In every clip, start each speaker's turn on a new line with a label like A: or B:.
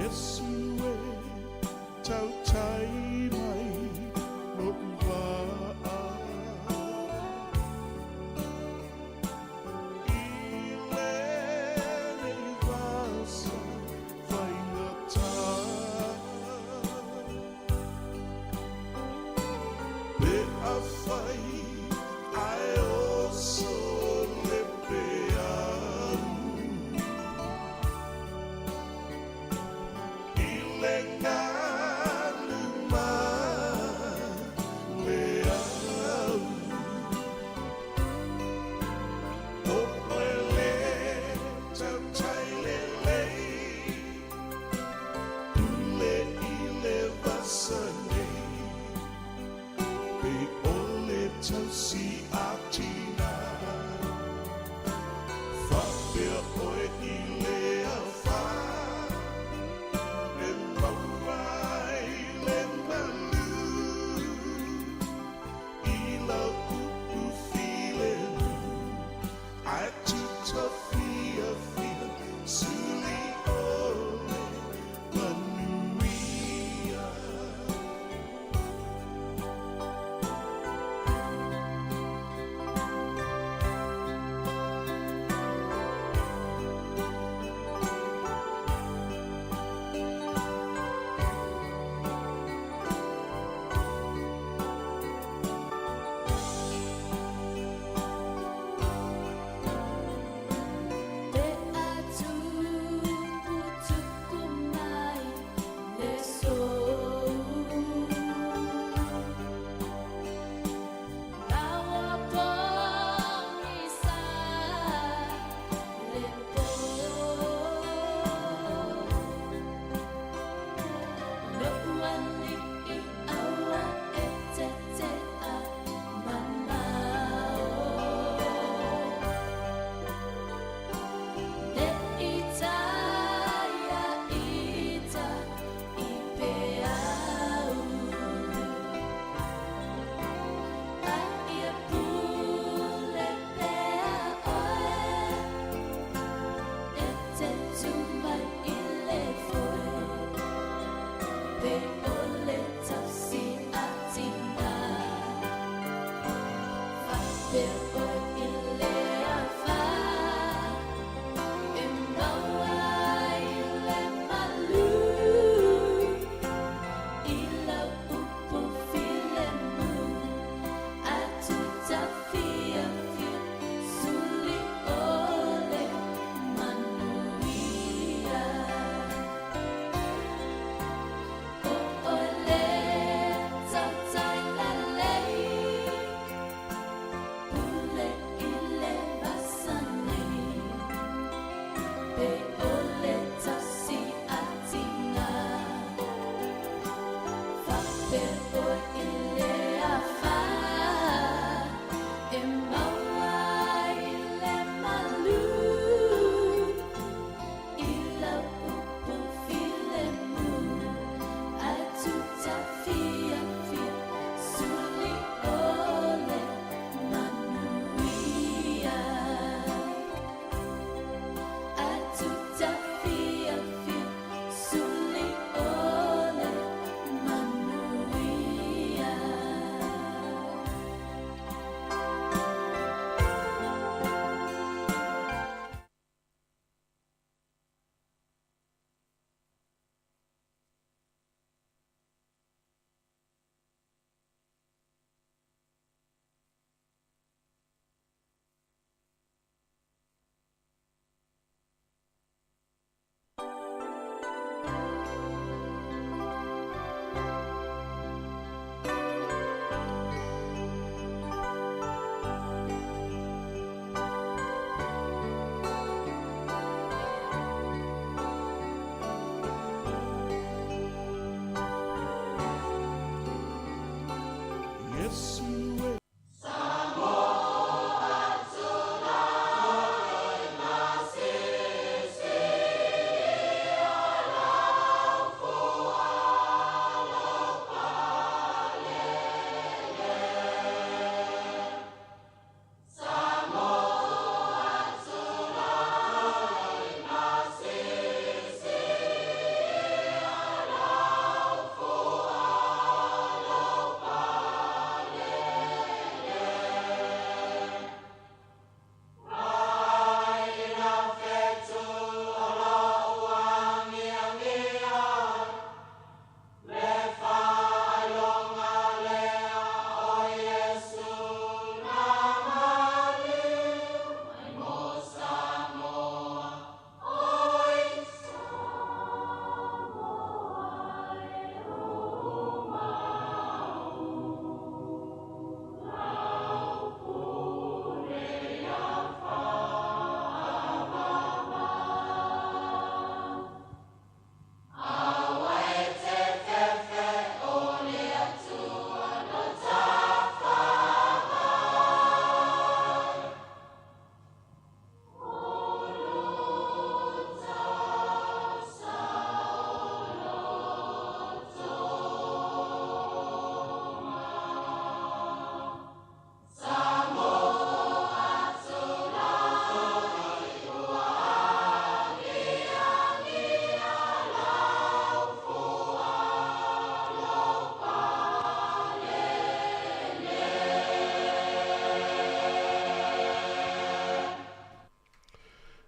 A: Iesu e tautai mai lo'u vaa i lenei vasa faigata. Pe afai ae oso le peau i le galuega.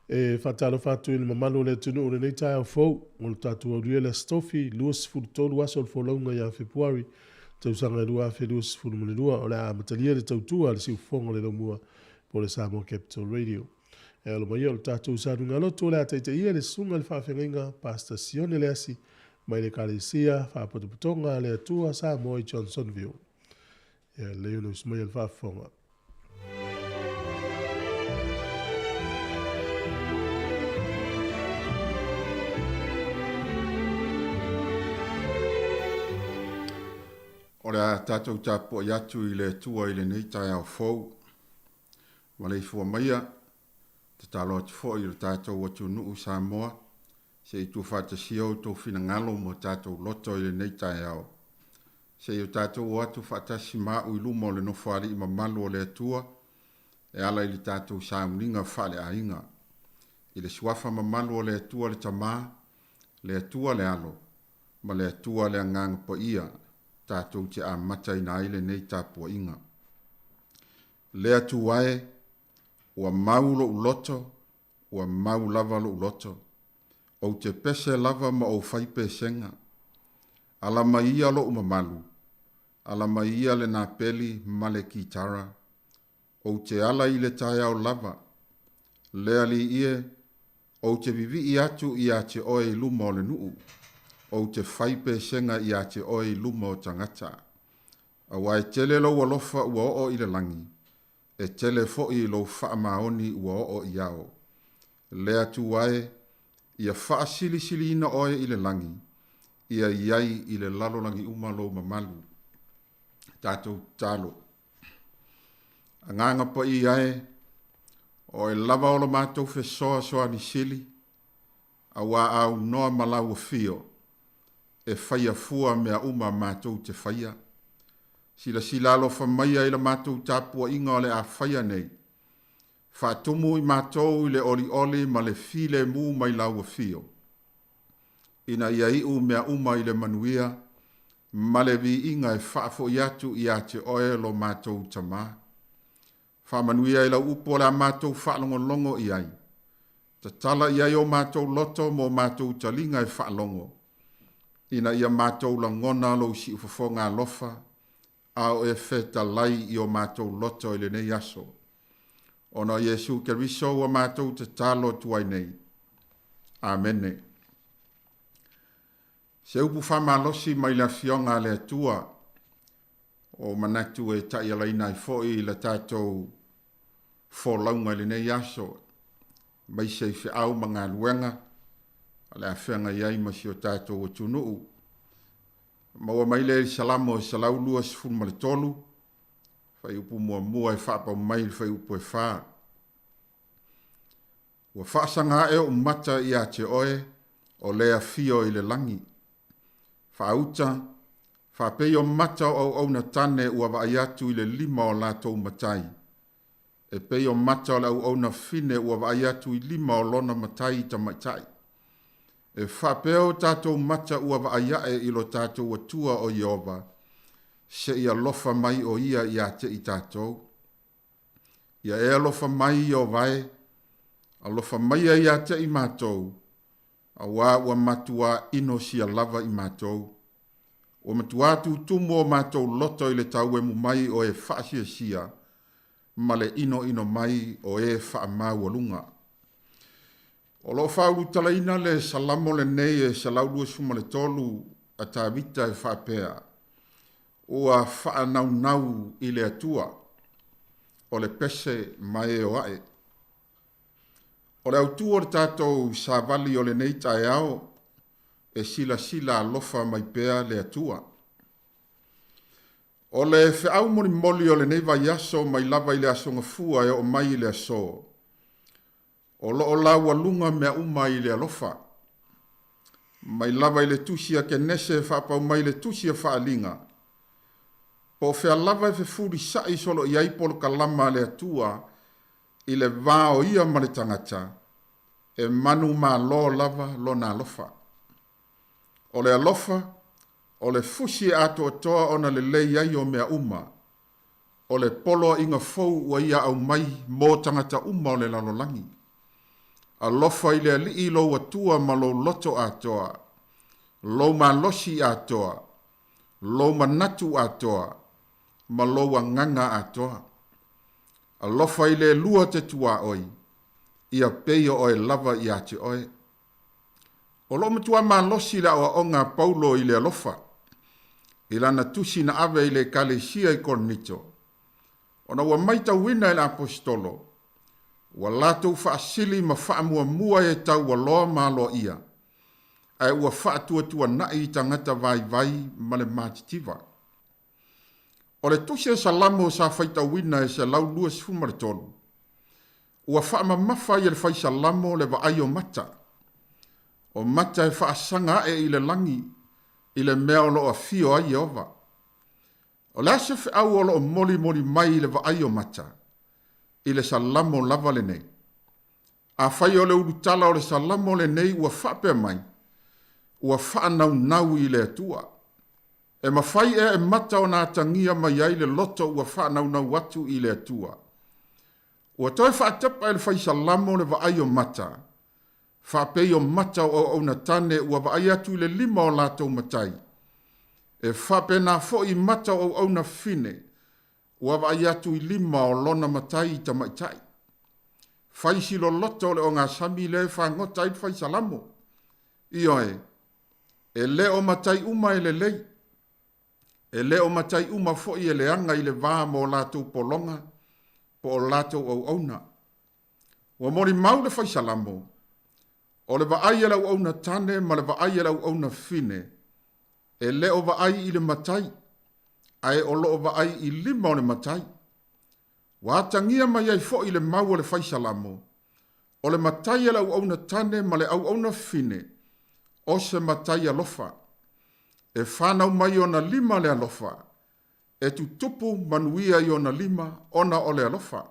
B: E faatalofa atu i le mamalu o le atunuu i lenei taeao fou, o le tatou aulia le Aso Tofi, 23 aso o le folauga ia Fepuari, tausaga e 2022, o le a amatalia le tautua a le siufofoga o le laumua po o le Samoa Capital Radio. E alo mai ia o le tatou saluga-lotu o le a taitaia le susuga i le faafeagaiga Pastor Sione Leasi mai le Ekalesia Faapotopotoga a le Atua Samoa i Johnsonville. Ia lelei ona usu mai a le faafofoga.
C: O le a tatou tapuai atu i le Atua i lenei taeao fou. Maleifua maia, tatalo atu foi i lo tatou atunuu Samoa, se i tuufaatasia outou finagalo ma o tatou loto i lenei taeao. Se i o tatou o atu faatasi ma a'u i luma o le Nofoalii mamalu o le Atua e ala i le tatou sauniga faaleaiga. I le Suafa mamalu o le Atua le Tama, le Atua le Alo, ma le Atua le Agaga Paia tatou te amataina ai lenei tapuaiga. Le Atua e, ua mau lo'u loto Ua mau lava lou loto. Ou te pese lava ma ou fai pesega. Ala mai ia lou mamalu, ala mai ia le napeli ma le kitara. Ou te ala i le taeao lava. Le Alii e, ou te vivii atu ia te oe i luma o le nuu. Ou te fai pesega ia te oe i luma o tagata. Aua e tele lou alofa ua oo i le lagi, E tele foi lou faamaoni ua oo i ao. Le Atua e, ia faasilisiliina oe i le lagi, ia i ai i le lalolagi uma lou mamalu. Tatou tatalo. Agaga Paia e, o oe lava o lo matou fesoasoani sili, auā aunoa ma lau afio, e faia fua mea uma matou te faia. Silasila alofa maia i la matou tapuaiga o le a faia nei. Faatumu i matou i le olioli ma le filemu mai lau afio, ina ia iu mea uma i le manuia ma le viiga e faafoi atu ia te oe lo matou Tama. Faamanuia i lau upu o le a matou faalogologo i ai. Tatala i ai o matou loto mo matou taliga e faalogo, ina ia matou lagona lou siufofoga alofa a o e fetalai i o matou loto i lenei aso. Ona o Iesu Keriso ua matou tatalo atu ai nei. Amene. Se upu faamalosi mai le Afioga a le Atua, o manatu e taialaina ai foi la tatou folauga i lenei aso, aemaise i feau ma galuega o le a feagai ai ma si o tatou atunuu. Maua mai lea i le Salamo e 123, fuaiupu muamua e faapau mai i le fuaiupu e 4. Ua faasaga ae ou mata ia te oe, o le afio i le lagi. Faauta, faapei o mata o auauna tane ua vaai atu i le lima o latou matai, e pei o mata o le auauna fine ua vaai atu i lima o lona matai tamaitai. E faapea o tatou mata ua vaai ae i lo tatou Atua o Ieova, seia alofa mai o ia ia te i tatou. Ia e alofa mai Ieova e, alofa maia ia te i matou, auā ua matuā inosia lava i matou. Ua matuā tutumu o matou loto i le tauemu mai o e faasiasia ma le inoino mai o e faamaualuga. O lo o faaulutalaina le Salamo lenei e 123 a Tavita e faapea, Ua faanaunau i le Atua, o le pese ma e o ae. O le autū o le tatou savali o lenei taeao, e silasila alofa mai pea le Atua. O le feau molimoli o lenei vaiaso mai lava i le Aso Gafua e oo mai i le aso, O lo o laualuga mea uma i le alofa. Mai lava i le Tusi a Kenese e faapau mai i le Tusi a Faaliga, po o fea lava e fefulisa'i solo i ai polokalama a le Atua i le va o ia ma le tagata, e manumalo lava lona alofa. O le alofa, o le fusi e atoatoa ona lelei ai o mea uma, O le poloaiga fou ua ia aumai mo tagata uma o le lalolagi. Alofa i le Alii lou Atua ma lou loto atoa, lou malosi atoa, lou manatu atoa, ma lou agaga atoa. Alofa i le Elua te tuaoi, ia pei o oe lava ia te oe. O lo o matua malosi le aoaoga a Paulo i le alofa, i lana tusi na ave i le Ekalesia i Korinito, ona ua maitauina e le Aposetolo, ua latou faasili ma faamuamua e taualoa ma aloaia, ae ua faatuatuanai i tagata vaivai ma le matitiva. O le tusi a Salamo sa faitauina e 123, ua faamamafa ai e le fai Salamo le vaai o mata. O mata e faasaga ae i le lagi i le mea o lo o afio ai Ieova. O le a se feau o lo o molimoli mai i le vaai o mata i le Salamo lava lenei? Afai o le ulutala o le Salamo lenei ua faapea mai, Ua faanaunau i le Atua. E mafai ea e mata ona atagia mai ai le loto ua faanaunau atu i le Atua? Ua toe faatepa e le fai Salamo le vaai o mata, faapei o mata o auauna tane ua vaai atu i le lima o latou matai. E faapena foi i mata o auauna fine ua vaai atu i lima o lona matai tamaitai. Fai si loloto o le ogasami lea e fagota ai le fai Salamo. Ioe, e le o matai uma e lelei. E le o matai uma foi e leaga i le va ma o latou pologa po o latou auauna. Ua molimau le fai Salamo, o le vaai a le auauna tane ma le vaai a le auauna fine, e le o vaai i le matai, ae o lo o vaai i lima o le matai. Ua atagia mai ai foi le mau a le fai Salamo, o le matai a le auauna tane ma le auauna fine, o se matai alofa. E fanau mai ona lima le alofa, e tutupu manuia i ona lima ona o le alofa.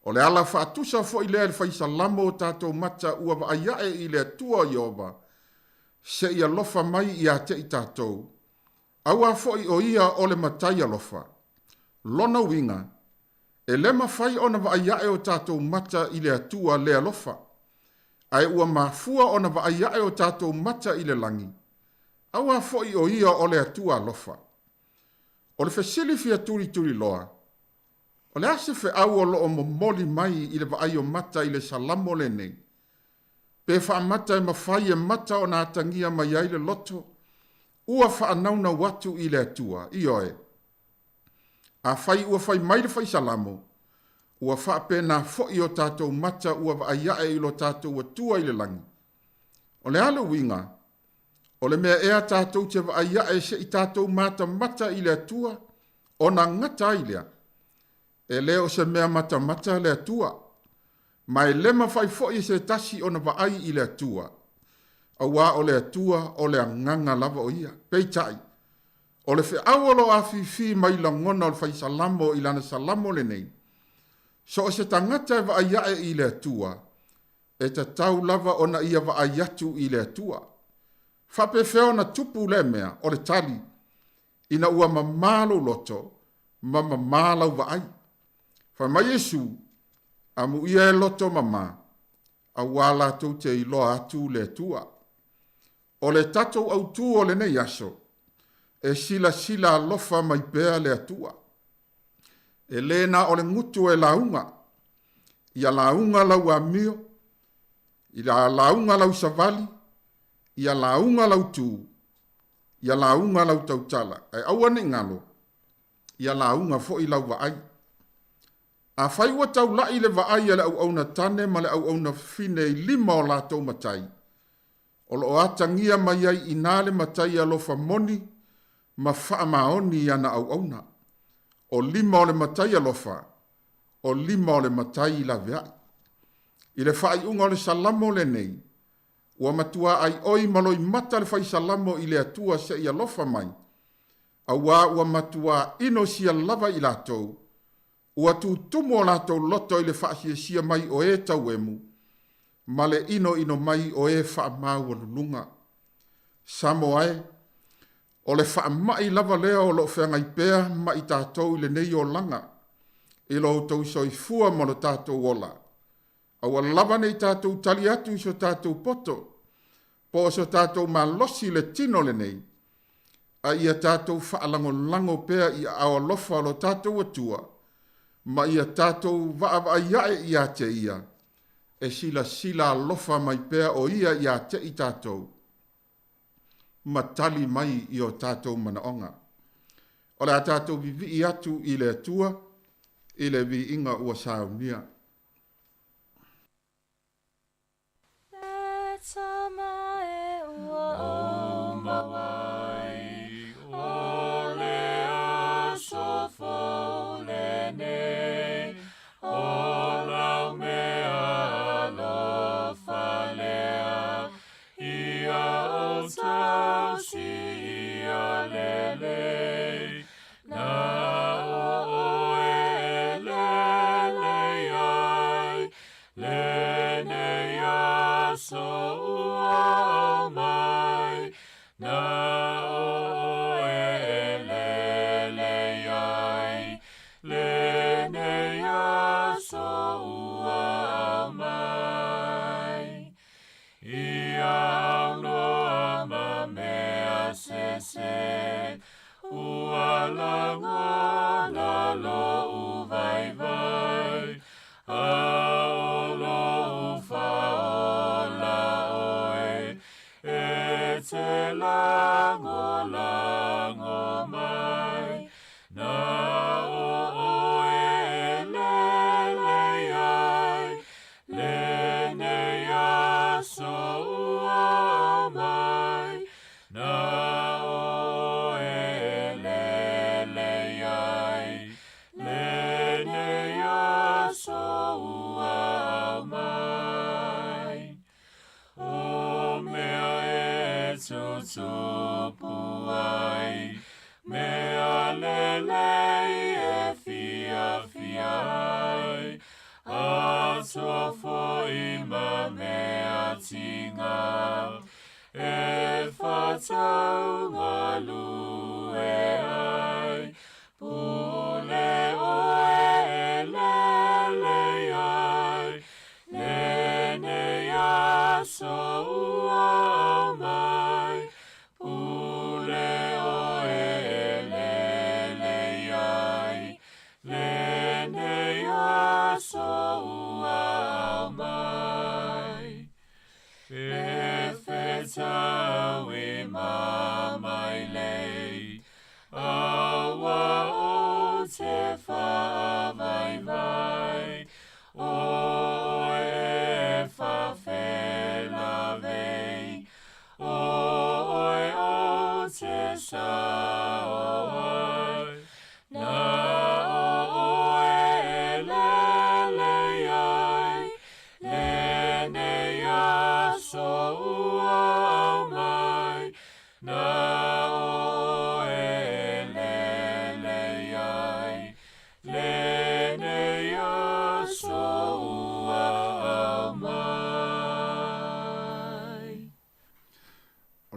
C: O le ala faatusa foi lea i le fai Salamo o tatou mata ua vaai ae i le Atua o Ieova, se i alofa mai ia te i tatou, auā foi o ia o le Matai alofa. Lona uiga, e le mafai ona vaai ae o tatou mata i le Atua le alofa, ae ua mafua ona vaai ae o tatou mata i le lagi, auā foi o ia o le Atua alofa. O le fesili fia tulituliloa, o le a se feau o lo o momoli mai i le vaai o mata i le Salamo lenei? Pe faamata e mafai e mata ona atagia mai ai le loto ua faanaunau atu i le Atua? Ioe. Afai ua fai mai le fai Salamo, ua faapena foi o tatou mata ua vaai ae i lo tatou Atua i le lagi. O le a le uiga? O le mea ea tatou te vaai ae se i tatou matamata i le Atua ona gata ai lea? E le o se mea matamata le Atua, ma e le mafai foi e se tasi ona vaai i le Atua, auā o le Atua o le Agaga lava o ia. Peitai, o le feau o lo o afifi mai lagona o le fai Salamo i lana Salamo lenei, so o se tagata e vaai ae i le Atua, e tatau lava ona ia vaai atu i le Atua. Faapefea ona tupu lea mea? O le tali, ina ua mamā lou loto ma mamā lau vaai. Fai mai Iesu, Amuia e loto mamā, auā latou te iloa atu le Atua. O le tatou autū o lenei aso, e silasila alofa mai pea le Atua. E lē na o le gutu e lauga, ia lauga lau amio, ia lauga lau savali, ia lauga lau tū, ia lauga lau tautala, ae aua ne i galo, ia lauga foi lau vaai. Afai ua taula'i le vaai a le auauna tane ma le auauna fine i lima o latou matai, o lo o atagia mai ai inā le matai alofa moni ma faamaoni i ana auauna. O lima o le matai alofa, o lima o le matai laveai. I le faaiuga o le Salamo lenei, ua matuā aioi ma loimata le fai Salamo i le Atua se i alofa mai, auā ua matuā inosia lava i latou, ua tutumu o latou loto i le faasiasia mai o e tauemu, ma le inoino mai o e faamaualuluga. Samoa e, o le faamai lava lea o lo o feagai pea ma i tatou i lenei olaga, i lo outou soifua ma lo tatou ola. Aua lava ne i tatou tali atu i so tatou poto po o so tatou malosi i le tino lenei, a ia tatou faalagolago pea i aao alofa o lo tatou Atua, ma ia tatou vaavaai ae ia te Ia, e silasila alofa mai pea o Ia ia te i tatou, ma tali mai i o tatou manaoga. O le a tatou vivii atu i le Atua i le viiga ua saunia.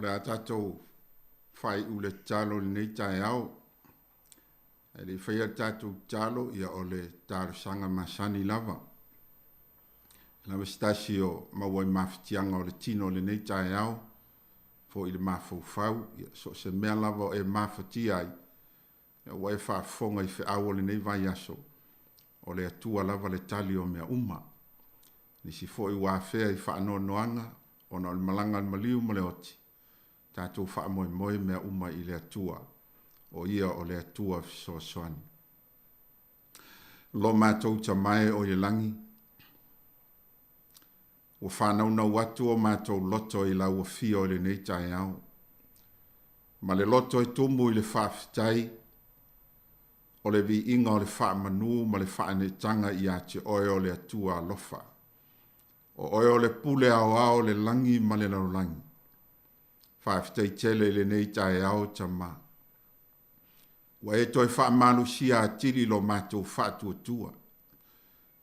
C: O le a tatou faaiu le tatalo i lenei taeao. Ae le i faia le tatou tatalo, ia o le talosaga masani lava. E lava se tasi o maua i mafatiaga o le tino i lenei taeao, foi i le mafaufau, ia so o se mea lava o e mafatia ai, ia ua e faafofoga i feau o lenei vaiaso, o le Atua lava le tali o mea uma. Nisi foi ua afea i faanoanoaga ona o le malaga a le maliu ma le oti, tatou faamoemoe mea uma i le Atua, o Ia o le Atua fesoasoani. Lo matou Tama e o i le lagi, ua faanaunau atu o matou loto i lau afio i lenei taeao, ma le loto e tumu i le faafetai, o le viiga o le faamanu ma le faaneetaga ia te oe o le Atua alofa. O oe o le pule aoao o le lagi ma le lalolagi. Faafetai tele i lenei taeao, Tama. Ua e toe faamalosia atili lo matou faatuatua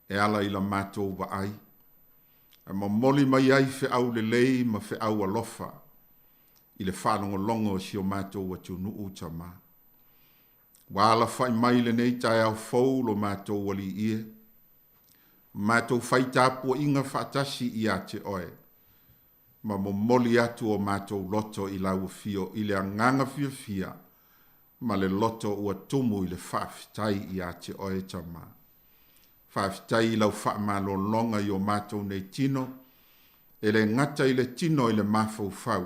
C: e ala i la matou vaai, e momoli mai ai feau lelei ma feau alofa i le faalogologo o si o matou atunuu, Tama. Ua alafai mai lenei taeao fou lo matou alii e. Matou fai tapuaiga faatasi ia te Oe, ma momoli atu o matou loto i Lau Afio i le agaga fiafia ma le loto ua tumu i le faafetai ia te Oe, Tama. Faafetai i Lau faamalologa i o matou nei tino, e le gata i le tino i le mafaufau,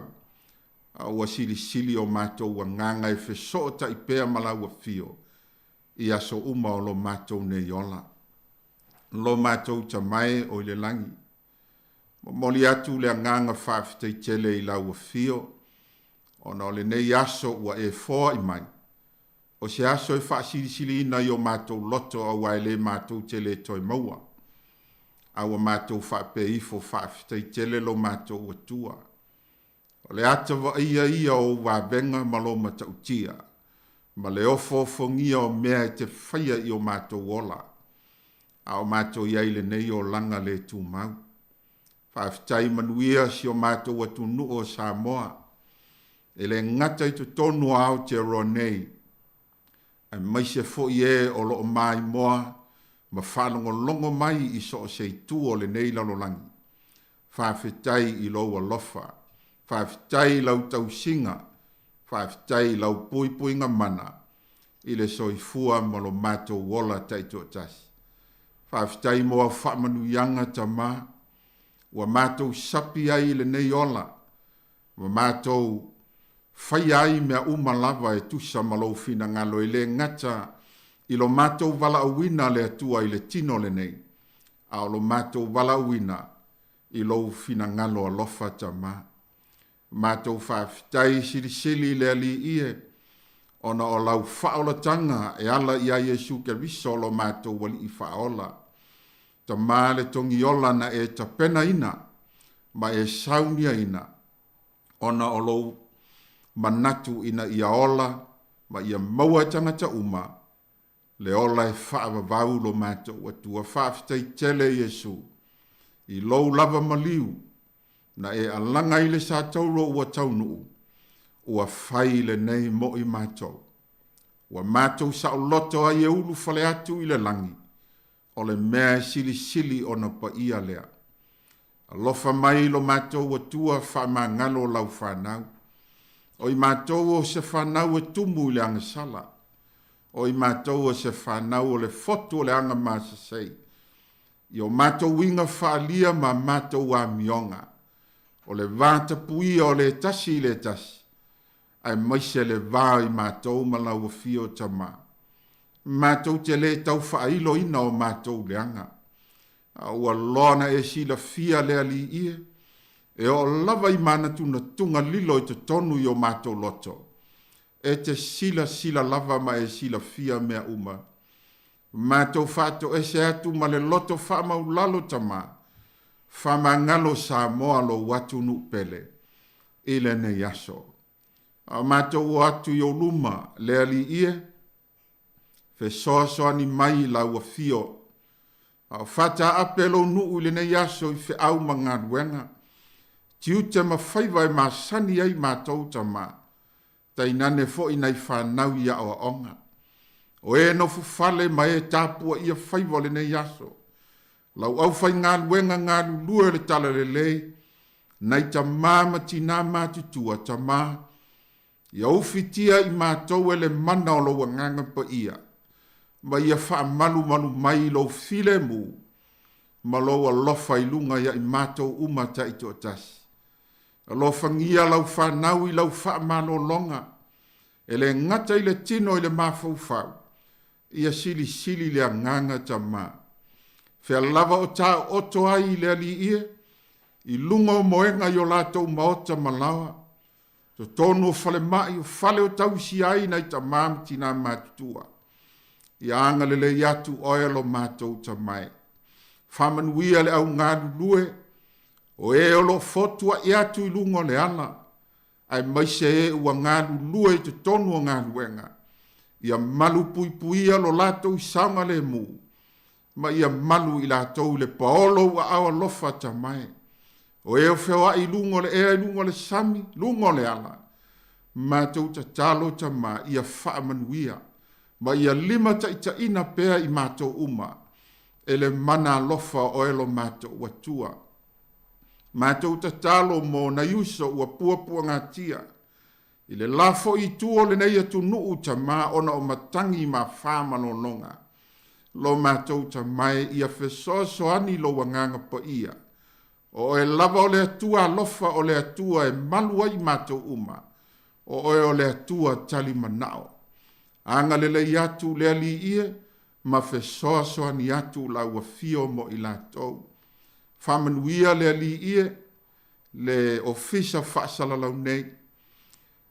C: a ua silisili o matou agaga e fesootai pea ma Lau Afio i aso uma o lo matou nei ola. Lo matou Tama e o i le lagi, momoli atu le agaga faafetai tele i Lau Afio, ona o lenei aso ua e foai mai, o se aso e faasilisiliina i o matou loto aua e le matou te le toe maua, a ua matou faapea ifo faafetai tele lo matou Atua. O le ata vaaia ia o ou vavega ma lou matautia, ma le ofoofogia o mea e te faia i o matou ola, a o matou i ai i lenei olaga le tumau. Faafetai manuia si o matou atunuu o Samoa, e le gata i totonu o Aotearoa nei, aemaise foi e o lo o maimoa ma faalogologo mai i so o se itu o lenei lalolagi. Faafetai i lou alofa, faafetai i lau tausiga, faafetai i lau puipuiga mana i le soifua ma lo matou ola taitoatasi. Faafetai mo au faamanuiaga, Tama, ua matou sapi ai i lenei ola, ma matou faia ai mea uma lava e tusa ma lou finagalo e le gata i lo matou valaauina le Atua i le tino lenei, a o lo matou valaauina i lou finagalo alofa, Tama. Matou faafetai silisili i le Alii e, ona o lau faaolataga e ala ia Iesu Keriso lo matou Alii faaola. Tama le togiola na e tapenaina ma e sauniaina, ona o lou manatu ina ia ola ma ia maua e tagata uma le ola e faavavau lo matou Atua. Faafetai tele Iesu i lou lava maliu na e alaga ai le satauro ua taunuu, ua fai lenei mo i matou. Ua matou saoloto ai e ulufale atu i le lagi, o le mea e silisili ona paia lea. Alofa mai lo matou Atua faamagalo lau fanau. O i matou o se fanau e tumu i le agasala. O i matou o se fanau o le fotu o le aga masasei. I o matou uiga faaalia ma matou amioga. O le vatapuia o le tasi i le tasi, aemaise le va o i matou ma lau Afio Tama. Matou te le tau faailoina o matou leaga, a ua loa na e silafia le Alii e, e oo lava i manatunatuga lilo i totonu i o matou loto, e te silasila lava ma e silafia mea uma. Matou faatoese atu ma le loto faamaulalo Tama, faamagalo Samoa lou atunuu pele i lenei aso. A o matou o atu i ou luma, le Alii e, fesoasoani mai i lau afio. A o faataape lou nuu i lenei aso i feau ma galuega, tiute ma faiva e masani ai matou Tama, tainane foi nai fanau i aoaoga. O e nofo fale ma e tapuaia faiva o lenei aso, lau aufaigaluega galulue o le Talalelei, nai tama ma tinā matutua, Tama, ia ufitia i matou e le mana o lou Agaga Paia, ma ia faamalumalu mai i lou filemu ma lou alofa i luga ia i matou uma taitoatasi. Alofagia lau fanau i lau faamalologa, e le gata i le tino i le mafaufau, ia silisili le agaga Tama. Fea lava o taooto ai i le Alii e, i luga o moega i o latou maota ma laoa, totonu o falemai, o fale o tausia ai nai tama ma tinā matutua. Ia agalelei atu oe lo matou Tama e. Faamanuia le au galulue, o e o lo o fotuai atu i luga o le ala, aemaise e ua galulue i totonu o galuega, ia malupuipuia lo latou saogalemu, ma ia malu i latou i le paolo o ou aao alofa Tama e. O e o feoai i luga o le ea, i luga o le sami, luga o le ala, matou tatalo Tama ia faamanuia, ma ia limataitaiina pea i matou uma. e le mana alofa o Oe lo matou Atua. Matou tatalo mo nai uso ua puapuagatia i le la foi itu o lenei atunuu Tama ona o matagi ma afa ma lologa. Lo matou Tama e, ia fesoasoani Lou Agaga Paia. O Oe lava o le Atua alofa, o le Atua e malu ai i matou uma. O Oe o le Atua tali manao. Agalelei atu le Alii e, ma fesoasoani atu Lau Afio mo i latou. Faamanuia le Alii e, le Ofisa Faasalalau nei,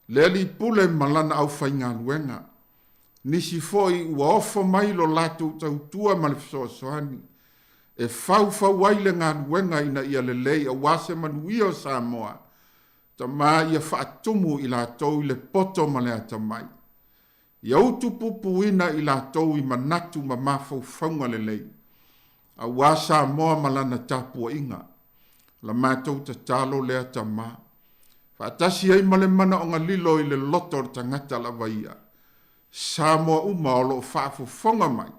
C: le Alii Pule ma lana aufaigaluega. Nisi foi ua ofo mai lo latou tautua ma le fesoasoani e faufau ai le galuega ina ia lelei aua se manuia o Samoa. Tama ia faatumu i latou i le poto ma le atamai. Ia utupupuina i latou i manatu ma mafaufauga lelei, aua Samoa ma lana tapuaiga. La matou tatalo lea Tama, faatasi ai ma le manaoga lilo i le loto o le tagata lava ia. Samoa uma o lo o faafofoga mai,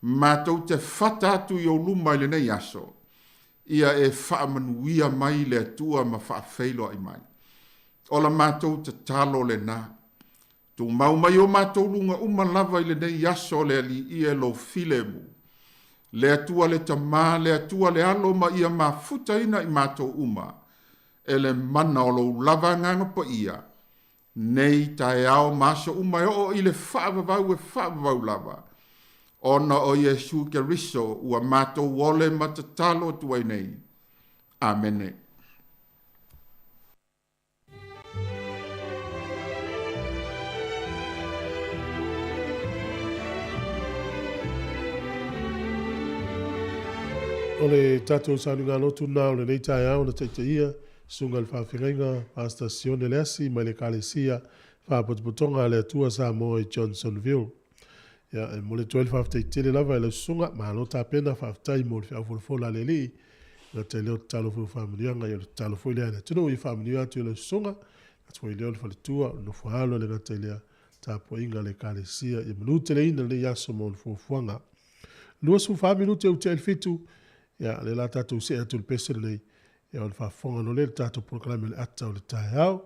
C: matou te fata atu i ou luma i lenei aso, ia e faamanuia mai le Atua ma faafeiloai mai. O la matou tatalo lena. Tumau mai o matou luga uma lava i lenei aso le Alii e lou filemu, le Atua le Tama, le Atua le Alo ma ia mafutaina i matou uma e le mana o lou lava Agaga Paia, nei taeao ma aso uma e oo i le faavavau e faavavau lava, ona o Iesu Keriso ua matou ole ma tatalo atu ai nei. Amene.
B: O le tatou sauniga lotu lena o lenei taeao na taitaia Susuga i le Faafeagaiga Pastor Sione Leasi mai le Ekalesia Faapotopotoga a le Atua Samoa i Johnsonville. Ia, e momoli atu ai le faafetai tele lava i lau susuga, malo tapena, faafetai mo le feau folafola a le Alii. Gata i lea o tatalo foi o faamanuiaga, ia o le tatalo foi lea a le atunuu ia faamanuia atu i lau susuga, atu foi i lea o le faletua, o le nofoaalo, e le gata i lea, tapuaiga a le Ekalesia, ia manuteleina lenei aso ma ona fuafuaga. 24 minute ua tea i le 7, ia, o lea o le a tatou see atu i le pese lenei, ia ona faafofoga loa lea i le tatou polokalame o le ata o le taeao.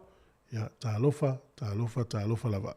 B: Ia, talofa, talofa, talofa lava.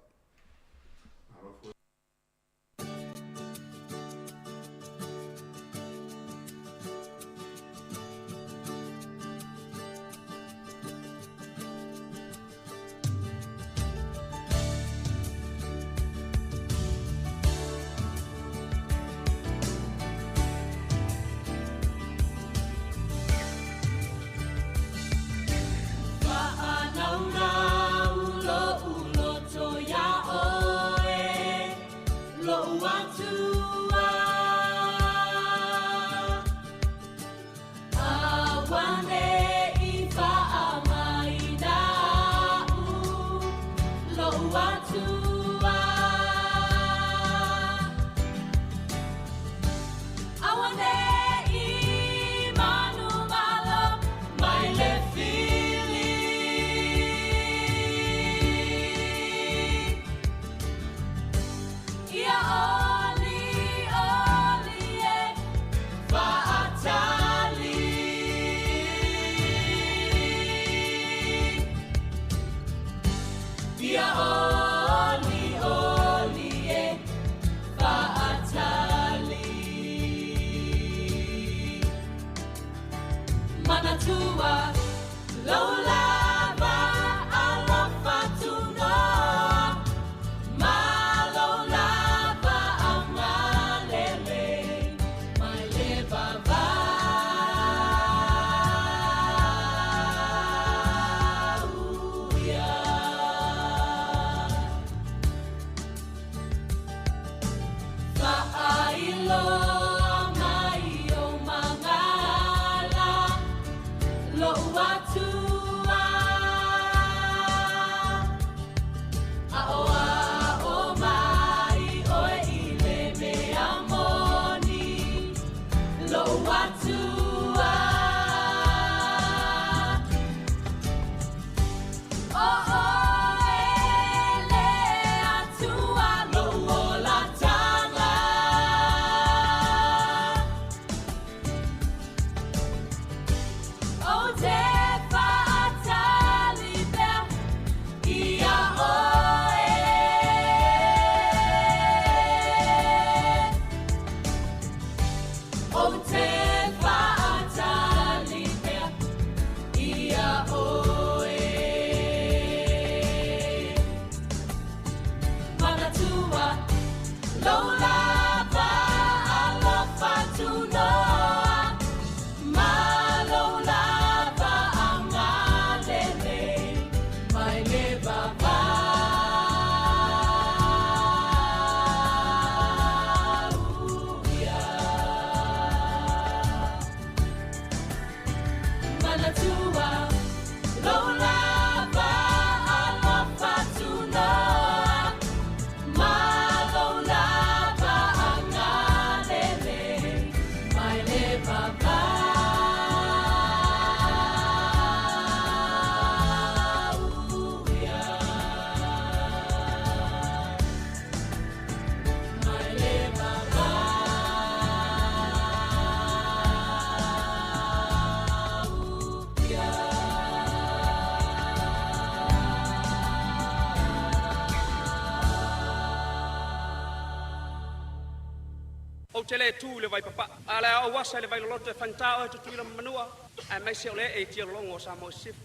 D: Ou te le tu i le Vaipapaa, ae o le a ou asa i le Vailoloto e faigata oe Tutuila ma Manua, aemaise o le ee i tialologo o Samoa i Sisifo.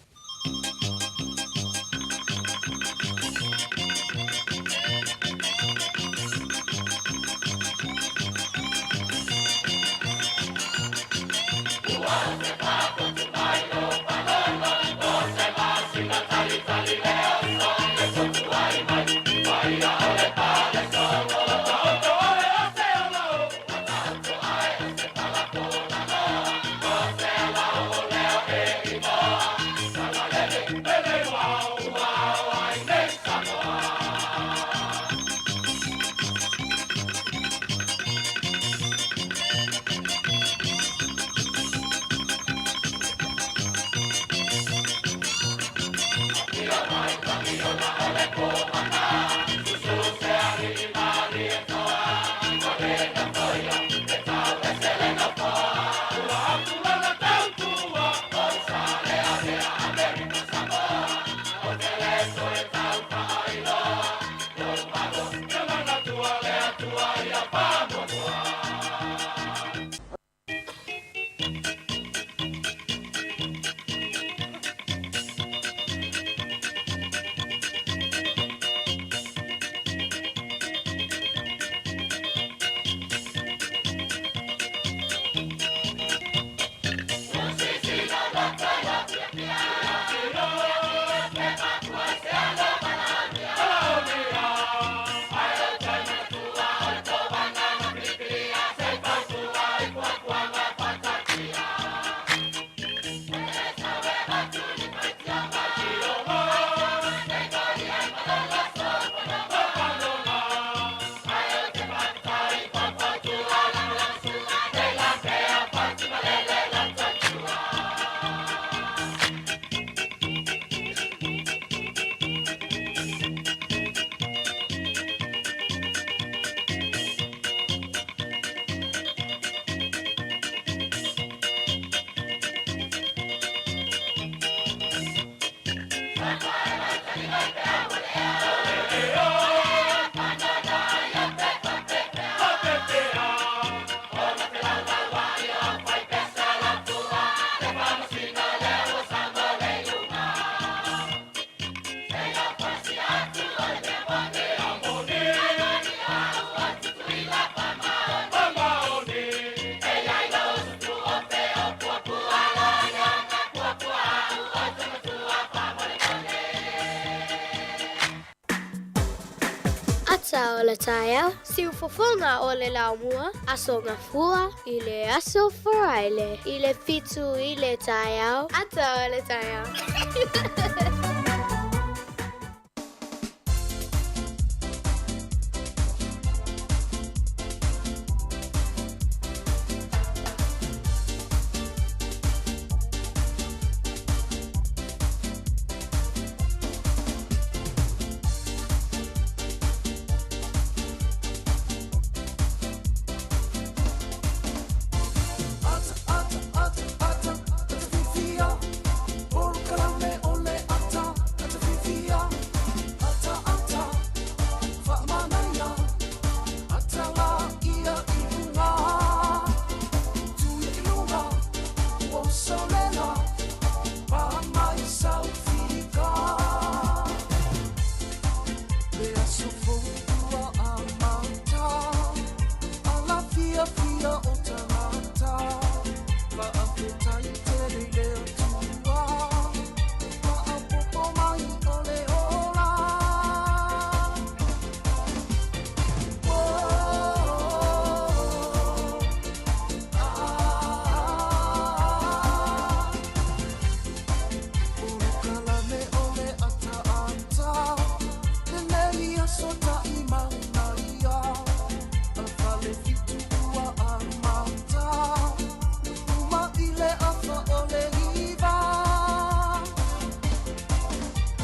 E: Ata o le taeao, siufofoga o le laumua, Aso Gafua i le Aso Faraile i le 7 i le taeao, Ata o le taeao.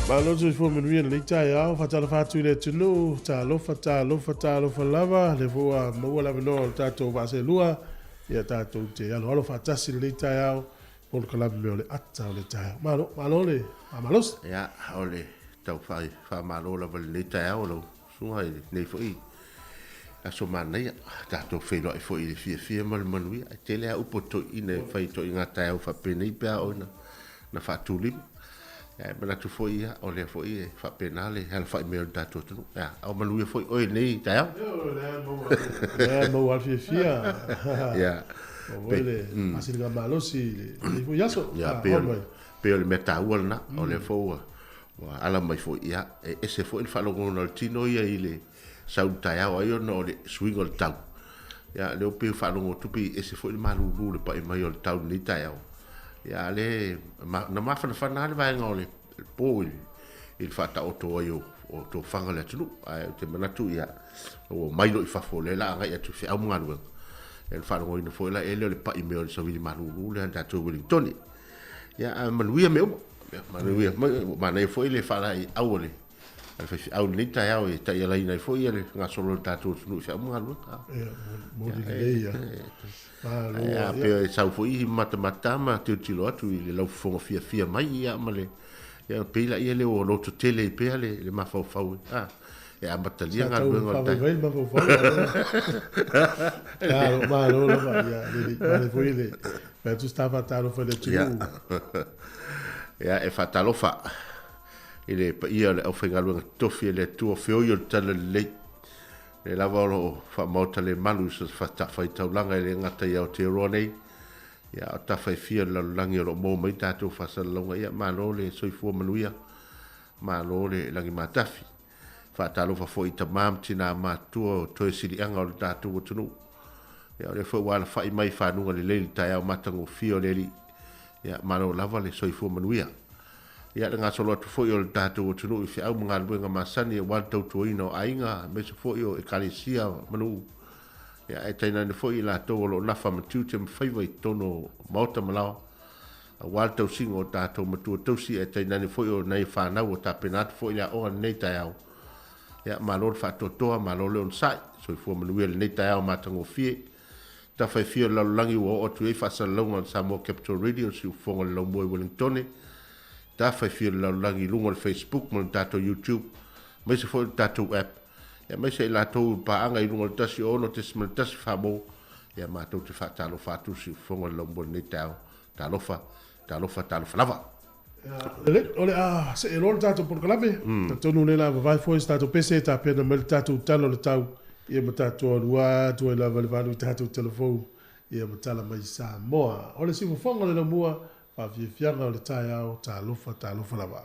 B: Malo soifua manuia lenei taeao, faatalofa atu i le atunuu, talofa, talofa, talofa lava, lea foi ua maua le avanoa o le tatou vaaselua, ia tatou te aloalo faatasi i lenei taeao, polokalame o le ata o le taeao. Malo, malo le faamalosi.
F: Ia, o le tau faamalo lava i lenei taeao lau susuga i lenei foi. Aso manaia, tatou feiloai foi i le fiafia ma le manuia. E tele lava upu a toeaiina e fai i ituaiga taeao faapenei pe a oo ina faatulima. Ae manatu foi ia, o lea foi e faapena le alafai mai o le tatou atunuu. Ia, ao manuia foi oe i lenei taeao.
B: O lea e maua lava le fiafia.
F: Ia.
B: Maua foi le faasiligamalosi i lenei foi aso.
F: Ia, pei o le mea taua lena, o lea foi ua ala mai foi, ia, e ese foi le faalogologo o le tino ia i le sau i le taeao ai ona o le suiga o le tau. Ia, lea ua pei ua faalogo atu pei e ese foi le malulu i le pai mai o le tau i lenei taeao. Ia, a o lea na mafanafana lava le vaega o le po i le faataoto ai o tofaga o le atunuu. Ae ou te manatu, ia, ua omai loa i fafo, o lea o le a agai atu i feau ma galuega. Ia, na faalogoina foi la ea lea o le pai mai o le savili malulu lea a le tatou Ueligitone. Ia, ae manuia mea uma. Manuia. Manaia foi le faalaeiau a le a le faifeau i lenei taeao e taialaina ai foi le gasolo o le tatou atunuu i feau ma galuega.
B: Ia, moni lelei ia. Malo.
F: Ia, pei e sau foi matamata ma tilotilo atu i le laufofoga fiafia mai ia ma le ia pei laia lea ua lototele ai pea le mafaufau e amatalia galuega o le taeao.
B: Sa tau faavaivai le mafaufau. Malo, malo lava. Ia, lelei. Manaia foi le fai atu se ta faatalofa i le atunuu.
F: Ia, e faatalofa i le paia o le aufaigaluega totofi a le Atua feoi o le Talalelei, lea lava o lo o faamaota le malu i so o se fatafaitaulaga e le gata i Aotearoa nei, ia a o tafa e fia o le lalolagi o lo o maua mai tatou faasalalauga. Ia malo le soifua manuia, malo le lagimatafi. Faatalofa foi i tama ma tina matutua o toe siliaga o le tatou atunuu. Ia o lea foi ua alafai mai i fanuga lelei le taeao matagofie o le Alii. Ia malo lava le soifua manuia. Ia, le gasolo atu foi o le tatou atunuu i feau ma galuega masani aua le tautuaina o aiga aemaise foi o Ekalesia ma nuu, ia, ae tainane foi i latou o lo o nafa ma tiute ma faiva i totonu o maota ma laoa, aua le tausiga o tatou matua tausi ae tainane foi o nai fanau ua tapena atu foi le aoga i lenei taeao. Ia, malo le faatoatoa, malo le onosai. Soifua manuia i lenei taeao matagofie. Tafa e fia o le lalolagi ua oo atu i ai faasalalauga a le Samoa Capital Radio i siufofoga o le laumua i Wellingtone. Tafa e fia o le lalolagi i luga o le Facebook ma le tatou YouTube, aemaise foi o le tatou app, aemaise i latou i paaga i luga o le 106.1 Famo. Ia matou te faatalofa atu i siufofoga o le laumua i lenei taeao. Talofa, talofa, talofa lava.
B: Lelei, o le a see loa le tatou polokalame. Talitonu o lea o le a vavae foi se tatou pese e tapena mai le tatou tala o le tau, ia ma tatou alu atu ai lava i le valu i tatou tala fou, ia ma tala mai Samoa. O le siufofoga o le laumua, faafiafiaga o le taeao, talofa, talofa lava.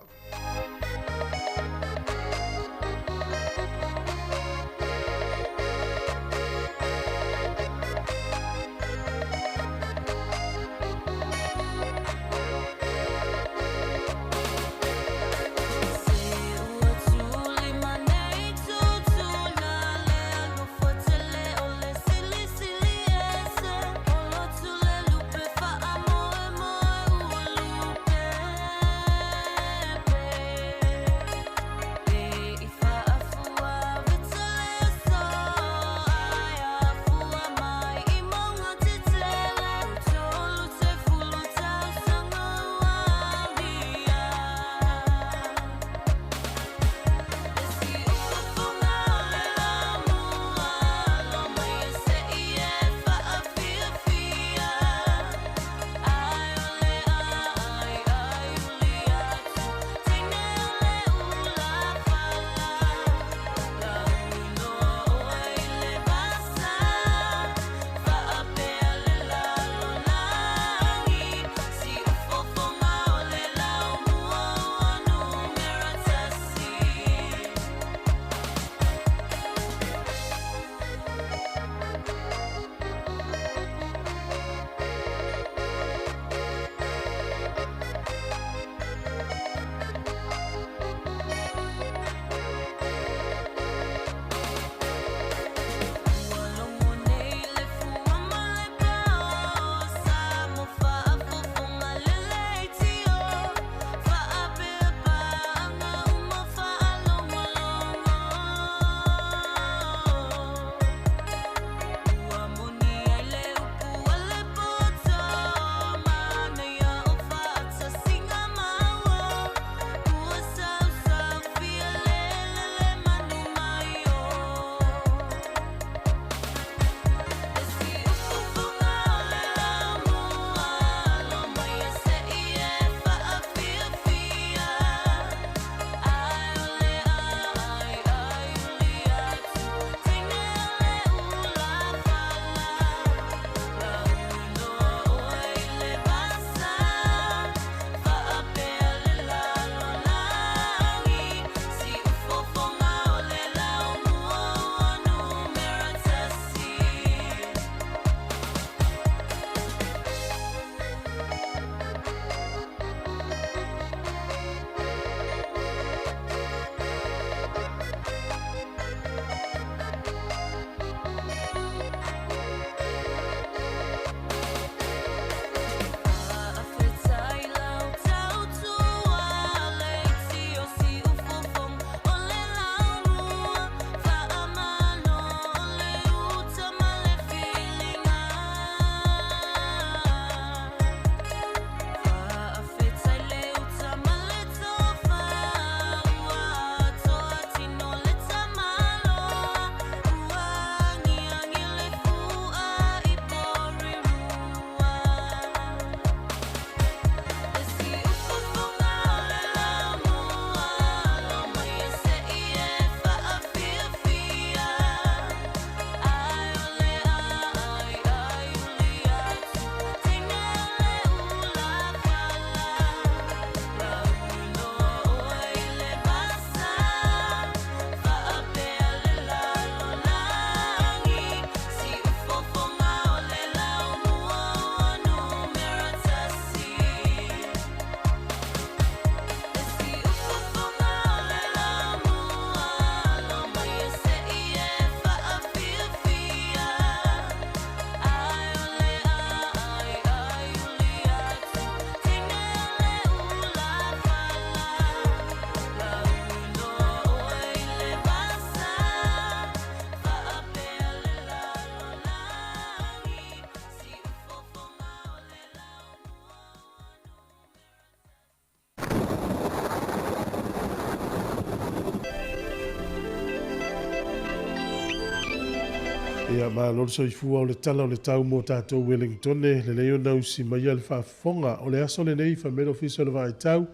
B: Ia, malo le soifua o le tala o le tau mo tatou Wellingtone, lelei ona usi maia le faafofoga. O le aso lenei, fai mai le Ofisa o le Vaai Tau,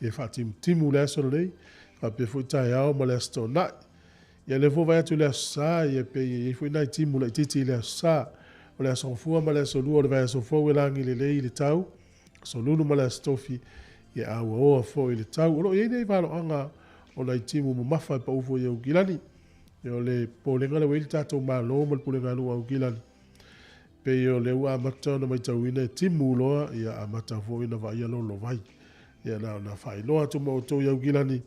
B: ia faatimutimu le aso lenei, faapea foi taeao ma le Aso Toonai. Ia lea foi vaai atu i le Aso Sa, ia pei e i ai foi nai timu laitiiti i le Aso Sa. O le Aso Gafua ma le Aso Lua o le vaiaso fou e lagi lelei le tau, Aso Lulu ma le Aso Tofi, ia auaoa foi le tau. O lo o i ai nei valoaga o nai timu mamafa e pau foi i Aukilani. Ia o le popolega lea ua i ai le tatou Malo ma le Pulega a Nuu a Aukilani, pei o lea ua amata ona matauina e timu loa, ia amata foi ona vaaia lolovai. Ia na ona faailoa atu mo outou i Aukilani,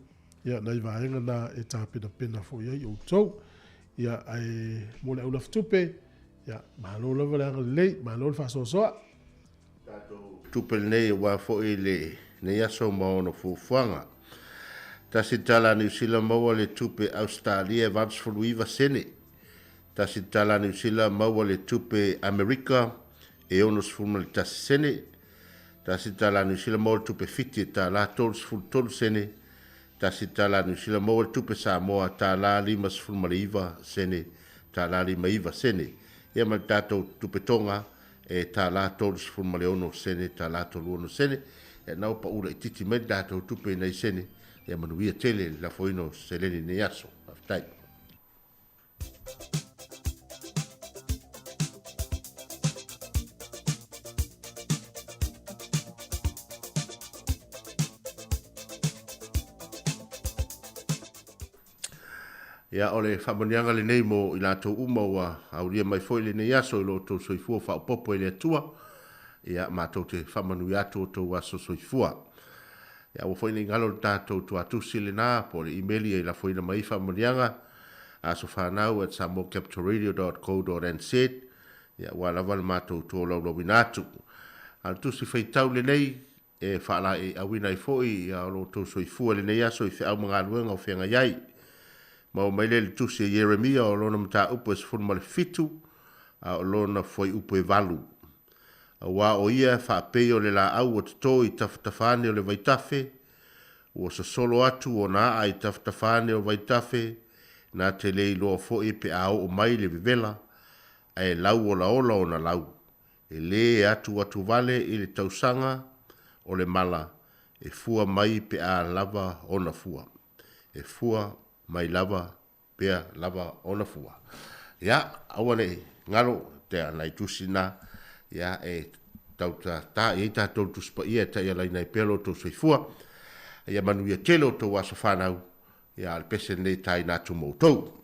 B: ia nai vaega na e tapenapena foi ai outou. Ia ae mo le aulafutupe, ia malo lava le agalelei, malo le faasoasoa.
F: Tatou tupe lenei aua foi lenei aso ma ona fuafuaga. Tasi tala Niu Sila maua le tupe Ausetalia e 89 sene. Tasi tala Niu Sila maua le tupe Amerika e 61 sene. Tasi tala Niu Sila maua le tupe Fiti e tala 33 sene. Tasi tala Niu Sila maua le tupe Samoa tala 59 sene, tala 59 sene. Ia ma le tatou tupe Tonga e tala 36 sene, tala 36 sene. Ia na ua pau laitiiti mai le tatou tupe i nai sene. Ia manuia tele le lafoina o seleni i lenei aso. Faafetai. Ia, o le faamanuiaga lenei mo i latou uma ua aulia mai foi lenei aso i lo outou soifua faaopoopo e le Atua. Ia, matou te faamanuia atu outou aso soifua. Ia, aua foi ne i galo le tatou tuatusi lena po o le imeli e lafoina mai ai faamanuiaga, asofanau@samoacapitalradio.co.nz, ia, aua lava le matou tolaulauina atu. A o le tusi faitau lenei, E faalaeiauina ai foi ia lo outou soifua i lenei aso i feau ma galuega o feagai ai. Maua mai lea i le tusi a Ieremia o lona mataupu e 17, a o lona fuaiupu e 8. Aua o ia e faapei o le laau ua toto i tafatafa ane o le vaitafe, ua sosolo atu ona aa i tafatafa ane o vaitafe, na te le iloa foi pe a oo mai le vevela, ae lau olaola ona lau. E lē atuatuvale i le tausaga o le mala e fua mai pe a lava ona fua. E fua mai lava pea lava ona fua. Ia, aua ne i galo te nai tusi na, ia, e tau ta i ai tatou le Tusi Paia e taialaina ai pea lo outou soifua. Ia manuia tele outou aso fanau, ia, a o le pese lenei e taina atu mo outou.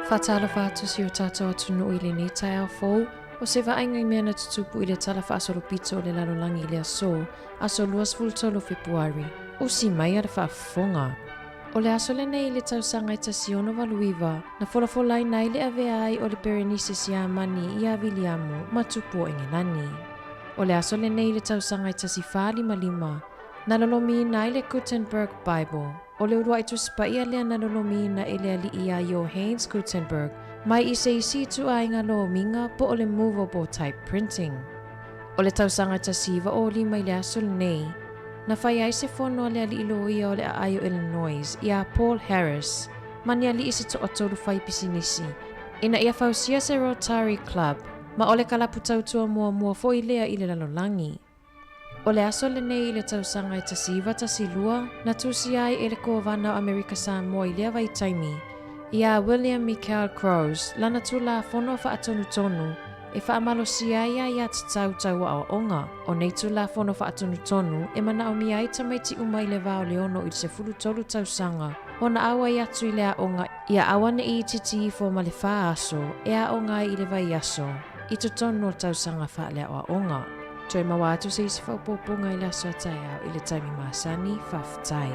G: Faatalofa atu si o tatou atunuu i lenei taeao fou, o se vaaiga i mea na tutupu i le Tala Faasolopito o le Lalolagi i le aso, aso 23 o Fepuari. Usi mai a le faafofoga. O le aso lenei i le tausaga e 1689, na folafolaina ai le avea ai o le Perenise Siamani ia Viliamu ma tupu o Engelani. O le aso lenei i le tausaga e 1455, na lolomiina ai le Gutenberg Bible. O le uluai tusi paia lea na lolomiina e le ali'i ia Johannes Gutenberg mai i se isi ituaiga lomiga po o le movable type printing. O le tausaga 1905 i le aso lenei, na fai ai se fono a le ali'i loia o le aai o Illinois iā Paul Harris ma ni ali'i se toatolu fai pisinisi ina ia fausia se Rotary Club ma o le kalapu tautua muamua foi lea i le lalolagi. O le aso lenei i le tausaga e 1912 na tusia ai e le Kovana o Amerika Samoa i lea vaitaimi, iā William Michael Crows lana Tulafono Faatonutonu e faamalosia ai aiatatau tau aoaoga. O nei Tulafono Faatonutonu e manaomia ai tamaiti uma i le va o le 6 i le 13 tausaga ona auai atu i le aoga ia auane'i itiiti ifo ma le fa aso e aoga ai i le vaiaso i totonu o le tausaga faaleaoaoga. Toe maua atu se isi faaopoopoga i le aso a taeao i le taimi masani. Faafetai.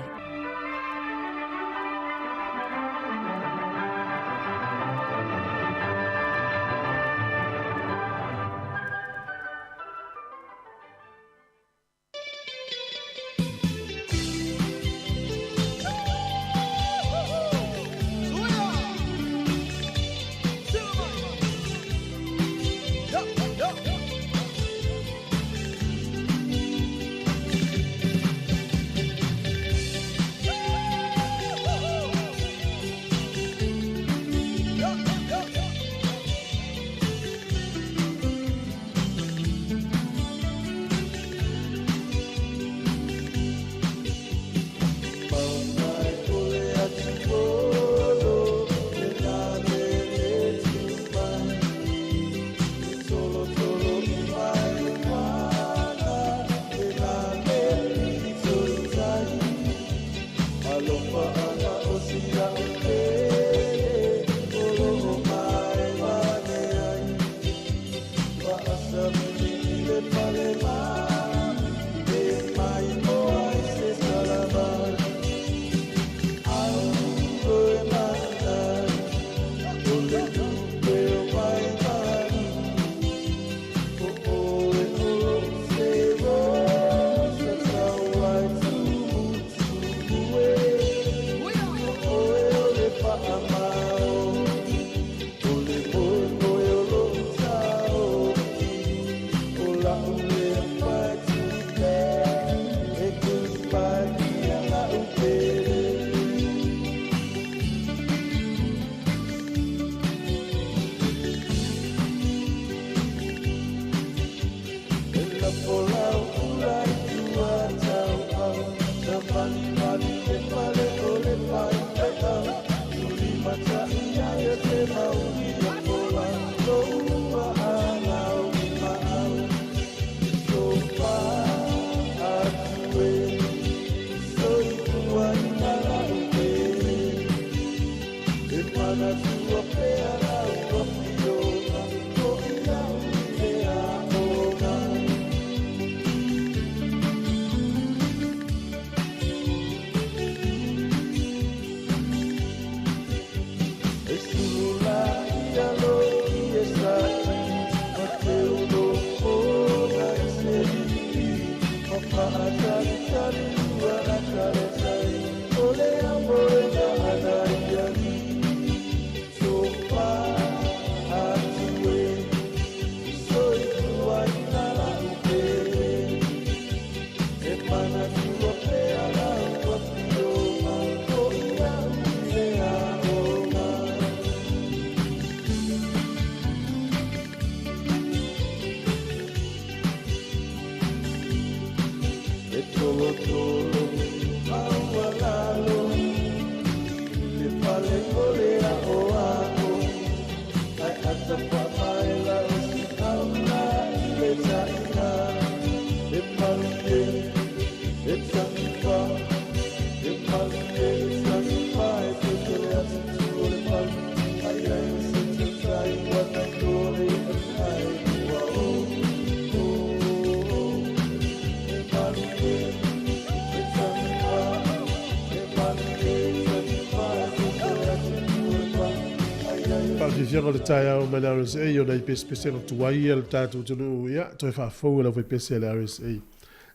B: Fiafiaga o le taeao mai le RSA ona i pesepesega tuai a le tatou atunuu, ia, toe faafou e le aufaipese a le RSA.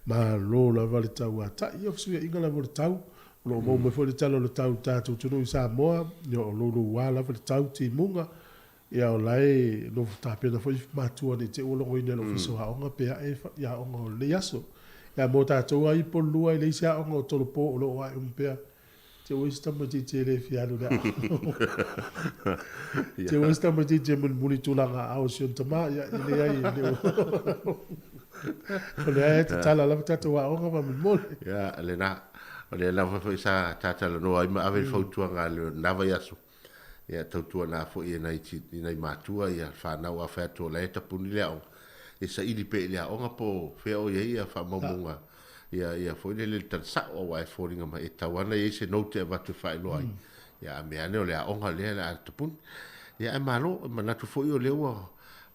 B: Malo lava le tauatai. Ia, o fesuiaiga lava o le tau, o lo o maua mai foi le tala o le tau i le tatou atunuu i Samoa, ia o louloua lava le tau timuga, ia o la e nofo tapena foi matua ne i te i ua logoina e le Ofisa o Aoga pe ae i aoga o lenei aso. Ia mo tatou lava i Upolu e leai se aoga o tolopo o lo o ae uma pea. Te ua isi tamaitiiti e le fia alu i le aoga. Te ua isi tamaitiiti e mulimuli i tulaga aao o si ona tama, ia e leai e le o. O lea e tatala lava tatou aoga faamolemole.
F: Ia, lena. O lea lava foi sa tatalanoa ai ma ave le fautuaga a lena vaiaso. Ia, tautuana foi e nai, i nai matua ia fanau a fai atu o la e tapuni le aoga, e saili pea i le aoga po o fea o i ai ia faamaumauga ia, ia foi lele le tala sao aua e foliga mai e tatau lava ona i ai se note e avatu e faailoa ai. Ia, a mea ane o le aoga lea o le a tapuni. Ia, ae malo, e manatu foi o lea ua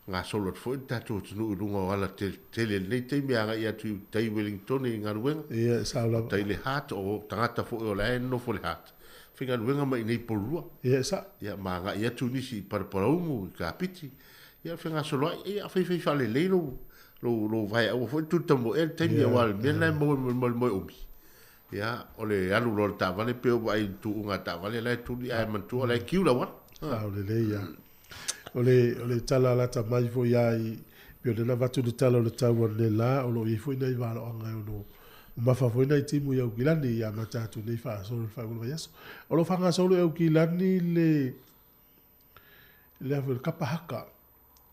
F: gasolo atu foi le tatou atunuu i luga o ala tele i lenei taimi agai atu i tai Wellingtone i galuega.
B: Ia, e sao lava.
F: Tai i le Hutt, o tagata foi o la e nonofo i le Hutt, faigaluega mai i inei i Pololua.
B: Ia, e sao.
F: Ia, ma agai atu nisi i Paraparaumu, i Kapiti, ia fegasoloai, ia faifai faalelei lou, lou, lou vae, aua foi le tu tamoe le taimi, aua o le mea lena e maua ma le moe umi. Ia, o le alu loa o le taavale, pei ua vaai i le tuuga a taavale la e tuli, ae manatua o la e kiu le auala.
B: Sao lelei lava. O le, o le tala lata mai foi lava i, pei o lea na avatu le tala o le tau ananela, o lo o i ai foi nai valoaga e ono mamafa foi nai timu i Aukilani i amata atu nei faasolo i le faaiuga o le vaiaso. O lo o faagasolo i Aukilani le, le a foi, le kapa haka.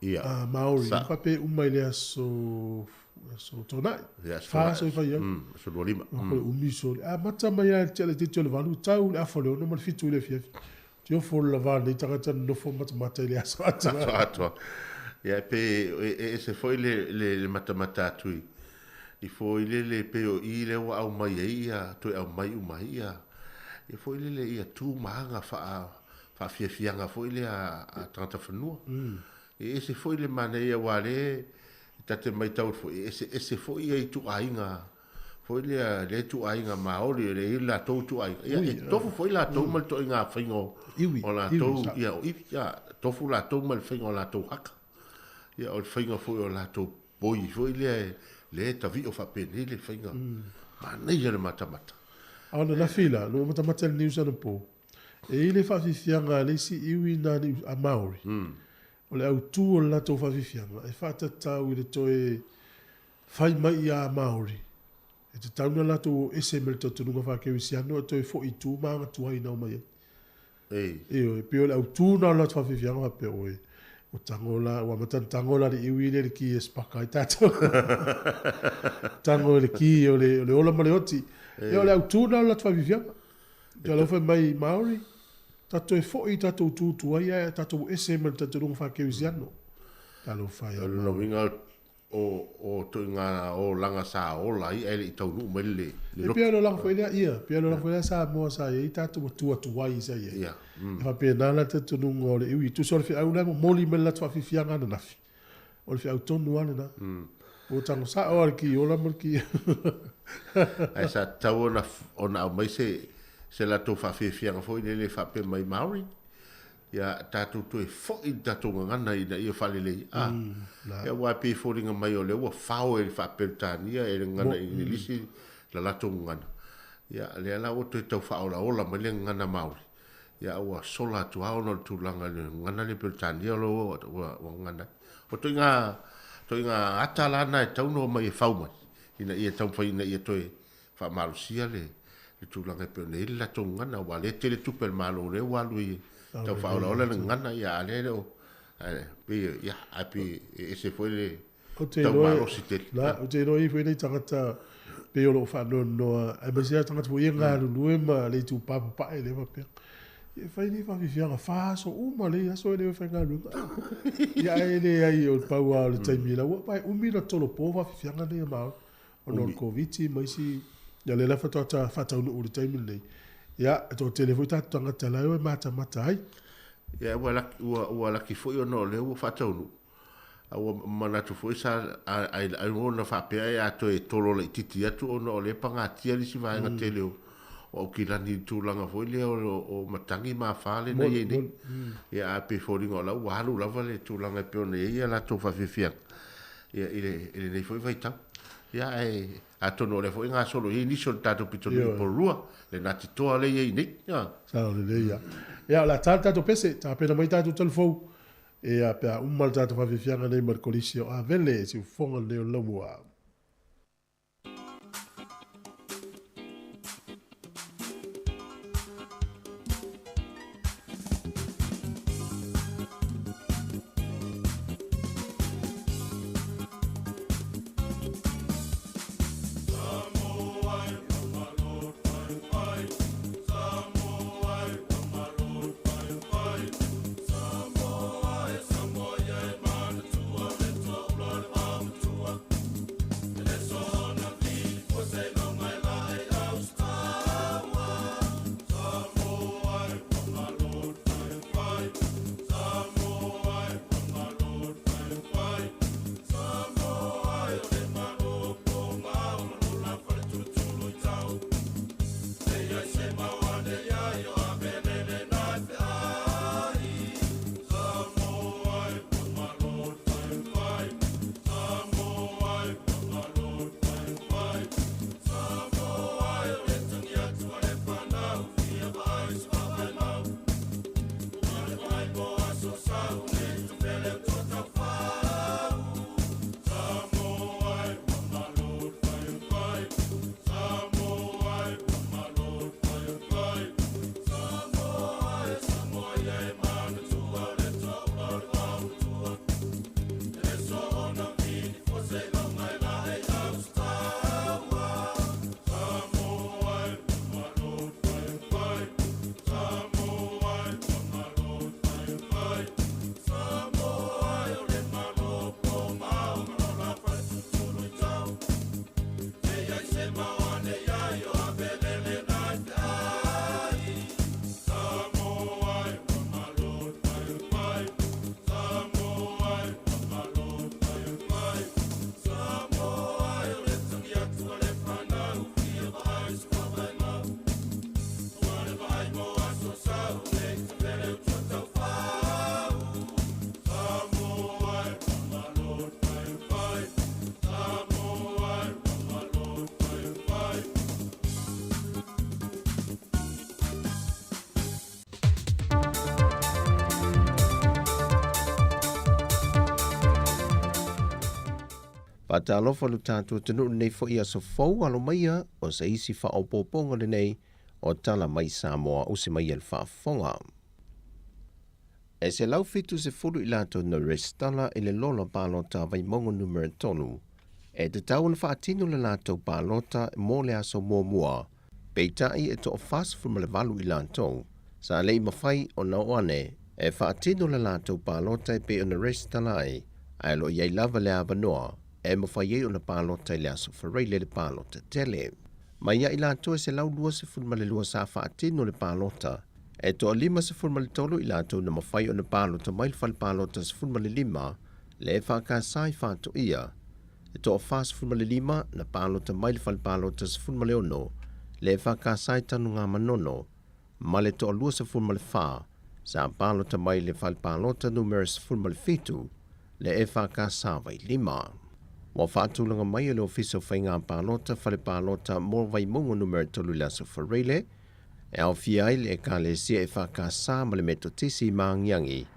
F: Ia.
B: A Maori,
F: Sa.
B: faapea e uma i le aso, aso Toonai.
F: Ia, aso
B: Fa aso e fai ai.
F: Aso 25.
B: Ko le umi sole. Amata mai lava i le ti'a laitiiti o le 8 tau i le afa o le 6 ma le 7 i le afiafi. Tiofo le lava lenei tagata nonofo matamata i le aso atoa.
F: Aso atoa. Ia, pe e ese foi le, le, le matamata atu i, i foi lele pei o i lea ua aumai ai ia, toe aumai uma ai ia, ia foi lele ia tu ma aga faa, faafiafiaga foi lea a tagata fanua. E ese foi le manaia aua lea e ta te matau atu foi, e eseese foi ia ituaiga foi lea, lea ituaiga Maori, lea e i ai le latou ituaiga, ia e tofu foi latou ma le ituaiga faiga o
B: Iwi,
F: o latou,
B: iwi, sa.
F: ia o iwi, ia tofu latou ma le faiga o latou haka. Ia o le faiga foi o latou poi foi lea, lea e tavio faapenei le faiga. Manaia le matamata.
B: A o ananafi la, na ou matamata i le news anapo, E i ai le faafiafiaga a le isi iwi na niu a Maori, o le autū o le latou faafiafiaga e faatatau i le toe fai mai ia Maori, e tatau ona latou o ese mai le talitonuga faa-kerisiano e toe foi i tu ma aga tuai na omai ai. Ioe, e pei o le autū na o le latou faafiafiaga faapea, oi, ua tago la, ua amata ona tago la le iwi lea i le ki e spaka ai tatou. Tago i le ki o le, o le ola ma le oti. Ia o le autū na o le latou faafiafiaga. Talofa e mai Maori, tatou toe foi i tatou tu tuai ae tatou ese mai le talitonuga faa-kerisiano. Talofa e
F: O lona uiga o o ituaiga olaga sa ola ai ae le i taunuu mai le
B: E
F: lotu.
B: pei o le olaga foi lea, ia, pei o le olaga foi lea Samoa sa i ai tatou ua tu atuai sa i ai.
F: Ia.
B: E faapena la le talitonuga o le iwi. Tusa o le feau la e momoli mai le latou faafiafiaga ananafi, O le feau tonu lava lena. Ua tago sao lava le ki ola ma le ki.
F: Ae sa tatau ona ona aumai se se latou faafiafiaga foi lele faapea mai Maori, ia tatou toe foi i le tatou gagana ina ia faalelei a. Ia aua e pei e foliga mai o lea ua fao e le faa-Peretania e le gagana Igilisi la latou gagana. Ia lea la ua toe tau faaolaola mai le gagana Maori. Ia ua sola atu lava ona o le tulaga i le gagana lea Peretania o lo ua ua gagana ai. O ituaiga ituaiga ata la na e tatau ona omai e fau mai ina ia taumafai ina ia toe faamalosia le le tulaga e pei ona i ai le latou gagana aua o lea e tele tupe a le Malo o lea ua alu i tau faaolaola le gagana ia a o lea e le o ae pei ia ae pei e ese foi le
B: Ou te
F: tau
B: iloa,
F: malosi tele.
B: la, ou te iloa e i ai foi nai tagata pei o lo o faanoanoa, aemaise lava tagata foi ia e galulue ma le itupa papae lea faapea, ia e fai nei faafiafiaga fa aso uma nei aso e le o e faigaluega. Ia ae leai o le pau lava o le taimi la ua e umi ona tolopo faafiafiaga nei a Maori ona o le Koviti ma isi, ia lea la faatoa faataunuu i le taimi lenei. Ia, e toatele foi tatou tagata la e o e matamata ai.
F: Ia ua laki, ua, ua laki foi ona o lea ua faataunuu. A ua manatu foi sa ai ona faapea e a toe tolo laititi atu ona o lea e pagatia le isi vaega tele o o Aukilani i le tulaga foi lea o matagi ma afa lea na i ai nei. Ia, ae pei e foliga o la ua alu lava le tulaga e pei ona i ai a latou faafiafiaga ia, i lenei foi vaitau. Ia, ae atonu o lea foi e gasolo i ai nisi o le tatou pitonuu i Porirua, le Ngāti Toa lea e i ai nei. Ia.
B: Sao lelei ia. Ia, o le a ta le tatou pese, tapena mai tatou talafou, ia, pe a uma le tatou faafiafiaga nei ma le Kolisi o Avele, siufofoga lenei o le Laumua.
H: Faatalofa lo tatou atunuu lenei foi aso fou alo maia o se isi faaopoopoga lenei o Tala Mai Samoa usi mai e le faafofoga. E 170 i latou na resitala i le lola palota a Vaimauga Numera 3 e tatau ona faatino le latou palota mo le aso muamua, peitai e toa-48 i latou sa le i mafai ona oo ane e faatino le latou palota e pei ona resitala ai, ae o lo o i ai lava le avanoa e mafai ai ona palota i le aso Faraile le palota tele. Mai ia i latou e 122 sa faatino le palota, e toa-53 i latou na mafai ona palota mai le fale palota 15 le EFKS i Faatoia, e toa-45 na palota mai le fale palota 16 le EFKS i Tanugamanono, ma le toa-24 sa palota mai le fale palota numera 17 le EFKS Vailima. Ua faatulaga mai e le Ofisa o Faiga Palota fale palota mo Vaimauga Numera 3 i le Aso Faraile, e aofia ai le Ekalesia EFKS ma le Metotisi i Maagiagi,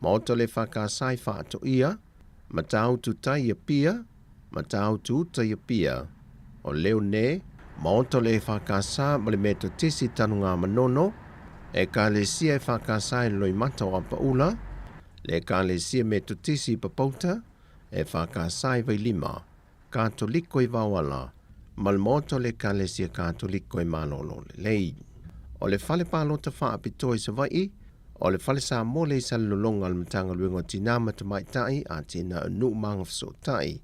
H: Maota o le EFKS i Faatoia, Matautu Tai i Apia, Matautu Uta i Apia, o Leone, Maota o le EFKS ma le Metotisi i Tanugamanono, Ekalesia EFKS i Loimata o Apaula, le Ekalesia Metotisi i Papauta, EFKS i Vailima, Katoliko i Vaoala, ma le Maota o le Ekalesia Katoliko e malolo lelei. O le Fale Palota Faapitoa i Savaii, o le Fale Samoa lea i Salelologa a le Matagaluega o Tinā ma Tamaitai, Atinae o Nuu ma Agafesootai.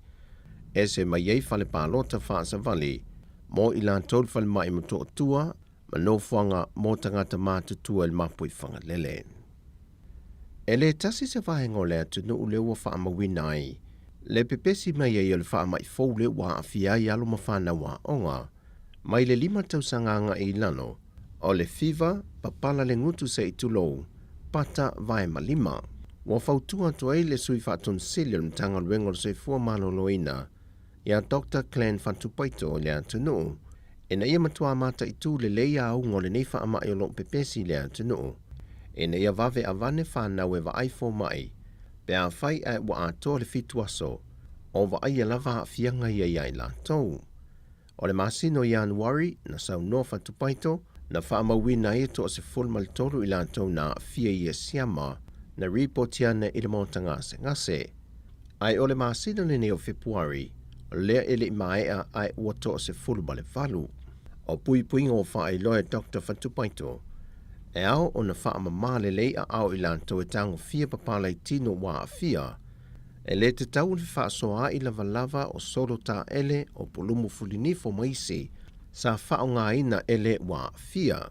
H: Ese mai ai Fale Palota Faasavali mo i latou le falemai Motootua ma nofoaga mo tagata matutua i le Mapuifagalele. E le tasi se vaega o le atunuu lea ua faamauina ai le pepesi mai ai o le faamai fou lea ua aafia ai alo ma fanau aoga. Mai le 5 tausaga agai i lalo, o le fiva, papala le gutu se i tulou, pata vae ma lima. Ua fautua atu ai le Sui Faatonu Sili o le Matagaluega o le Soifua Maloloina, ia Doctor Glenn Fatupaito i le atunuu, ina ia matua mataitu lelei auga o lenei faamai o lo o pepesi i le atunuu, ina ia vave avane fanau e vaai fomai, pe afai ae ua atoa le 7 aso o vaaia lava aafiaga ia ia i latou. O le masina o Ianuari, na saunoa Fatupaito, na faamauina ai e 13 i latou na aafia i ia siama na ripoti ana i le maota gasegase. Ae o le masina lenei o Fepuari, lea e le i maea ae ua 18. O puipuiga ua faailoa e Doctor Fatupaito, e ao ona faamama lelei aao i latou e tagofia papala i tino ua aafia, E le tatau le fefaasoaai lavalava o solo taele o pulumu fulinifo ma isi sa faaaogaina e le ua aafia.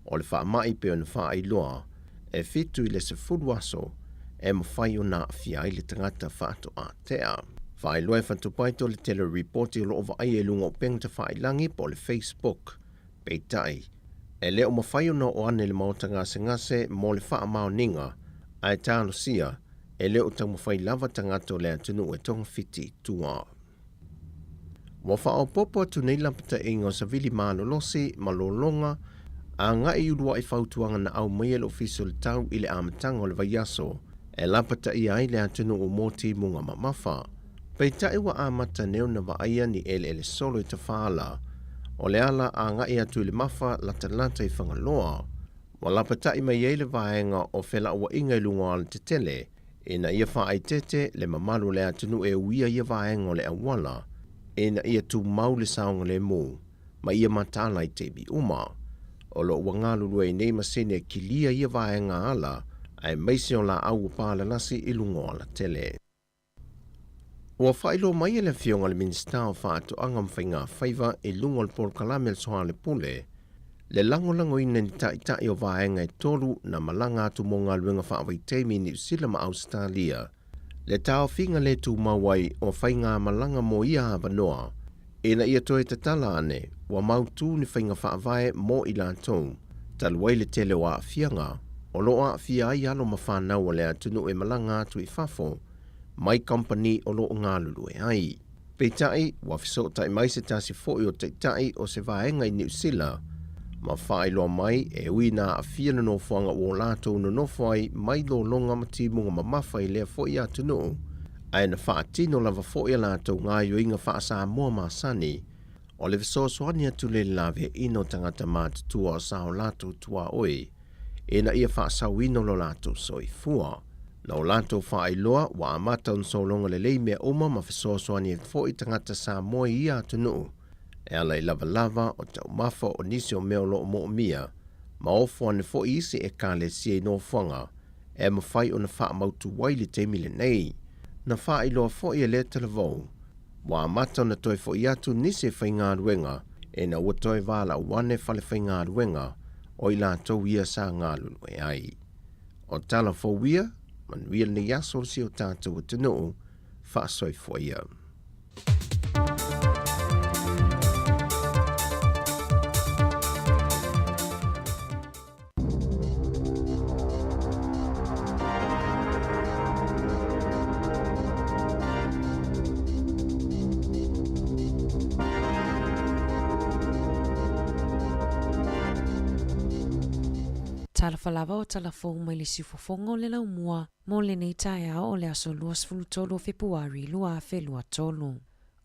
H: O le faamai pei ona faailoa, e 7 i le 10 aso e mafai ona aafia ai le tagata faatoa tea. Faailoa e Fatupaito le tele o ripoti o lo o vaaia i luga o upega tafailagi po o le Facebook. Peitai, e le o mafai ona oo ane i le maota gasegase mo le faamaoniga, ae talosia e le o taumafai lava tagata o le atunuu e togafiti i tua. Ua faaopoopo atu nei lapataiga o savili malolosi ma lologa agai i uluai fautuaga na aumaia e le Ofisa o le Tau i le amataga o le vaiaso e lapataia ai le atunuu mo timuga mamafa. Peitai ua amata nei ona vaaia ni eleele solo i Tafaala o le ala agai atu i le mafa latalata i Fagaloa. Ua lapatai mai ai le vaega o felauaiga i luga o alatetele ina ia faaeteete le mamalu o le atunuu e uia ia vaega o le auala ina ia tumau le saogalemu ma ia mataala i taimi uma. O lo o ua galulue ai nei masini e kilia ia vaega ala aemaise o laau ua palalasi i luga o alatele. Ua faailoa mai e le Afioga i le Minisita o Faatoaga ma Faiga Faiva i luga o le polokalame a le Soalepule le lagolagoina i ni taitai o vaega e tolu na malaga atu mo galuega faavaitaimi i Niu Sila ma Ausetalia le taofiga le tumau ai o faigamalaga mo ia avanoa ina ia toe tatala ane ua mautū ni faiga faavae mo i latou talu ai le tele o aafiaga o lo o aafia ai alo ma fanau o le atunuu e malaga atu i fafo mai kamupani o lo o galulue ai. Peitai, ua fesootai mai se tasi foi o taitai o se vaega i Niu Sila ma faailoa mai e ui na aafia le nofoaga ua o latou nonofo ai mai lologa ma timuga mamafa i lea foi atunuu, ae na faatino lava foi a latou gaoioiga faa-Samoa masani o le fesoasoani atu le laveaiina o tagata matutua o sa o latou tuaoi ina ia faasaoina lo latou soifua. Na o latou faailoa ua amata ona sologa lelei mea uma ma fesoasoani ai foi tagata Samoa i ia atunuu e ala i lavalava o taumafa o nisi o mea o lo o moomia ma ofo ane foi isi ekalesia i nofoaga e mafai ona faamautu ai le taimi lenei. Na faailoa foi e lea talavou ua amata ona toe foi atu nisi e faigaluega ina ua toe valaau ane fale faigaluega o i latou ia sa galulue ai. O tala fou ia, manuia lenei aso o si o tatou atunuu, faasoifua ia.
G: Talofa lava o tala fou mai le siufofoga o le laumua mo lenei taeao o le aso 23 o Fepuari 2023.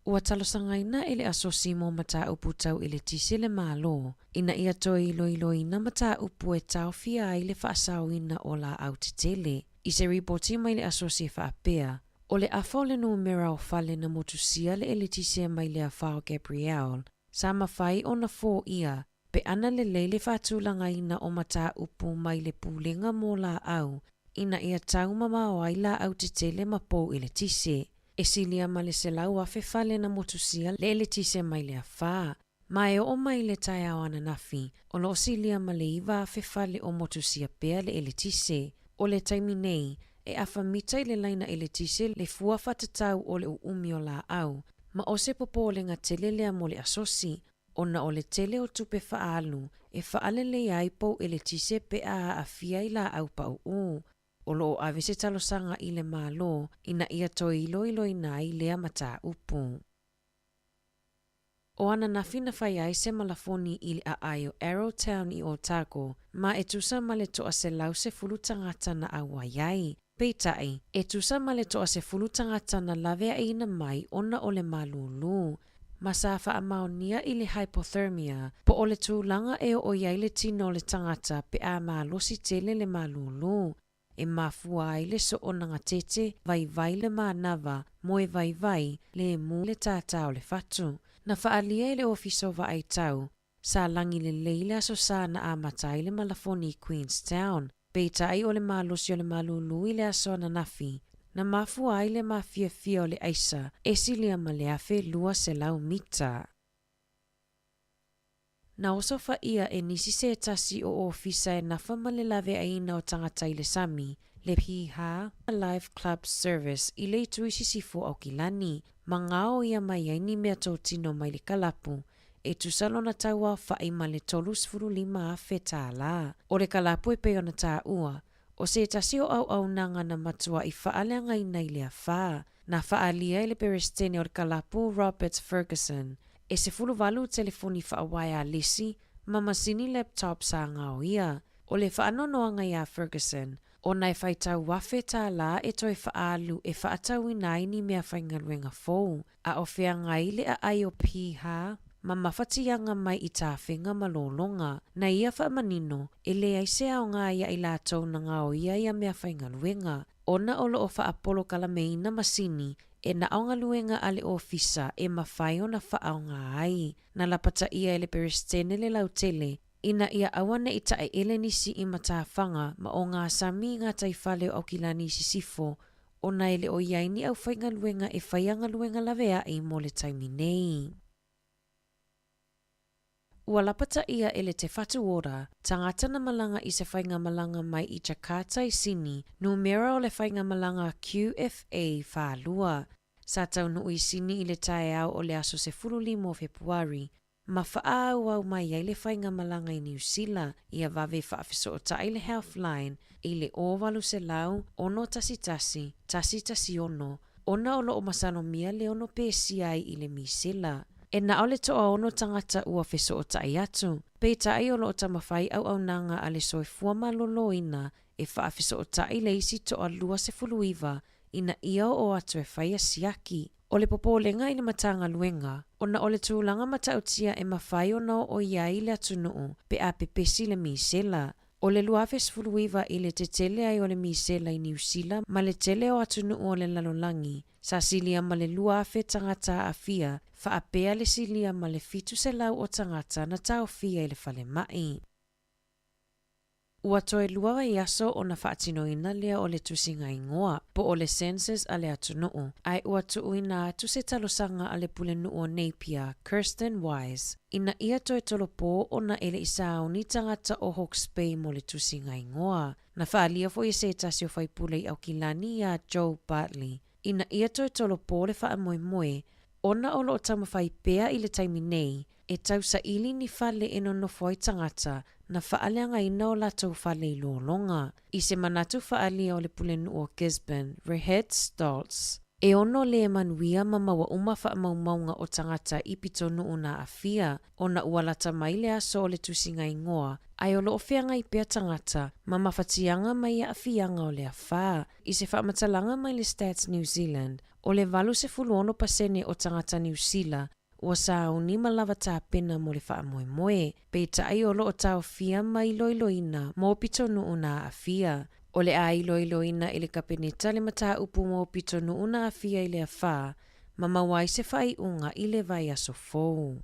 G: Ua talosagaina e le Asosi mo Mataupu Tau Eletise le Malo ina ia toe iloiloina mataupu e taofia ai le faasaoina o laau tetele. I se ripoti mai le Asosi e faapea, o le afa o le numera o fale na motusia le eletise mai le afa o Gabrielle, sa mafai ona foia pe ana lelei le faatulagaina o mataupu mai le Pulega mo Laau ina ia tau mamao ai laau tetele ma pou eletise. E silia ma le 100,000 fale na motusia le eletise mai le afa, ma e oo mai le taeao ananafi, o lo o silia ma le 9,000 fale o motusia pea le eletise. O le taimi nei, e afa mita i le laina eletise le fua faatatau o le uumi o laau, ma o se popolega tele lea mo le asosi. ona o le tele o tupe faaalu e faaleleia ai pou eletise pe a aafia i laau pauū. O lo o ave se talosaga i le Malo ina ia toe iloiloina ai lea mataupu. O ananafi na fai ai se malafoni i le aai o Arrowtown i Otago, ma e tusa ma le 110 tagata na auai ai. Peitai, e tusa ma le 10 tagata na laveaiina mai ona o le malūlū, ma sa faamaonia i le hypothermia, po o le tulaga e oo i ai le tino o le tagata pe a malosi tele le malūlū, e mafua ai le soonaga tete, vaivai le manava, moe vaivai, lemu le tātā o le fatu. Na faaalia e le Ofisa o Vaai Tau, sa lagi lelei le Aso Sa na amata ai le malafoni i Queenstown, peitai o le malosi o le malūlū i le aso ananafi, na mafua ai le mafiafia o le aisa e silia ma le 1200 mita. Na osofaia e nisi se tasi o ofisa e nafa ma le laveaiina o tagata i le sami, le Piha Life Club Service i le itu i sisifo o Aukilani, ma gaoia mai ai ni meatotino mai le kalapu, e tusa lona tauaofa'i ma le $35,000 tālā. O le kalapu e pei ona taua, O se tasi o auaunaga na matua'i faaleagaina i le afā, na faaalia e le Peresetene o le Kalapu Robert Ferguson, e 18 telefoni faauaealesi ma masini laptop sa gaoia. O le faanoanoaga iā Ferguson, ona e faitau $1,000 e toe faaalu e faatauina ai ni meafaigaluega fou, a o feagai le aai o Piha ma mafatiaga mai i tafega ma lologa. Na ia faamanino, e leai se aoga ia i latou na gaoia ia meafaigaluega, ona o lo o faapolokalameina masini e na o galuega a le ofisa e mafai ona faaaoga ai. Na lapataia e le Peresetene le lautele, ina ia aua ne i taeele nisi i matafaga ma ogasami i gataifale o Aukilani i Sisifo, ona e le o i ai ni aufaigaluega e faia galuega laveai mo le taimi nei. Ua lapataia e le Te Whatu Ora, tagata na malaga i se faigamalaga mai i Jakarta i Sini, numera o le faigamalaga QFA 42, sa taunuu i Sini i le taeao o le aso 15 o Fepuari, ma faaauau mai ai le faigamalaga i Niu Sila ia vave faafesootai le Healthline i le 0800 611 116 ona o lo o masalomia le ono pesia ai i le misela. E na o le toaono tagata ua fesootai atu, peitai o lo o taumafai auaunaga a le soifua maloloina e faafesootai le isi toa 29 ina ia oo atu e faia siaki. O le popolega i le Matagaluega, ona o le tulaga matautia e mafai ona oo i ai le atunuu pe a pepesi le misela. O le 2019 i le tetele ai o le misela i Niu Sila ma le tele o atunuu o le lalolagi, sa silia ma le 2,000 tagata aafia, faapea le silia ma le 700 o tagata na taofia i le falemai. Ua toe lua vaiaso ona faatinoina lea o le tusiga igoa, po o le census a le atunuu, ae ua tuuina atu se talosaga a le pulenuu o Napier, Kirsten Wise, ina ia toe tolopo ona e le i sauni tagata o Hawke's Bay mo le tusiga igoa. Na faaalia foi e se tasi o faipule i Aukilani iā Joe Bartley, ina ia toe tolopo le faamoemoe, ona o lo o taumafai pea i le taimi nei e tausaili ni fale e nonofo ai tagata na faaleagaina o latou fale i lologa. I se manatu faaalia o le pulenuu o Gisborne, Rehette Stoltz, e ono le manuia ma maua uma faamaumauga o tagata i pitonuu na aafia ona ua lata mai le aso o le tusiga igoa, ae o lo o feagai pea tagata ma mafatiaga mai aafiaga o le afā. I se faamatalaga mai le Stats New Zealand, o le 86% o tagata Niu Sila Ua sauni ma lava tapena mo le faamoemoe, peitai o lo o taofia ma iloiloina mo pitonuu na aafia. O le a iloiloina e le Kapeneta le mataupu mo pitonuu na aafia i le afā ma maua ai se faaiuga i le vaiaso fou.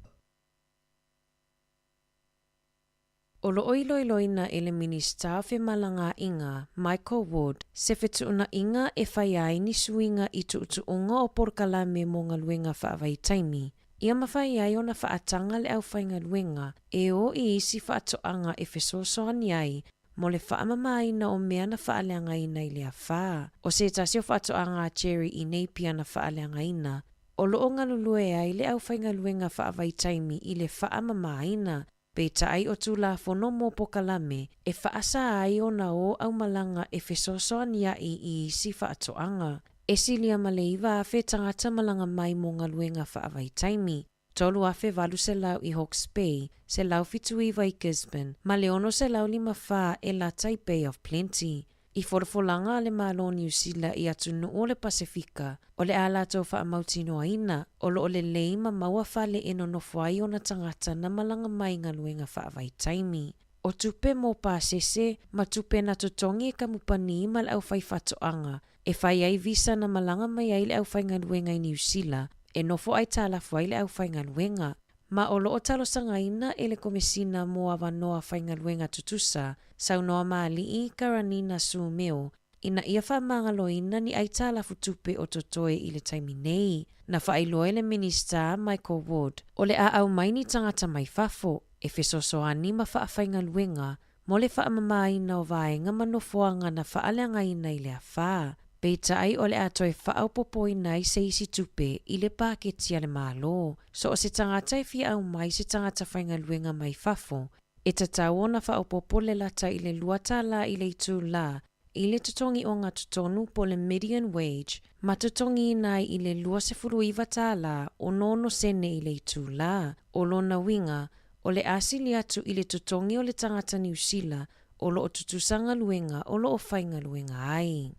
G: O lo o iloiloina e le Minisita o Femalagaaiga, Michael Wood, se fetuunaiga e fai ai ni suiga i tuutuuga o polokalame mo galuega faavaitaimi, ia mafai ai ona faataga le aufaigaluega e o i isi faatoaga e fesoasoani ai mo le faamamaina o mea na faaleagaina i le afā. O se tasi o faatoaga a Jerry i Napier na faaleagaina. o lo o galulue ai le aufaigaluega faavaitaimi i le faamamaina, peitai o Tulafono mo Pokalame e faasa ai ona o aumalaga e fesoasoaniaʻi i isi faatoaga. E silia ma le 9,000 tagata malaga mai mo galuega faavaitaimi, 3,800 i Hawke's Bay, 179 i Gisborne, ma le 654 e lata i Bay of Plenty. I folafolaga a le Malo o Niu Sila i atunuu o le Pasefika, o le a latou faamautinoaina, o lo o lelei ma maua fale e nonofo ai ona tagata na malaga mai i galuega faavaitaimi. O tupe mo pasese ma tupe na totogi e kamupani ma le aufaifaatoaga e fai ai visa na malaga mai ai le aufaigaluega i Niu Sila e nofo aitalafu ai le aufaigaluega, ma o lo o talosagaina e le Komesina mo Avanoa Faigaluega Tutusa, saunoa Maali'i Karanina Sumeo, ina ia faamagaloina ni aitalafu tupe o totoe i le taimi nei. Na faailoa e le Minisita Michael Wood, o le a aumai ni tagata mai fafo e fesoasoani ma faafaigaluega mo le faamamaina o vaega ma nofoaga na faaleagaina i le afa. Peitai o le a toe faaopoopoina ai se isi tupe i le paketi a le Malo. So o se tagata e fia aumai se tagata faigaluega mai fafo, e tatau ona faaopoopo le lata i le $2 i le itulā i le totogi ogatotonu po o le median wage ma totogiina ai i le $29.66 i le itulā. O lona uiga, o le a sili atu i le totogi o le tagata Niu Sila o lo o tutusa galuega o lo o faigaluega ai.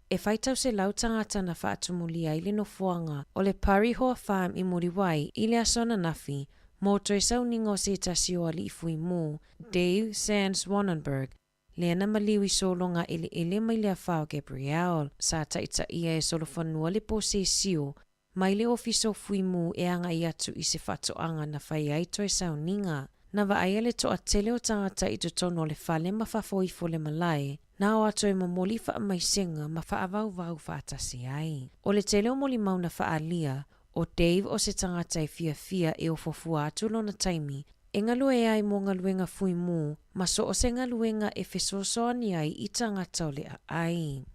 G: E faitau selau tagata na faatumulia ai le nofoaga o le Parihoa Farm i Muriwai i le aso ananafi mo toe sauniga o se tasi o alii fuimu, Dave Sands Wannenburg, lea na maliu i sologa eleele mai le afa o Gabrielle. Sa taitaia e solofanua le posesio mai le Ofisa o Fuimu e agai atu i se faatoaga na fai ai toe sauniga. Na vaaia le toatele o tagata i totonu o le fale ma fafo ifo o le malae, na o atu e momoli faamaisega ma faavauvau faatasi ai. O le tele o molimau na faaalia, o Dave o se tagata e fiafia e ofofua atu lona taimi e galue ai mo galuega fuimu ma so o se galuega e fesoasoani ai i tagata o le aai.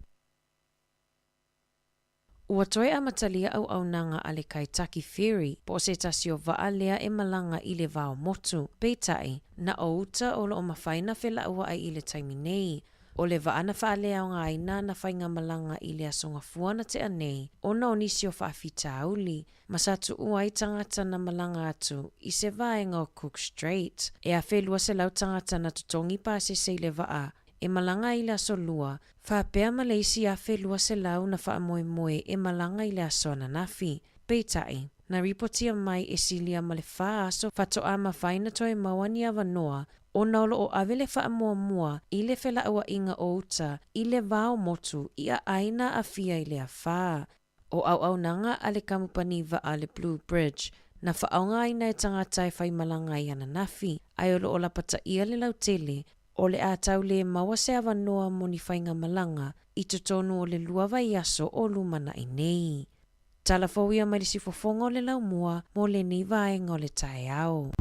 G: Ua toe amatalia auaunaga a le Kaitaki Ferry po o se tasi o vaa lea e malaga i le vao motu. Peitai, na o uta o lo o mafai na felauaʻi i le taimi nei. O le vaa na faaleaogaina ana faigamalaga i le Aso Gafua na tea nei ona o nisi o faafitauli ma sa tuua ai tagata na malaga atu i se vaega o Cook Strait. E 1,200 tagata na totogi pasese i le vaa e malaga ai i le Aso Lua, faapea ma le isi 1,200 na faamoemoe e malaga i le aso ananafi. Peitai, na ripotia mai e silia ma le fa aso faatoa mafai na toe maua ni avanoa ona o lo o ave le faamuamua i le felauaiga o uta i le vao motu i aai na aafia i le afa. O auaunaga a le kamupani vaa le Blue Bridge na faaaogaina e tagata e faimalaga ai ananafi, ae o lo o lapataia le lautele o le a tau le maua se avanoa mo ni faigamalaga i totonu o le lua vaiaso o lumanaʻi nei. Tala fou ia mai le sifofoga o le laumua mo lenei vaega o le taeao.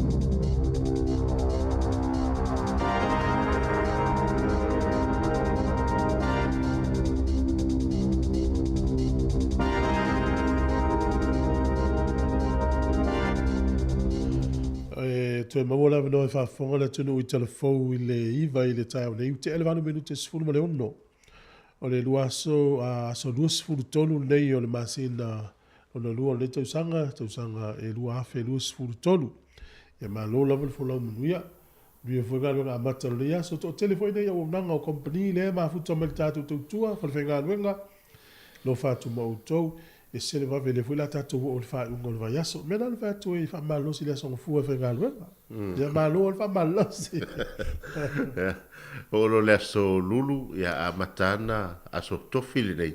B: E toe maua le avanoa e faafofoga le atunuu i talafou i le 9 i le taeao nei, ua tea le 8 minute 16 o le lua aso, aso 23 lenei o le masina lona lua o lenei tausaga, tausaga e 2023. Ia malo lava le folau manuia. Manuia foi galuega amata o lenei aso. Toatele foi nei auaunaga o company lea e mafuta mai le tatou tautua, falefaigaluega, alofa atu ma outou. E sese le vave, lea foi o le a tatou oo i le faaiuga o le vaiaso. O le mea lena na fai atu ai, faamalolosi i le Aso Gafua e faigaluega. Ia malo le faamalolosi.
F: Oo loa le Aso Lulu, ia amata ana Aso Tofi lenei.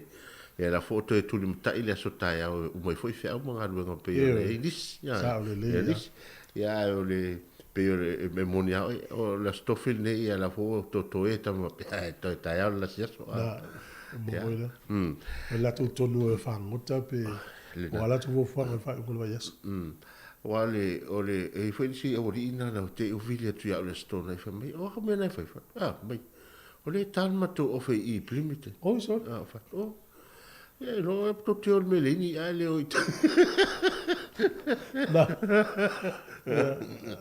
F: Ia la foi o toe tulimatai le aso taeao e uma ai foi feau ma galuega pei ona i ai nisi.
B: Sao lelei.
F: Ia nisi. Ia ae o le pei o le e moni lava oe, o le Aso Tofi lenei ia la foi ua totoe tama faapea ae toe taeao le lasi aso.
B: Na, e moe la. O le latou tonu e fagota pe o a latou fuafuaga i le faaiuga o le vaiaso.
F: Aua o le, o le, e i ai foi nisi aualii na na te i uvili atu ia au i le Aso Toonai fai mai, o a ka mea na e fai? Fai atu, a, mai, o lea e ta le matou ofe i i Plymouth.
B: Oi, sorry.
F: A, fai atu, oh. Ia, iloa oe tou te o i le meleini ae le o i
B: Na,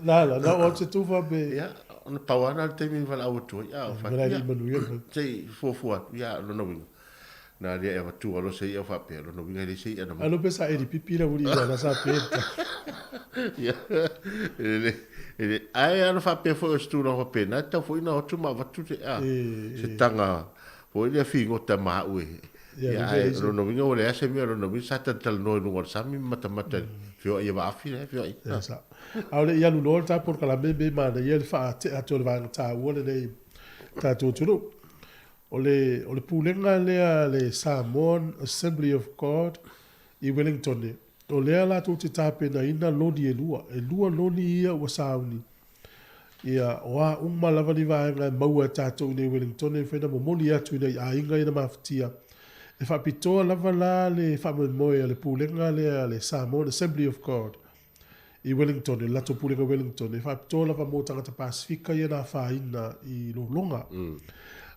B: na, na, na o atu se tufa pe.
F: Ia, ona pau lava lena o le taimi na valaau atu ai, a o fai,
B: ia,
F: se i fuafua atu, ia, o lona uiga, na lea e avatua loa se i'a faapea, o lona uiga e leai se i'a na
B: maua. Alo pe sa eli pipi le uli ua na sa pe.
F: Ia, e le, e le, ae ana faapea foi o se tulaga faapena, e tatau foi ona o atu ma avatu se, a, se taga foi lea figota ma au e, Ia, ae o lona uiga ua leai se mea, o lona uiga sa talatalanoa i luga o le sami ma matamata i le feoai a Vaafi la e feoai.
B: Ia, sa. A o le i alu loa le ta polokalame me manaia le faatea atu o le vaega taua lenei i tatou atunuu. O le, o le pulega lea a le Samoan Assembly of God i Wellingtone, o lea latou te tapenaina loli e lua. E lua loli ia ua sauni. Ia, o a uma lava ni vaega e maua e tatou i inei i Wellingtone e mafai ona momoli atu i nai aiga ia na mafatia. E faapitoa lava la le faamoemoe a le pulega lea a le Samoan Assembly of God i Wellington, le latou pulega i Wellington, e faapitoa lava mo tagata Pasefika ia na afaina i lologa.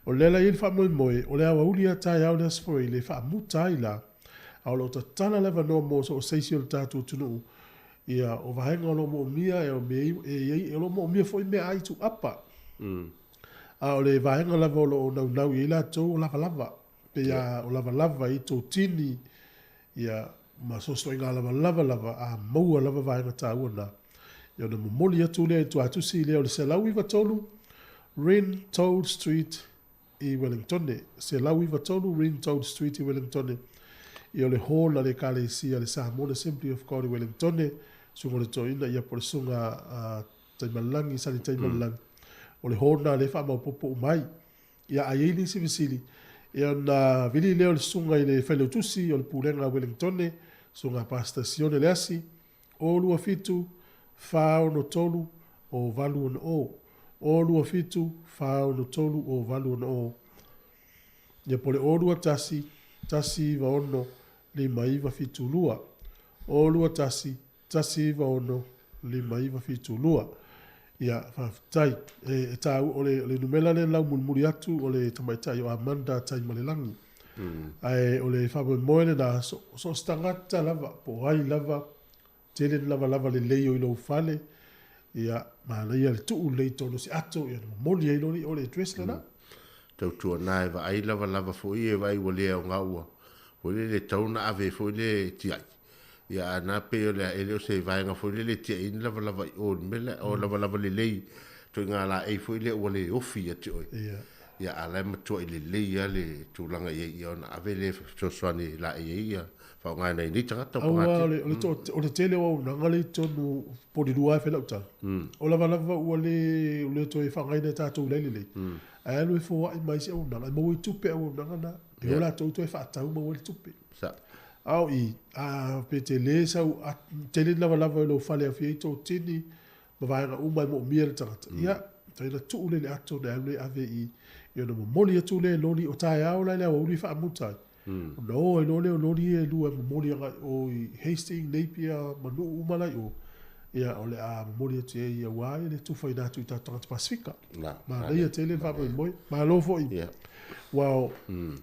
B: O lea la e i ai le faamoemoe, o le aoauli a taeao le Aso Faraile e faamuta ai la, a o lo o tatala le avanoa mo so o se isi o le tatou atunuu Ia, o vaega o lo o moomia e o mea e i ai, o lo o moomia foi meaai tuuapa. A o le vaega lava o lo o naunau i ai latou o lavalava. Pei a o lavalava i totini, ia, ma sosoiga lavalava lava, a maua lava vaega taua na. Ia ona momoli atu lea i le tuatusi lea o le 193 Rintoul Street i Wellingtone, 193 Rintoul Street i Wellingtone, ia o le hall a le Ekalesia a le Samoan Assembly of God i Wellingtone, susuga o le toeaina ia po o le susuga a Taimalelagi, Sani Taimalelagi, o le hall lena lea e faamaopoopo uma ai. Ia a i ai nisi fesili, ia ona vili lea o le susuga i le Failautusi o le Pulega a Wellingtone, susuga a Pastor Sione Leasi, O 27 463 o 860 O 27 463 o 860 Ia po o le O 21 196 5972 O 21 196 5972 Ia, faafetai. E, e tāu, o le, o le numera lea lau mulimuli atu o le tamaitai o Amanda Taimalelagi. Ae o le faamoemoe lena, so, so o se tagata lava, po o ai lava, tele ni lavalava lelei o i lou fale, ia, manaia le tuu lelei i totonu o se ato, ia ona momoli ai loa lea i o le address lena.
F: Tautuana e vaai lavalava foi e vaai ua le aoga ua foi lele e tatau ona ave foi le tiai. Ia a na pei o le a e le o se vaega foi lele e tiai ai ni lavalava i o i le mea lea, o lavalava lelei ituaiga laei foi lea ua le ofi ia te oe.
B: Ia.
F: Ia a la e matuai lelei lava le tulaga i ai ia ona ave lea e fesoasoani e laei ai ia faaaoga e nai nei tagata o
B: Aua o le, o le, toa, o le tele o auaunaga lea i totonu Polilua lava e fai lau tala. O lavalava ua le, ua le toe faaaogaina e tatou i la e lelei. Ae alu e foai mai isi auaunaga, e maua ai tupe auaunaga na. E o latou toe faatau maua ai le tupe.
F: Sa.
B: A o i, a pe tele sau, a tele ni lavalava i lou fale e aofia ai totini ma vaega uma e moomia e le tagata, ia, mafai ona tuu lea i le ato ona e alu lea e ave i, ia ona momoli atu lea e loli, o taeao la i le aoauli e faamuta ai, ona o ai loa lea o loli ia e lua e momoli agai i o i Hastings, Napier ma nuu uma la i o, ia o le a momoli atu i ai aua le tufaina atu i tatou tagata Pasefika. Manaia tele le faamoemoe. Malo foi. Aua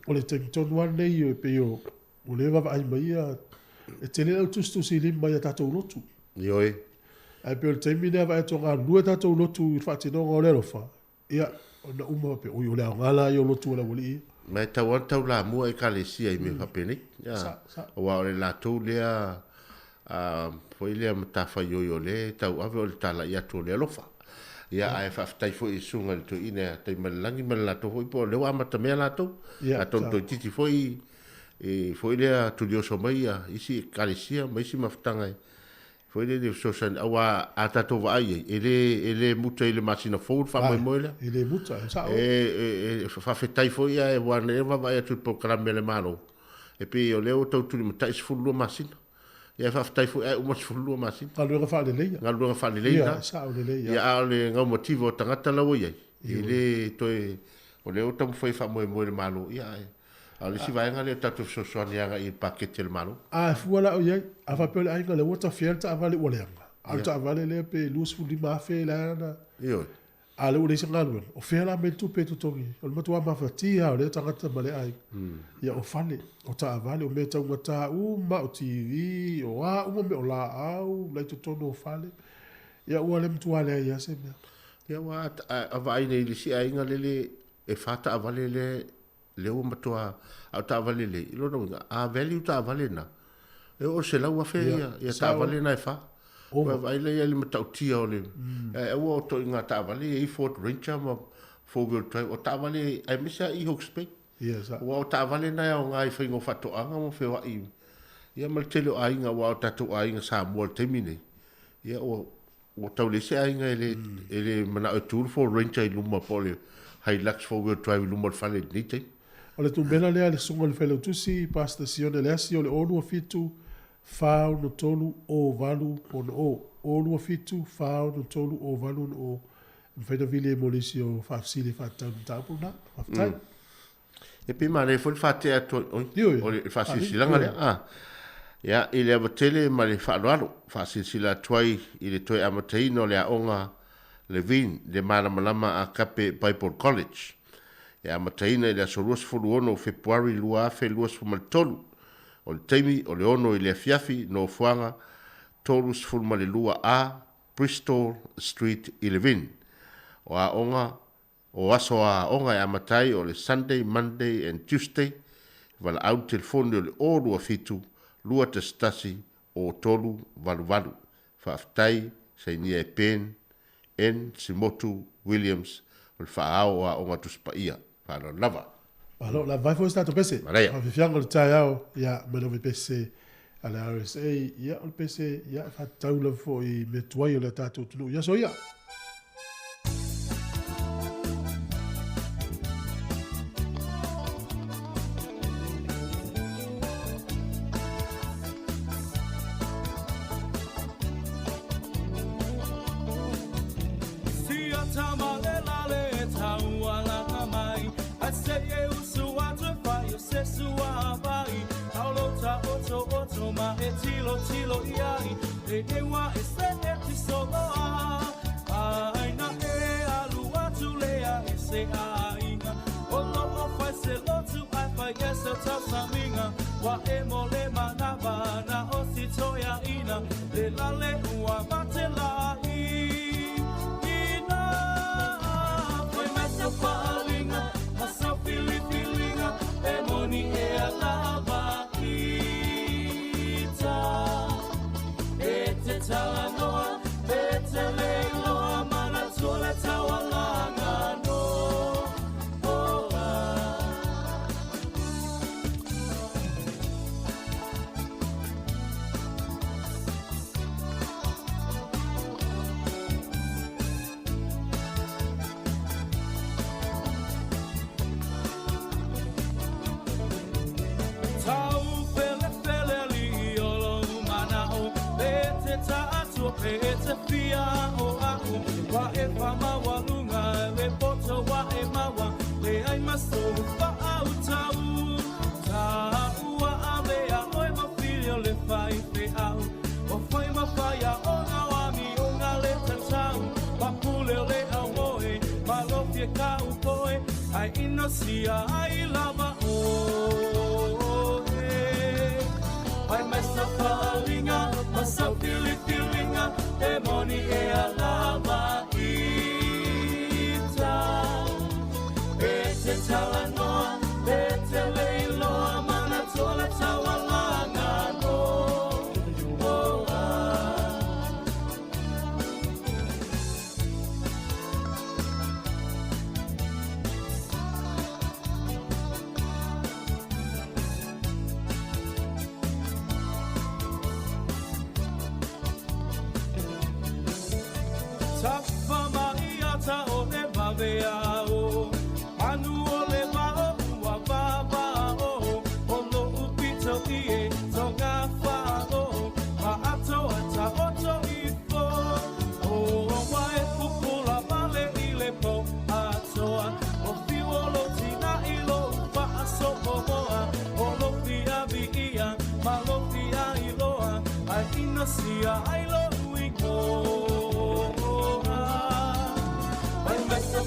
B: o le taimi tonu lava lenei e pei o lea e vaavaai mai ia, e tele le au tusitusi lima i a tatou lotu.
F: Ioe.
B: Ae pei o le taimi lea vaai atu o galulue tatou lotu i le faatinoga o le alofa, ia, ona uma faapea, oi o le aoga la ia o lotu a le aualii ia.
F: Ma e tatau lava ona taulamua Ekalesia i mea faapenei.
B: Sa, sa.
F: Aua o le latou lea foi lea matafaioi o lea e tauave o le talai atu o le alofa. Ia, ae faafetai foi i susuga i le toeaina ia Taimalelagi ma le latou foi, po o lea ua amatamea latou.
B: Ia,
F: Atonu
B: sa.
F: toeitiiti foi i foi lea tulioso mai ia isi Ekalesia ma isi mafutaga e foi lele fesoasoani aua a tatou vaai i ai, e le, e le muta i le masina fou le faamoemoe lea.
B: E le muta, e sao.
F: E, e, e faafetai foi ae ua na ea vaavaai atu i le polokalame a le Malo, e pei o lea ua tau tulimatai 12 masina. Ia faafetai foi ae uma le 12 masina.
B: Galuega faaleleia.
F: Galuega faalelei
B: na. Ia, sao lelei.
F: Ia, a o le gaumativa o tagata la ua i ai, e le toe, o lea ua taumafai e faamoemoe i le Malo, ia ae A o le isi vaega lea o tatou fesoasoani agai i le paketi a le Malo.
B: A fua la o i ai, a faapea o le aiga lea ua tafea le taavale ua leaga, a o le taavale lea pe 25,000 le ana.
F: Ioe.
B: A o lea ua leai se galuega, o fea la mai le tupe e totogi ai? O le matua mafatia lava o lea tagata ma lea aiga. Ia o fale, o taavale, o mea taugata uma, o TV, o a uma mea, o laau la i totonu o fale. Ia ua le matua leai lava se mea.
F: Ia aua a vaai nei i le isi aiga lele e fa taavale lea lea ua matua, a o taavale lelei, i lona uiga, a value taavale na, e oo i le $100,000 ia taavale na e fa. Ua vaai lea i le matautia o le, ae aua o ituaiga taavale e i ai Ford Ranger ma four wheel drive, o taavale, aemaise lava i Hawke's Bay. Aua o taavale na e aoga i faiga o faatoaga ma feoai, ia ma le tele o aiga, aua o tatou aiga Samoa i le taimi nei, ia ua Ua tau leai se aiga e le, e le manao e tu le Ford Ranger i luma po o le Hilux four wheel drive i luma o le fale i lenei taimi.
B: O le tumela lea a le Susuga i le Failautusi, Pastor Sione Leasi o le 0 2 7 4 6 3 0 8 6 0 2 7 4 6 3 0 8 6 E mafai ona vili ai mo nisi o faafesili e faatatau i le mataupu lena. Faafetai.
F: E pei manaia foi le faatea atu oi, o le faasilasilaga lea. Ah. Ia, i le ava tele ma le faaaloalo, faasilasila atu ai i le toe amataina o le aoga Levine, le Malamalama Agape Bible College. E amataina i le aso 26 o Fepuari 2023. O le taimi o le 6 i le afiafi, nofoaga 32 A, Bristol Street i Levine. O aoga O aso aoga e amata ai o le Sunday, Monday and Tuesday, valaau le telefoni o le 0 2 7 2 1 1 0 3 8 8. Faafetai, sainia e Ben N. Simotu Williams o le Faaao o Aoga Tusi Paia. Faaaloalo lava.
B: Malo, lava ai foi se tatou pese.
F: Manaia.
B: Faafiafiaga o le taeao, ia, mai lava i pese a le RSA, ia, o le pese, ia, e faatatau lava foi i mea tuai o le tatou atunuu i aso ia.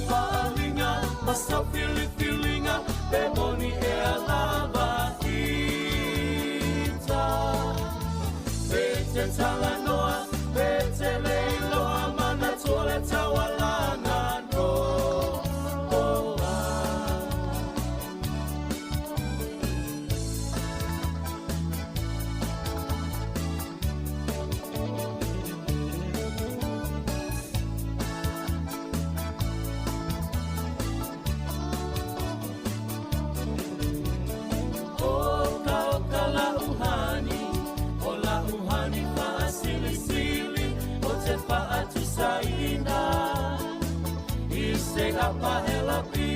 A: faaaliga ma sau filifiliga pe moni ea lava ita. Pe te talanoa pe te le iloa manatua le taualaga noa. Oka oka la'uhani, o la'uhani fa'asilisili, o te fa'atusaina i se apahelapi.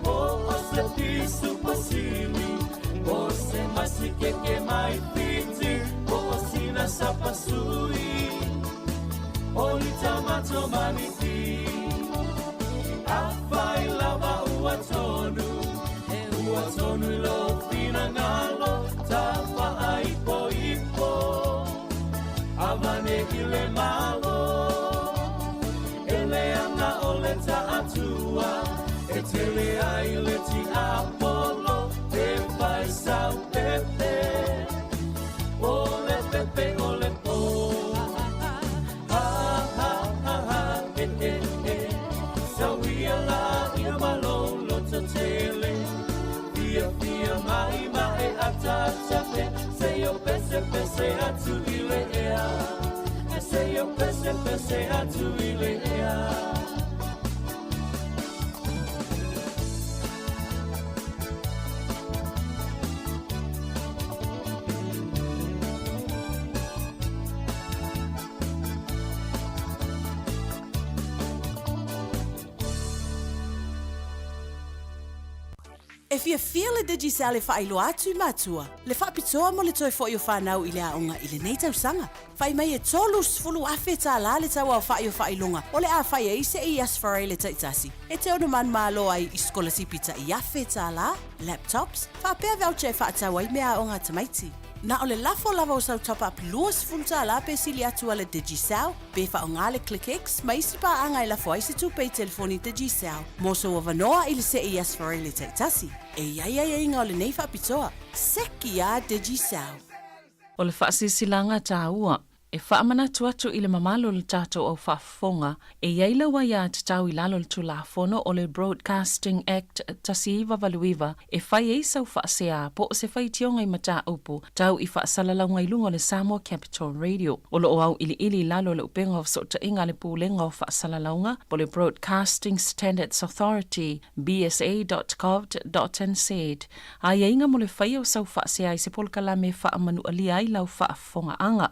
A: O o se pisu pasili, o se masikeke mai fiti, o o sina sapasui, o litamato maniti. Afai lava ua tonu, e ua tonu i lou finagalo, tafa'aipoipo, avane i le Malo. E leaga o le ta'atua, e tele ai le tiapolo, e fai sau pepe, o le pepe o le po. Ha ha ha ha e e e, sauia la ia ma lou lototele, fiafia ma'ima'i ataata e, seia pesepese atu i le ea, e seia pesepese atu i le ea.
I: E fiafia le Digicel e faailoa atu i matua le faapitoa mo le toe foi o fanau i le aoga i lenei tausaga. Fai mai e $30,000 tālā le tau aofa'i o faailoga o le a fai ai se i Aso Faraile taitasi e te ono manumalo ai i sikolasipi ta'i $1,000, laptops, faapea voucher e faatatau ai meaaoga a tamaiti. Na o le lafo lava o sau top-up $20 pe sili atu a le Digicel, pe faaaoga le ClickX ma isi paaga e lafo ai se tupe i telefoni Digicel mo sou avanoa i le see i Aso Faraile taitasi. E i ai aiaiga o lenei faapitoa. Seki a Digicel!
J: O le faasilasilaga taua e faamanatu atu i le mamalu o le tatou au faafofoga, e i ai lau aiatatau i lalo o le Tulafono o le Broadcasting Act 1989 e fai ai sau faasea po o se faitioga i mataupu tau i faasalalauga i luga o le Samoa Capital Radio. O lo o auiliili i lalo o le upega o fesootaiga a le Pulega o Faasalalauga po o le Broadcasting Standards Authority, bsa.govt.nz, aiaiga mo le faia o sau faasea i se polokalame e faamanualia ai lau faafofogaaga.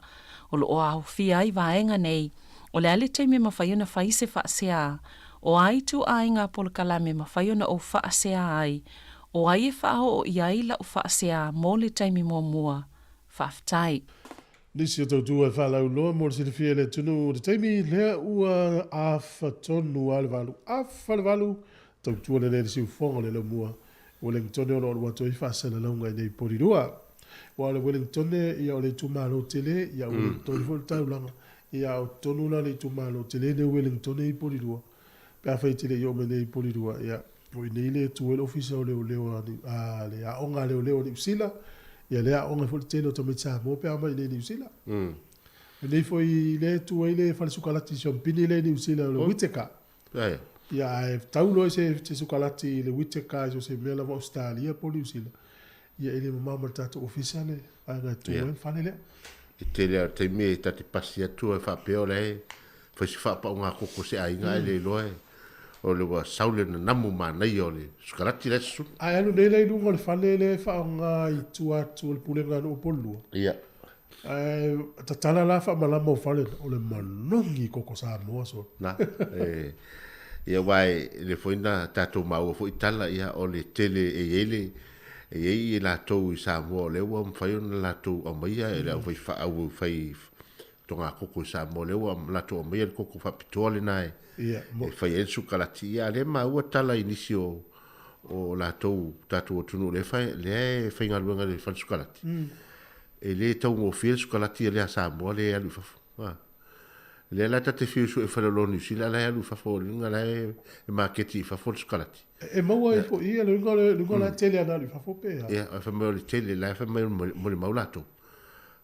J: O lo o aofia ai vaega nei, o le a le taimi e mafai ona fai se faasea, o a ituaiga polokalame e mafai ona ou faasea ai, o ai e faaoo i ai lau faasea mo le taimi muamua. Faafetai.
B: Nisi o tautua e faalauiloa mo le silafia i le atunuu o le taimi lea ua afa tonu a le valu afa le valu tautua lelei le siufofoga o le laumua Wellingtone o lo o alu atu ai faasalalauga i nei Porirua. Aua o le Wellingtone ia o le itumalo tele, ia o Wellingtone foi le taulaga, ia o totonu la o le itumalo tele lenei o Wellingtone i Porirua. Pe afai e te le i oo mai nei i Porirua, ia o i nei le tu ai le ofisa o leoleo a a le aoga a leoleo a Niu Sila, ia lea aoga ai foi le tele o tamaiti Samoa pe a omai i nei i Niu Sila. Lenei foi lea e tu ai le fale sukalati siompini lea i Niu Sila o le Whitaker.
F: Ae.
B: Ia, ae tau loa i se, se sukalati i le Whitaker i so se mea lava Ausetalia po o Niu Sila, ia e le mamao ma le tatou ofisa le vaega e tu ai le fale lea.
F: I tele lava o taimi e ta te pasi atu ai faapea o la e fai se faapauga koko se aiga ae le iloa e o le ua sau le nanamu manaia o le sukalati la e susunu.
B: Ae alu nei la i luga o le fale lea e faaaoga i tua atu o le Pulega a Nuu o Polua.
F: Ia.
B: Ae tatala la faamalama o fale o le manogi koko Samoa solo.
F: Na, e, ia aua e le foi na tatou maua foi tala ia o le tele e i ai le e i ai i latou i Samoa o lea ua mafai ona latou aumaia e le aufai au fai togakoko i Samoa lea ua latou aumaia le koko faapitoa lena e,
B: Ia, mo...
F: e fai ai le sukalati. Ia a lea maua tala i nisi o o latou tatou atunuu lea e fai lea e faigaluega i le fale sukalati. E le taugofie le sukalati a lea Samoa lea e alu i fafo. A. Lea la ta te fiu sue faleoloa o Niu Sila a la e alu i fafo, o le uiga la e maketi i fafo le sikalati.
B: E maua ai foi ia, le uiga le uiga la e tele ana alu i fafo pe a?
F: Ia, fai mai o le tele, la e fai mai o le molimau latou.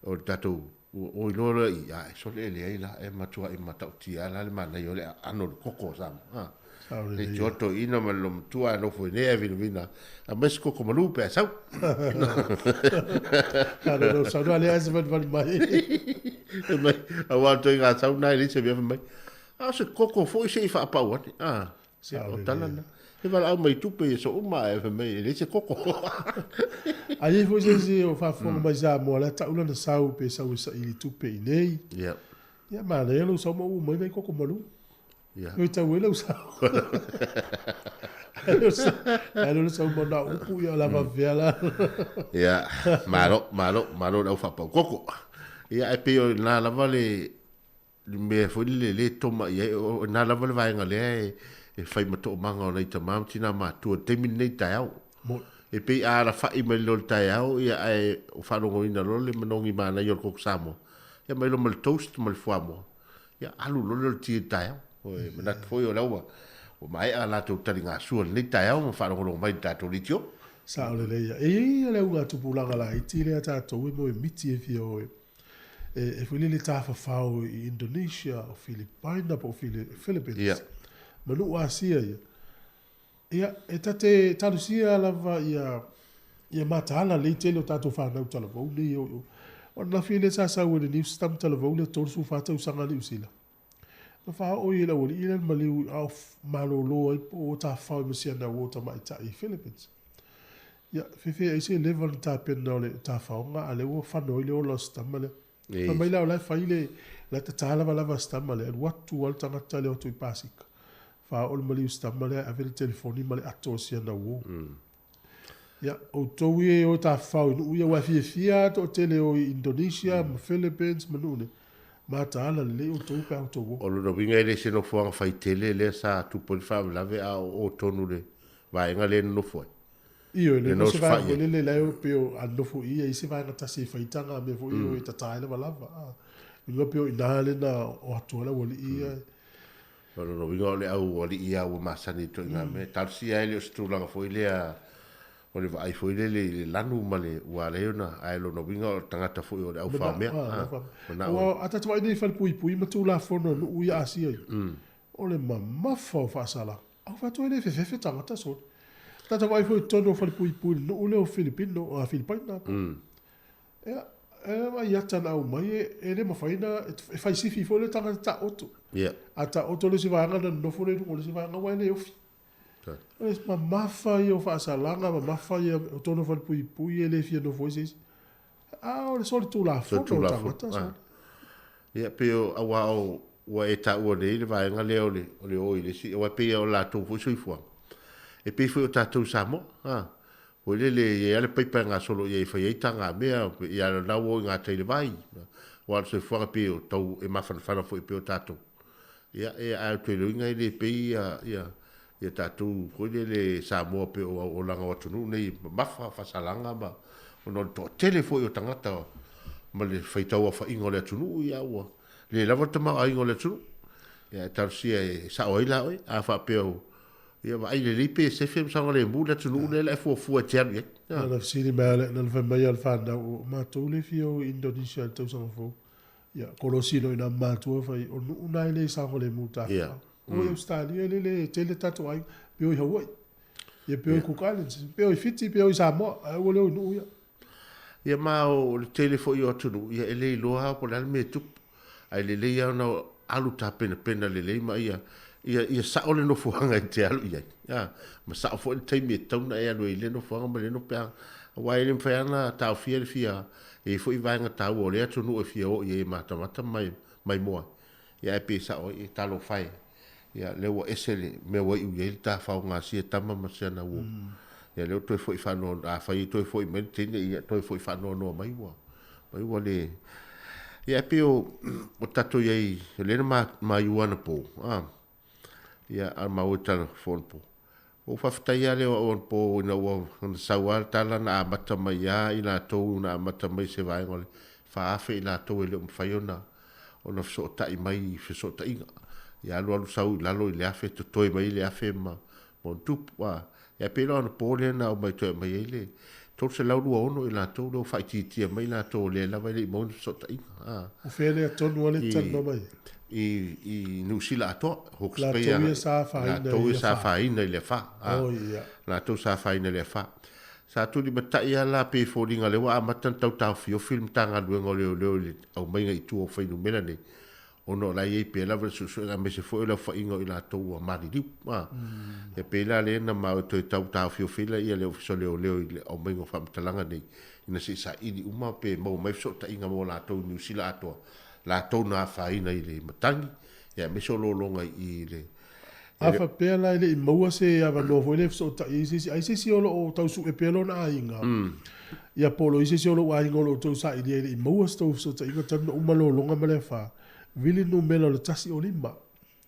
F: O le tatou, ua oi loa loa i, ae sole e leai la, e matuai matautia lava la le manaia o le aano o le koko o Samoa. A,
B: Sao
F: le
B: lelei.
F: tio toeaina ma le loomatua ae nofo i inei ae vinavina, aumai se koko malu pe a sau.
B: Ano no saunoa lea se valivali mai.
F: Fai mai, aua o le ituaiga sau lena e leai se mea, fai mai, a o se koko foi se i faapau ane. A,
B: Sao
F: o tala
B: lelei.
F: na. E valaau mai tupe i aso uma ae fai mai e leai se koko.
B: A i ai foi se isi o faafofoga mai Samoa la e tau lana sau pe sau e saili tupe i inei.
F: Ia.
B: Ia manaia lou sau ma uu mai nai koko malu.
F: Ia.
B: Oi tau ai lau sau. Ae le sau ma na upu ia la vavea la.
F: Ia, malo, malo, malo le au faapau koko. Ia, ae pei o lena lava le, le mea foi lele le toma i ai, o lena lava le vaega lea e, e fai ma toomaga o nai tama ma tina matua i le taimi lenei i le taeao.
B: Moni.
F: E pei a alafai mai loa i le taeao, ia ae faalogoina loa le manogi manaia o le koko Samoa, ia aumai loa ma le toast ma le fuamoa. Ia, alu loa lea o le ti i le taeao. E manatu foi o la ua ua maea a latou taligasua i lenei taeao ma faalogologo mai i le tatou leitio.
B: Sao lelei ia. E i ai le auga tupulaga laiti lea tatou e moemiti e fia o e e foi lele tafafao i Indonesia, o Filipaina po o Philippines.
F: Ia.
B: Ma nuu Asia ia. Ia, e ta te talosia lava ia ia mataala lelei tele o tatou fanau talavou nei e o i o. O ananafi lea sa sau e le News tama talavou lea 34 tausaga Niu Sila. Na faaoo i e le aualii lea le maliu a o malolo ai po o tafafao ai ma si ana uo tamaitai i Philippines. Ia, fefe ai se leva na tapena o le tafaoga a lea ua fano ai le ola o si tama lea. Fai mai la o la e fai le, la e tata lavalava si tama lea, alu atu lava le tagata lea o atu i pasika, faaoo le maliu i si tama lea, ave le telefoni ma le ato o si ana uo. Ia, outou ia e o e tafafao i nuu ia, aua e fiafia lava le toatele e o i Indonesia ma Philippines ma nuu nei, mataala lelei outou pe a outou o.
F: O lona uiga e le se nofoaga fai tele lea sa tupu ai le faalavelave a o o tonu i le vaega lea e nonofo ai.
B: Ioe, le
F: Le
B: no se vaega
F: nosofai
B: foi
F: ai.
B: lele la e pei o a nofo i ia i se vaega tasi e fai taga mea foi ia e tata ai lavalava. A, luga pei o ina le na o atu ai le aualii ia.
F: O lona uiga o le aualii lava ua masani i ituaiga mea. Talosia ai le o se tulaga foi lea o le vaai foi lele i le lanu ma le ua ala ai ona, ae lona uiga o le tagata foi o le au
B: Manao,
F: faomea.
B: a,
F: A,
B: manao.
F: manao.
B: Aua a tatou vaai nei i falepuipui ma Tulafono a nuu ia Asia ia, o le mamafa o faasalaga. Au faatoa e le fefefe tagata sole. Tata vaai foi i totonu o falepuipui i le nuu lea o Filipino, a Filipaina. Ia, e vaai ata na aumai e, e le mafai na, e fai sifi foi le tagata taoto.
F: Ia.
B: A taoto le isi vaega na nonofo lea i luga o le isi vaega aua e le ofi. O le mamafa ia o faasalaga, mamafa ia o totonu o falepuipui e le fia nofo ai se isi. A o le solitulafono o le tagata sole.
F: Ia, pei o, aua o, ua e taua nei le vaega lea o le, o le o i le isi, aua e pei o le latou foi soifuaga. E pei foi o tatou i Samoa, a, foi lele, e i ai lava le paipa e gasolo i ai e fai ai tagamea, ia o lena ua o i gatai i le vai, aua o le soifuaga e pei o tau e mafanafana foi e pei o tatou. Ia, e, ae ou te iloaina e le pei ia, ia, ia tatou foi lele Samoa pei o olaga o atunuu nei mamafa faasalaga ma ona o le toatele foi o tagata ma le faitau aofaiga o le atunuu ia ua le lava le tamaoaiga o le atunuu. Ia ae talosia e sao ai la oe a faapea o ia vaai lelei pe sefe ma saogalemu le atunuu lea la e fuafua e te alu i ai.
B: Na na fesili mai a na fai mai a le fanau, o matou le fia o i Indonesia i le tausaga fou. Ia, kolosi loa i na matua fai, o nuu na e le saogalemu tafafao. O i Ausetalia e le tele tatou aiga, pe o i Hawaii, ia pe o i Cook Islands, pe o i Fiti, pe o i Samoa, ae aua le o i nuu ia.
F: Ia ma o le tele foi o atunuu, ia e le iloa lava po o le a le mea e tupu. Ae lelei lava ona alu tapenapena lelei ma ia, ia, ia sao le nofoaga e te alu i ai. A, ma sao foi le taimi e tatau ona e alu ai i lea nofoaga ma lea nopeaga. Aua e le mafai lava ona taofia le fia, e i ai foi vaega taua o lea atunuu e fia o i ai e matamata ma maimoa ai. Ia ae pei e sao ai, e talofa e. Ia lea ua ese le mea ua iu i ai le tafaoga a sia tama ma siana uo. Ia lea ua toe foi faanoanoa, afai e toe foi mai le teine, ia toe foi faanoanoa mai ua, mai ua le... Ia ae pei o, o tatou i ai, o lea na maiu anapo, a, ia a maua i tala fo anapo. Ua ou faafetai lava lea o au anapo ina ua ona sau lava le tala na amata mai lava i latou na amata mai i se vaega o le 4,000 i latou e le o mafai ona ona fesootai mai i fesootaiga. Ia alualu sau i lalo i le 1000 totoe mai ai le 1000 ma ona tupu. A, ia pei la ona po lea na aumai toe aumai ai le 326 i latou lea ua faaitiitia mai latou o lea lava e le i maua ni fesootaiga. A.
B: O fea lea tonu a le talanoa mai ai?
F: I, i Niu Sila atoa, Hawke's Bay
B: Latou ia sa afaina
F: latou
B: i
F: ia sa
B: afa.
F: afaina i le afa. A.
B: Oh, ia.
F: Latou sa afaina i le afa. Sa tulimatai lava la pei e foliga o lea ua amata ona tau taofiofi le Matagaluega o Leoleo i le aumaiga i tua o fuainumera nei, ona o la e i ai pea lava le suesuega aemaise foi o le aofaiga o i latou ua maliliu. A, e pei la lea na ma toe tau taofiofi ai la le Ofisa o Leoleo i le aumaiga o faamatalaga nei, ina se i saili uma pe maua mai fesootaiga mo latou i Niu Sila atoa, latou na afaina i le matagi, aemaise o lologa i le
B: A faapea la e le i maua se avanoa foi lea e fesootai ai se isi, ai se isi o lo o tau sue pea lona aiga, ia po o lo o i ai se isi o lou aiga o lo o tou sailia e le i maua se tou fesootaiga talu ona uma lologa ma le afa, vili le numera o le 105.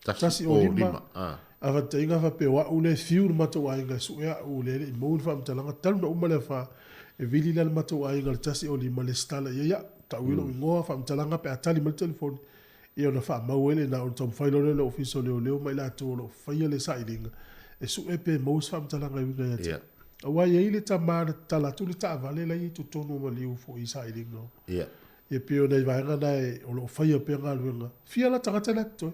B: 105, a faataiga faapea o au lea e fiu le matou aiga e sue au lea e le i maua ni faamatalaga talu ona uma le afa, e vili la le matou aiga i le 105 lesitala i ai au, tau ai lou igoa, faamatalaga pe a tali mai le telefoni, Ia ona faamau ai lea na ona taumafai loa lea o le Ofisa o Leoleo ma i latou o lo o faia le sailiga e sue pe maua se faamatalaga e uiga ia te au. Aua e i ai le tama na tatala atu le taavale la e i ai totonu o maliu foi i sailiga o. Ia pei o nai vaega na o lo o faia pea galuega. Fia la tagata la e totoe?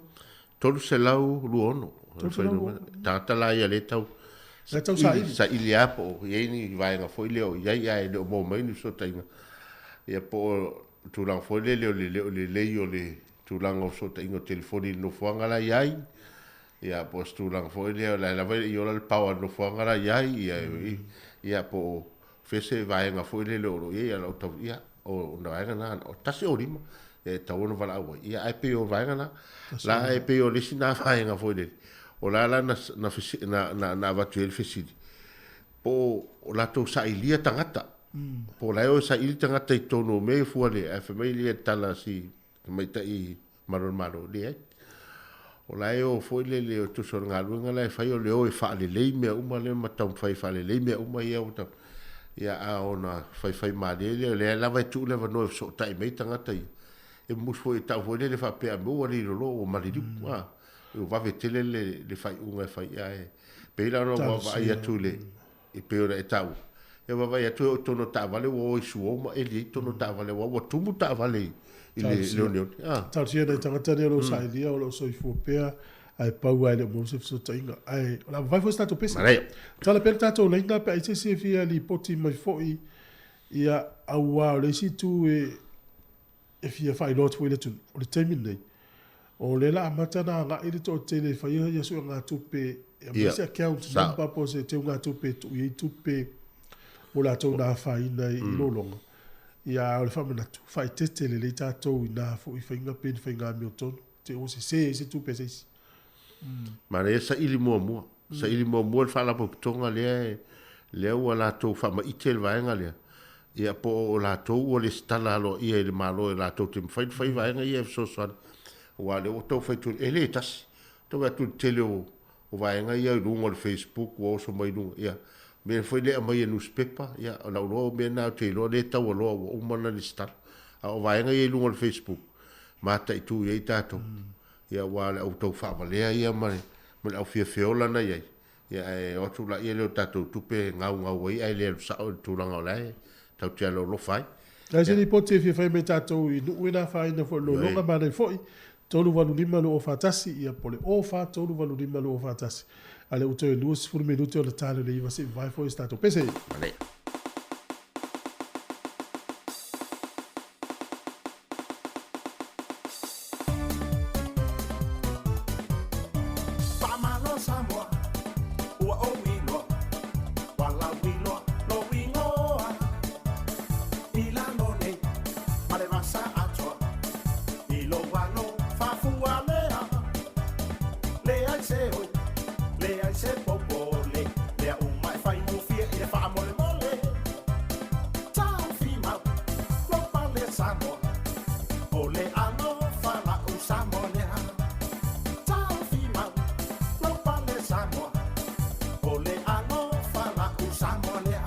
F: 326. 326. Tagata la ia lea tau
B: La tau saili.
F: Saili lava po o i ai ni vaega foi lea o i ai ae le o maua mai ni fesootaiga. Ia po o tulaga foi lele o le le o lelei o le tulaga o fesootaiga o telefoni i le nofoaga la i ai, ia po o se tulaga foi lea o la e lava e le i ola le power i le nofoaga la i ai, ia, ia po o fea se vaega foi lele o lo o i ai, a o lau tau, ia, o na vaega na, o 1 o 5, e tatau ona valaau ai. Ia, ae pei o vaega na, la e pei o le isi na vaega foi lele, o la la na, na, na, na, na avatu ai le fesili, po o latou sailia tagata, po o la e o e saili tagata i totonu o mea ia fua le, ae fai mai le tala a si tamaitai Malo o le Malo, leai. O la e o foi lele o tusa o le galuega la e fai o le o e faalelei mea uma lea ma taumafai e faalelei mea uma ia ua tau. Ia a ona faifai malie lea, o lea lava e tuu le avanoa e fesootai mai tagata ia. E musu foi e tau foi lele faapea a mea ua lilolo ua maliliu. A, ua vave tele le, le faaiuga e fai ae pei la ona ua vaai atu i le e pei ona e taua, e vaavaai atu e oo i totonu o taavale ua o i suo ma eli ai totonu o taavale aua ua tumu taavale i le oneone.
B: Ah. Talosia nai tagata nei o lo o sailia o lo o soifua pea ae pau lava e le o maua se fesootaiga. Ae o le a vavae foi se tatou pese.
F: Manaia.
B: Tala pea le tatou laina pe a i ai se isi e fia lipoti mai foi ia aua o le isi itu e e fia faailoa atu foi i le atunuu, o le taimi lenei, o lea la amata ona agai le toatele e faia ia suegatupe e aumai se account number po o se teugatupe e tuu i ai tupe mo latou na afaina i lologa. Ia, a o le faamanatu, faaeteete lelei tatou i na foi faiga pe ni faiga amiotonu, te ua sese ai se tupe a se isi.
F: Manaia saili muamua. Saili muamua le faalapotopotoga lea lea ua latou faamaite le vaega lea. Ia po o latou ua lesitala aloaia i le Malo e latou te mafai ona fai vaega ia e fesoasoani. Aua o lea ua tau fai atu, e le tasi. Tau vaai atu i le tele o vaega ia i luga o le Facebook ua oso mai luga. Ia, mea foi lea e aumai e nusipepa, ia, o lau iloa o mea na ou te iloa lea e taualoa ua uma ona lesitala. A o vaega ia i luga o le Facebook, mataitu i ai tatou. Ia aua o le au tau faavalea ia ma le, ma le au fiafiola na i ai, ia ae o atu laia lea o tatou tupe e gaugau ai ae le alu sao i le tulaga o la e tatou te alolofa ai.
B: Nai se lipoti e fia fai mai tatou i nuu e na afaina foi lologa ma nei foi 385 241 ia po le 0 4 3 8 5 2 4 1 a lea ua toe 20 minute ona ta lea o le 9 se i vavae foi se tatou pese.
F: Manaia.
A: Faamalo Samoa, ua ou iloa, walau iloa lou igoa. I lalo nei ma le vasa atoa, i lou alo faafualea. Leai se oi, leai se popole, mea uma e faigofie i le faamolemole. Taofi mau, lou pale Samoa, o le alofa la'u Samoa lea. Taofi mau, lou pale Samoa, o le alofa la'u Samoa lea.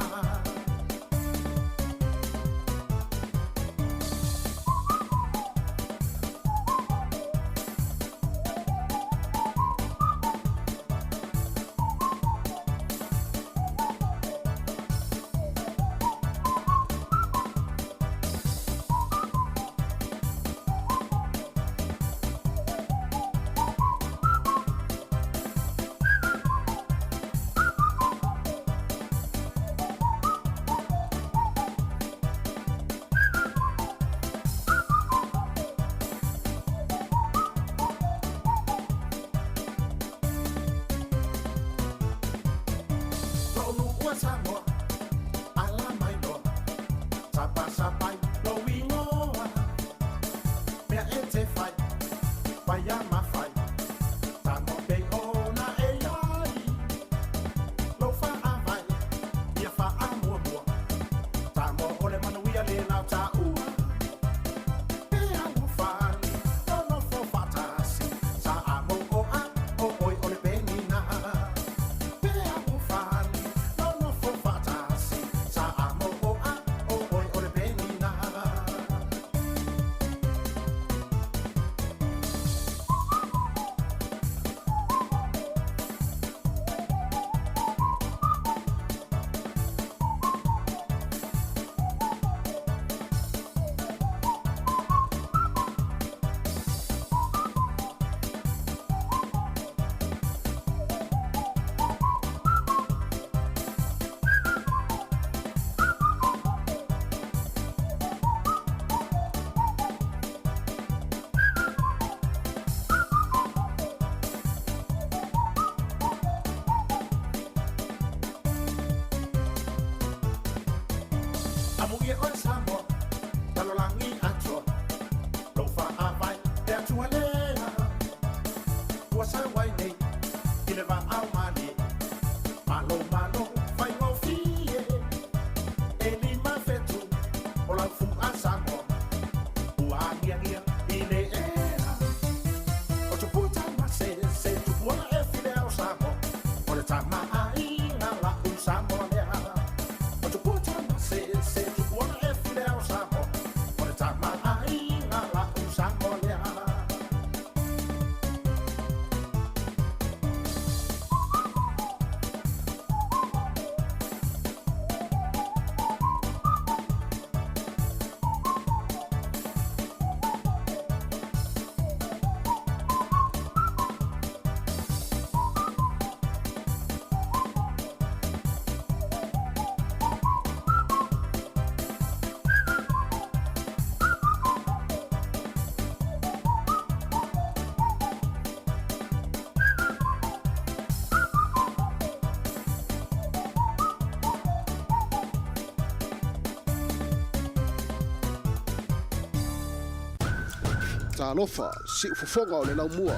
K: Talofa, siufofoga o le laumua.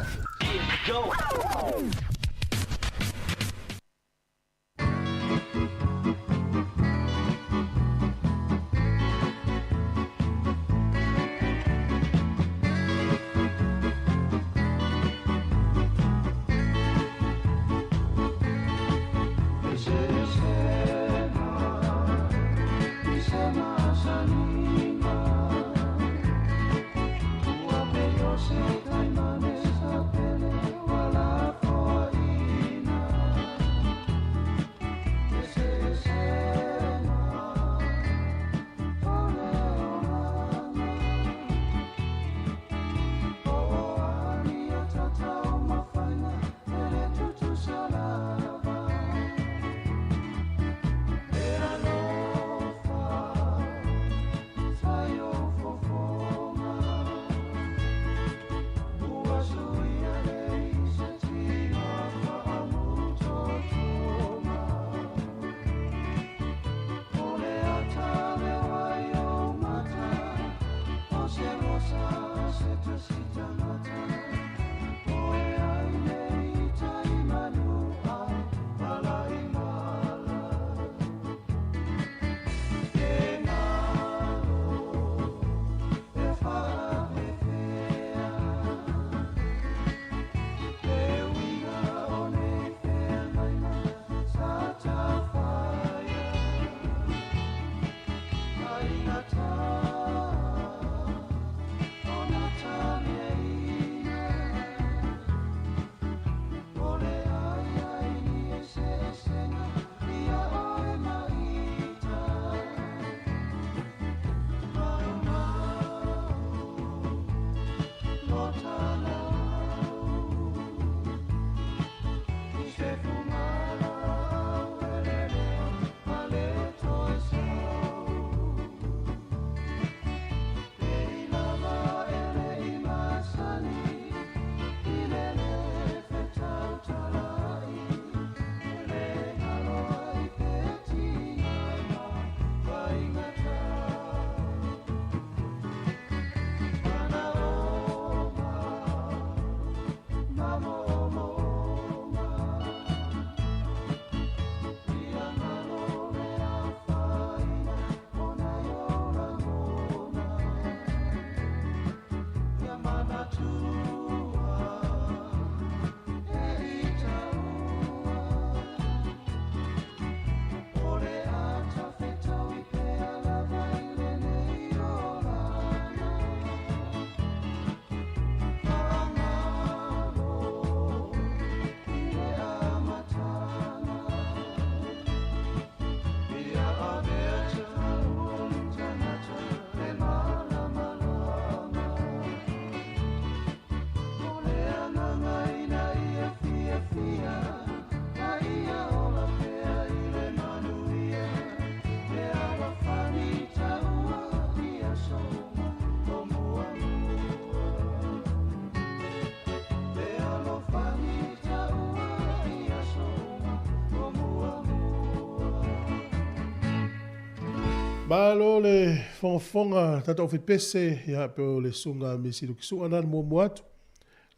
B: Malo le fogafoga tatou faipese ia pe o le susuga Misi Lukisu'a na le muamua atu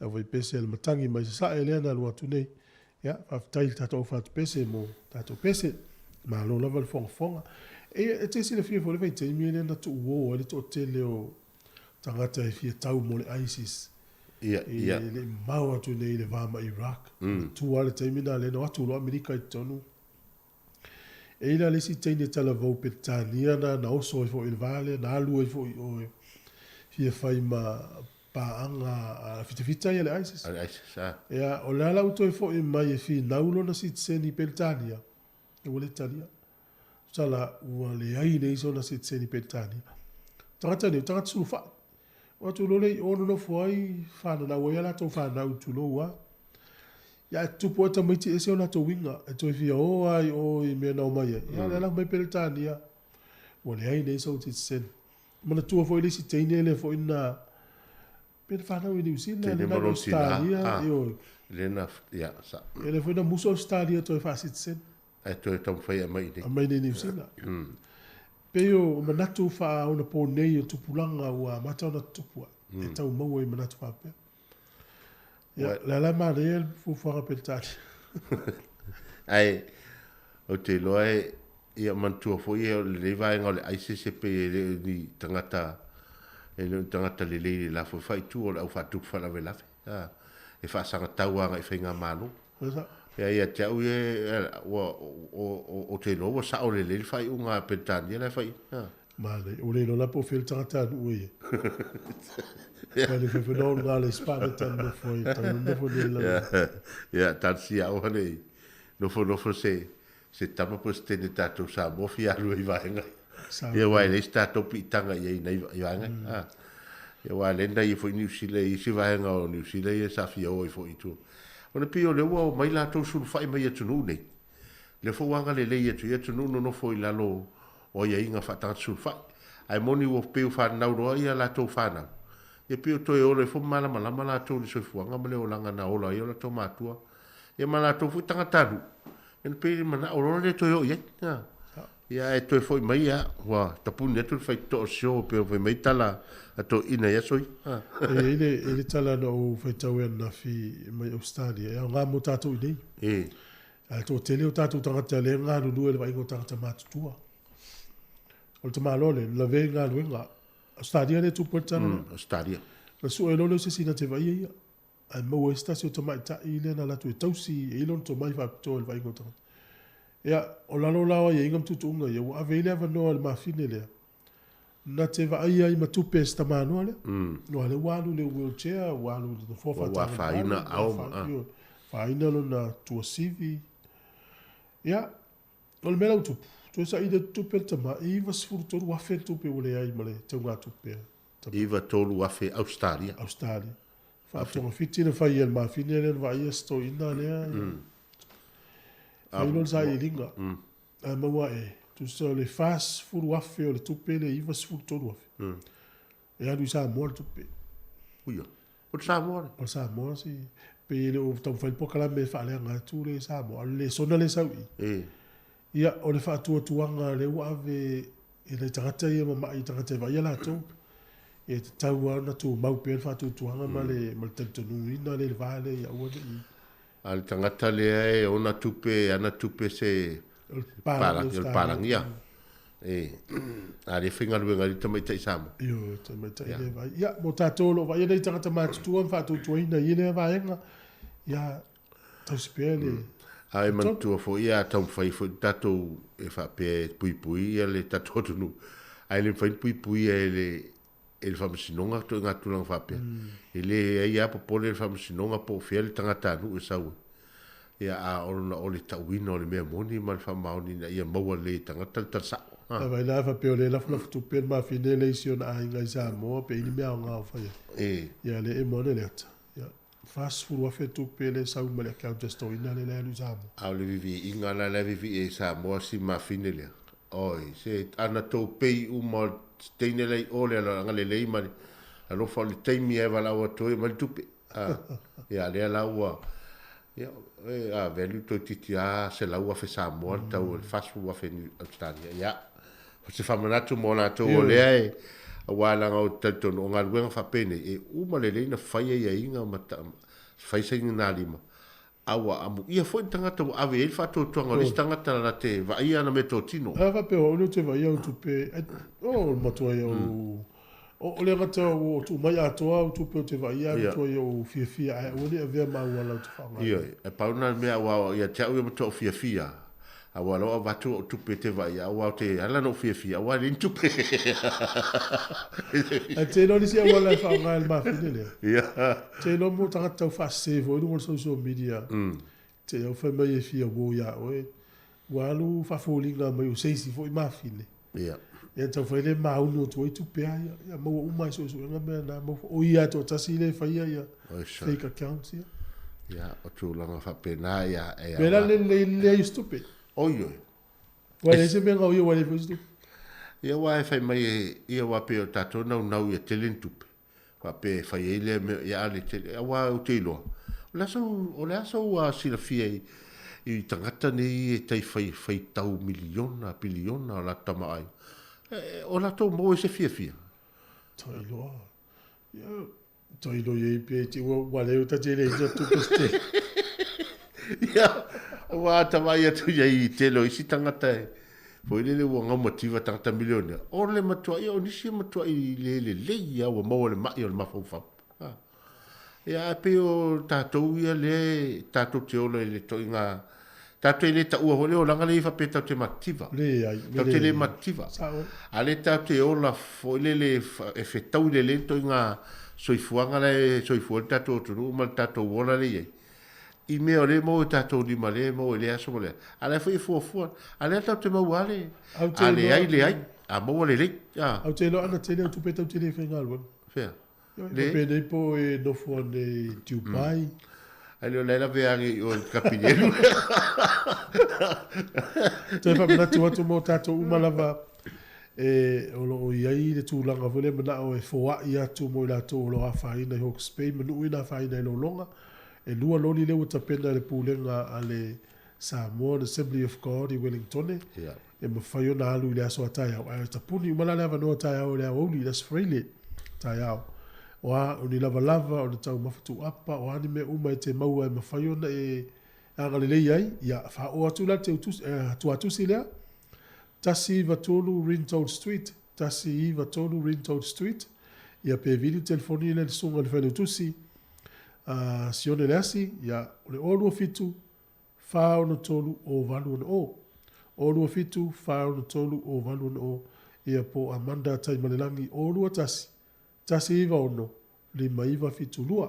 B: le aufaipese a le matagi mai Sasae lea na alu atu nei. Ia faafetai i le tatou aufatupese mo tatou pese. Malo lava le fogafoga. E, e te silafia foi le vaitaimi lea na tuuo ai le toatele o tagata e fia tau mo le ISIS.
F: Ia, ia.
B: I le mamao atu nei i le va ma Iraq. Tua le taimi na lea na o atu loa Amerika i totonu. E i la le isi teine talavou Peretania na na oso ai foi i le va lea, na alu ai foi i o e fia fai ma paaga a fitafita ia le ISIS.
F: A le ISIS, a.
B: Ia, o le a la ua toe foi mai e finau lona sitiseni i Peretania, ua le talia. Tusa ua leai nei sona sitiseni i Peretania. Tagata nei, o tagata sulufai. O atu loa lea i o nonofo ai, fananau ai a latou fanau, tulou a. Ia ae tutupu ai tamaiti ese o latou uiga, e toe fia o lava i o i mea na omai ai. Ia o lea la fai mai Peretania, ua leai nei sou sitiseni. Manatua foi le isi teine lea foi na pe na fanau i Niu Sila,
F: Teine
B: lena
F: ma
B: i
F: lona tina,
B: Ausetalia,
F: ah,
B: ioe.
F: lena, ia, sa.
B: Ia lea foi na musu Ausetalia e toe faa-sitiseni.
F: Ae toe taumafai e aumai i inei.
B: Aumai i inei i Niu Sila. Pei o manatu faaonaponei o tupulaga ua amata ona tutupu ai. E tau maua i manatu faapea. Ia, o le a la manaia le fuafuaga Peretania.
F: Ae, ou te iloa e, ia manatua foi e o lenei vaega o le ISIS e pei e le o ni tagata, e le o ni tagata lelei i le la foi faaitu o le au faatupu faalavelave, a, e faasagatau agai i faigamalo. Ia, ia te au ia, ua, o, o, ou te iloa ua sao lelei le faaiuga a Peretania la e fai ai, a.
B: Manaia. Ua le iloa la po o fea le tagatanuu e i ai. Ia le fefenoa o luga le spa le tau nofo ai, tau nofo nei le
F: lalo. Ia, talosia aua ne i nofonofo se, se tama po o se teine tatou Samoa fia alu ai i vaega ia. Ia, aua e leai se tatou piitaga i ai i nai vaega ia. Ia, aua lea na i ai foi Niu Sila i isi vaega o Niu Sila ia sa fia o ai foi i tua. Ona pei o lea ua omai latou sulufai mai i atunuu nei. Lea foi ua agalelei atu i atunuu nonofo i lalo o aiaiga faatagata sulufai. Ae moni ua pei ua fanau loa ia latou fanau, ia pei ua toe ola ifo ma malamalama latou i le soifuaga ma le olaga na ola ai o latou matua, ia ma latou foi tagatanuu, ia na pei e manao loa le toe oo i ai. Ia ae toe foi mai ia, ua tapuni atu le faitotoa o sio pei ona fai mai tala a toeaiina i aso ia.
B: E i ai le, e i ai le tala na ou faitau ai ananafi mai Ausetalia, e aoga mo tatou i inei.
F: E.
B: Ae toatele o tatou tagata lea e galulue i le vaaiga o tagata matutua. O le tamaloa lea, na lavea i galuega. Ausetalia lea e tupu ai le tala lea.
F: Ausetalia.
B: Na sue loa lea o se isi na te vaaia ia. Ae maua ai se tasi o tamaitai lea na alu atu e tausi, e i ai lona tomai faapitoa i le vaaiga o tagata. Ia, o lalo la o aiaiga ma tuutuuga ia, ua ave ai le avanoa i le mafine lea, na te vaaia ai ma tupe e si tamaloa lea. Aua o lea ua alu i le wheelchair, ua alu i le nofoa
F: Ua afaina ao ma.
B: Ioe, afaina lona tuasivi. Ia, o le mea la ua tupu, toe saili atu tupe a le tama, e $93,000 le tupe ua leai ma le taugatupe a le
F: tama. 93,000 Ausetalia.
B: Ausetalia. Faatogafiti na fai e le mafine lea na vaaia si toeaina lea. Fai loa le sailiiliga. Ae maua e, tusa o le 40,000 o le tupe le 93,000. E alu i Samoa le tupe.
F: Uia. O le Samoa le?
B: O le Samoa si, pei e le o taumafai le polokalame e faaleaga atu le Samoa, a o le lesona lea e sau i i. Ia, o le faatuatuaga lea ua ave i nai tagata ia mamai i tagata e vaaia latou. E tatau lava ona tumau pea le faatuatuaga ma le talitonuina lea i le va lea ia aua ne i
F: A le tagata lea e ona tupe, ana tupe se palagi, o le palagi a. E, a lea e faigaluega ai le tamaitai Samoa.
B: Ioe, tamaitai lea vaai. Ia, mo tatou o lo o vaaia nei tagata matutua ma faatuatuaina i lea vaega, ia, tausi pea le...
F: A e manatua foi, a taumafai foi tatou e faapea e puipui ia le tatou atunuu, ae le mafai ona puipuia e le e le Faamasinoga ituaiga tulaga faapea. E leai lava popole le Faamasinoga po o fea le tagatanuu e sau ai. Ia, a ona o le tauina o le mea moni ma le faamaoni ina ia maua lelei e tagata le tala sao.
B: A vai la faapea o lea e lafulafu tupe le mafine le isi ona aiga i Samoa pe i ni mea aoga o fai ai.
F: E.
B: Ia lea e emo ane le ata. Ia, 40,000 tupe lea e sau mai le account a si toeaina lea la e alu i Samoa.
F: A o le viviiga la la e vivii ai i Samoa si mafine lea. Oi, se ana tou pei uma o le teine la i o le agalelei ma le alofa o le taimi e valaau atu ai aumai le tupe. A, ia lea la ua, ia, e, a value toeitiiti a 100,000 Samoa le tau o le 40,000 Ausetalia. Ia, o se faamanatu mo latou o lea e, aua leaga ou te talitonu o galuega faapenei, e uma lelei na fai aiaiga ma ta, fai sainigalima, A ua amuia foi le tagata ua ave i ai le faatuatuaga o le isi tagata na te vaaia ana meatotino.
B: A faapea o au lea ou te vaaia au tupe, oh, o le matua ia o, o le gata ua tuu mai atoa au tupe ou te vaaia, ae matua ia ou fiafia, ae aua ne i avea ma auala ou te faaaoga ai.
F: Ioe, e pau lena mea aua ia te au ia matua ou fiafia, aua o la ua avatu au tupe e te vaaia, aua ou te ala ona ou fiafia, aua e leai ni tupe.
B: Ae te iloa le isi auala e faaaoga e le mafine lea. Te iloa mo tagata tau faasese foi i luga o le social media. Te au fai mai e fia uo ia oe. Ua alu faafoliga mai o se isi foi mafine. Ia tau fai le maunu atu ai tupe a ia. Ia maua uma i suesuega mea na maua. O ia toatasi le faia ia fake accounts ia.
F: Ia, o tulaga faapena ia
B: e aoga. Mea la le leai o se tupe.
F: Oi oi.
B: Ua leai se mea gaoia ua leai foi se tupe.
F: Ia aua e fai mai e, ia aua pei o tatou naunau ia tele ni tupe. Faapea e fai ai lea mea, ia a le tele, aua ou te iloa, o le a sou, o le a sou silafia i, i tagata nei e tai fai, faitau miliona, piliona o latou tamaoaiga. O latou maua i se fiafia.
B: Tailoa. Ia, tailo i ai pe te ua ua leo ta tele i tupe se tele.
F: Ia, ua ata vaai atu i ai i tele o isi tagata e foi lele ua gaumativa tagata milionea, o le matuai o nisi e matuai le lelei lava ua maua le mai o le mafaufau. Ia, ae pei o tatou ia lea tatou te ola i le ituaiga, tatou te le taua foi le olaga lea faapea tatou te matitiva.
B: Leai,
F: Tatou te le matitiva.
B: Sao.
F: A lea tatou te ola foi lele e fetaui lelei le ituaiga soifuaga la e soifua ai le tatou atunuu ma le tatou ola lea e i ai. I mea o lea e maua i tatou lima lea e maua i lea aso ma lea aso. A o la e foi e fuafua. A lea tatou te maua lava le, a leai leai, a maua lelei.
B: A. Ou te iloa ana tele au tupe tatou te le faigaluega.
F: Fea?
B: Le. Penei po e nofo ane i Dubai.
F: Ai lea o la e lavea ane i o i le kapinelu.
B: Toe faamanatu atu mo tatou uma lava e o lo o i ai le tulaga foi lea manao e foai atu mo i latou o lo o afaina i Hawke's Bay ma nuu ia na afaina i Lologa. E lua loli lea ua tapena e le pulega a le Samoan Assembly of God i Wellingtone e mafai ona alu i le aso a taeao, ae tapuni uma la le avanoa taeao i le aoauli i le Aso Faraile taeao. O a, o ni lavalava, o ni taumafa tuuapa, o a ni mea uma e te maua e mafai ona e agalelei ai, ia, faaoo atu la le teutusi, tuatusi lea, 193 Rintoul Street, 193 Rintoul Street, ia pe vili le telefoni lea i le susuga i le failautusi a Sione Leasi, ia, o le 027 463 o 860. O 27 463 o 860, ia po Amanda Taimalelagi o 21 196 5972.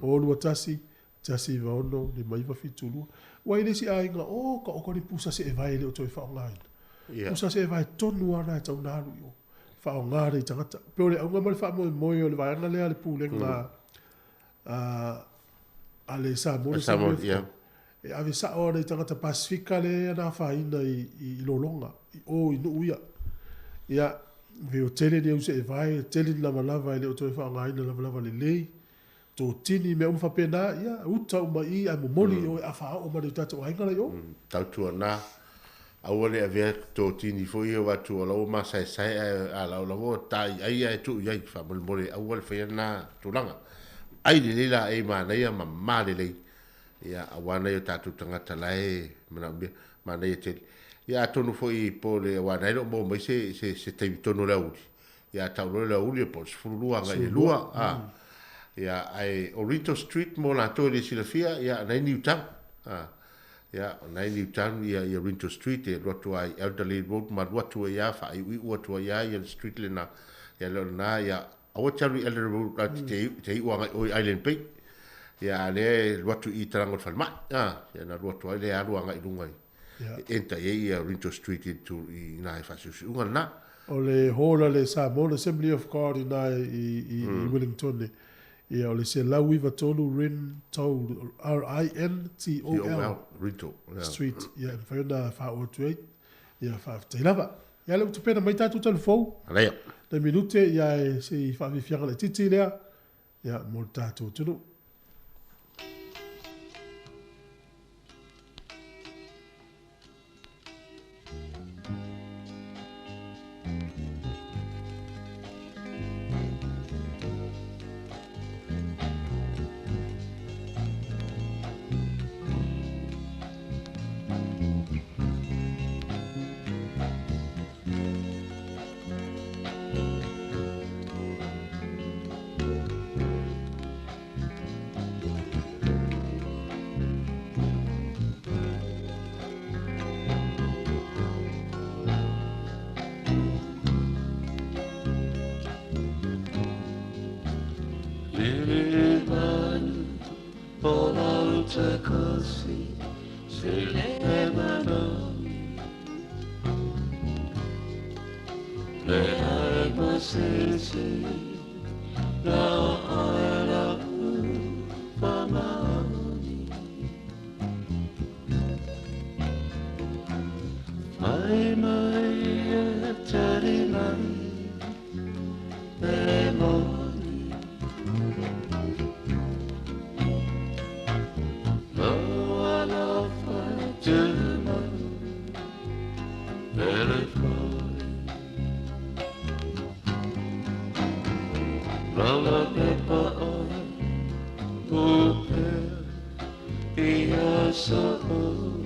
B: O 21 196 5972. Ua i le isi aiga, o ka oka ni pusa seevae e le o toe faaaogaina. Pusa seevae tonu lava na e tatau ona alu i o. Faaaoga nei tagata. E pei o le auga ma le faamoemoe o le vaega lea a le Pulega a le Samoa
F: Samoa, yeah.
B: E ave sao ana i tagata Pasifika lea na afaina i, i, i Lologa, i o i nuu ia. Ia, pei o tele ni auseevae, tele ni lavalava e le o toe faaaogaina lavalava lelei, totini, mea uma faapena, ia, uta uma i i ae momoli i o e afaoo ma nai o tatou aiga la i o.
F: Tautuana, Aua le avea totini foi ia avatu o la ua masaesae ae a la o la ua ta i ai ae tuu i ai faamolemole aua le faia lena tulaga. Ai lelei laei manaia ma ma lelei ia aua nai o tatou tagata la e manaomia manaia tele. Ia atonu foi po o le aua na e le o maua mai se se se taimi tonu o le aoauli ia a tau loa le aoauli po o le 12 agai i le 2 a ia ae o Rito Street mo latou e le silafia ia na i Newtown a Ia, o na i Newtown ia, ia Rintoul Street e alu atu ai Elderly Road ma alu atu ai lava, faaiuiu atu ai lava ia le street lena. Ia le o lena, ia, aua te alu i Elderly Road a te, te iu agai i o i Island Bay. Ia, a lea e alu atu i talaga o le falemai, a, ia na alu atu ai lea alu agai i luga i, e enter i ai ia Rintoul Street i, i, i na e faasiusiuga lena.
B: O le hall a le Samoan Assembly of God i na i, i, i Wellington, Ia, o le 193 Rintoul, R-I-N-T-O-L, Street. Ia, e mafai ona faaoo atu ai. Ia, faafetai lava. Ia, lea ua tapena mai tatou tala fou.
F: Alaia.
B: Nai minute, ia, e se i faafiafiaga laitiiti lea, ia, mo le tatou atunuu.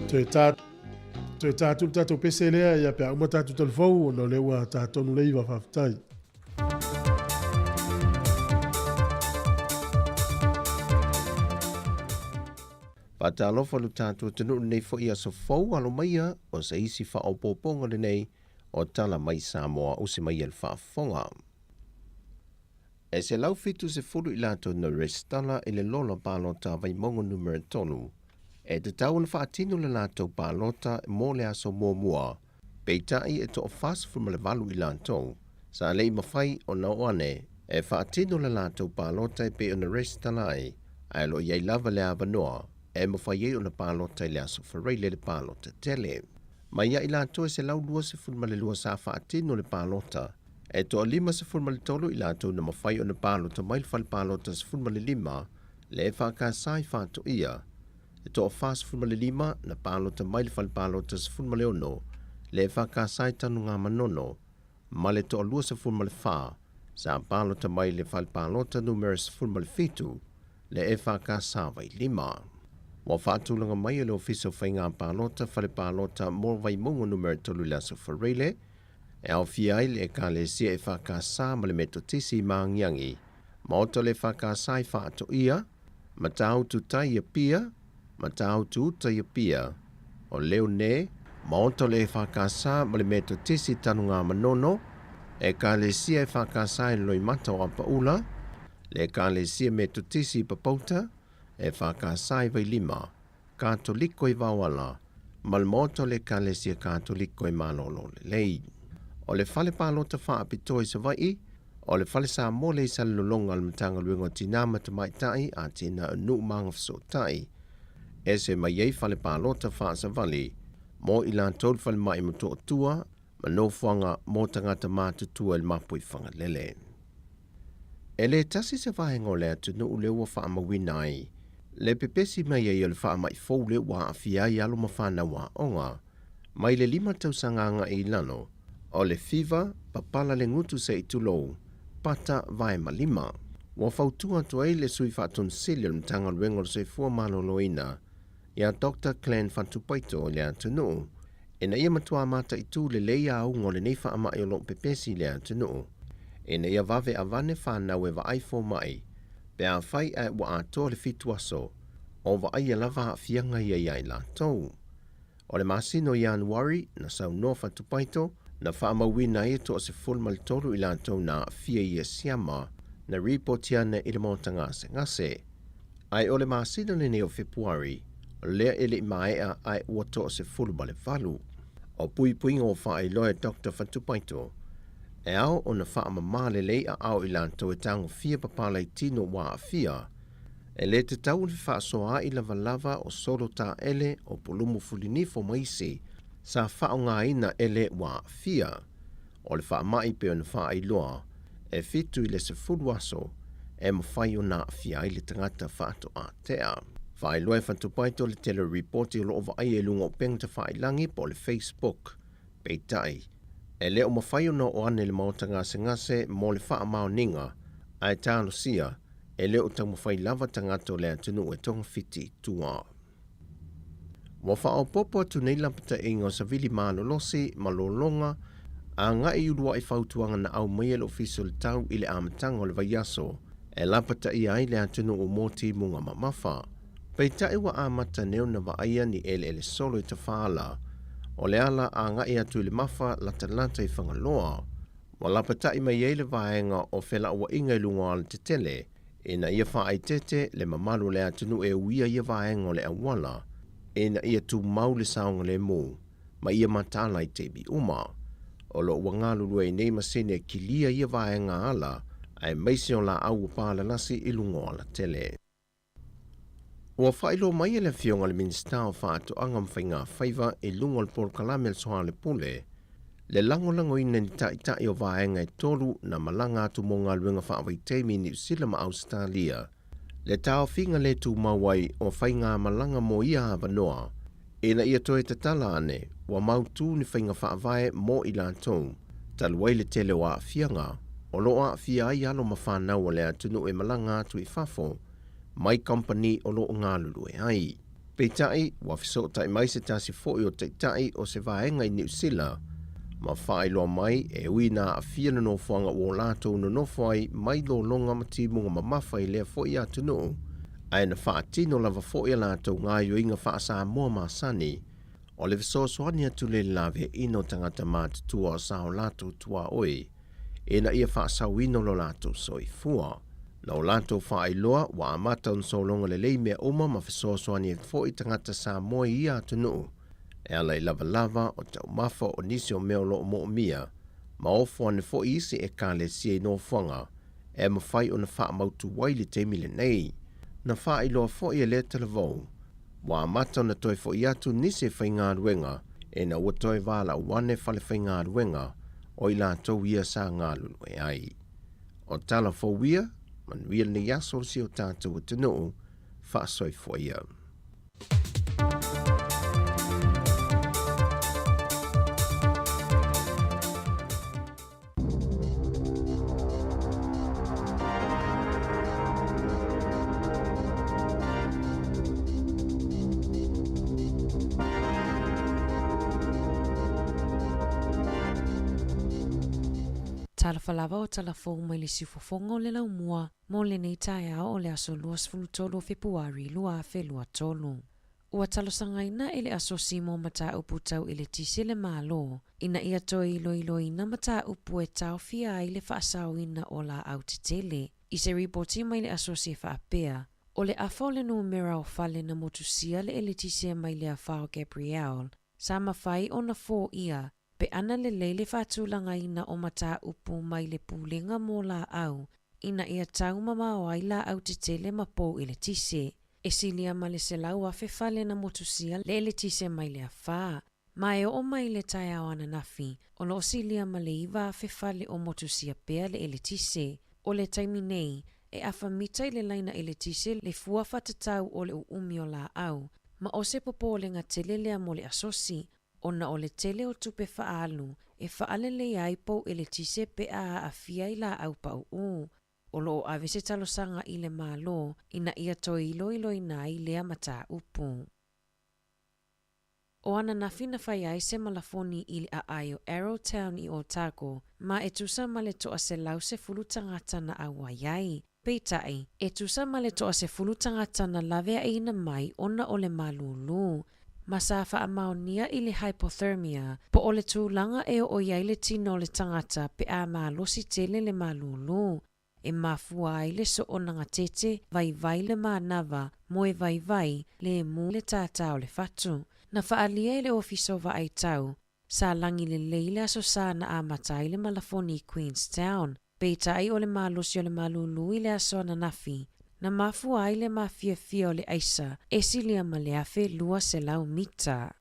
B: Toe tā toe tā atu le tatou pese lea ia pe a uma tatou talafou ona o lea ua tā tonu le iva faafetai.
H: Faatalofa lo tatou atunuu lenei foi aso fou alo maia o se isi faaopoopoga lenei o Tala Mai Samoa usi maia le faafofoga. E 170 i latou na resitala i le Lola Palota a Vaimauga Numera 3 e tatau ona faatino le latou palota mo le aso muamua, peitai e toa-48 i latou sa le i mafai ona oo ane e faatino le latou palota e pei ona resitala ai, ae o lo o i ai lava le avanoa e mafai ai ona palota i le aso Faraile le palota tele. Mai ia i latou e 122 sa faatino le palota, e toa-53 i latou na mafai ona palota mai le fale palota 15 le EFKS i Faatoia, e toa-45 na palota mai le fale palota 16 le EFKS i Tanugamanono, ma le toa-24 sa palota mai le fale palota numera 17 le EFKS Vailima. Ua faatulaga mai e le Ofisa o Faiga Palota fale palota mo Vaimauga Numera 3 i le Aso Faraile, e aofia ai le Ekalesia EFKS ma le Metotisi i Maagiagi, Maota o le EFKS i Faatoia, Matautu Tai i Apia, Matautu Uta i Apia, o Leone, Maota o le EFKS ma le Metotisi i Tanugamanono, Ekalesia EFKS i Loimata o Apaula, le Ekalesia Metotisi i Papauta, EFKS i Vailima, Katoliko i Vaoala, ma le Maota o le Ekalesia Katoliko i Malolo Lelei. O le Fale Palota Faapitoa i Savaii, o le Fale Samole i Salelologa a le Matagaluega o Tinā ma Tamaitai, Atinae o Nuu ma Agafesootai. Ese mai ai Fale Palota Faasavali mo i latou le Falemai Motootua ma Nofoaga mo Tagata Matutua i le Mapuifagalele. E le tasi se vaega o le atunuu lea ua faamauina ai le pepesi mai ai o le faamai fou lea ua aafia ai alo ma fanau aoga mai le lima tausaga agai i lalo, o le fiva, papala le gutu se i tulou, pata vae ma lima. Ua fautua atu ai le Sui Faatonisili o le Matagaluega o le Soifua Maloloina ia Doctor Glenn Fatupaito i le atunuu ina ia matua mataitu lelei auga o lenei faamai o lo o pepesi i le atunuu, ina ia vave avane fanau e vaai fomai pe afai ae ua atoa le fitu aso o vaaia lava aafiaga ia ia i latou. O le masina o Ianuari, na saunoa Fatupaito, na faamauina ai e toa-13 i latou na aafia i ia siama na ripoti ana i le maota gasegase. Ae o le masina lenei o Fepuari, lea e le i maea ae ua toa-18. O puipuiga ua faailoa e Doctor Fatupaito, e ao ona faamama lelei aao i latou e tagofia papala i tino ua aafia, E le tatau ona fefaasoaai lavalava o solo taele, o pulumu fulinifo ma isi sa faaaogaina e le ua aafia. O le faamai pei ona faailoa, e 7 i le 10 aso e mafai ona aafia ai le tagata faatoa tea. Faailoa e Fatupaito le tele o ripoti o lo o vaaia i luga o upega tafailagi po o le Facebook. Peitai, e le o mafai ona oo ane i le maota gasegase mo le faamaoniga, ae talosia E le o taumafai lava tagata o le atunuu e togafiti i tua. Ua faaopoopo atu nei lapataiga o savili malolosi ma lologa agai i uluai fautuaga na aumaia e le Ofisa o le Tau i le amataga o le vaiaso e lapataia ai le atunuu mo timuga mamafa. Peitai ua amata nei ona vaaia ni eleele solo i Tafaala o le ala agai atu i le mafa latalata i Fagaloa. Ua lapatai mai ai le vaega o felauaiga i luga o alatetele ina ia faaeteete le mamalu o le atunuu e uia ia vaega o le auala ina ia tumau le saogalemu ma ia mataala i taimi uma. O lo o ua galulue ai nei masini e kilia ia vaega ala aemaise o laau ua palalasi i luga o alatele. Ua faailoa mai e le Afioga i le Minisita o Faatoaga ma Faiga Faiva i luga o le polokalame a le Soalepule le lagolagoina i ni taitai o vaega e tolu na malaga atu mo galuega faavaitaimi i Niu Sila ma Ausetalia le taofiga le tumau ai o faigamalaga mo ia avanoa ina ia toe tatala ane ua mautū ni faiga faavae mo i latou talu ai le tele o aafiaga. o lo o aafia ai alo ma fanau a le atunuu e malaga atu i fafo mai kamupani o lo o galulue ai. Peitai, ua fesootai mai se tasi foi o taitai o se vaega i Niu Sila ma faailoa mai e ui ina aafia le nofoaga ua o latou nonofo ai mai lologa ma timuga mamafa i lea foi atunuu, ae na faatino lava foi a latou gaoioiga faa-Samoa masani o le fesoasoani atu le laveaiina o tagata matutua o sa o latou tuaoi ina ia faasaoina lo latou soifua. Na o latou faailoa ua amata ona sologa lelei mea uma ma fesoasoani ai foi tagata Samoa i ia atunuu e ala i lavalava o taumafa o nisi o mea o lo o moomia ma ofo ane foi isi ekalesia i nofoaga e mafai ona faamautu ai le taimi lenei. Na faailoa foi e lea talavou Ua amata ona toe foi atu nisi e faigaluega ina ua toe valaau ane falefaigaluega o i latou ia sa galulue ai. O tala fou ia, manuia lenei aso o si o tatou atunuu, faasoifua ia.
G: Talofa lava o tala fou mai le siufofoga o le laumua mo lenei taeao o le aso 23 o Fepuari 2023. Ua talosagaina e le Asosi mo Mataupu Tau Eletise le Malo ina ia toe iloiloina mataupu e taofia ai le faasaoina o laau tetele. I se ripoti mai le Asosi e faapea, o le afa o le numera o fale na motusia le eletise mai le afa o Gabrielle, sa mafai ona foia pe ana lelei le faatulagaina o mataupu mai le Pulega mo Laau ina ia tau mamao ai laau tetele ma pou eletise. E silia ma le 100,000 fale na motusia le eletise mai le afa, ma e oo mai le taeao ananafi, o lo o silia ma le 9,000 fale o motusia pea le eletise. O le taimi nei, e afa mita i le laina eletise le fua faatatau o le uumi o laau, ma o se popolega tele lea mo le asosi, ona o le tele o tupe faaalu e faaleleia ai pou eletise pe a aafia i laau pauu. O lo o ave se talosaga i le Malo ina ia toe iloiloina ai lea mataupu. O ananafi na fai ai se malafoni i le aai o Arrowtown i Otago, ma e tusa ma le 110 tagata na auai ai. Peitai, e tusa ma le 10 tagata na laveaiina mai ona o le malūlū, ma sa faamaonia i le hypothermia, po o le tulaga e oo i ai le tino o le tagata pe a malosi tele le malūlū, e mafua ai le soonaga tete, vaivai le manava, moe vaivai, lemu le tātā o le fatu. Na faaalia e le Ofisa o Vaai Tau, Sa lagi lelei le aso sa na amata ai le malafoni i Queenstown, peitai o le malosi o le malūlū i le aso ananafi, na mafua ai le mafiafia o le aisa e silia ma le 1200 mita.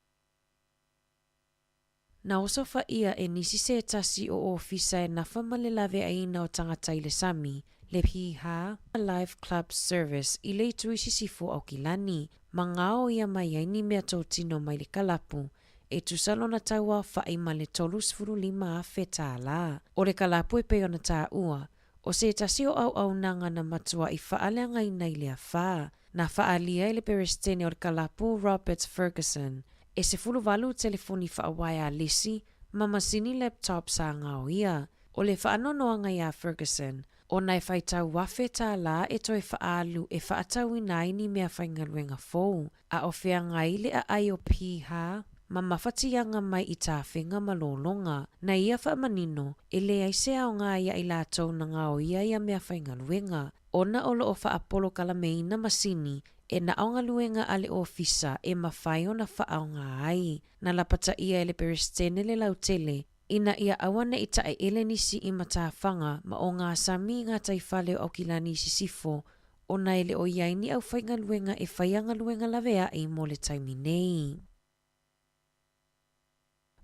G: Na osofaia e nisi se tasi o ofisa e nafa ma le laveaiina o tagata i le sami, le Piha Live Club Service i le itu i sisifo o Aukilani, ma gao ia mai ai ni mea totino mai le kalapu e tusa lona tauaofa'i ma le 35,000 tālā. O le kalapu e pei ona tāua, o se tasi o auaunaga na matua'i faaleagaina i le afā, na faaalia e le Peresetene o le kalapu Robert Ferguson, e 18 telefoni faauaealesi ma masini laptop sa gaoia. O le faanoanoaga iā Ferguson, ona e faitau $1,000 e toe faaalu e faatauina ai ni mea faigaluega fou, a o feagai le aai o Piha ma mafatiaga mai i tafega ma lologa. Na ia faamanino, e leai se aoga ia i latou na gaoia ia mea faigaluega, ona o lo o faapolokalameina masini e na o galuega a le ofisa e mafai ona faaaoga ai. Na lapataia e le Peresetene le lautele, ina ia aua ne i taeele nisi i matafaga ma o gasami i gataifale o Aukilani i sisifo, ona e le o i ai ni aufaigaluega e faia galuega laveai mo le taimi nei.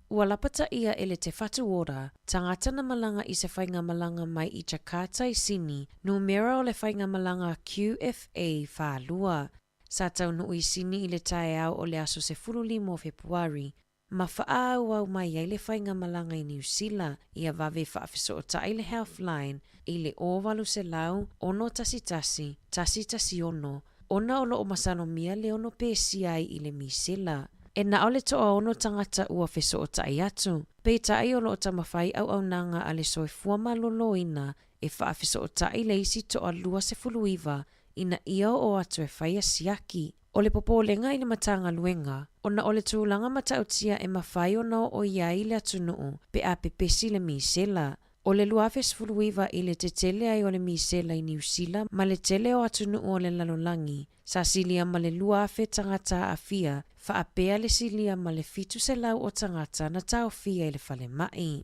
G: Ua lapataia e le Te Whatu Ora tagata na malaga i se faigamalaga mai i Jakarta i Sini, numera o le faigamalaga QFA 42, sa taunuu i Sini i le taeao o le aso 15 o Fepuari. ma faaauau mai ai le faigamalaga i Niu Sila ia vave faafesootai le Healthline i le 0800 611 116 ona o lo o masalomia le ono pesia ai i le misela. E na o le toaono tagata ua fesootai atu, peitai o lo o taumafai auaunaga a le soifua maloloina e faafesootai le isi toa 29 ina ia oo atu e faia siaki. O le popolega i le Matagaluega, ona o le tulaga matautia e mafai ona oo i ai le atunuu pe a pepesi le misela. O le 2019 i le tetele ai o le misela i Niu Sila ma le tele o atunuu o le lalolagi, sa silia ma le 2,000 tagata aafia, faapea le silia ma le 700 o tagata na taofia i le falemai.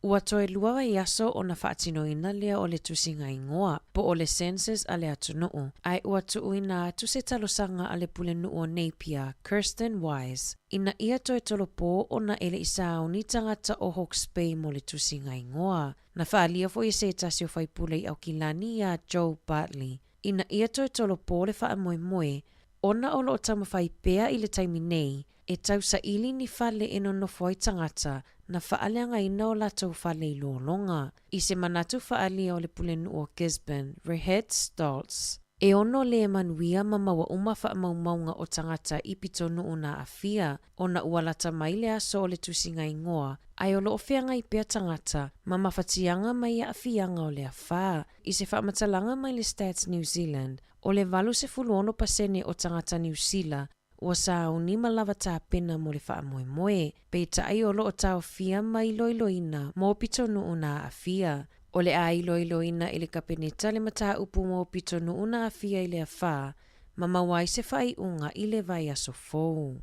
G: Ua toe lua vaiaso ona faatinoina lea o le tusiga igoa, po o le census a le atunuu, ae ua tuuina atu se talosaga a le pulenuu o Napier, Kirsten Wise, ina ia toe tolopo ona e le i sauni tagata o Hawke's Bay mo le tusiga igoa. Na faaalia foi e se tasi o faipule i Aukilani iā Joe Bartley, ina ia toe tolopo le faamoemoe, ona o lo o taumafai pea i le taimi nei e tausaili ni fale e nonofo ai tagata na faaleagaina o latou fale i lologa. I se manatu faaalia o le pulenuu o Gisborne, Rehette Stoltz, e ono le manuia ma maua uma faamaumauga o tagata i pitonuu na aafia ona ua lata mai le aso o le tusiga igoa ae o lo o feagai pea tagata ma mafatiaga mai aafiaga o le afa. I se faamatalaga mai le Stats New Zealand, o le 86 pasene o tagata Niu Sila ua sauni ma lava tapena mo le faamoemoe, peitai o lo o taofia ma iloiloina mo pitonuu na aafia. O le a iloiloina e le Kapeneta le mataupu mo pitonuu na aafia i le afa ma maua ai se faaiuga i le vaiaso fou.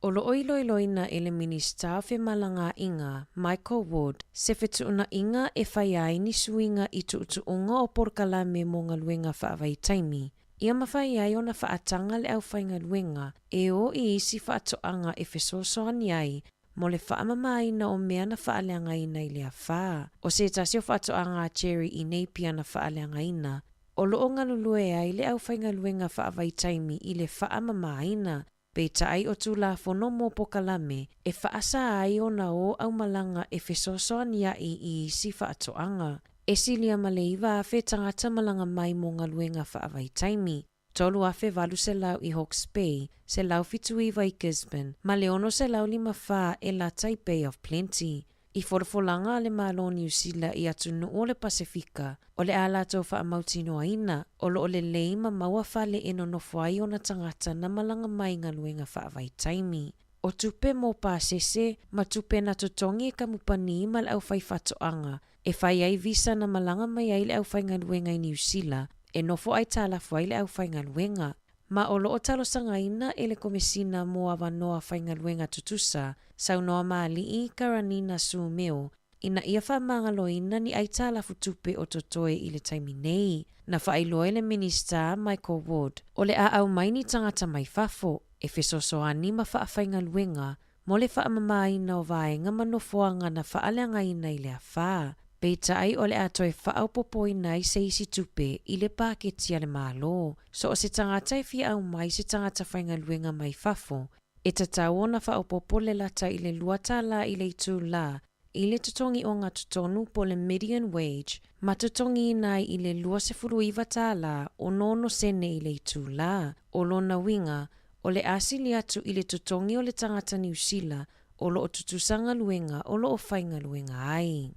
G: O lo o iloiloina e le Minisita o Femalagaaiga, Michael Wood, se fetuunaiga e fai ai ni suiga i tuutuuga o polokalame mo galuega faavaitaimi, ia mafai ai ona faataga le aufaigaluega e o i isi faatoaga e fesoasoani ai mo le faamamaina o mea na faaleagaina i le afa. O se tasi o faatoaga a Jerry i Napier na faaleagaina, o lo o galulue ai le aufaigaluega faavaitaimi i le faamamaina, Peitai o Tulafono mo Pokalame e faasa ai ona o aumalaga e fesoasoaniaʻi i isi faatoaga. E silia ma le 9,000 tagata malaga mai mo galuega faavaitaimi, 3,800 i Hawke's Bay, 179 i Gisborne, ma le 654 e lata i Bay of Plenty. I folafolaga a le Malo o Niu Sila i atunuu o le Pasefika, o le a latou faamautinoaina o lo o lelei ma maua fale e nonofo ai ona tagata na malaga mai i galuega faavaitaimi. O tupe mo pasese ma tupe na totogi e kamupani ma le aufaifaatoaga e fai ai visa na malaga mai ai le aufaigaluega i Niu Sila e nofo aitalafu ai le aufaigaluega. Ma o lo o talosagaina e le Komesina mo Avanoa Faigaluega Tutusa, saunoa Maali'i Karanina Sumeo, ina ia faamagaloina ni aitalafu tupe o totoe i le taimi nei. Na faailoa e le Minisita Michael Wood, o le a aumai ni tagata mai fafo e fesoasoani ma faafaigaluega mo le faamamaina o vaega ma nofoaga na faaleagaina i le afa. Peitai o le a toe faaopoopoina ai se isi tupe i le paketi a le Malo. So o se tagata e fia aumai se tagata faigaluega mai fafo, e tatau ona faaopoopo le lata i le $2 i le itulā i le totogi ogatotonu po o le median wage ma totogiina ai i le $29 66 sene i le itulā. O lona uiga, o le a sili atu i le totogi o le tagata Niu Sila o lo o tutusa galuega o lo o faigaluega ai.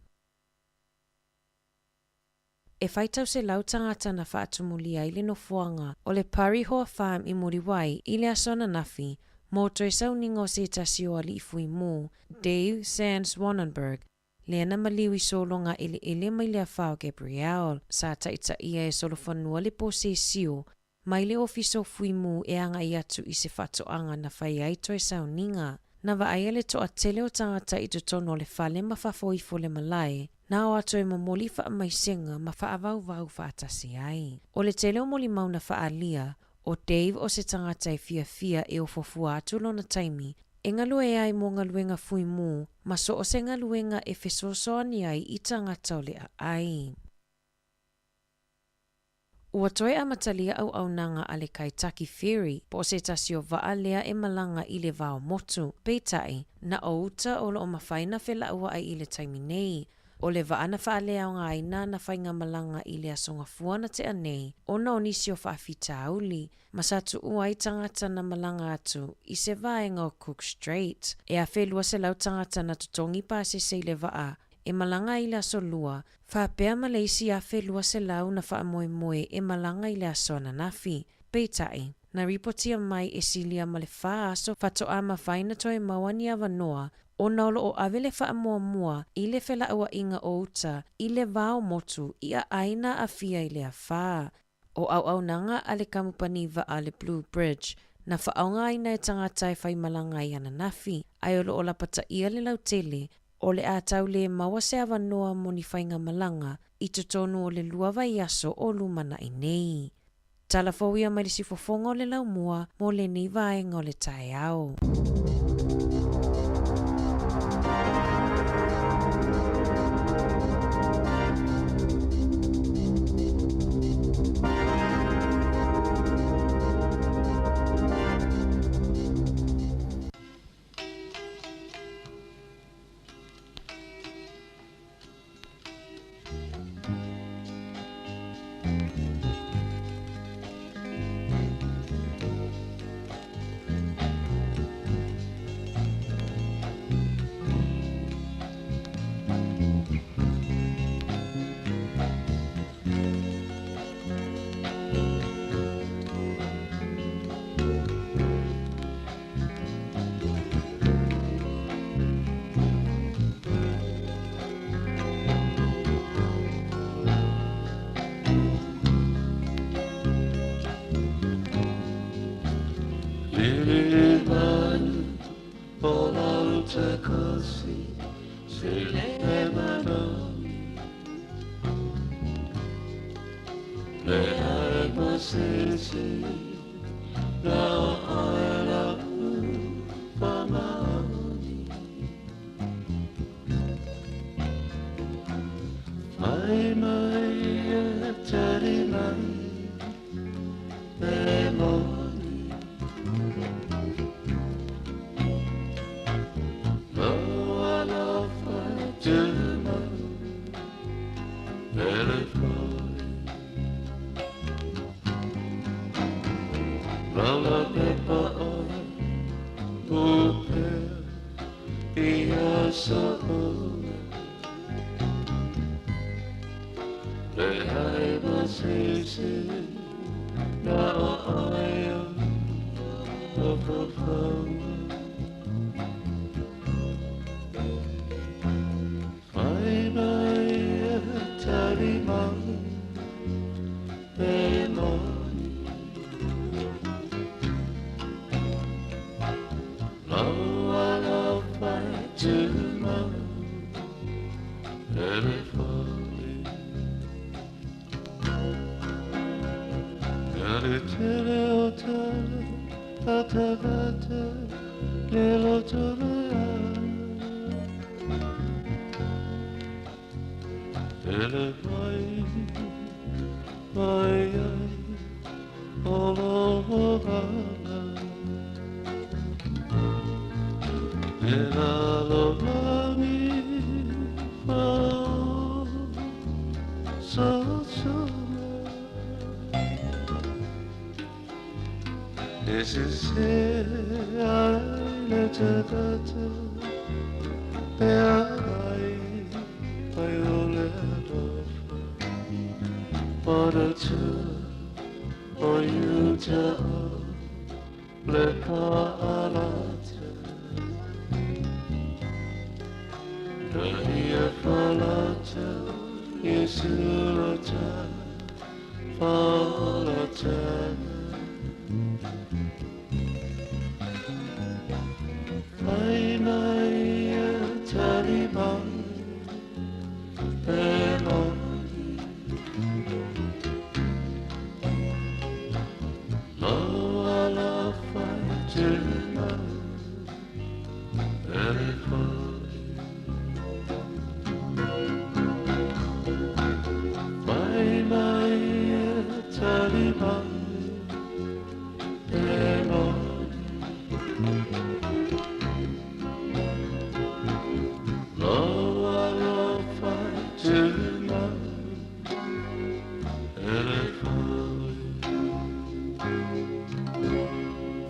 G: E faitau selau tagata na faatumulia ai le nofoaga o le Parihoa Farm i Muriwai i le aso ananafi mo toe sauniga o se tasi o alii fuimu, Dave Sands Wannenburg, lea na maliu i sologa eleele mai le afa o Gabrielle. Sa taitaia e solofanua le posesio mai le Ofisa o Fuimu e agai atu i se faatoaga na fai ai toe sauniga. Na vaaia le toatele o tagata i totonu o le fale ma fafo ifo le malae, na o atu e momoli faamaisega ma faavauvau faatasi ai. O le tele o molimau na faaalia, o Dave o se tagata e fiafia e ofofua atu lona taimi e galue ai mo galuega fuimu ma so o se galuega e fesoasoani ai i tagata o le aai. Ua toe amatalia auaunaga a le Kaitaki Ferry po o se tasi o vaa lea e malaga i le va o motu. Peitai, na o uta o lo o mafai na felauai i le taimi nei. O le vaa na faaleaogaina ana faigamalaga i le Aso Gafua na tea nei ona o nisi o faafitauli ma sa tuua ai tagata na malaga atu i se vaega o Cook Strait. E 1200 tagata na totogi pasese i le vaa e malaga ai i le Aso Lua, faapea ma le isi 1200 na faamoemoe e malaga i le aso ananafi. Peitai, na ripotia mai e silia ma le fa aso faatoa mafai na toe maua ni avanoa ona o lo o ave le faamuamua i le felauaiga o uta i le va o motu i aai na aafia i le afa. O auaunaga a le kamupani vaa le Blue Bridge na faaaogaina e tagata e faimalaga ai ananafi, ae o lo o lapataia le lautele o le a tau le maua se avanoa mo ni faigamalaga i totonu o le lua vaiaso o lumanai nei. Tala fou ia mai le sifofoga o le laumua mo lenei vaega o le taeao.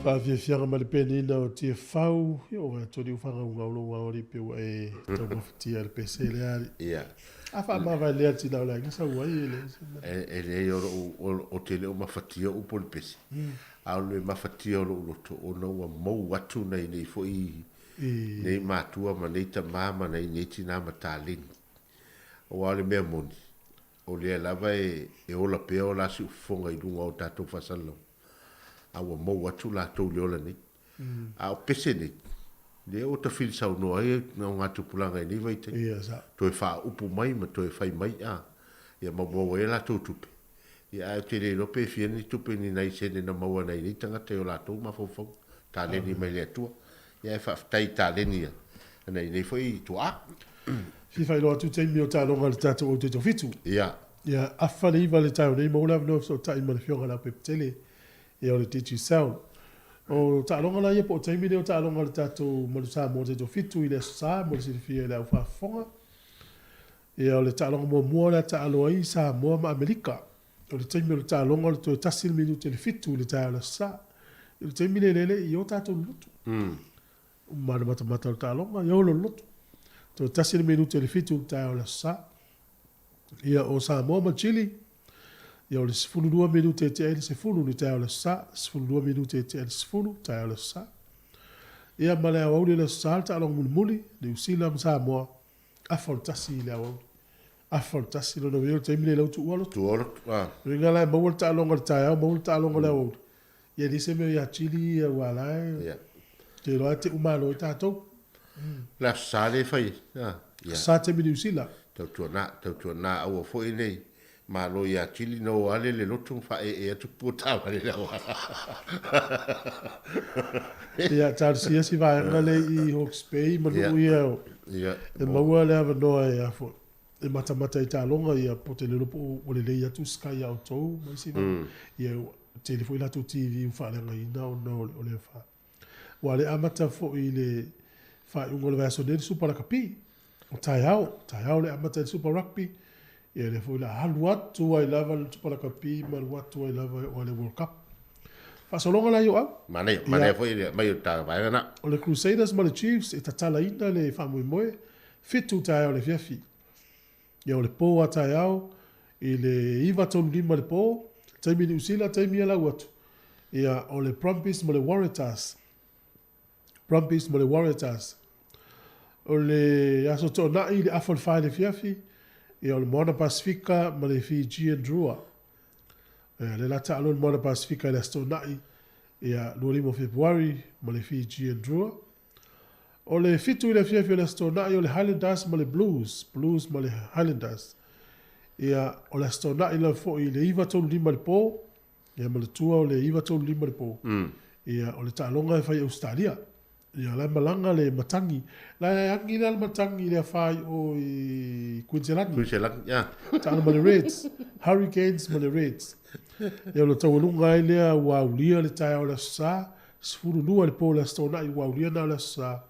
B: Faafiafiaga ma le peniina o Tiafau, ia ua toli u fagauga o lou ao alii pe ua e taumafatia i le pese lea alii.
F: Ia.
B: A faamavae lea tina o le aiga sau ai e leai se mea.
F: E leai o lou, ou te le o mafatia upu o le pese, a o le mafatia o lou loto ona ua mou atu nai nei foi nei matua ma nei tama ma nai nei tina ma taleni. Aua o le mea moni, o lea lava e ola pea o la siufofoga i luga o tatou faasalalauga, a ua mou atu latou i le ola nei. A o pese nei, lea ua tafili saunoa ai ogatupulaga i nei vaitaimi, toe faaupu mai ma toe fai mai, a, ia maumau ai a latou tupe. Ia, ae ou te le iloa pe fia ni tupe ni nai sene na maua nai nei tagata i o latou mafaufauga, taleni mai le Atua. Ia, ae faafetai i taleni a nai nei foi tuaa.
B: Fia faailoa atu taimi o taaloga a le tatou Autaitofitu.
F: Ia.
B: Ia, afa le iva i le taeao nei, maua le avanoa e fesootai ma le Afioga i le Aupepe-tele, ia o le Digicel. O taaloga la ia po o taimi nei o taaloga a le tatou Manu Samoa Taitofitu i le Aso Sa mo le silafia e le au faafofoga. Ia o le taaloga muamua o le a taalo ai Samoa ma Amerika. O le taimi o le taaloga o le toe tasi le minute i le fitu i le taeao o le Aso Sa. I le taimi lenei e le i o tatou lolotu. Uma le matamata o le taaloga, ia o le lolotu. Toe tasi le minute i le fitu i le taeao o le Aso Sa. Ia o Samoa ma Chile, ia o le 12 minute e tea ai le 10 i le taeao o le Aso Sa, 12 minute e tea ai le 10 i le taeao o le Aso Sa. Ia ma le aoauli o le Aso Sa le taaloga mulimuli, Niu Sila ma Samoa, afa o le tasi i le aoauli. Afa o le tasi, lona uiga o le taimi lenei la ua tuua lotu.
F: Tuua lotu, a.
B: Uiga la e maua le taaloga i le taeao, maua le taaloga i le aoauli. Ia e leai se mea ia Chile ia aua la e,
F: Ia.
B: te iloa lava te uma alo ai tatou.
F: Le Aso Sa lea e fai ai, a.
B: Ia. Sa taimi Niu Sila.
F: Tautuana, tautuana aua foi nei Malo ia Chile na o ale le lotu ma faaee atu pua taavale i le auala.
B: Ia, talosia si vaega lea i Hawke's Bay ma nuu ia
F: Ia,
B: e maua le avanoa e a foi, e matamata i taaloga ia po te le iloa po ua lelei atu Sky ia outou ma isi vaega. Ia ua tele foi latou TV ua faaleagaina ona o le fa. Ua le amata foi i le faaiuga o le vaiaso nei le Supa Lakapi. O taeao, taeao le amata i le Super Rugby, ia lea foi o le a alu atu ai lava le Super Lakapi ma alu atu ai lava e oo i le World Cup. Faasologa la i Oau.
F: Manaia, manaia foi le aumai o le ta vaega na.
B: O le Crusaders ma le Chiefs e tatalaina le faamoemoe, fitu taeao i le afiafi. Ia o le po a taeao i le 9:35 i le po, taimi Niu Sila, taimi ia lau atu. Ia o le Brumbies ma le Waratahs. Brumbies ma le Waratahs. O le Aso Toonai i le afa o le fa i le afiafi, ia o le Moana Pasifika ma le Fijian Drua. Ia lea la taalo le Moana Pasifika i le Aso Toonai, ia 25 o Fepuari ma le Fijian Drua. O le fitu i le afiafi o le Aso Toonai o le Highlanders ma le Blues, Blues ma le Highlanders. Ia o le Aso Toonai lava foi i le 9:35 i le po, Ia ma le tua o le 9:35 i le po. Ia o le taaloga e fai i Ausetalia. Ia la e malaga le matagi. La e agi lea le matagi i le afa i o i Kuiniselani.
F: Kuiniselani, ia.
B: Taalo ma le Reds. Hurricanes ma le Reds. Ia o le taualuga ai lea ua aulia le taeao o le Aso Sa, 12 i le po o le Aso Toonai ua aulia na o le Aso Sa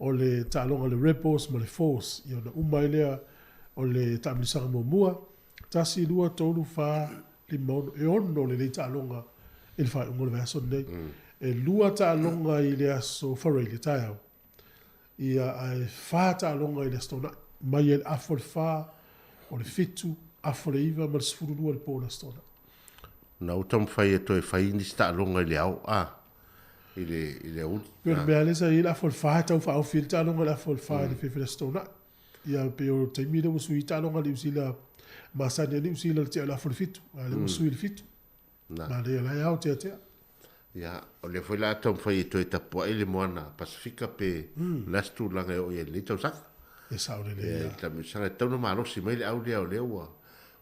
B: o le taaloga o le Rebels ma le Force. Ia ona uma ai lea o le taamilisaga muamua. Tasi, lua, tolu, fa, lima, ono, e ono lenei taaloga i le faaiuga o le vaiaso lenei. E lua taaloga i le aso Faraile, taeao, ia, ae fa taaloga i le Aso Toonai, mai ai le afa o le fa, o le fitu, afa o le iva ma le 12 i le po o le Aso Toonai.
F: Na ou taumafai e toe fai nisi taaloga i le ao, a, i le, i le aoauli.
B: Pei o le mea lea sa i ai le afa o le fa e tau faaofi ai le taaloga i le afa o le fa i le afiafi o le Aso Toonai. Ia pei o le taimi lea ua sui ai taaloga a Niu Sila, masani ai Niu Sila i le tea o le afa o le fitu, a o lea ua sui i le fitu. Manaia la e ao teatea.
F: Ia, o lea foi la a taumafai e toe tapuai le moana Pasifika pe o le a se tulaga e oo i ai i lenei tausaga.
B: E sao lelei
F: lava. Ia, tausaga e tatau ona malosi mai le au lea o lea ua,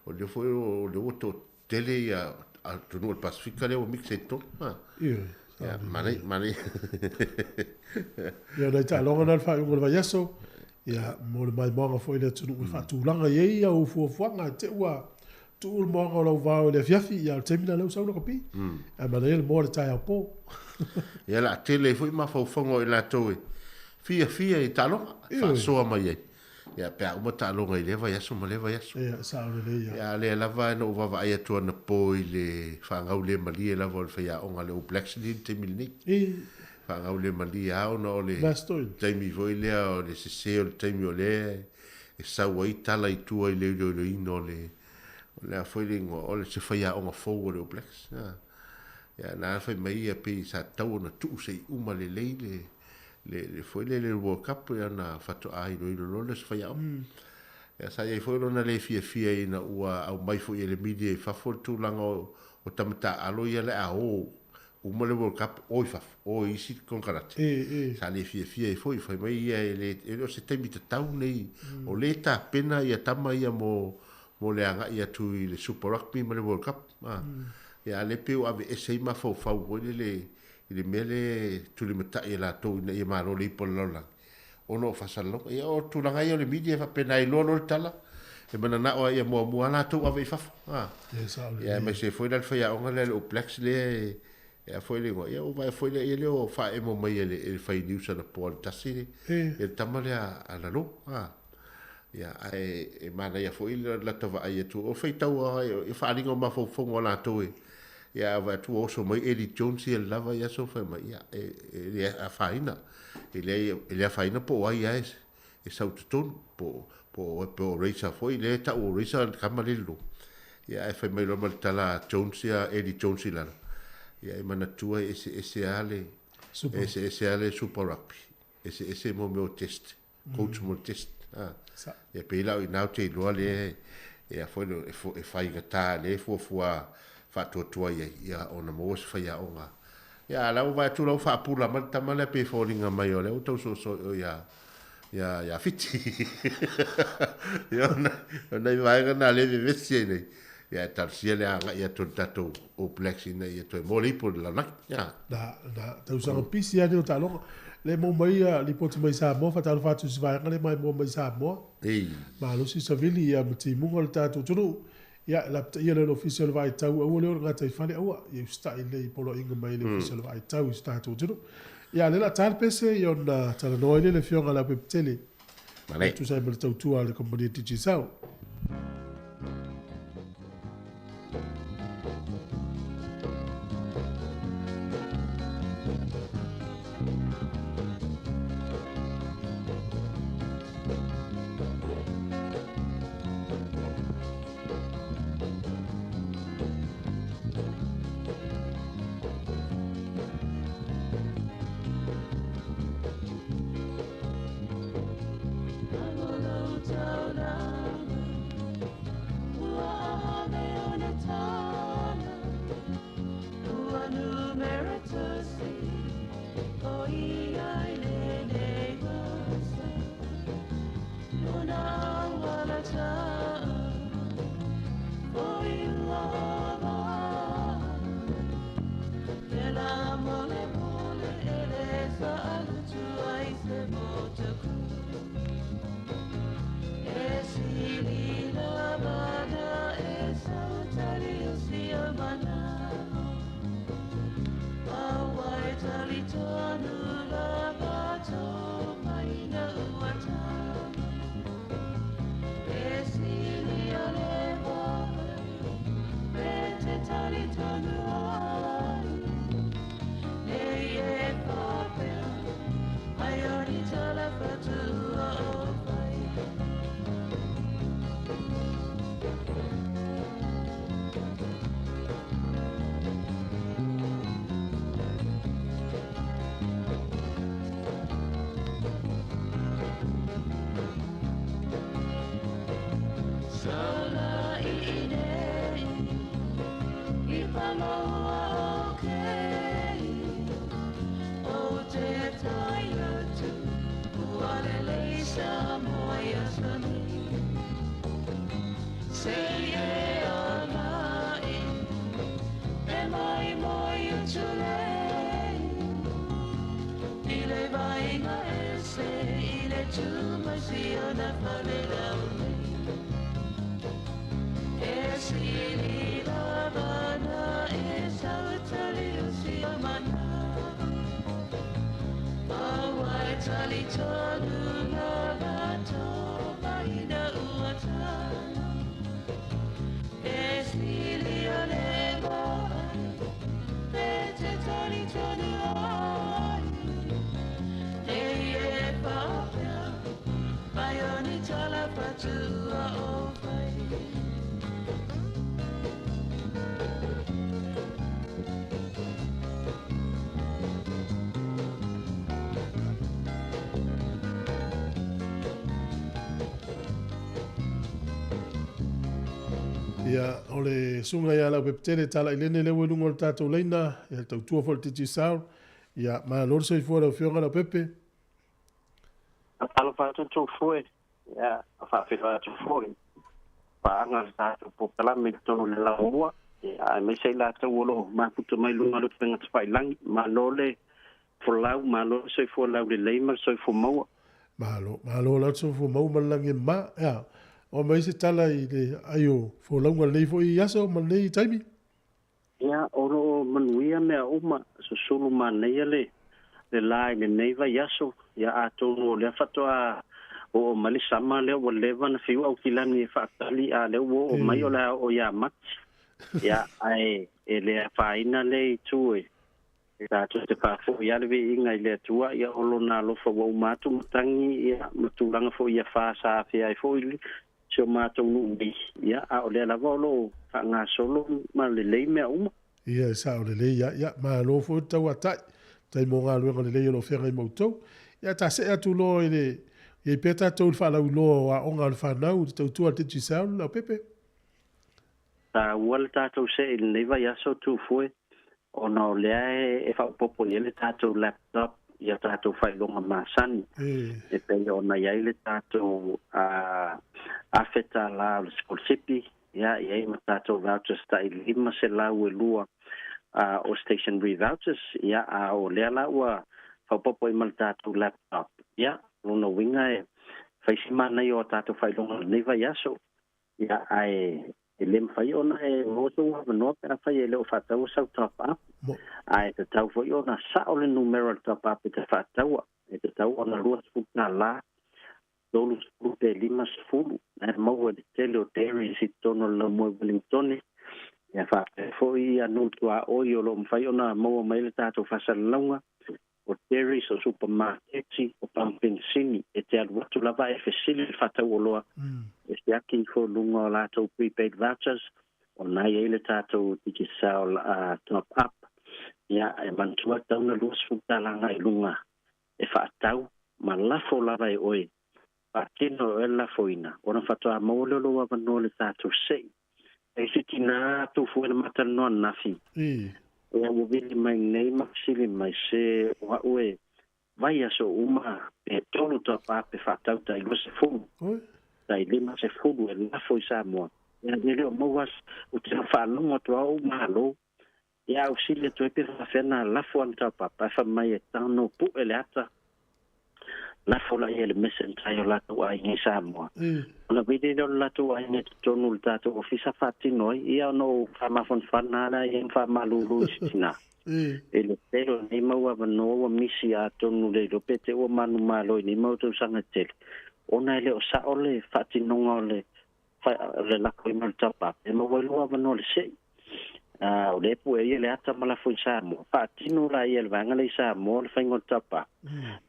F: o lea foi o lea ua toatele ia atunuu o le Pasifika lea ua mix ai i totonu.
B: Ioe.
F: Ia, manaia, manaia.
B: Ia, o nai taaloga na i le faaiuga o le vaiaso, ia, mo le maimoaga foi i le atunuu e faatulaga i ai au fuafuaga, te i ua tuu le moaga o lau vao i le afiafi, ia, o le taimi lena lea ua sau lakapi. Ae manaia le moa i le taeao po.
F: Ia, o le a tele ai foi mafaufauga o i latou e fiafia i taaloga, e faasoa mai ai. Ia, pe a uma taaloga i lea vaiaso ma lea vaiaso.
B: Ia, e sao lelei ia.
F: Ia, a lea lava na ou vaavaai atu anapo i le faagaulemalie lava o le faiaoga a le All Blacks i le taimi lenei. Faagaulemalie lava ona o le taimi foi lea o le sese o le taimi o lea e sau ai tala i tua i le iloiloina o le, o le a foi le igoa, o le se faiaoga fou o le All Blacks. Ia, na fai mai ia pei sa tatau ona tuu se i uma lelei le, le, le foi lele le World Cup ia ona faatoa iloilo loa lea o se faiaoga. Ia sa i ai foi lona le fiafia ina ua aumai foi e le media i fafo le tulaga o, o tama taaalo ia le a o uma le World Cup o i fafo, o i isi konekarate. Sa le fiafia ai foi, fai mai ia e le, e le o se taimi tatau nei, o lea e tapena ia tama ia mo, mo le agai atu i le Super Rugby ma le World Cup. Ia a lea pei ua aveese ai mafaufau foi lele i le mea lea e tulimatai e latou ina ia malo le ipu a le lalolagi ona o faasalalauga. Ia o tulaga ia o le media e faapena e iloa loa le tala, e mananao lava ia muamua lava latou ave i fafo. Ia aemaise ai foi la le faiaoga lea a le All Blacks lea e a foi le igoa, ia ua vaai foi lea, ia lea ua faaemo mai e le fai news anapo a le tasi le, ia le tama lea a Lalo. Ia ae e manaia foi le lata vaai atu, o faitau lava i faaaliga o mafaufauga o latou e, ia a vaai atu ua oso mai Eddie Jones ia le lava i aso fai mai, ia e le afaina, e leai e le afaina po o ai lava e sau i totonu, po o Razor foi lea e tau o Razor le tama lea i lalo. Ia ae fai mai loa ma le tala a Jones ia, Eddie Jones i lalo, ia e manatua e eseese lava le, eseese lava le Super Rugby, eseese mo mea o test. Coach mo le test. Ia pei la o i ina ou te iloa lea e a foi e faigata lea e fuafua faatuatua i ai ia ona maua se faiaoga. Ia a la ua vaai atu la ua faapula mai le tama lea pei e foliga mai o lea ua tau soso i o ia ia ia Fiti. Ia ona o nai vaega na lea e vevesi ai nei. Ia e talosia le agai atu o le tatou All Blacks ina ia toe maua le ipu o le lalolagi. Ia.
B: Na, na, tausaga pisi lava nei o taaloga. Le maua mai ia lipoti mai Samoa, faatalofa atu i se vaega lea mai maua mai Samoa.
F: Ei.
B: Malosi savili ia ma timuga o le tatou atunuu. Ia, lapataia lea o le Ofisa o le Vaai Tau, aua lea o le gataifale, aua, ia usitai lelei i poloaiga mai le Ofisa o le Vaai Tau i si tatou atunuu. Ia, lea o le a ta le pese, ia ona talanoa ai lea le Afioga a Leaupepe-tele.
F: Male.
B: E tusa ai ma le tautua a le kamupani a Digicel. Ia, o le susuga ia Leaupepetele Talailene lea ua i luga o le tatou laina, ia le tautua foi i le Digicel. Ia, malo le soifua i lau Afioga Leaupepe.
L: Talofa atu Tufue, ia, faafeiloai atu foi i paaga o le tatou polokalame i totonu o le Laumua, ia, aemaise i latou o lo o mafuta mai luga o le upega tafailagi. Malo le folau, malo le soifua laulelei ma le soifua maua.
B: Malo, malo la le soifua maua ma le lagi e mama. Ia, o mai se tala i le ai o folauga lenei foi aso ma lenei taimi?
L: Ia, o lo o manuia mea uma, susulu manaia le le la i lenei vaiaso, ia atonu o lea faatoa oo mai le sama lea ua leva ona fiu Aukilani e faatali, a o lea ua oo mai o le a oo ia Mati. Ia, ae e le afaina lea itu e tatou te faafoi lava le viiga i le Atua, ia o Lona alofa ua uma atu matagi, ia, ma tulaga foi ia fa sa afea ai foi si o matou nuu nei, ia, a o lea lava o lo o faagasolo ma lelei mea uma.
B: Ia, e sao lelei lava. Ia, malo foi le tauatai. Faafetai mo galuega lelei o lo o feagai ma outou. Ia, ta see atu loa i le, i ai pea tatou i le faalauiloa o aoga a le fanau i le tautua a le Digicel, Leaupepe.
L: Taua le tatou see i lenei vaiaso, Tufue, ona o lea e faaopoopo i ai le tatou laptop i a tatou faailoga masani, e pei ona i ai le tatou $1,000 o le sikolasipi, ia, i ai ma tatou vouchers tai 502 o stationery vouchers, ia, a o lea la ua faaopoopo i ai ma le tatou laptop. Ia, o lona uiga e fai si manaia o a tatou faailoga i lenei vaiaso. Ia, ae e le mafai ona e maua sou avanoa pe afai e le o faataua sau top up. Ae tatau foi ona sao le numera o le top up e te faataua. E tatau ona $20, 30 pe 50. E maua i le tele o dairies i totonu o le laumua i Wellingtone. Ia faapea foi ia nuu tuaoi o lo o mafai ona maua mai ai le tatou faasalalauga. O dairies, o supamaketi, o pamu penisini, e te alu atu lava e fesili le faatau oloa, e siaki ifo i luga o latou prepaid vouchers, o lena e i ai le tatou Digicel top up. Ia, e manatua e tatau ona $20 agai i luga e faatau ma lafo lava e oe, faatino e oe le lafoina, ona faatoa maua lea o lou avanoa i le tatou sei. E isi tina atu foi na matalanoa ananafi. Ia ua vili mai nei ma fesili mai se o a'u e vaiaso uma pe tolu taupa pe faatau tai 20 tai 50 e lafo i Samoa. Ia ne le o maua ou te faalogo atu a ou malo. Ia au fesili atu ai pe faafefea na lafo ana taupa ae fai mai e tano pu'e le ata. Lafo laia i le mese tai o latou aiga i Samoa. Ona vili lea o le latou aiga i totonu o le tatou ofisa faatino ai. Ia ona ou faamafanafana lava lea i ai ma faamalulu i si tina. I le tele o nei mau avanoa ua misi atonu le iloa pe te ua manumalo i nei mau tausaga e tele, ona e le o sao le faatinoga o le le lafoina o le top-up, e maua ai lou avanoa i le sei. O lea e pue ai le ata ma lafo i Samoa. Faatino la ia e le vaega lea i Samoa le faiga o le top-up.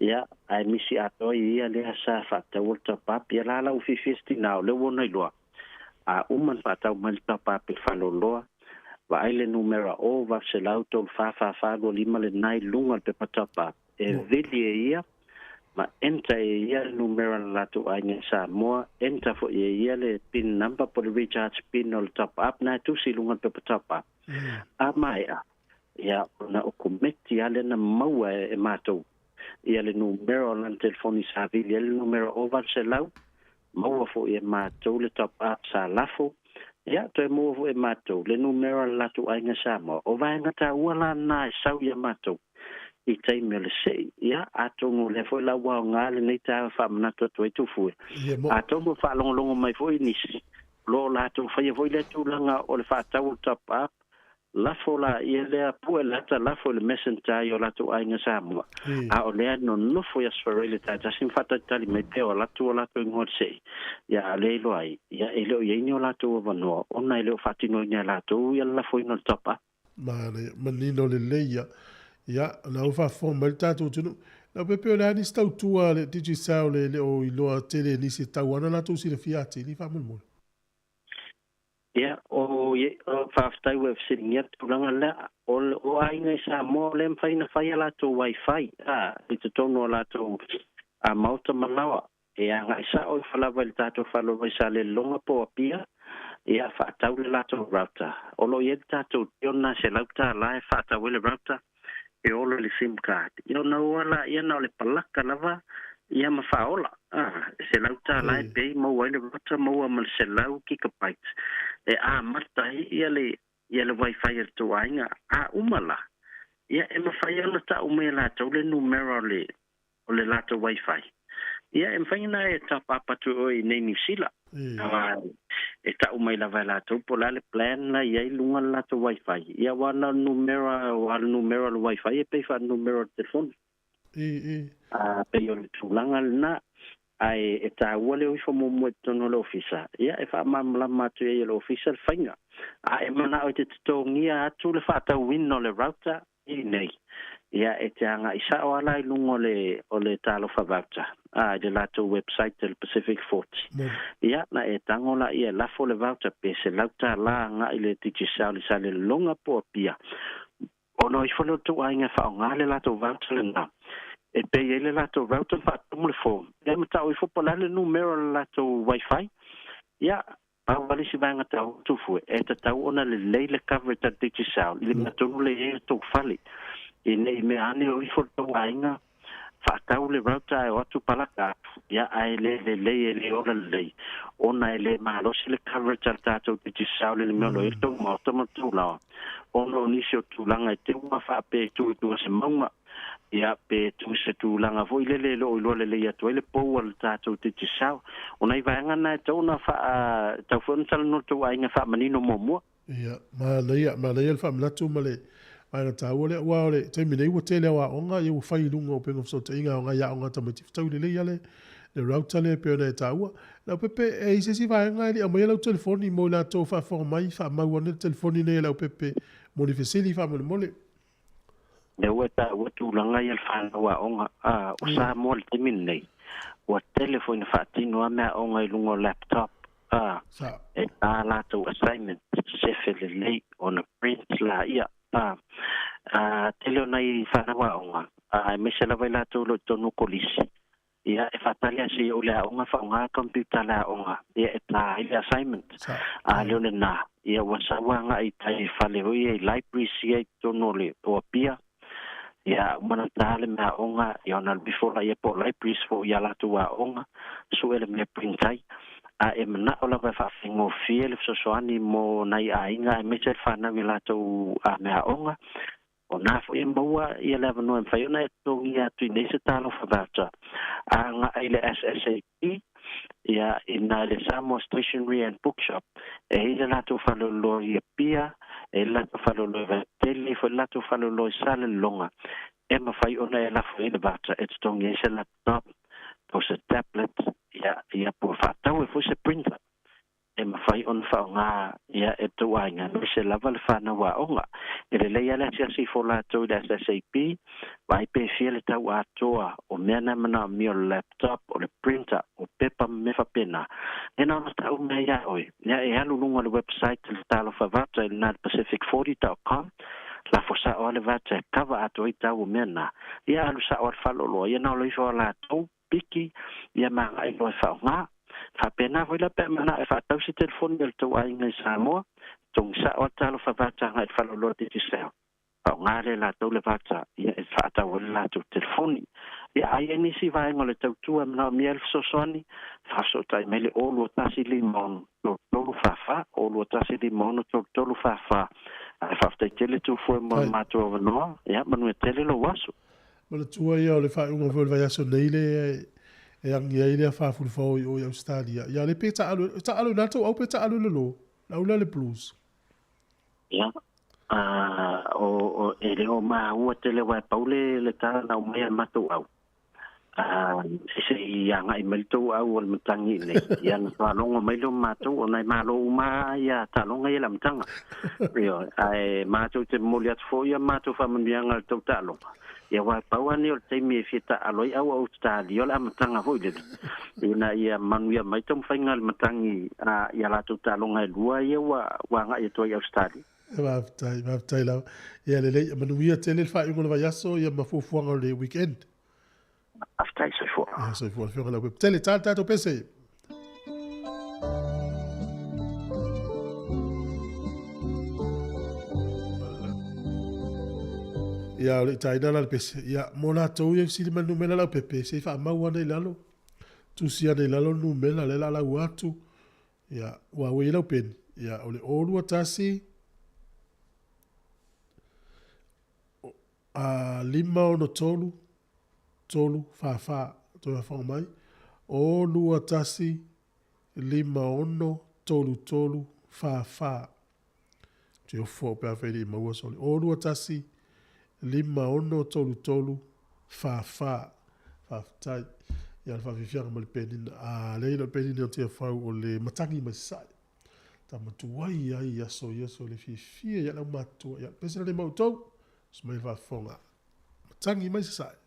L: Ia, ae misi atoa i ia lea sa faataua le top-up. Ia la la ua fiafia si tina, o lea ua ona iloa. A uma ona faatau mai le top-up i le faleoloa, vaai le numera 0 800 3 4 4 4 2 5 lena i luga o le pepa top-up. E vili e ia ma enter e ia le numera o le latou aiga i Samoa, enter foi e ia le pin number po o le recharge pin o le top up na e tusi i luga o le pepa top up. A maea, ia ona o kometi lava lea na maua e matou ia le numera o lana telefoni sa vili ai le numera o 800, maua foi e matou le top up sa lafo, ia toe maua foi e matou le numera o le latou aiga i Samoa. O vaega taua la na e sau ia matou i taimi o le sei. Ia, atonu o lea foi la ua aoga lenei taeao e faamanatu atu ai Tufue. Atonu o faalogologo mai foi nisi, o lo o latou faia foi lea tulaga o le faatau o le top up, lafo laia lea, pue le ata lafo i le messenger i o latou aiga Samoa. A o lea e nonofo i Aso Faraile tae tasi ma faatalitali mai pea o alu atu o latou igoa i le sei. Ia, a o lea e iloa ai, ia, e le o i ai ni o latou avanoa ona e le o faatinoina e latou ia le lafoina o le top up.
B: Manaia, manino lelei ia. Ia, o lena ua faafofoga mai le tatou atunuu. Leaupepe o le a nisi tautua a le Digicel e le o iloa tele e nisi e tau ana latou silafia atili faamolemole?
L: Ia, o, o, faafetai ua e fesiligia le tulaga lea. O, o aiga i Samoa o lea e mafai ona fai a latou wifi, a, i totonu o latou a maota ma laoa. E agai sao ifo lava i le tatou faleoloa i Salelologa po o Apia, Ia, faatau le latou router. O lo o i ai le tatou deal lena $100 e faatau ai le router e ola le sim card. Ia ona o a laia na o le palaka lava ia ma faaola. E $100 e pay maua ai le router maua ma le 100 gigabytes e amata ai ia le ia le wifi a le tou aiga. A uma la, ia e mafai ona tau mai e latou le numera o le o le latou wifi. Ia e mafai ona e top up atu e oe i nei Niu Sila. Aua e tau mai lava e latou po o le a le plan la i ai i luga o le latou wifi. Ia aua na o le numera, aua o le numera o le wifi e pei faanumera o le telefoni. A pei o le tulaga lena. Ae e taua le o ifo muamua i totonu o le ofisa, ia e faamalamalama atu i ai e le ofisa le faiga. A e manao e te totogia atu le faatauina o le router i nei, ia e te agai sao lava la i luga o le o le Talofa Voucher, a i le latou website le Pacific 40. Ia na e tago laia e lafo le voucher pe $100 agai i le Digicel i Salelologa po o Apia. Ona o ifo lea o le tou aiga e faaaoga le latou voucher lena, e pay ai le latou router ma faatumu le form. Ia ma tau ifo po o le a le numera o le latou wifi. Ia, pau lava le isi vaega taua tufue, e tatau ona lelei le coverage a le Digicel i le mea tonu lea e i ai le tou fale. Ina i mea ane o ifo le tou aiga, faatau le router ae o atu palaka atu, ia ae le lelei e le ola lelei, ona e le malosi le coverage a le tatou Digicel i le mea o lo o i ai le tou maota ma le tou laoa, ona o nisi o tulaga e te uma faapea e tu i tua o se mauga, ia pe tu i se tulaga foi lele e le o iloa lelei atu ai le pou a le tatou Digicel. O nai vaega na e tatau ona faa, tatau foi ona talanoa le tou aiga e faamanino muamua.
B: Ia, manaia, manaia le faamanatu ma le vaega taua lea, aua o le taimi nei ua tele au aoga, ia ua fai i luga o upega fesootaiga e aoga ai aoga a tamaiti fetaui lelei lava le, le router lea e pei ona e taua. Leaupepe, e i ai se isi vaega e le i aumaia lau telefoni mo i latou o faafofoga mai, faamau ane le telefoni nei a Leaupepe mo ni fesili faamolemole.
L: Lea ua e taua tulaga ia le fanau aoga, a, o Samoa i le taimi lenei, ua tele foi ina faatino lava meaaoga i luga o laptop, a, e ta latou assignment, sefe lelei ona print laia, a, a, tele o nai fanau aoga, a, aemaise lava i latou o lo o i totonu o kolisi, ia, e faatali lava seia oo i le aoga faaaoga computer a le aoga, ia, e ta ai le assignment. A lea o lena, ia, ua sau agai i tai i fale foi ia i libraries ia i totonu o le o Apia, Ia, uma ona ta le mea aoga, ia ona alu ifo laia po o libraries foi i a latou aoga, sue le mea print ai. A e manao lava e faafaigofie le fesoasoani mo nai aiga aemaise le fanau i a latou mea aoga, o na foi e maua ia le avanoa e mafai ona e totogia atu i nei se talofa voucher a agai i le SSAP. Ia, ina i le Samoa Stationery and Bookshop, e i ai le latou faleoloa i Apia, e i ai le latou faleoloa i Vaitele, e i ai foi le latou faleoloa i Salelologa, e mafai ona e lafo i ai le voucher e totogi ai se laptop, po o se tablet, ia, ia po o faatau ai foi se printer. e mafai ona faaaoga ia e tou aiga aemaise lava le fanau aoga. E lelei lava le asiasi ifo o latou i le SSAP, vaai pe fia le tau atoa o mea na e manaomia o le laptop, o le printer, o pepa ma mea faapena. Ia na ona tau mea ia oe, ia e alu luga o le website le Talofa Voucher i lena i le pacific forty dot com, lafo sao lava le voucher e cover atoa ai tau o mea na. Ia alu sao lava le faleoloa, ia na ona ifo lava latou piki, ia ma agai loa e faaaoga. Faapena foi la pe a manao e faatau se telefoni a le tou aiga i Samoa, togi sao lava talofa vata agai i le faleoloa Digicel. Faaaoga lea e latou le vata ia e faatau ai le latou telefoni. Ia a i ai nisi vaega o le tautua e manaomia ai le fesoasoani, faafesootai mai le 0 2 1 5 6 3 3 4 4, 0 2 1 5 6 3 3 4 4. Ae faafetai tele Tufue mo le matou avanoa, ia manuia tele lou aso.
B: Manatua ia o le faaiuga foi o le vaiaso nei le e agi ai le afafulufao i o i Ausetalia. Ia le pe taalo, e taalo i na tou au pe taalo i le lo, le au lea le Blues.
L: Ia, o, o, e le o maua tele aua e pau le, le tala na aumai e le matou au. Se i agai mai le tou au o le matagi i nei. Ia na faalogo mai lea o matou ona e malo uma lava ia taaloga ia i le amataga. Ioe, ae matou te momoli atu foi ia matou faamanuiaga i le tou taaloga. Ia aua e pau lava lenei o le taimi e fia taaalo ai au Ausetalia o le amataga foi lele ina ia manuia mai taumafaiga a le matagi i a latou taaloga e lua ia ua agai atu ai i Ausetalia.
B: Faafetai, faafetai lava. Ia lelei, manuia tele le faaiuga o le vaiaso ia ma fuafuaga o le weekend.
L: Faafetai, soifua.
B: Ia, soifua le Afioga i le Aupepu. Tele, ta le tatou pese. Ia, o le i taina la le pese, ia, mo latou ia i fesili mai le numera leaupepe, se i faamau ane i lalo, tusi ane i lalo le numera, lea o le a laua atu. Ia, ua ua i ai lau peni, ia, o le 0 2 1, a, 5 6 3, 3 4 4. Toe faafofoga mai, 0 2 1, 5 6 3 3 4 4. Te ofo au pe afai e le i maua sole. 0 2 1, 5 6 3 3 4 4. Faafetai. Ia le faafiafiaga ma le penina. A, leai na o le penina o Tiafau o le matagi mai sasae. Tama tuai ai i aso i aso le fiafia ia lau matua. Ia, pese la le ma outou. Usi mai le faafofoga. Matagi mai sasae.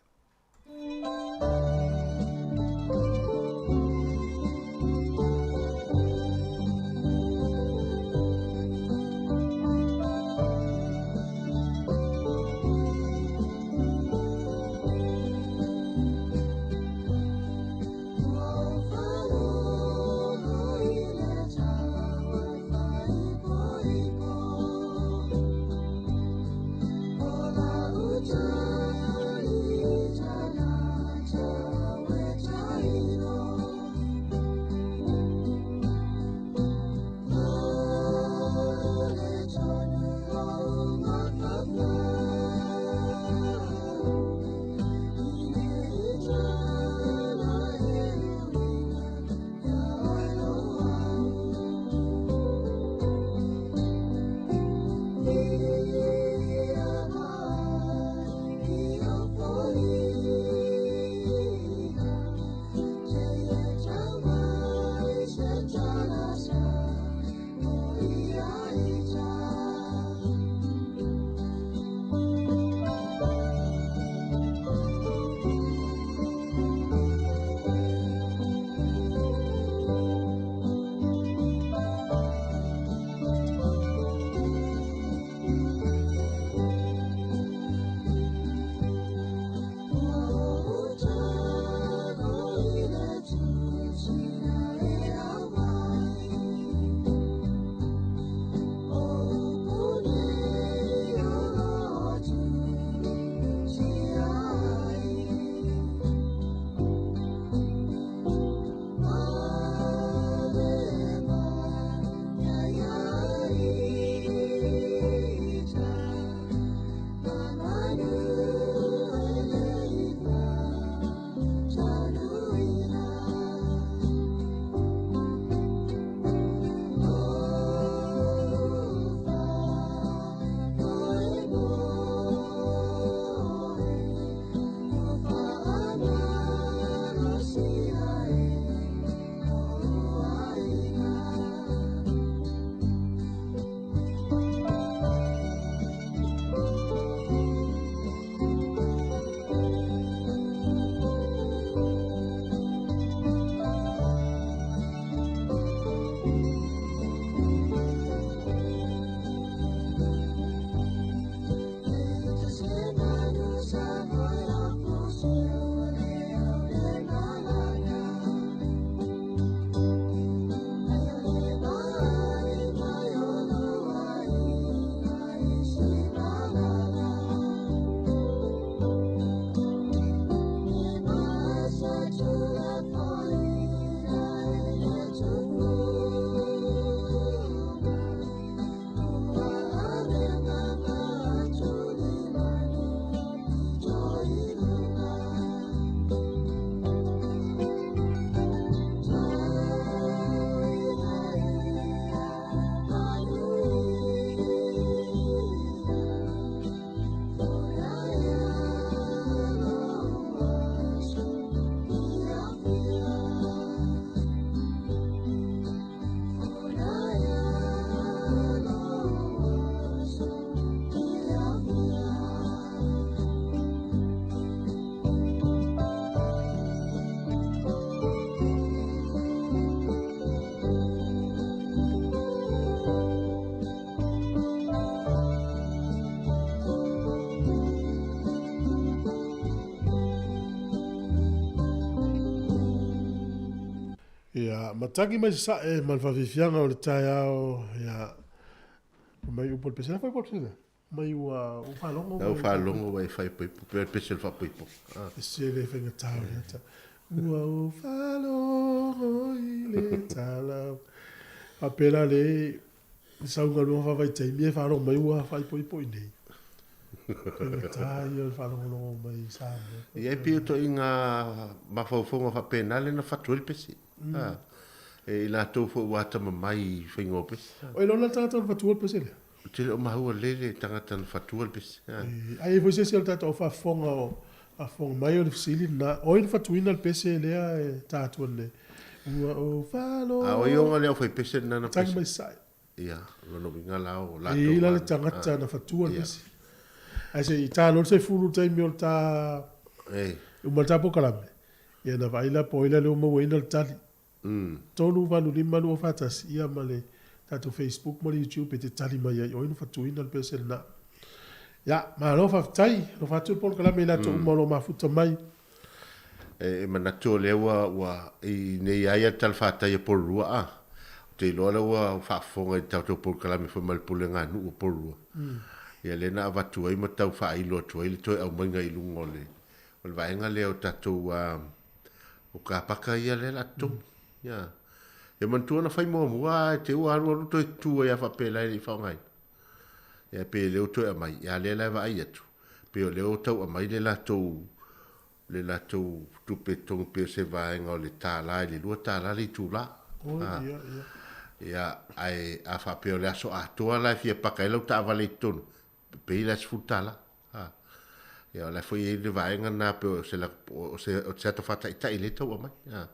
B: Ia, matagi mai sasae ma le faafiafiaga o le taeao, ia, mai upu o le pese, la foi upu o le pese lea. Mai ua ou faalogo.
F: Na ou faalogo ua e faaipoipo, pei o le pese o le faaipoipo.
B: Pese le faigata o lea tala. Ua ou faalogo i le tala. Faapena le sau galuega faavaitaimi e faalogo mai ua faaipoipo i inei. Faigata ia o le faalogologo mai i Samoa.
F: Ia e pei o ituaiga mafaufauga faapena lea na fatu ai le pese. E i latou foi ua atamamai i faiga o pese.
B: O iloa la le tagata na fatua le pese lea?
F: Ou te le o maua lelei le tagata na fatua le pese.
B: A i ai foi se isi o le tatou faafofoga o faafofoga mai, o le fesili lena, o ai na fatuina le pese lea e ta atu nei? Ua ou faalogo.
F: A o ai ona le aufaipese lena na
B: pese? Tagi mai sae.
F: Ia, o lona uiga la o
B: latou. E i ai la le tagata na fatua le pese. Ae se i ta loa le sefulu i le taimi o le ta uma le ta polokalame, ia na vaai la po o ai la lea ua mauaina le tali. 3 8 5 2 4 1, ia ma le tatou Facebook ma le YouTube e te tali mai ai, o ai na fatuina le pese lena. Ia, malo faafetai, alofa atu le polokalame i latou uma o lo o mafuta mai.
F: E manatu o lea ua, ua, i nei ai a le talafatai a Porirua a, ou te iloa lea ua faafofoga i le tatou polokalame foi ma le pulega a nuu o Porirua. Ia lea na avatu ai ma tau faailo atu ai le toe aumaiga i luga o le, o le vaega lea o tatou o kapaka ia lea la totogi. Ia. Ia manatua na fai muamua a te ua alu alu toe tu ai a faapela e le i faaaogaina. Ia pe lea ua toe aumai, ia lea la e vaai atu, pe o lea ua tau aumai le latou le latou tupe totogi pei o se vaega o le $1 i le $2 le itula.
B: Oi, ia, ia.
F: Ia, ae a faapea o le aso atoa la e fia paka ai lau taavale i totonu, pei la e $10. A. Ia o la foi e i ai le vaega lena pei o se o se o se ata faataitai lea e tau aumai. A.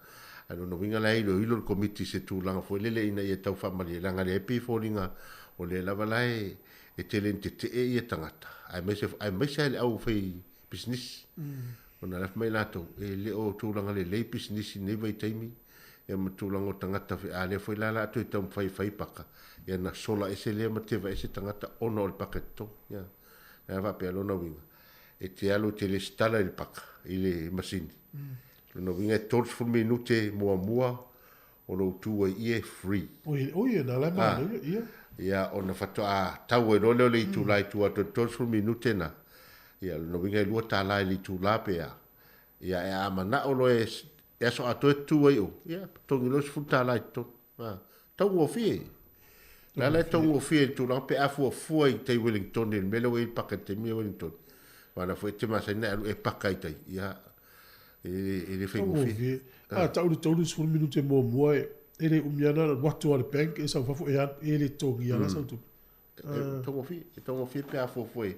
F: Ae lona uiga la e iloilo le Komiti i se tulaga foi lele ina ia tau faamalie leaga lea e pei e foliga o lea lava la e e tele ina tetee ia tagata aemaise aemaise lava i le au fai pisinisi. Ona la fai mai latou e le o tulaga lelei pisinisi i lenei vaitaimi ia ma tulaga o tagata a lea foi la la toe taumafai e fai paka ia na sola ese lea ma teva ese tagata ona o le paka e totogi. Ia. Lea faapea lona uiga, e te alu e te lesitala i le paka, i le masini. Lona uiga e 30 minute muamua o lou tu ai i e free.
B: Oi, oi, e na la e manaia, ia.
F: Ia, ona faatoa tau ai loa lea o le itula i tua atu i le 30 minute na. Ia, lona uiga e $2 i le itula pe a. Ia, e a manao loa e, e aso atoa e tu ai o, ia, totogi loa le $10 i totonu. A, taugofie. La la e taugofie i le tulaga pe a fuafua i tai Wellington i le mea lea ua i ai le paka i le taimi o Wellington. Aua la foi e te masani ona e alu e paka i tai. Ia, e, e le faigofie.
B: Taugofie. A tau le 30 minute muamua e, e le umi ana alu atu a le bank e sau fafo e alu, e le totogia la sau tupe.
F: E taugofie, e taugofie pe a fuafua i.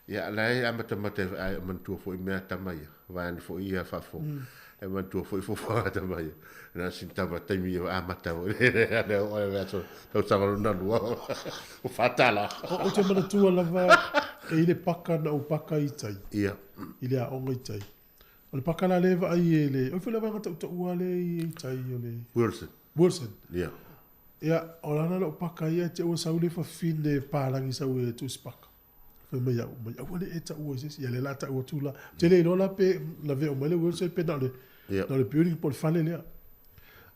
F: Ia, la e amatamata e manatua foi mea tama ia, vaeane foi ia faafofoga. E manatua foi fuafuaga a tama ia. Na o sina tama taimi ia amata foi le oo i le aso tausaga lona lua o $4.
B: Ou te manatua lava e i le paka na ou paka i tai.
F: Ia.
B: I le aoga i tai. O le paka la lea e vaai e le, oi foi le vaega tautaua lea i tai o le.
F: Wilson.
B: Wilson.
F: Ia.
B: Ia, o lana lou paka ia te ua sau le fafine palagi sau e tusi paka. Fai mai au, mai aua le e taua i se isi. Ia lea la tau atu la. Te le iloa la pe lavea mai le Wilson pe na o le, na o le building po o le fale lea.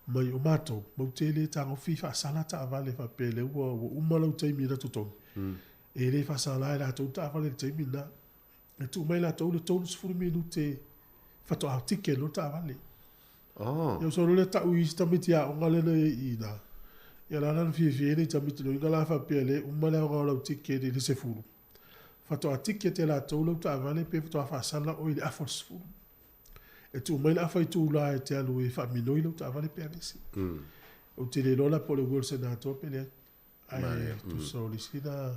B: Mai o matou, mau te le tagofi faasala taavale faapea lea ua, ua uma lau taimi na totogi. E le faasala e latou taavale i le taimi lena. E tuu mai latou le 30 minute faatoa ticket loa le taavale.
F: Oh.
B: Ia solo le tau i isi tamaiti aoga lea na i ai i ina. Ia la na fiafia ai nai tamaiti loiga la faapea le uma le aoga o lau ticket i le 10. Faatoa ticket e latou lau taavale pe faatoa faasala oe i le afa o le 10. E tuu mai le afa itula e te alu e faaminoi lau taavale pe aveese. Ou te le iloa la po o le Wilson atoa pe leai. Ae tusa o le isi la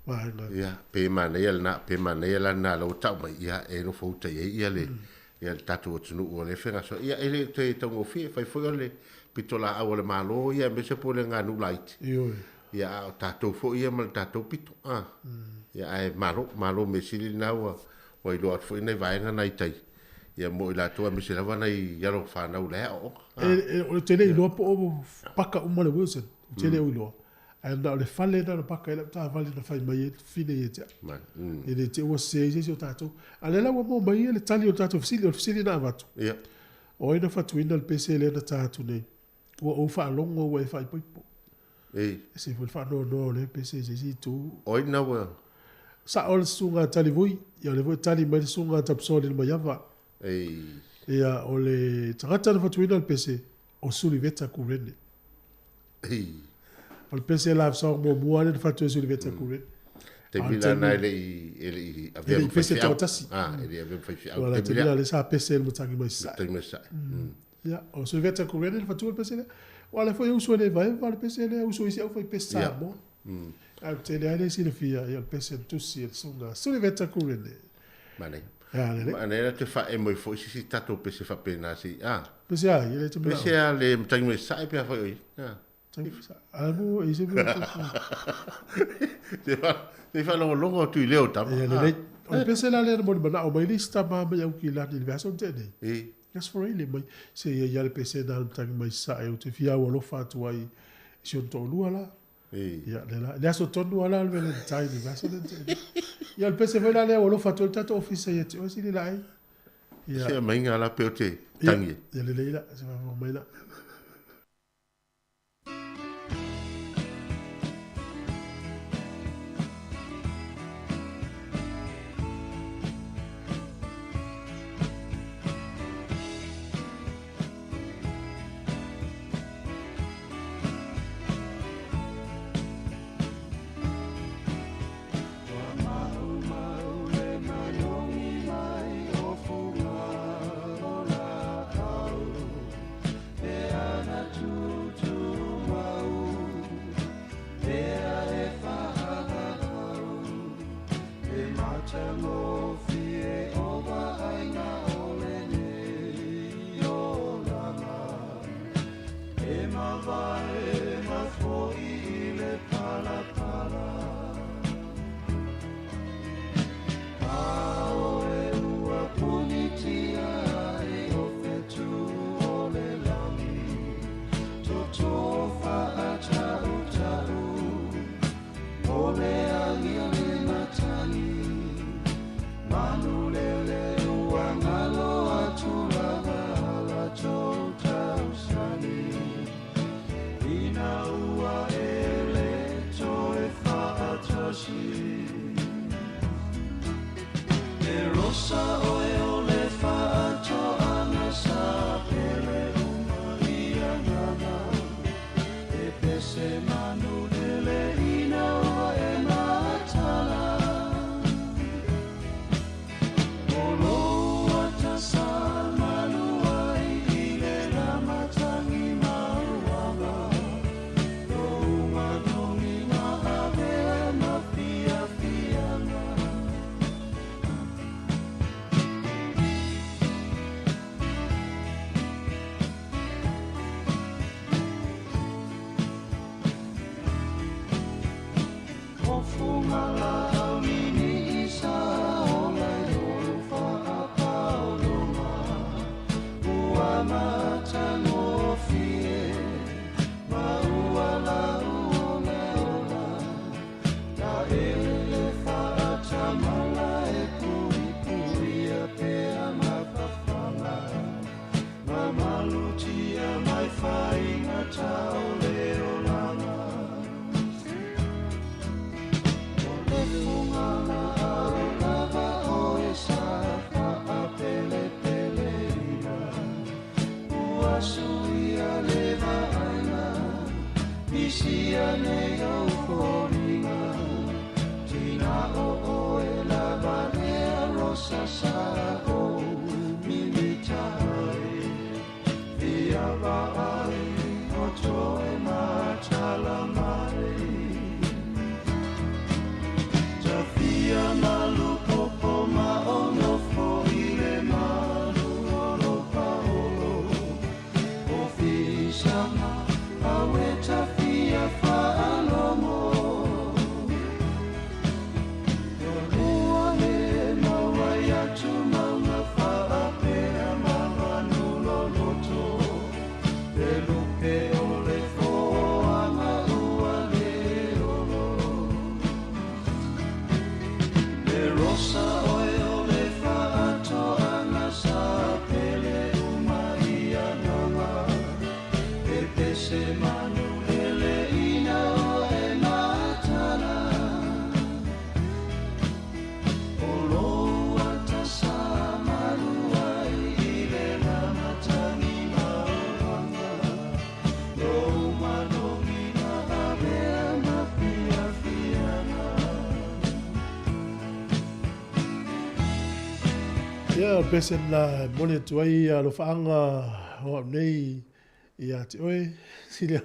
B: vaega.
F: Ia, pe manaia lena, pe manaia la lena la ua tau mai, ia, e nofo uta i ai ia le, ia le tatou atunuu o lea e fegasolo. Ia, e le o toe taugofie, fai foi o le pitolaau a le Malo, ia, aemaise po o le aganuu laiti.
B: Ioe.
F: Ia, a o tatou foi ia ma le tatou pito, a. Ia, ae malo, malo mea sili lena ua, ua iloa atu foi nai vaega na i tai. Ia mo i latou aemaise lava nai alo fanau la e aooga.
B: E, o te le iloa po o paka uma le Wilson, ou te le o iloa. Ae na o le fale na na paka ai lau taavale na fai mai ai fine ia te au. E le te ua sese ai se isi o tatou. A lea la ua maua mai le tali o le tatou fesili, o le fesili na avatu.
F: Ia.
B: O ai na fatuina le pese lea na ta atu nei? Ua ou faalogo ua e faaipoipo.
F: Ei.
B: Ese foi le faanoanoa o lea pese i se isi itu.
F: O ai lena ua.
B: Sa'o le susuga a Talivui, ia o lea foi e tali mai le susuga a Tapisoa Lilomaiava.
F: Ei.
B: Ia o le tagata na fatuina le pese, o Suliveta Kurene.
F: Ei.
B: O le pese love song muamua lea na fatu e Suliveta Kurene.
F: Taimi la na e le i e le i avea
B: ma faifeau. Toatasi.
F: Ah, e le i avea ma faifeau.
B: Wala taimi la lea sa pese le matagi mai sae.
F: Matagi mai sae.
B: Ia, o Suliveta Kurene na fatua le pese lea. Ua lea foi e uso e le vaeva le pese lea, uso i isi aufai pese Samoa. Ae ou te leai le silafia, ia o le pese na tusi e le susuga Suliveta Kurene.
F: Manaia.
B: Ia, lelei.
F: Manaia la te faaemo ai foi se isi tatou pese faapena se i, ah.
B: Pese a ai, e le te manao.
F: Pese a le matagi mai sae pe a fai o i, ah. Se i faalogologo atu i leo tama.
B: Ia lelei. O le pese la lea na molimanaʻo mai le isi tama mai Aukilani i le vaiaso na tea nei.
F: E.
B: Aso Faraile mai, se ia i a le pese na le matagi mai sae ou te fia aualofa atu ai i si ona toalua la.
F: E.
B: Ia lea la, le aso tonu lava la o le Valentine i le vaiaso lea na tea nei. Ia o le pese foi la lea aualofa atu ai le tatou ofisa ia te oe sili laei. Ia.
F: Se aumaiga la pe o te tangi.
B: Ia lelei la, se faafofoga mai la. Ia, o le pese lena e momoli atu ai alofaaga o au nei ia te oe, Silia.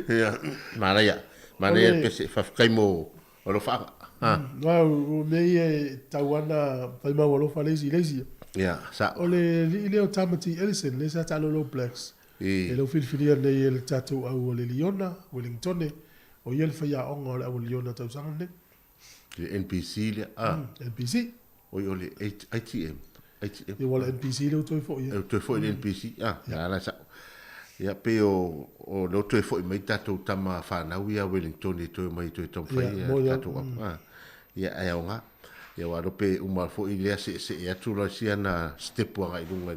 F: Ia, manaia, manaia le pese, faafetai mo alofaaga. Ha.
B: Aua o mea ia e tau ana fai mau alofa le isi i le isi.
F: Ia, sao.
B: O le alii lea o Tamati Ellison, lea sa taalo i le All Blacks, e lau filifilia nei e le tatou au o le Liona, Wellingtone, o ia le faiaoga o le au a Liona tausaga lenei.
F: Le NPC lea, a?
B: NPC.
F: Oi, o le ITM. ITM.
B: Ia, ua le NPC lea ua toe foi.
F: Ua toe foi le NPC, a, ia la sao. Ia, pei o, o lea ua toe foi mai tatou tama fanau ia Wellingtone e toe omai e toe taumafai ia tatou au. A, ia, ae aoga. Ia, aua lea pe uma foi lea seesee atu loa sia na stepu agai i luga i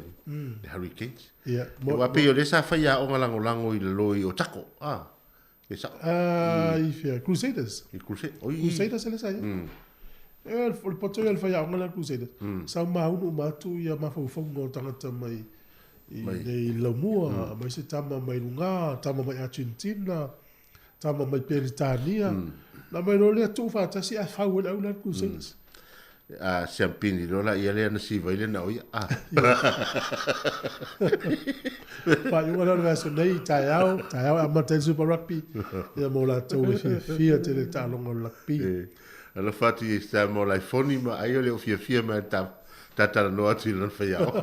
F: le Hurricanes.
B: Ia,
F: aua pei o lea sa fai aoga lagolago i lalo i Otago, a. E sao.
B: Ah, i fea, Crusaders.
F: I Crusaders. Oi.
B: Crusaders ele sa ia. E, o le poto ia le faiaoga lea Crusaders. Sa maunu uma atu ia mafaufauga o tagata mai i nei Laumua, mai se tama mai Luga, tama mai Argentina, tama mai Peretania. Na mai loa lea tuu faatasi ae fau ai le au lea Crusaders.
F: A siampini loa la ia lea na siva ai le na o ia. A.
B: Faaiuga lea o le vaiaso nei, taeao, taeao e amata ai le Super Rugby, ia mo latou e fiafia tele i le taaloga o le rugby.
F: E alofa atu i Samoa Laifoni ma ai o le o fiafia mai ta ta talanoa atu i lona faiaoga.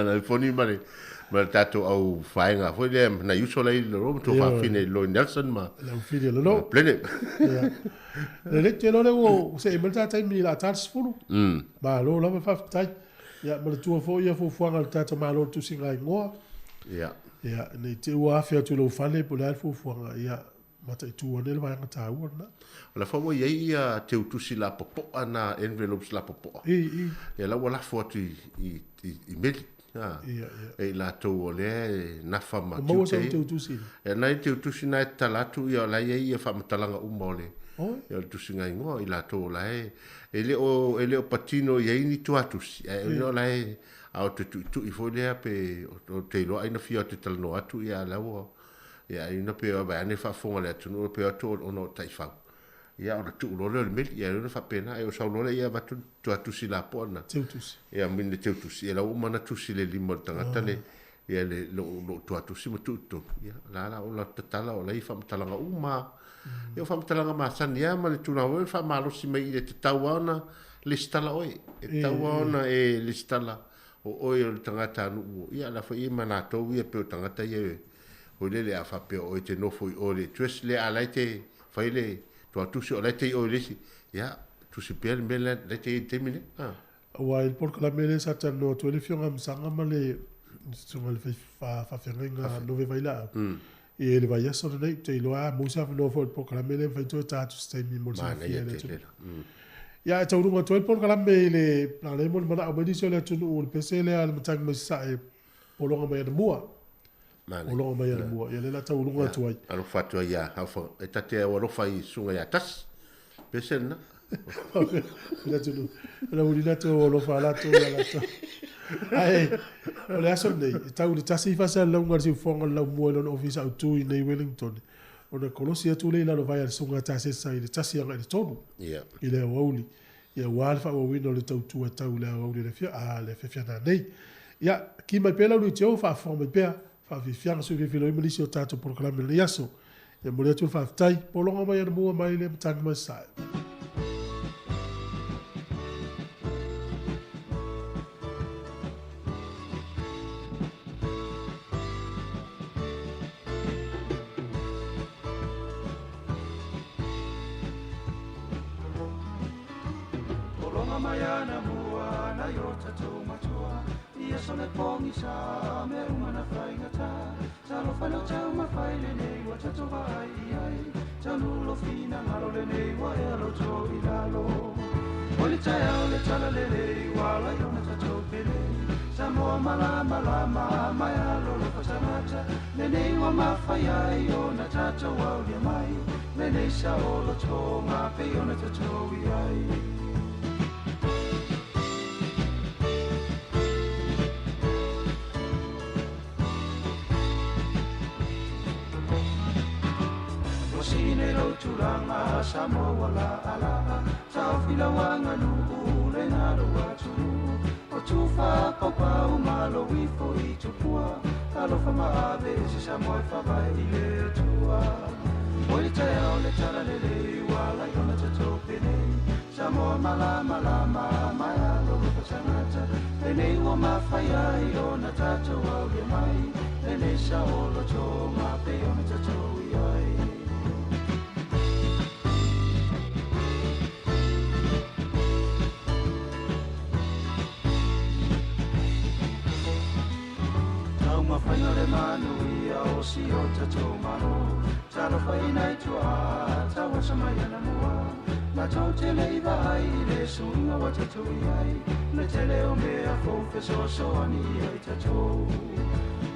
F: Laifoni ma le ma le tatou au vaega foi lea nai uso la i lalo ma tou faafine i lalo i Nelson ma
B: Le au fili lalo.
F: Plele.
B: Ia. Le le te lole ua see mai le ta taimi i la ta 10. Malo lava faafetai. Ia ma le tua foi ia fuafuaga a le tatou Malo i le tusiga igoa.
F: Ia.
B: Ia, nei te i ua afe atu i lou fale po o le a le fuafuaga. Ia, mataitu ane le vaega taua lena.
F: O la foi ua i ai ia teutusi lapopoa na envelopes lapopoa.
B: I, i.
F: Ia la ua lafo atu i, i, i, i meli. Ha.
B: Ia, ia.
F: E i latou o lea e nafa ma
B: Ua maua
F: tiute
B: sau
F: ia.
B: teutusi?
F: Ia nai teutusi na e tatala atu ia o la e i ai ia faamatalaga uma o le
B: Oi.
F: ia o le tusiga igoa i latou o la e e le o e le o patino i ai ni tuatusi ae o la e a o te tuitui foi lea pe o te iloa ai na fia o te talanoa atu ia a la ua Ia, ai ona pe vaeane faafofoga le atunuu pe o atu ona o taifau. Ia, ona tuu loa lea o le meli. Ia, ona faapena, ai o sau loa lea ia avatu tuatusi lapoa na.
B: Teutusi.
F: Ia, mine teutusi. Ia, la ua uma ona tusi le lima o le tagata le, ia, le, lou, lou tuatusi ma tuu i totonu. Ia, la la o la tatala o la i faamatalaga uma. Ia, o faamatalaga masani lava ma le tulaga foi le faamalosi mai i le tatau lava ona lesitala oe. E tatau lava ona e lesitala o oe o le tagata nuu. Ia, la foi e ma latou ia pe o tagata ia Foi lele a faapea o oe e te nofo i o i le address lea a la e te fai le tuatusi o la e te i o i le isi, ia, tusi pea le mea la e te i ai i le taimi lenei. A.
B: Aua i le polokalame lea sa talanoa atu ai le Afioga ia Masaga ma le Susuga i le Faafeagaiga a Nove Vailaau, i le vaiaso lenei, ou te iloa a maua se avanoa foi o le polokalame lea e mafai ona toe ta atu i se taimi mo le silafia e le atunuu. Ia, e taunuuga atu ai le polokalame i le, leaga lea e molimanaao mai nisi o le atunuu o le pese lea a le matagi mai Sasae, pologa mai anamua. Pologa mai anamua. Ia lea o le a tauuluga atu ai.
F: Alofa atu ai ia Haufa. E ta te au alofa i susuga ia Tasi. Pese lena.
B: Le atunuu. O le auiliili atu au alofa a latou ia latou. Ae, o le aso lenei, e tau i le 1 i fasalalauga o le siufofoga o le laumua i lona ofisa autu i nei Wellington, ona kolosi atu lea i lalo vai a le susuga a Tasesa i le 1 agai i le 3 i le aoauli. Ia aua le faaauauina o le tautua tau i le aoauli a le afiafiana nei. Ia, ki mai pea lau leitio, faafofoga mai pea, faafiafiaga sui filifiloi ma nisi o tatou polokalame o lenei aso. Ia momoli atu le faafetai, pologa mai anamua mai le matagi mai Sasae.
A: Pologa mai anamua nai o tatou matua I aso le pogisa mea uma na faigata Talofa i lau taumafai lenei ua tatou vaai i ai Taunuu lou finagalo lenei ua ea lou to i lalo O le taeao le talalelei ua ala ai ona tatou pelei Samoa malamalama ma e alolofa tagata Lenei ua mafai ai ona tatou aulia mai Lenei saolotoga pei ona tatou i ai. Ua
M: sii nei lou tulaga Samoa ua laalaa taofi lau aganuu lena lou atunuu o tufa paupau ma lou ifo i tupua talofa maave ese Samoa e faavae i le Atua. O le taeao le talalelei ua ala ai ona tatou penei Samoa malamalama ma e alolofa tagata lenei ua mafai ai ona tatou aulia mai lenei saolotoga pei ona tatou i ai. Taumafaiga le manuia o si o tatou Malo talofaina i tuaa tauasa mai anamua matou te le i vaai i le suiga ua tatou i ai le tele o mea fou fesoasoani ai tatou.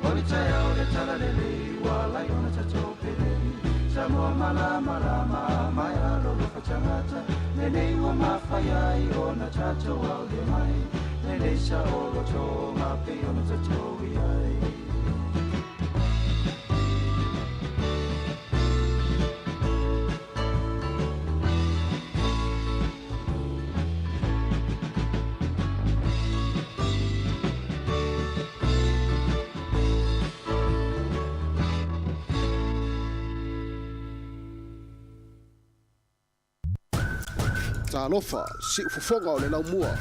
M: O le taeao le talalelei ua ala ai ona tatou penei Samoa malamalama ma e alolofa tagata lenei ua mafai ai ona tatou aulia mai lenei saolotoga pei ona tatou i ai.
K: Talofa, siufofoga o le laumua.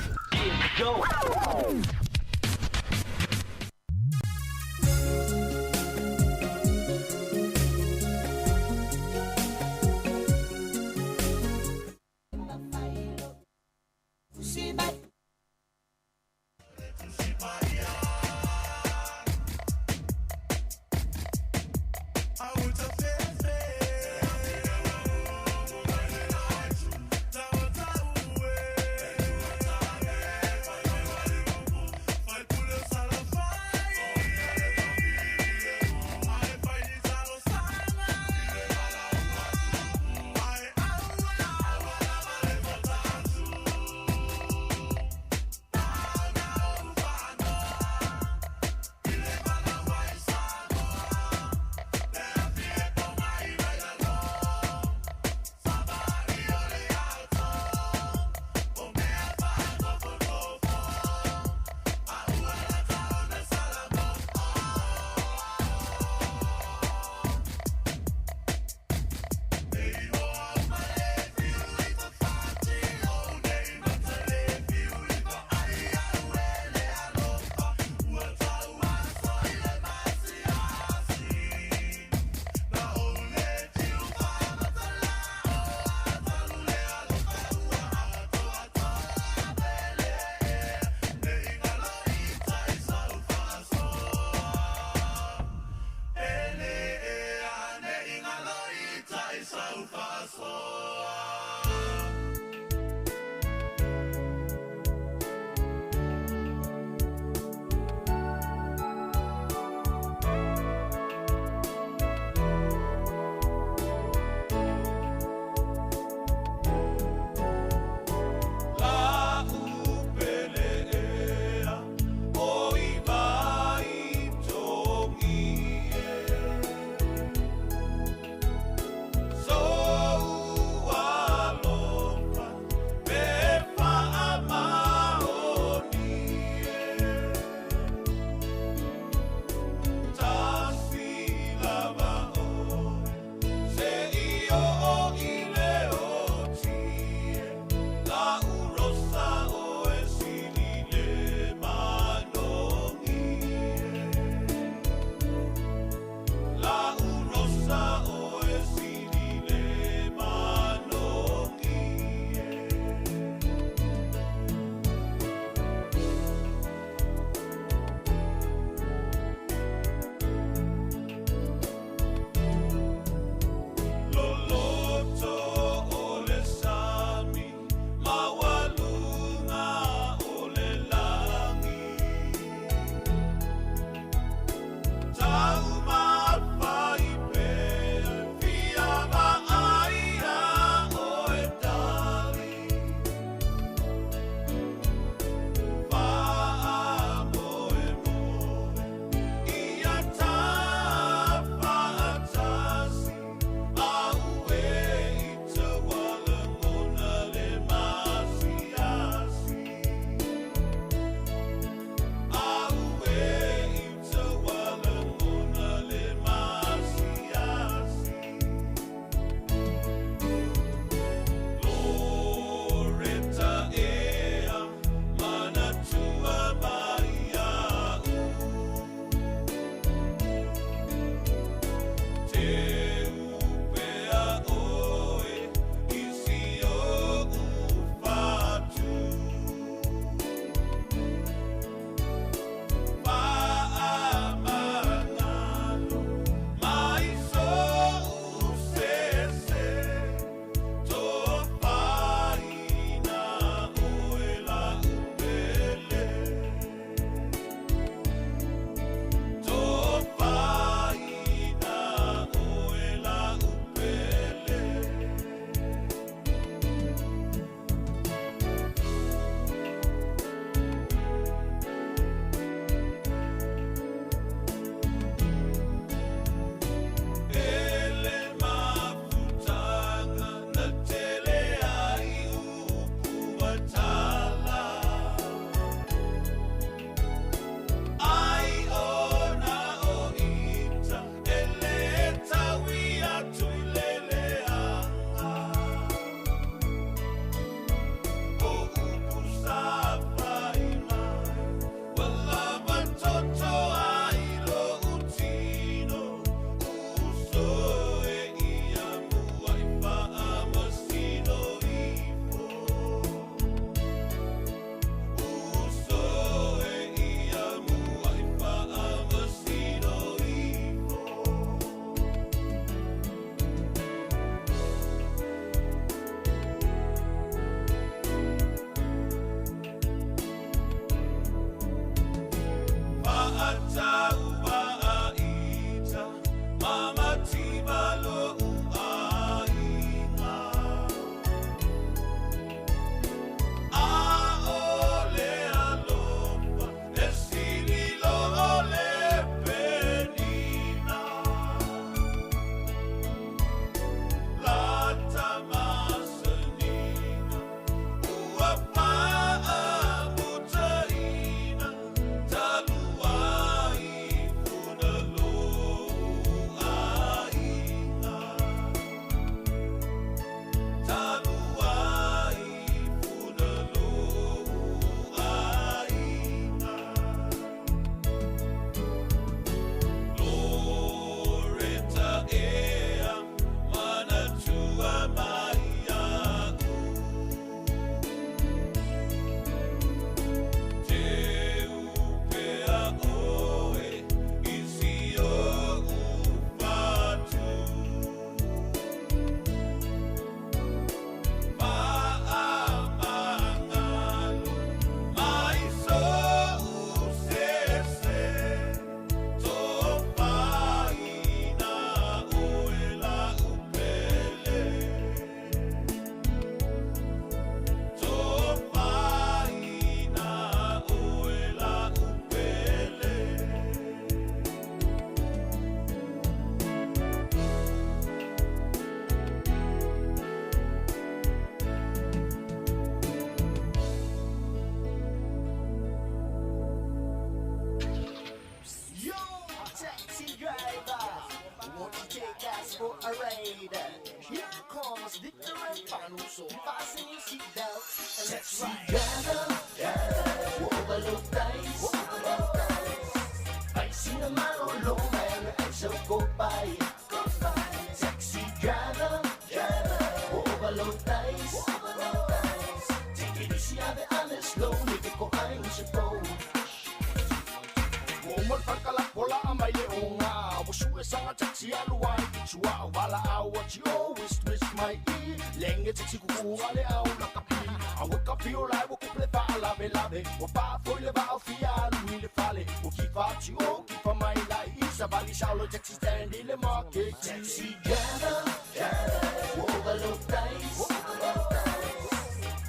N: Uma le fale o la mai le o ngā. Wa su e sanga taxi alu ai ki tua o wala au wa ti o wist wist mai i. Lenge taxi kuku ale au la kapi. A wa kapi o lai wa kuple fa lave lave. Wa pa foi le va o fia alu i le fale. Wa ki fa ti o ki fa mai lai i. Sa vali saulo taxi stand i le market. Taxi driver, driver, overload dice.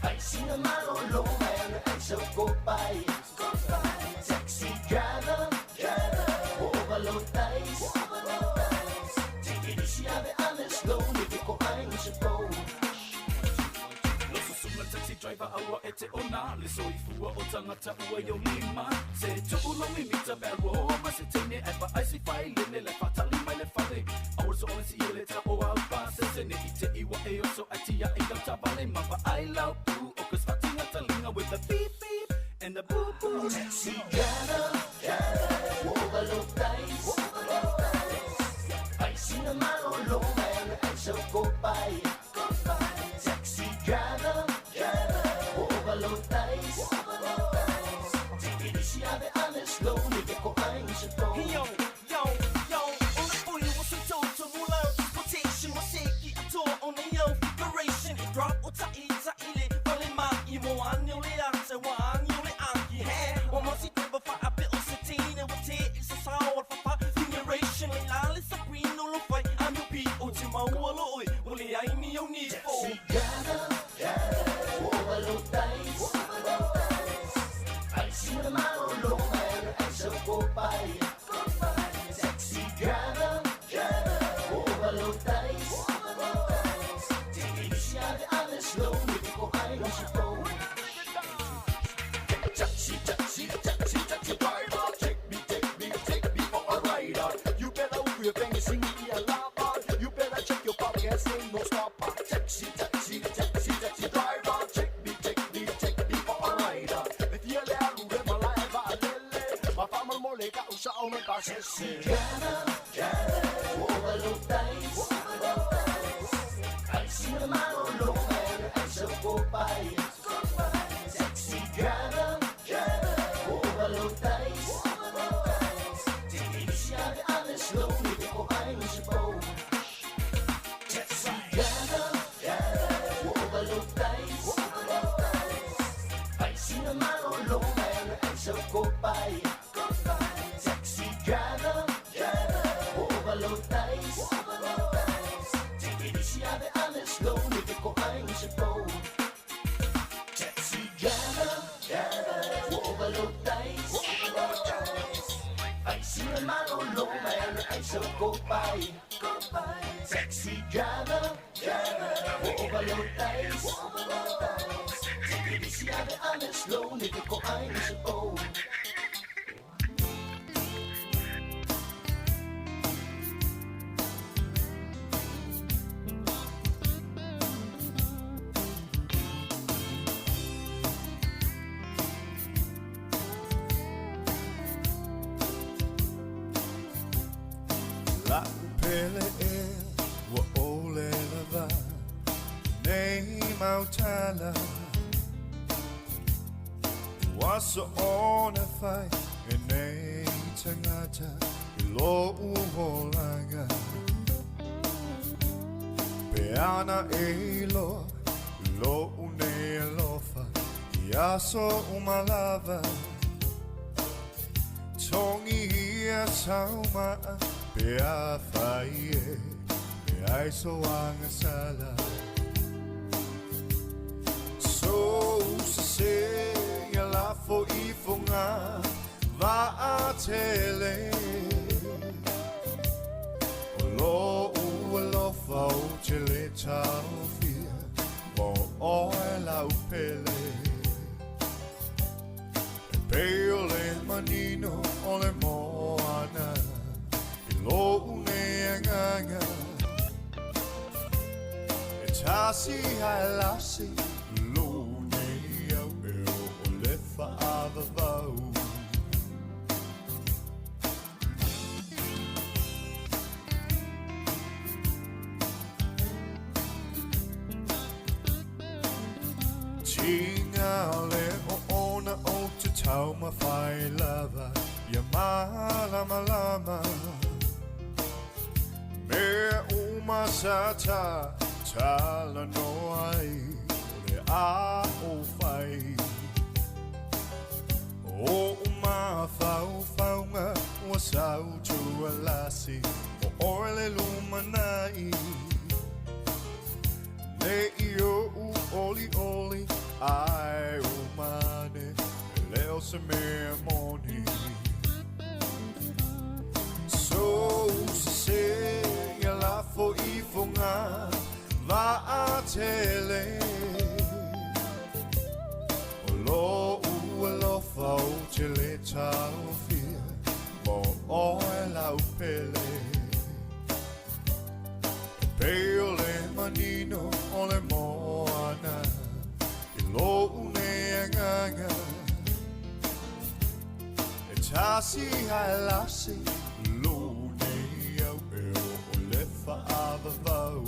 N: Ai sina malolo mai ale ai so go by. Taxi driver, driver, overload dice. Take it easy, ave ale slow, ni te ko ai se po.
O: Loso sunga taxi driver aua e te ona Le soifua o tangata ua yo lima Se tu'u lo mimita pe alua ma se teine e pa ai si fai le le fatali mai le fale Aua so ole si ele ta o au pa se se ne i te iwa e oso ai tia i lau tavale Ma pa ai lau pu o kas fatinga talinga with the beep beep and the boo boo.
N: Taxi driver, driver, overload dice. Ai sina malolo mai ale ai so go by. Taxi driver, driver, overload dice. Take it easy, ave ale slow, ni te ko ai se po.
P: Yo, yo, yo, on the phone, what's the total transportation? What's it? I tour on the yo figuration. Drop o ta i ta i le vale ma i mo an yo le a se wa an yo le a ki he. O mo si te ba fa a pe o se tine o te i sa sa o fa fa figuration. Le la le sa green no lo fai am yo pi o te ma o lo oi. O le ai ni o ni fo.
N: Taxi driver, driver, overload dice. Ai sina malolo mai ale ai so go by. Taxi driver, driver, overload dice. Take it easy, ave ale slow, ni te ko ai se po. Taxi, taxi, taxi, taxi driver, take me, take me, take me for a ride. You better move your fingers, sing me a lava. You better check your pockets, ain't no stopper. Taxi, taxi, taxi, taxi driver, take me, take me, take me for a ride. If you let me live my life, I lele. My family mole ka usa o me pasese. Driver, driver, overload dice. Ai sina malolo mai ale ai so go by. Taxi driver, driver, overload dice. Take it easy, ave ale slow, ni te ko ai se po. Taxi driver, driver, overload dice. Ai sina malolo mai ale ai so go by. Taxi driver, driver, overload dice. Take it easy, ave ale slow, ni te ko ai se po. Taxi driver, driver, overload dice. Ai sina malolo mai ale ai so go by. Taxi driver, driver, overload dice. Take it easy, ave ale slow, ni te ko ai se po.
A: La upele e ua ole lava nei mautala. Ua so ona fai e nei tangata i lo uholanga. Pe ana e lo, lo une alofa i aso umalava. Tongi ia saumaa pe a fai e, pe ai so anga sala. So se se ia la fo i fonga va a tele. O lo u alofa o te le taofia, mo oe la upele. E pe o le manino o le moana, i lo une anganga. E tasi hae lasi, lo nei au e o o le whaavavau. Tinga le o ona o te tauma whai lava,
Q: Ia malamalama Mea uma sa ta talanoa ai O le a o fai O mafaufauga ua sautualasi O oe le lumanai Nei oʻu olioli ae o mane E le o se mea moni Sou sesē ia lafo ifoga vaatele O loʻu alofa ou te lē taofia Mo oe lau pele E pei o le manino o le moana I loʻu nei agaga E tasi ae lasi Lou nei au e oo le faavavau.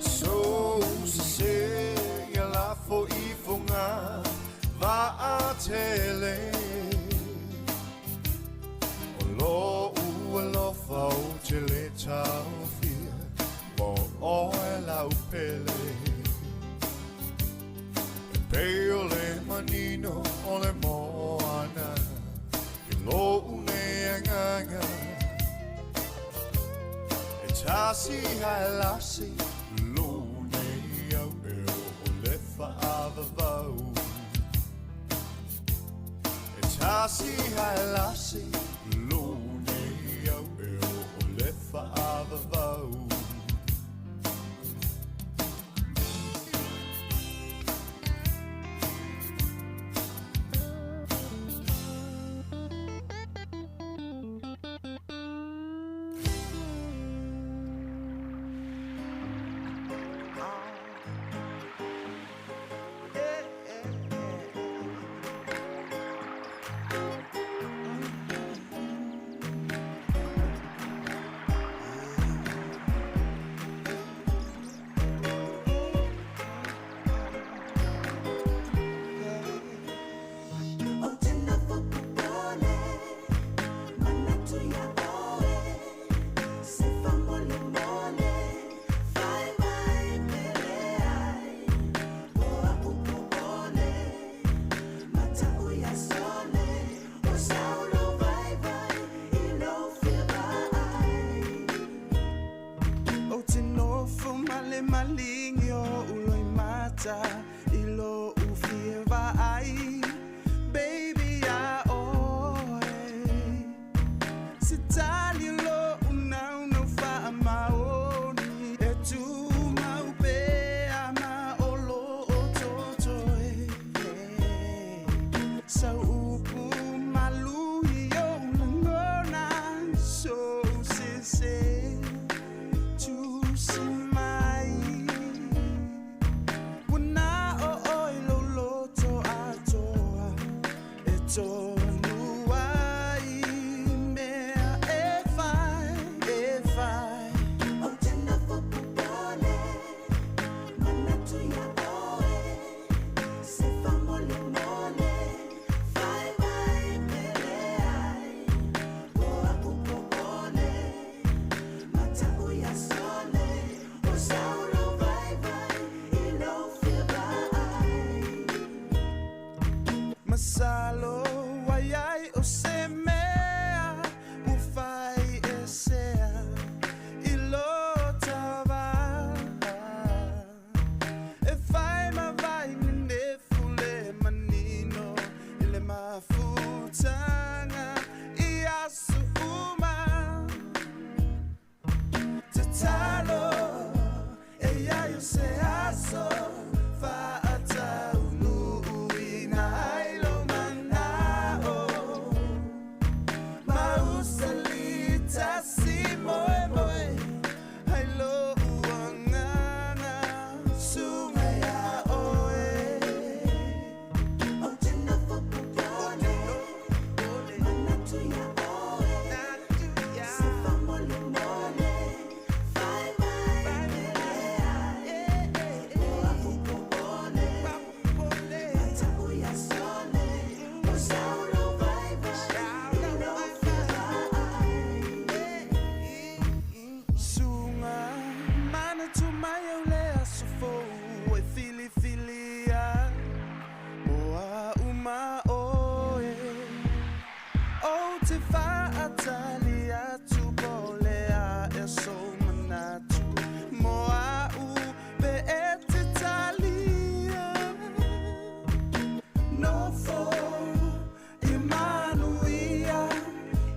Q: Sou sesē ia lafo ifoga vaatele O loʻu alofa ou te lē taofia Mo oe lau pele E pei o le manino o le moana I loʻu nei agaga E tasi ae lasi Lou nei au e oo le faavavau E tasi ae lasi Lou nei au e oo le faavavau.
R: te faatali atu po o le a ea sou manatu mo a'u pe e te talia. Nofo ia manuia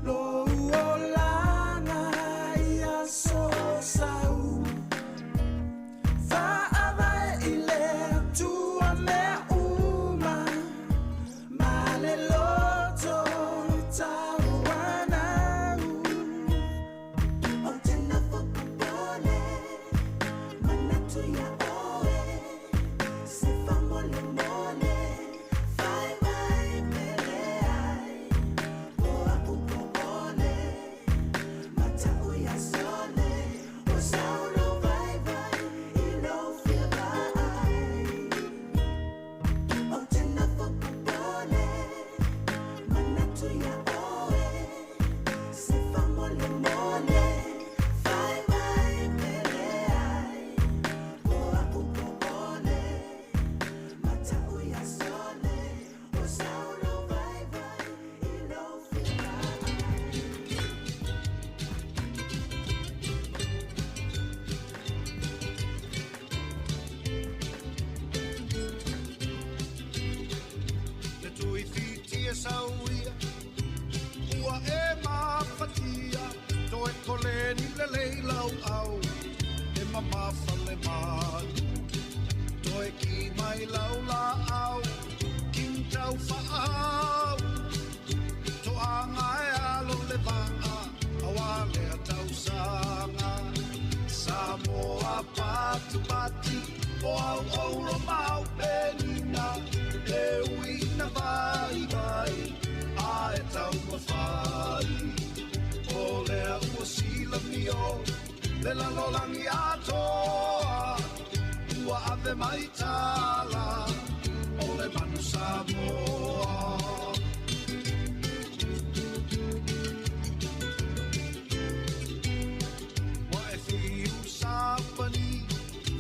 R: lou olaga i aso o sau. Faavae i le Atua mea uma ma le loto tauanau. Ou te nofo popole, manatu iā oe, se faamolemole, fai mai pe leai, o a'u popole, mata'u ia sole, ua sau lou vaivai i lou fia vaai. Ou te nofo popole, manatu iā oe, se faamolemole, fai mai pe leai, o a'u popole, mata'u ia sole, ua sau lou vaivai i lou fia vaai.
Q: Le tuifiti e sauia ua e mafatia toe koleni le lei lau au e mamafa le malu toe ki mai lau la au king tau faau toaga e alo le vaa aua lea tausaga Samoa patipati o au oulo mau penina e uina vaivai a e taumafai o lea ua silamio le lalolagi atoa ua ave mai tala o le manu Samoa. Ua e fiu sapani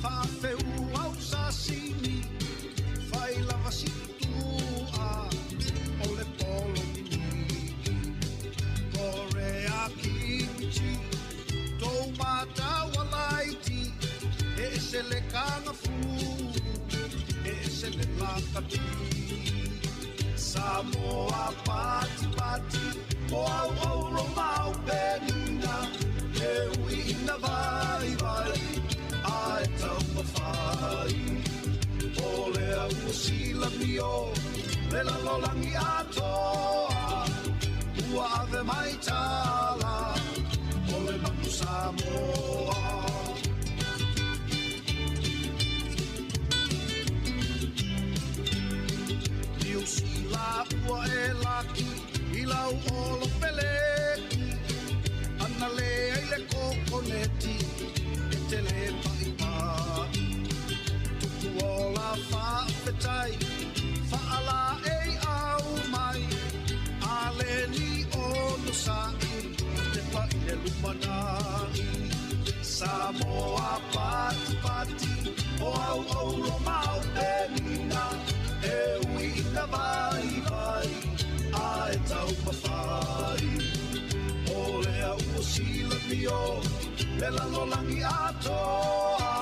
Q: faafeu au sasini fai lava si tutua o le polo miniki Korea kimchi tou mataualaiti e ese le kagafu e ese le lakapi Samoa patipati o au oulo mau penina e uiina vaivai a e taumafai o lea ua silamio le lalolagi atoa ua ave mai tala o le manu Samoa. Niu Sila ua e laki i lau olo peleki ana le ai le kokoneti e te le pa'ipa'i tupu ola faafetai faala ei au mai a le ni ono sa'i te pa'i le lumana'i Samoa patipati o au oulo mau penina e uiina vaivai a e taumafai o lea ua silamio le lalolagi atoa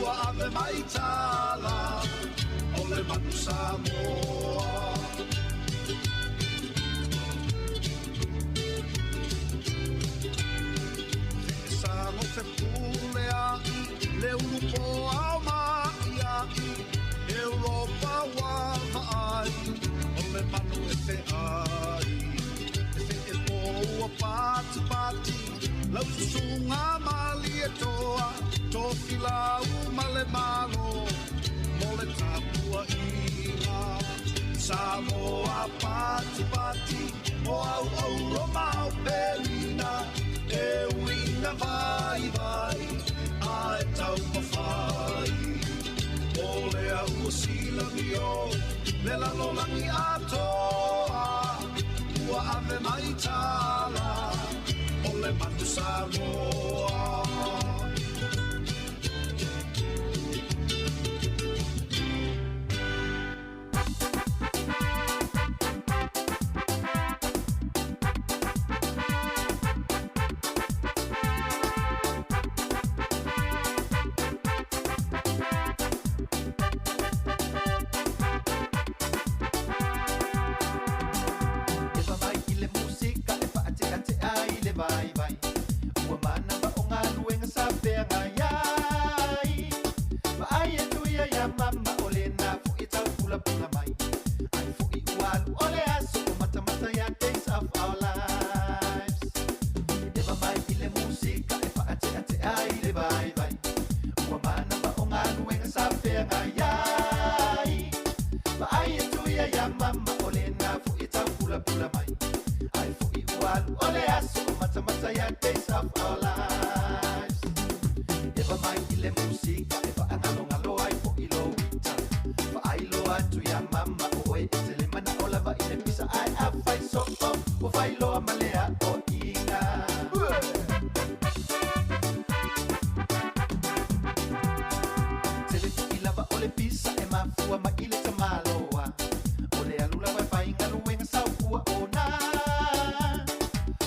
Q: ua ave mai tala o le manu Samoa. Feesago fepule a'i le ulu poao ma'ia'i Europa ua vaai o le manu e fe'ai e fe'epoua patipati lau susuga malietoa tofilau ma le malo mo le tapua'iga Samoa patipati o au oulo mau penina e uiina vaivai a e taumafai o lea ua silamio le lalolagi atoa ua ave mai tala o le manu Samoa.
R: pulapula mai. Ai fo'i ua alu o le aso o matamata ia days of our lives. Eva mai i le musika e fa'agalogalo ai fo'i lo ita. Fa'ailoa atu iā mama o oe e te le mana'o lava i le pisa ae afai so'o ua failoa ma le a'o'iga. Tele fo'i lava o le pisa e mafua mai i le tamaloa. O le alu lava e faigaluega saufua ona.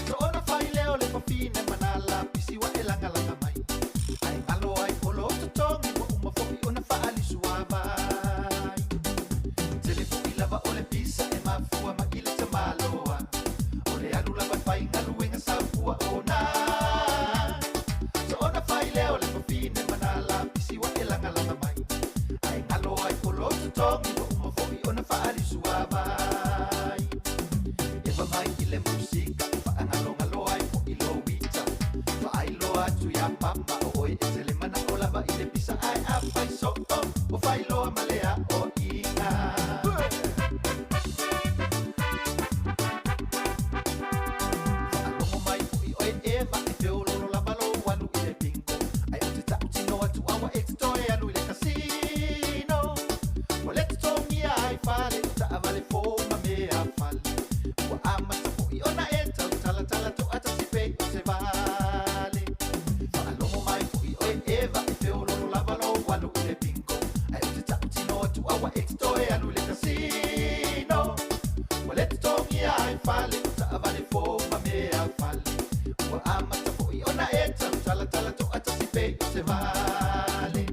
R: So'ona fai lea o le fafine ma nā lapisi ua e lagalaga mai. Ae galo ai o lo totogi ua uma fo'i ona fa'aalisuavai. Tele fo'i lava o le pisa e mafua mai i le tamaloa. O le alu lava e faigaluega saufua ona. So'ona fai lea o le fafine ma nā lapisi ua e lagalaga mai. Ae galo ai o lo totogi ua uma fo'i ona fa'aalisuavai. Eva mai i le musika e fa'agalogalo ai fo'i lo ita. Fa'ailoa atu iā papa o oe e te le mana'o lava i le pisa ae afai so'o ua failoa ma le a'o'iga. Fa'alogo mai fo'i oe Eva e feololo lava lou alu i le bingo. Ae ou te ta'utino atu aua e te toe alu i le kasino. Ua le totogia ai fale o ta'avale fou ma mea fale. Ua amata fo'i ona e tautalatala to'atasi pei o se vale. Fa'alogo mai fo'i oe Eva e feololo lava lou alu i le bingo. Ae ou te ta'utino atu aua e te toe alu i le kasino. Ua le totogia ai fale o ta'avale fou ma mea fale. Ua amata fo'i ona e tautalatala to'atasi pei o se vale.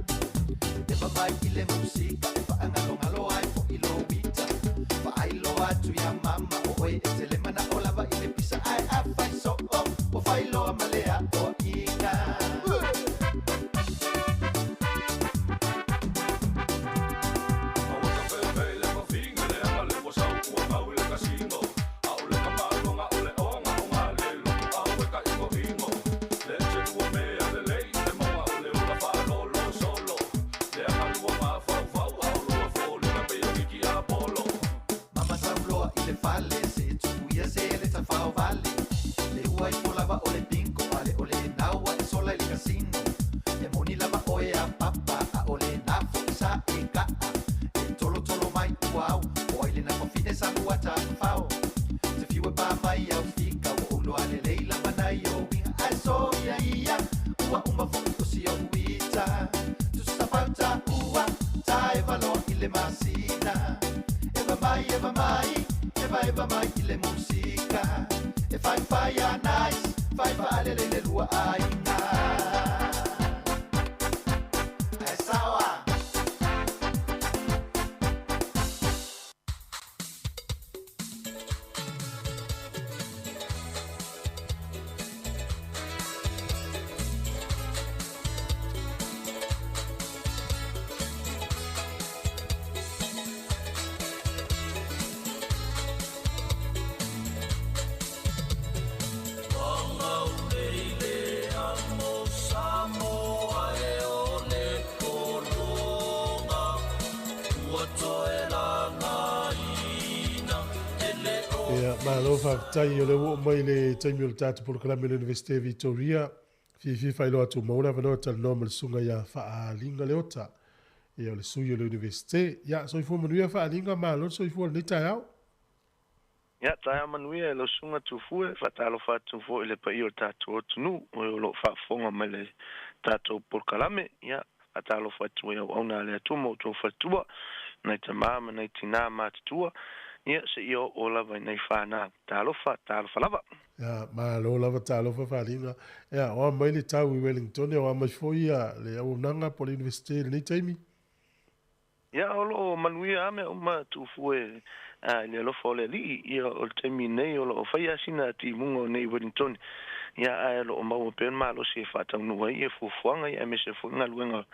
R: Eva mai i le musika e fa'agalogalo ai fo'i lo ita. Fa'ailoa atu iā mama o oe e te le mana'o lava i le pisa ae afai so'o ua failoa ma le a'o'iga. Mama sauloa i le fale se e tu'u ia se le tafao vale. Le ua ifo lava o le bingo a le o le naua e sola i le kasino. E moni lava oe a papa a o le nā fo'i sa e ka'a. E tolotolo mai ua au o ai le na fafine sa lua tafafao. Te fiu e pā mai au fika ua ou loa lelei lava nai o uiga. Ae soia ia ua uma fo'i o si o'u ita. Tusafauta ua taeva loa i le masina. Eva mai, eva mai, eva eva mai i le musika. E fai fai a nice, fai fa'alele le lua aiga. Ae saoa.
B: Ia, malo faafetai o le ua oo mai le taimi o le tatou polokalame o le Universite Victoria. Fiafia faailoa atu ua maua le avanoa e talanoa ma le susuga ia Faaliga Leota, ia o le sui o le Universite. Ia, soifua manuia Faaliga, malo le soifua i lenei taeao.
S: Ia, taeao manuia e lau susuga Tufue, faatalofa atu foi i le paia o le tatou atunuu o e o lo o faafofoga mai le tatou polokalame. Ia, faatalofa atu i auauna a le Atua ma outou faletua, nai tamā ma nai tinā matutua, ia, seia oo lava i nai fanau. Talofa, talofa lava.
B: Ia, malo lava talofa Faaliga. Ia, o a mai le tau i Wellington, o a mai foi ia le auaunaga po o le Universite i lenei taimi?
S: Ia, o lo o manuia lava mea uma Tufue i le alofa o le Alii. Ia, o le taimi nei o lo o fai lava sina timuga o nei i Wellington. Ia, ae o lo o maua pea le malosi e faataunuu ai ia fuafuaga, ia, aemaise foi galuega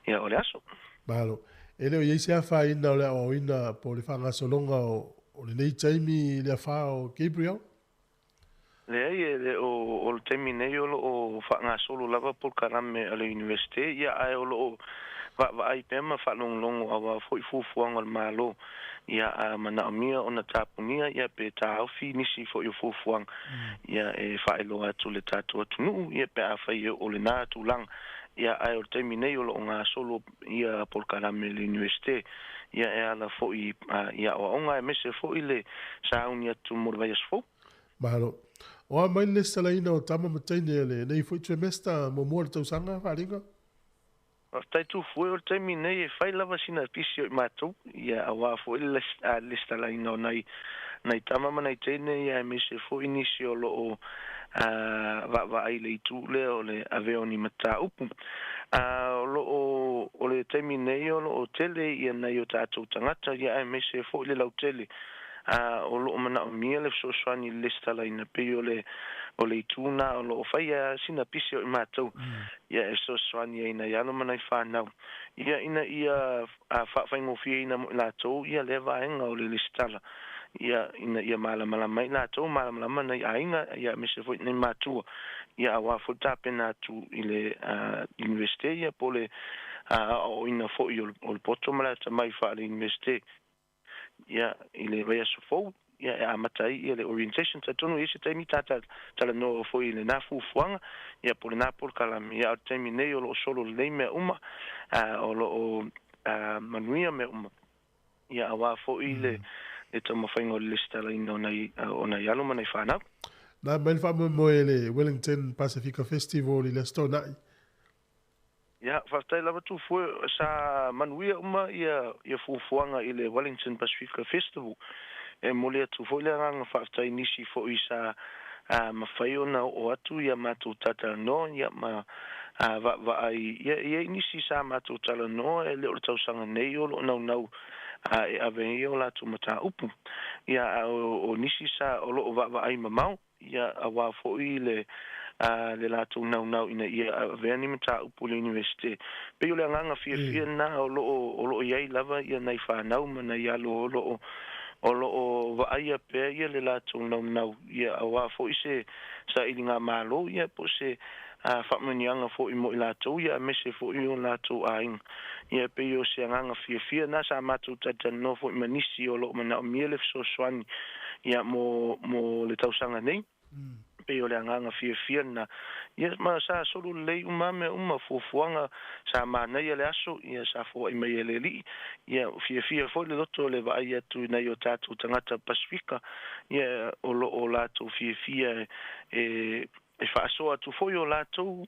S: ia o le aso.
B: Malo. E le o i ai se afaina o le aoaoina po o le faagasologa o lenei taimi i le afa o Gabriel?
S: Leai, e le o, o le taimi nei o lo o faagasolo lava polokalame a le Universite, ia, ae o lo o vaavaai pea ma faalogologo auā foi fuafuaga o le Malo, Ia, a manaʻomia ona tapunia, ia, pe taofi nisi foʻi o fuafuaga, ia, e faailoa atu i le tatou atunuu, ia, pe afai e oo lenā tulaga. Ia, ae o le taimi nei o lo o gasolo ia polokalame i le Iunivesite, ia, e ala foʻi i aoaoga aemaise foʻi le sauni atu mo le vaiaso fou.
B: Malo. O a mai le lesitalaina o tama ma teine o lenei foi tremester muamua o le tausaga, Faaliga?
S: Faafetai Tufue, o le taimi nei e fai lava sina pisi o i matou, ia auā foi le lesitalaina o nai nai tama ma nai teine ia aemaise foi nisi o lo o vaavaai i le itu lea o le avea o ni mataupu. O lo o o le taimi nei o lo o tele ia nai o tatou tagata ia aemaise foi le lautele o lo o manaomia le fesoasoani i le lesitalaina pei o le o le itu lena o lo o fai a sina pisi o i matou ia e fesoasoani ai nai alo ma nai fanau ia ina ia faafaigofieina mo i latou ia lea vaega o le lesitala ia ina ia malamalama ai latou malamalama nai aiga ia aemaise foi nai matua ia auā foi le tapena atu i le Iunivesite ia po o le aoaoina foi o le poto ma le atamai faale-Iunivesite. Ia, i le vaiaso fou, ia, e amata ai ia le orientation. Talitonu e i ai se taimi ta talanoa foi i lena fuafuaga, ia, po o lena polokalame. Ia, a o le taimi nei o lo o solo lelei mea uma, o lo o manuia mea uma, ia, auā foi le taumafaiga o le lesitalaina o nai, o nai alo ma nai fanau.
B: Na mai le faamoemoe i le Wellington Pasifika Festival i le Aso Toonai.
S: Ia, faafetai lava Tufue, sa manuia uma ia ia fuafuaga i le Wellington Pasifika Festival. E momoli atu foi le agaga faafetai i nisi foi sa mafai ona oo atu ia matou talatalanoa ia ma vaavaai ia e i ai nisi sa matou talanoa e le o le tausaga nei o lo o naunau e ave ai o latou mataupu. Ia a o nisi sa o lo o vaavaai mamao Ia, auā foi le, le latou naunau ina ia avea ni mataupu i le Iunivesite. Pei o le agaga fiafia lena o lo o, o lo o i ai lava ia nai fanau ma nai alo o lo o, o lo o vaaia pea ia le latou naunau, ia, auā foi se sailigamalo, ia, po o se faamanuiaga foi mo i latou, ia, aemaise foi o latou aiga. Ia, pei o se agaga fiafia lena sa matou talatalanoa foi ma nisi o lo o manaomia le fesoasoani, ia, mo, mo le tausaga nei. Pei o le agaga fiafia lena. Ia, ma sa solo lelei uma lava mea uma, fuafuaga, sa manaia le aso, ia, sa foai mai e le Alii. Ia, fiafia foi le loto le vaai atu i nai o tatou tagata Pasifika, ia, o lo o latou fiafia e, e faasoa atu foi o latou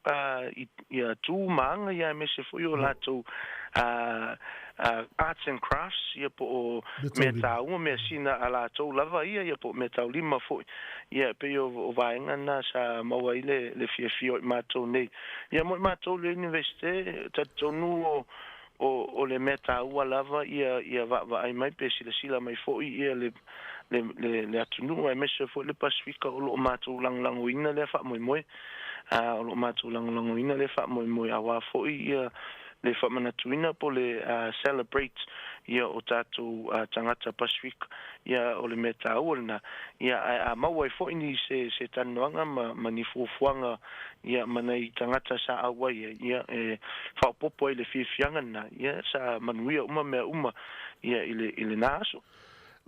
S: ia tu ma aga ia aemaise foi o latou arts and crafts ia po o mea taua mea sina a latou lava ia ia po o mea taulima foi ia e pei o vaega na sa maua ai le fiafia o i matou nei. Ia mo i matou le Iunivesite talitonu o o le mea taua lava ia ia vaavaai mai pe silasila mai foi ia le le le le atunuu aemaise foi le Pasifika o lo o matou lagolagoina lea faamoemoe a o lo o matou lagolagoina lea faamoemoe auā foi ia le faamanatuina po o le celebrate ia o tatou tagata Pasifika ia o le mea taua lena ia ae a maua ai foi ni se se talanoaga ma ma ni fuafuaga ia ma nai tagata sa auai ai ia e faaopoopo ai le fiafiaga lena ia sa manuia uma mea uma ia i le i lena aso.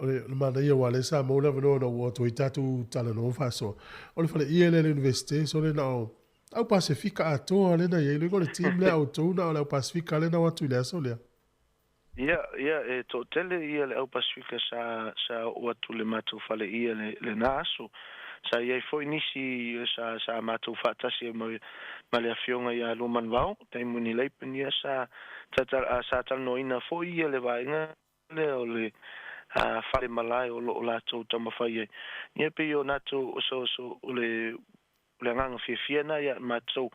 B: O le manaia aua lea sa maua le avanoa ona ua atu ai tatou talanoa faasoa. O le fale ie lea i le Iunivesite sole na o au Pasefika atoa lea na i ai loiga o le team lea a outou na o le au Pasefika lea na o atu i le aso lea.
S: Ia, ia, e toatele ia le au Pasefika sa, sa oo atu i le matou fale ie le, lena aso. Sa i ai foi nisi sa, sa matou faatasi ai ma, ma le afioga ia Luamanuvao, Taimuni Lapen, ia sa, sa, sa talanoaina foi ia le vaega lea o le fale malae o lo o latou taumafai ai. Ia pei o natou so so o le o le agaga fiafia lena ia matou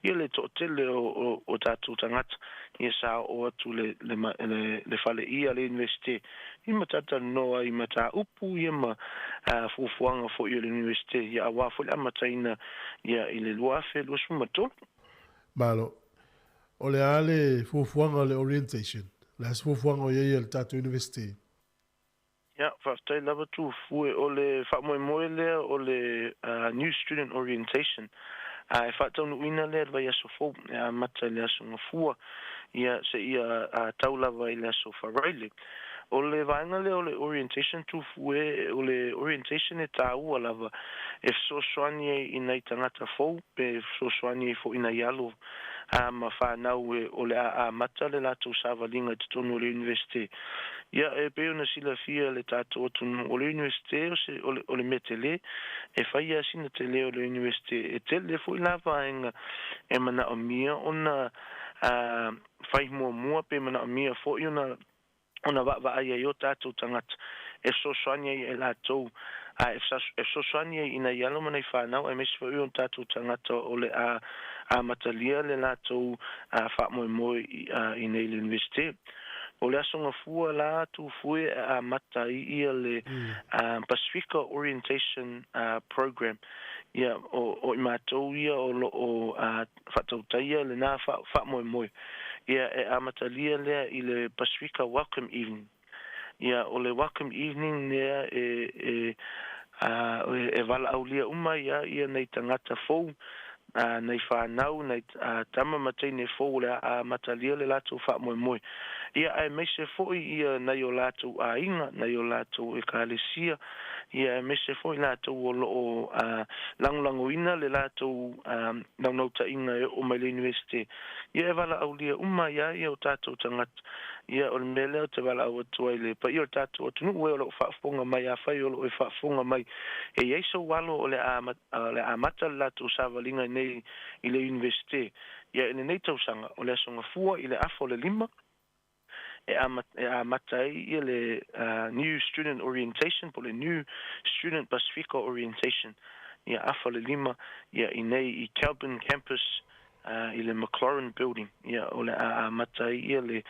S: ia le toatele o o o tatou tagata ia sa oo atu le le le le fale ia le Iunivesite ia ma talatalanoa ai i mataupu ia ma fuafuaga foi o le Iunivesite ia auā foi le amataina ia i le 2023.
B: Malo. O le a le fuafuaga o le orientation? O le a se fuafuaga o i ai a le tatou Iunivesite?
S: Ia, faafetai lava Tufue. O le faamoemoe lea o le New Student Orientation, e faataunuuina lea i le vaiaso fou, e amata i le Aso Gafua, ia, seia tau lava i le Aso Faraile. O le vaega lea o le orientation Tufue, o le orientation e tāua lava e fesoasoani ai i nai tagata fou pe fesoasoani ai foi i nai alo a ma whānau e o le a amata le latou savaliga i totonu o le Universite. Ia e pei ona silafia le tatou atunuu o le Universite o se o le o le mea tele e fai lava sina tele o le Universite e tele foi la vaega e manaomia ona a fai muamua pe manaomia foi ona ona vaavaai ai o tatou tagata e fesoasoani ai e latou a e fesoasoani ai i nai alo ma nai fanau aemaise foi o tatou tagata o le a amatalia le latou faamoemoe i nei le Universite. O le Aso Gafua la Tufue e amata ai ia le Pasifika Orientation Program. Ia, o i matou ia o lo o faatautaia lena faamoemoe. Ia, e amatalia lea i le Pasifika Welcome Evening. Ia, o le Welcome Evening lea e e e valaaulia uma ai ia nai tagata fou, nai fanau, nai tama ma teine fou o le a amatalia le latou faamoemoe. Ia, aemaise foi ia nai o latou aiga, nai o latou ekalesia, ia aemaise foi latou o lo o lagolagoina le latou naunautaiga e oo mai le Universite. Ia e valaaulia uma ai lava ia o tatou tagata. Ia, o le mea lea ou te valaau atu ai i le paia o le tatou atunuu e o lo o faafofoga mai, afai o lo o e faafofoga mai e i ai sou alo o le a o le a amata le latou savaliga i nei i le Iunivesite. Ia, i lenei tausaga, o le Aso Gafua i le 4:30 e e amata ai ia le New Student Orientation po o le New Student Pasifika Orientation, ia 4:30, ia i nei i Kelburn Campus i le McLaurin Building, ia o le a amata ai ia le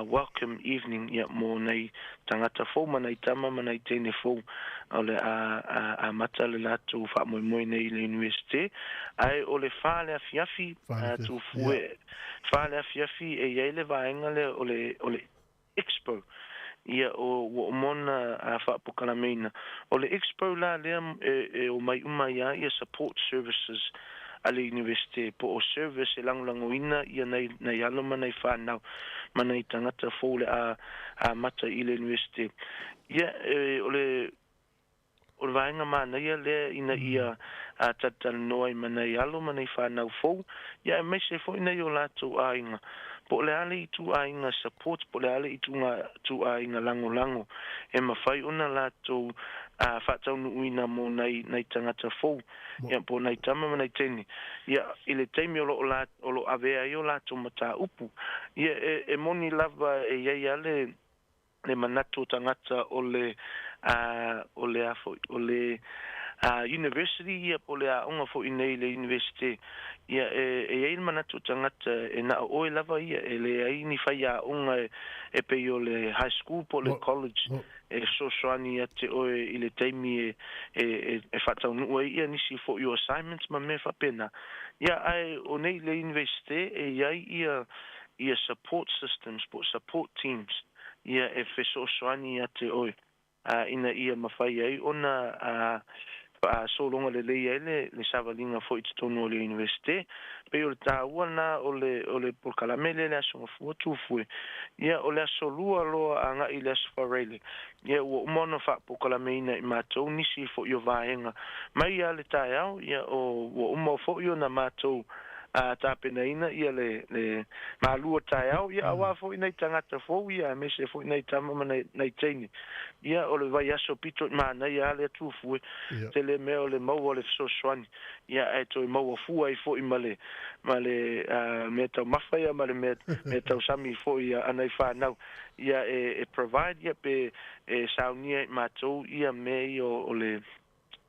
S: welcome evening ia mo nei tagata fou ma nai tama ma nai teine fou o le a amata le latou faamoemoe nei i le Universite. Ae o le 4 le afiafi, Tufue, 4 le afiafi e i ai le vaega lea o le o le Expo. Ia o ua uma ona faapokalameina. O le Expo la lea e omai uma ai lava ia support services a le Universite po o service e lagolagoina ia nai nai alo ma nai fanau ma nai tagata fou o le a amata i le Universite. Ia e o le O le vaega manaia lea ina ia talatalanoa ai ma nai alo ma nai fanau fou, ia aemaise foi nai o latou aiga. Po o le a le ituaiga support, po o le a le ituaiga lagolago e mafai ona latou faataunuuina mo nai nai tagata fou, ia po o nai tama ma nai teine, ia i le taimi o lo o o lo o avea ai o latou mataupu. Ia e e moni lava e i ai lava le le manatu o tagata o le o le a foi o le university ia po o le aoga foi nei i le Universite ia e e i ai le manatu o tagata e na o oe lava ia e leai ni faiaoga e e pei o le high school po o le college e fesoasoani ia te oe i le taimi e e e faataunuu ai ia nisi foi o assignments ma mea faapena. Ia ae o nei le Universite e i ai ia ia support systems po o support teams ia e fesoasoani ia te oe ina ia mafai ai ona faasologa lelei ai le le savaliga foi i totonu o le Universite. Pei o le taua lena o le o le polokalame lea i le Aso Gafua Tufue. Ia o le Aso Lua loa agai i le Aso Faraile, ia ua uma ona faapolokalameina e matou nisi foi o vaega mai lava le taeao, ia o ua uma foi ona matou a tapenaina ia le le malua taeao, ia aua foi nai tagata fou, ia aemaise foi nai tama ma nai nai teine. Ia o le vaiaso pito i manaia lava le Tufue, tele mea o le maua o le fesoasoani, ia ae toe maua fua ai foi ma le ma le mea taumafa ia ma le mea mea tausami foi a nai fanau, ia e e provide ia pe e saunia e matou ia mea ia o le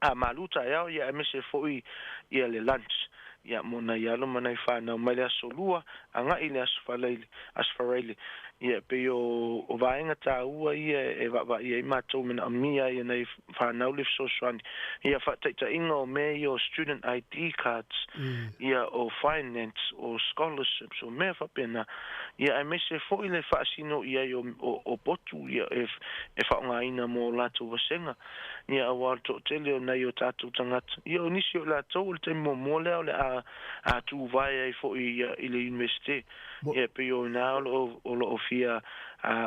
S: a malu taeao, ia aemaise foi ia le lunch ia mo nai alo ma nai fanau mai le Aso Lua agai i le Aso Faraile, Aso Faraile. Ia e pei o o vaega taua ia e vaavaai ai matou manaomia ai e nai fanau le fesoasoani. Ia faataitaiga o mea ia o student ID cards, ia o finance, o scholarships, o mea faapena. Ia aemaise foi le faasino i ai o o o potu ia e e faaaogaina mo latou vasega. Ia aua o le toatele o nai o tatou tagata, ia o nisi o i latou o le taimi muamua lea o le a a tuvae ai foi ia i le Iunivesite. Ia e pei o i ina o lo o o lo o fia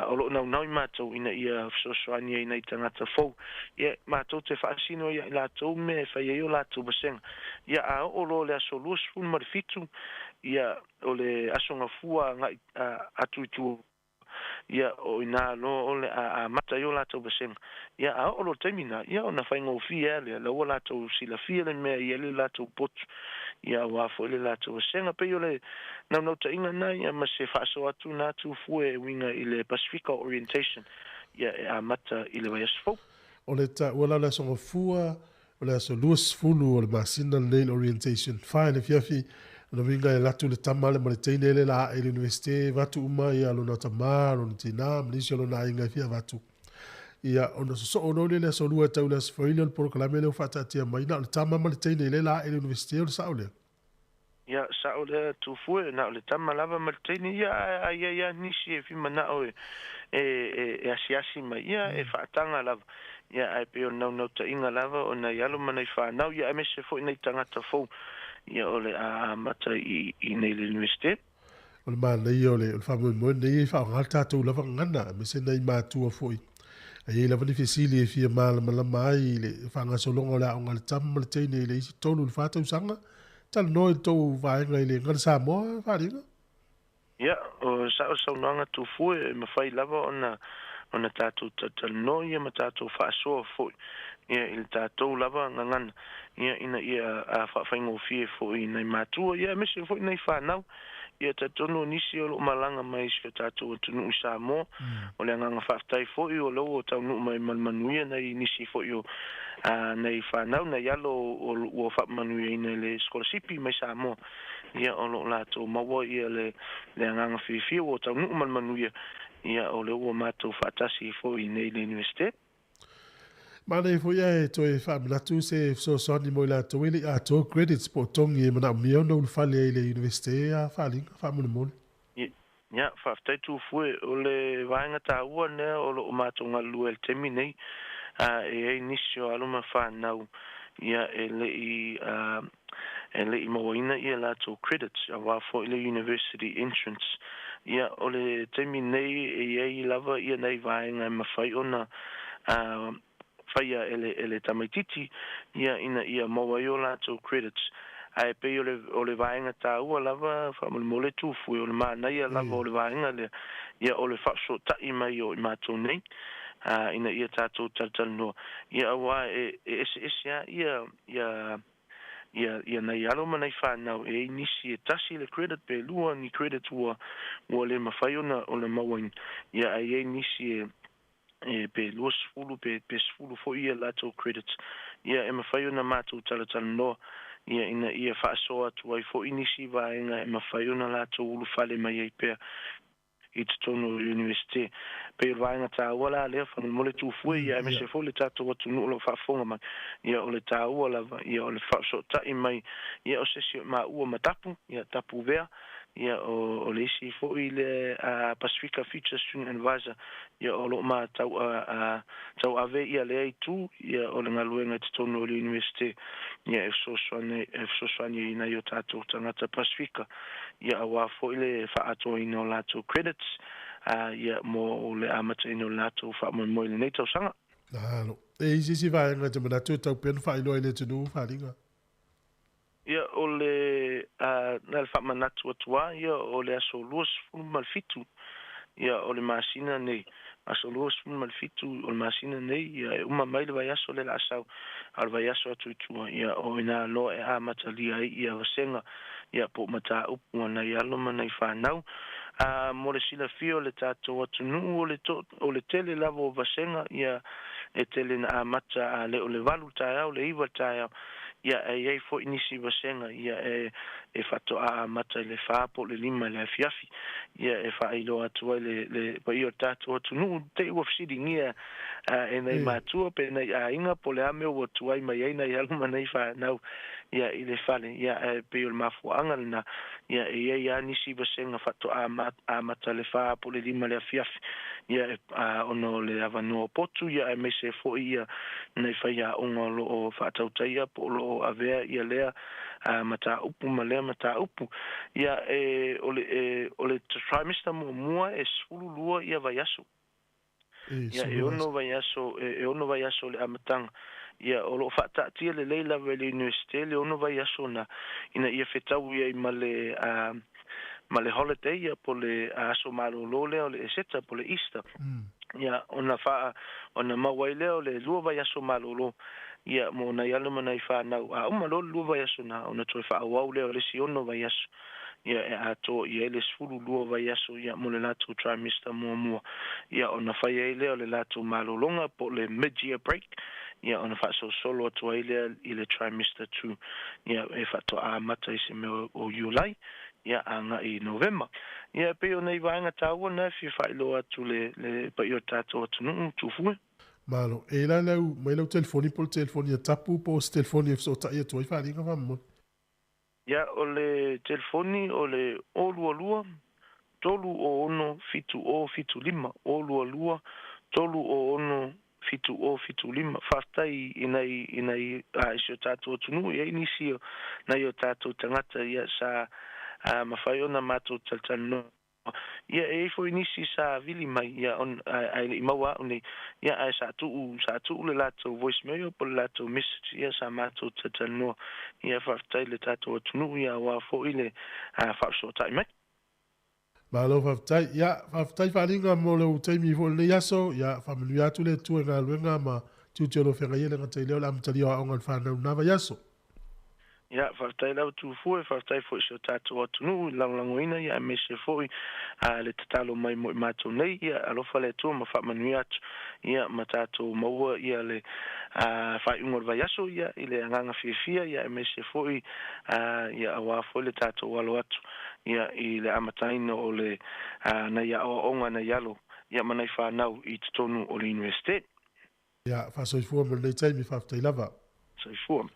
S: o loo naunau i matou ina ia fesoasoani ai nai tagata fou. Ia, matou te faasino ai ia i latou mea e fai ai o latou vasega. Ia, a oo loa le aso 27, ia, o le Aso Gafua agai atu i tua, ia, o inā loa o le a amata ai o latou vasega. Ia, a oo loa le taimi lena, ia, ona faigofie lava lea, la ua latou silafia le mea e i ai le latou potu, ia, aua foi le latou vasega. Pei o le naunautaiga lena, ia, ma se faasoa atu lena Tufue e uiga i le Pasifika Orientation, ia, e amata i le vaiaso fou.
B: O le taua la o le Aso Gafua, O le aso 20 o le masina lenei le orientation fa i le afiafi, lona uiga e alu atu le tama le ma le teine le la ae i le Universite e avatu uma ia lona tama, lona tina ma nisi o lona aiga e fia avatu. Ia ona sosoo loa lea i le aso 2 e tau i le aso Faraile o le polokalame lea ua faataatia mai, na o le tama ma le teine lea la ae i le Universite o le sao lea.
S: Ia, sao lea Tufue, na o le tama lava ma le teine, ia ae a i ai lava nisi e fia manao e, e, e asiasi mai, ia e faataga lava. Ia, ae pei o le naunautaiga lava o nai alo ma nai fanau, ia aemaise foi nai tagata fou, ia o le a amata i, i nei le Iunivesite.
B: O le manaia o le, o le faamoemoe lenei e faaaoga le tatou lava gagana, aemaise nai matua foi. A i ai lava ni fesili e fia malamalama ai i le faagasologa o le aoga a le tama ma le teine i le isi tolu i le fa tausaga, Talanoa i le tou vaega i le Gana Samoa, Faaliga.
S: Ia, o sa'o saunoaga Tufue, e mafai lava ona ona tatou talatalanoa ia ma tatou faasoa foi ia i le tatou lava gagana ia ina ia faafaigofie foi i nai matua ia aemaise foi nai fanau. Ia talitonu o nisi o lo o malaga mai i si o tatou atunuu i Samoa. O le agaga faafetai foi o lea ua taunuu mai ma le manuia nai nisi foi o nai fanau, nai alo ua faamanuiaina i le sikolasipi mai Samoa. Ia o lo o latou maua ia le agaga fiafia ua taunuu ma le manuia, ia o lea ua matou faatasi foi i nei i le Iunivesite.
B: Manaia foi ae toe faamanatu se fesoasoani mo i latou e le i atoa credits po o togi e manaomia ona ulufale ai i le Iunivesite a Faaliga, faamolemole.
S: Ia, faafetai Tufue. O le vaega taua lea o lo o matou galulue ai i le taimi nei, e i ai nisi o alo ma fanau ia e le i e le i mauaina ia latou credits aua foi le University Entrance. Ia, o le taimi nei e i ai lava ia nai vaega e mafai ona faia e le e le tamaitiiti ia ina ia maua ai o latou credits. Ae pei o le o le vaega taua lava faamolemole Tufue, o le manaia lava o le vaega lea, ia o le faafesootai mai o i matou nei ina ia tatou talatalanoa, ia aua e e eseese lava ia ia ia ia nai alo ma nai fanau, e i ai nisi e tasi le credit pe lua ni credit ua ua le mafai ona ona mauaina, ia ae i ai nisi e e pe 20 pe pe 10 foi ia latou credits, ia e mafai ona matou talatalanoa ia ina ia faasoa atu ai foi nisi vaega e mafai ona latou ulufale mai ai pea i totonu o le Iunivesite. Pei o le vaega taua la lea faamolemole Tufue, ia aemaise foi le tatou atunuu o lo o faafofoga mai, ia o le taua lava ia o le faafesootai mai ia o se isi o maua ma Tapu, ia Tapu Vea, ia o o le isi foi lea Pasifika Future Student Advisor, ia o lo o ma tau a tauave ia lea itu ia o le galuega i totonu o le Iunivesite, ia e fesoasoani e fesoasoani ai i nai o tatou tagata Pasifika. Ia aua foi le faaatoaina o latou credits ia mo le amataina o le latou faamoemoe i lenei tausaga.
B: Malo. E i ai se isi vaega e te manatu e tau pea ona faailoa i le atunuu, Faliga?
S: Ia, o le na le faamanatu atu lava ia o le aso 27 ia o le masina nei, aso 27 o le masina nei, ia e uma mai le vaiaso lea o le a sau, a o le vaiaso atu i tua, ia o i ina loa e amatalia ai ia vasega, ia po o mataupu a nai alo ma nai fanau. A mo le silafia o le tatou atunuu, o le to, o le tele lava o vasega, ia e tele na amata a le o le 8 le taeao, le 9 le taeao, ia e i ai foi nisi vasega, ia e e faatoa amata i le 4 po o le 5 i le afiafi, ia e faailoa atu ai le le paia o le tatou atunuu, te i ua fesiligia e nai matua pe nai aiga po o le a mea ua tuai mai ai nai alo ma nai fanau, ia, i le fale, ia, ae pei o le mafuaaga lena, ia, e i ai lava nisi vasega faatoa amata le 4 po o le 5 le afiafi, ia, e, ona o le avanoa o potu, ia, aemaise foi ia nai faiaoga o lo o faatautaia po o lo o avea ia lea mataupu ma lea mataupu. Ia, e, o le, e, o le trimester muamua e 12 ia vaiaso. Ia, e ono vaiaso, e, e ono vaiaso o le amataga. Ia, o lo o faataatia lelei lava e le Iunivesite le ono vaiaso na, ina ia fetaui ai ma le, ma le holiday, ia, po o le aso malolo lea o le Eseta, po o le Easter. Ia, ona faa, ona maua ai lea o le lua vaiaso malolo, ia, mo nai alo ma nai fanau. A uma loa le lua vaiaso na, ona toe faaauau lea o le isi ono vaiaso, ia, e atoa i ai le 12 vaiaso, ia, mo le latou trimester muamua. Ia, ona fai ai lea o le latou malologa po o le mid-year break, ia, ona faasolosolo atu ai lea i le trimester 2, ia, e faatoa amata i se mea o Iulai, ia, agai i Novema. Ia, e pei o nei vaega taua na e fia faailoa atu le, le paia o le tatou atunuu, Tufue.
B: Malo. E la lau, mai lau telefoni po o le telefoni a Tapu po o se telefoni e fesootai atu ai faaaliga faamolemole.
S: Ia, o le telefoni o le 022 306 7075, 022 306 7075. Faafetai i nai, i nai, a, i si o tatou atunuu, e i ai nisi o nai o tatou tagata, ia, sa, a, mafai ona matou talatalanoa. Ia, e i ai foi nisi sa vili mai, ia, on, ae, ae le i maua a'u nei, ia, ae sa tuu, sa tuu le latou voicemail po o le latou message, ia, sa matou talatalanoa. Ia, faafetai i le tatou atunuu, ia, aua foi le, a, faafesootai mai.
B: Malo faafetai. Ia, faafetai faaaliga mo lou taimi foi i lenei aso. Ia, faamanuia atu le Atua i galuega ma tiute o lo o feagai ai, e le gata i lea o le amatalia o aoga a le fanau i lena vaiaso.
S: Ia, faafetai lava Tufue, faafetai foi i si o tatou atunuu i le lagolagoina, ia, aemaise foi le tatalo mai mo i matou nei. Ia, alofa le Atua ma faamanuia atu, ia, ma tatou maua, ia, le faaiuga o le vaiaso, ia, i le agaga fiafia, ia, aemaise foi, ia, aua foi le tatou alo atu, ia, i le amataina o le nai aoaoga nai alo, ia, ma nai fanau i totonu o le Iunivesite.
B: Ia, faasoifua mo lenei taimi, faafetai lava.
S: Soifua.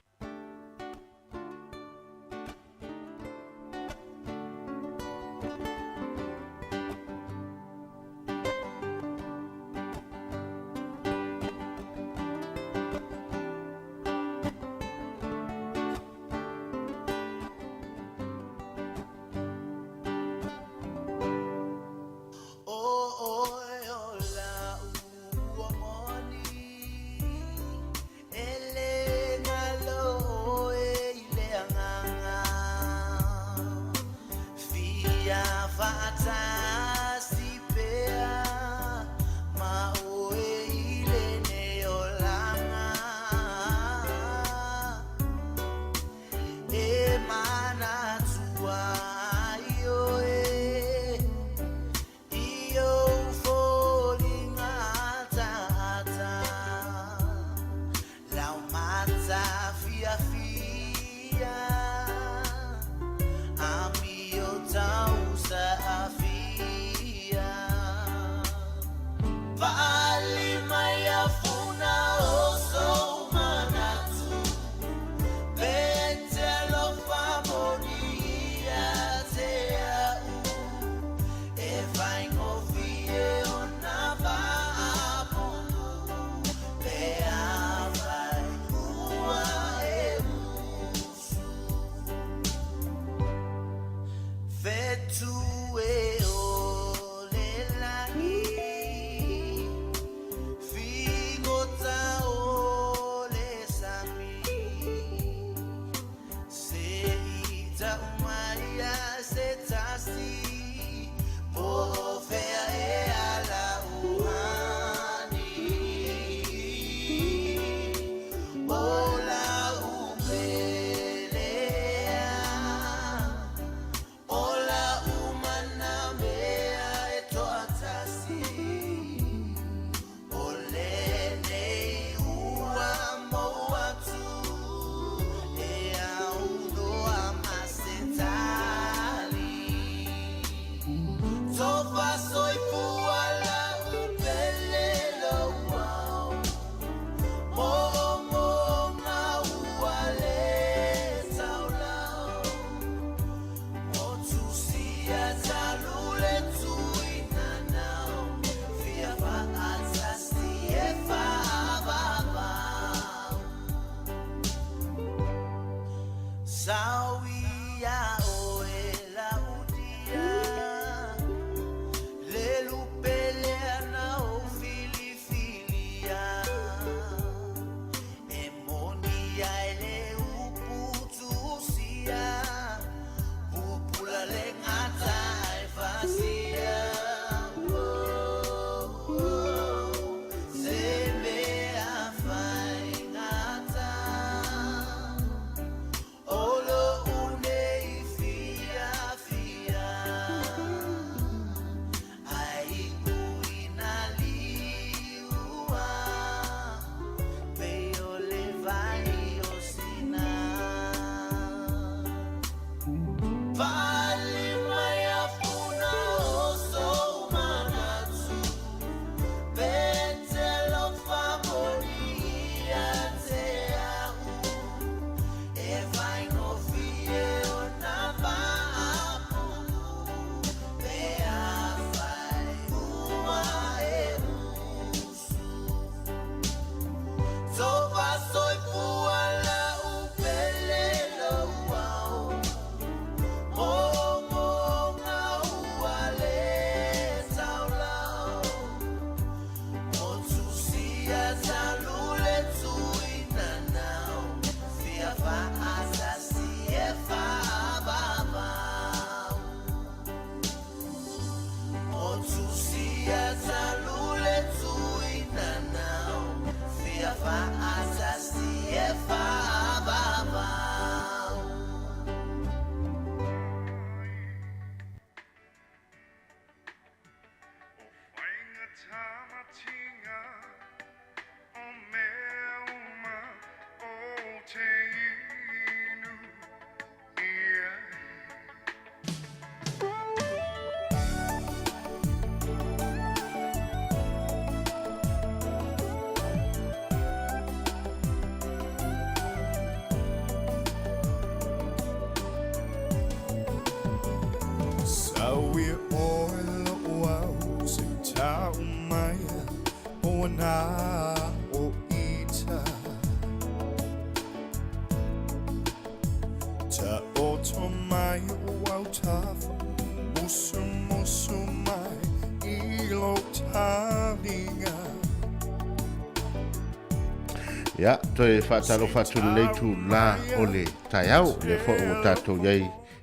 F: Ia, toe faatalofa atu i lenei itulā o le taeao, o lea foi ua tatou i ai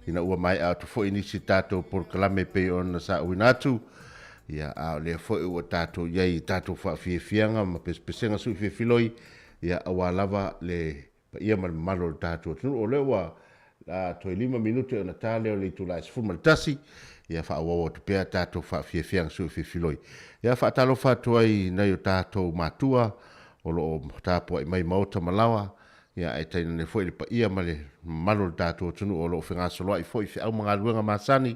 F: ina ua maea atu foi nisi tatou polokalame e pei ona saauina atu, ia, a o lea foi ua tatou i ai i tatou faafiafiaga ma pesepesega sui filofiloi, ia, aua lava le paia ma le mamalu o le tatou atunuu. O lea ua toe 5 minute ona ta lea o le itula e 11, ia faaauau atu pea tatou faafiafiaga sui filofiloi. Ia faatalofa atu ai i nai o tatou matua o lo o tapuai mai maota ma laoa, ia ae tainane foi le paia ma le mamalu o le tatou atunuu o lo o fegasoloai foi i feau ma galuega masani.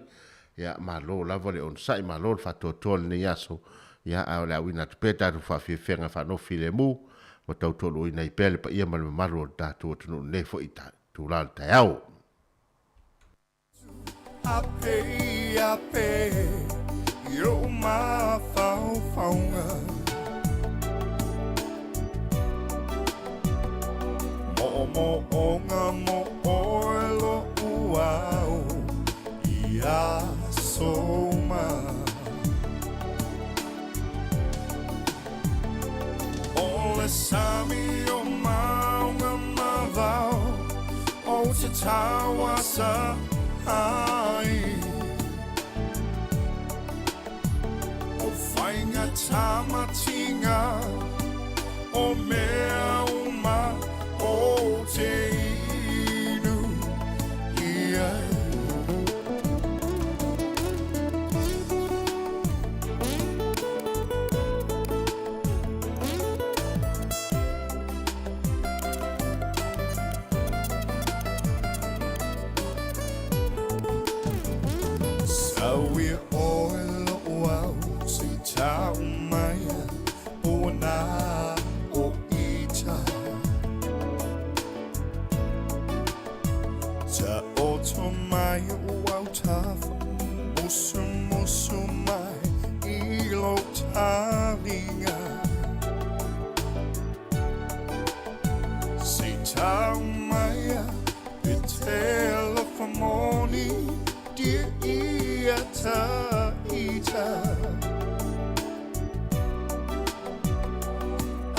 F: Ia malo lava le onosai, malo le faatoatoa i lenei aso, ia ae o le a uina atu pea tatou faafiafiaga faanofilemu ma tautoaluaina ai pea le paia ma le mamalu o le tatou atunuu i lenei foi itula o le taeao.
Q: te alofa moni Dia ia ta ita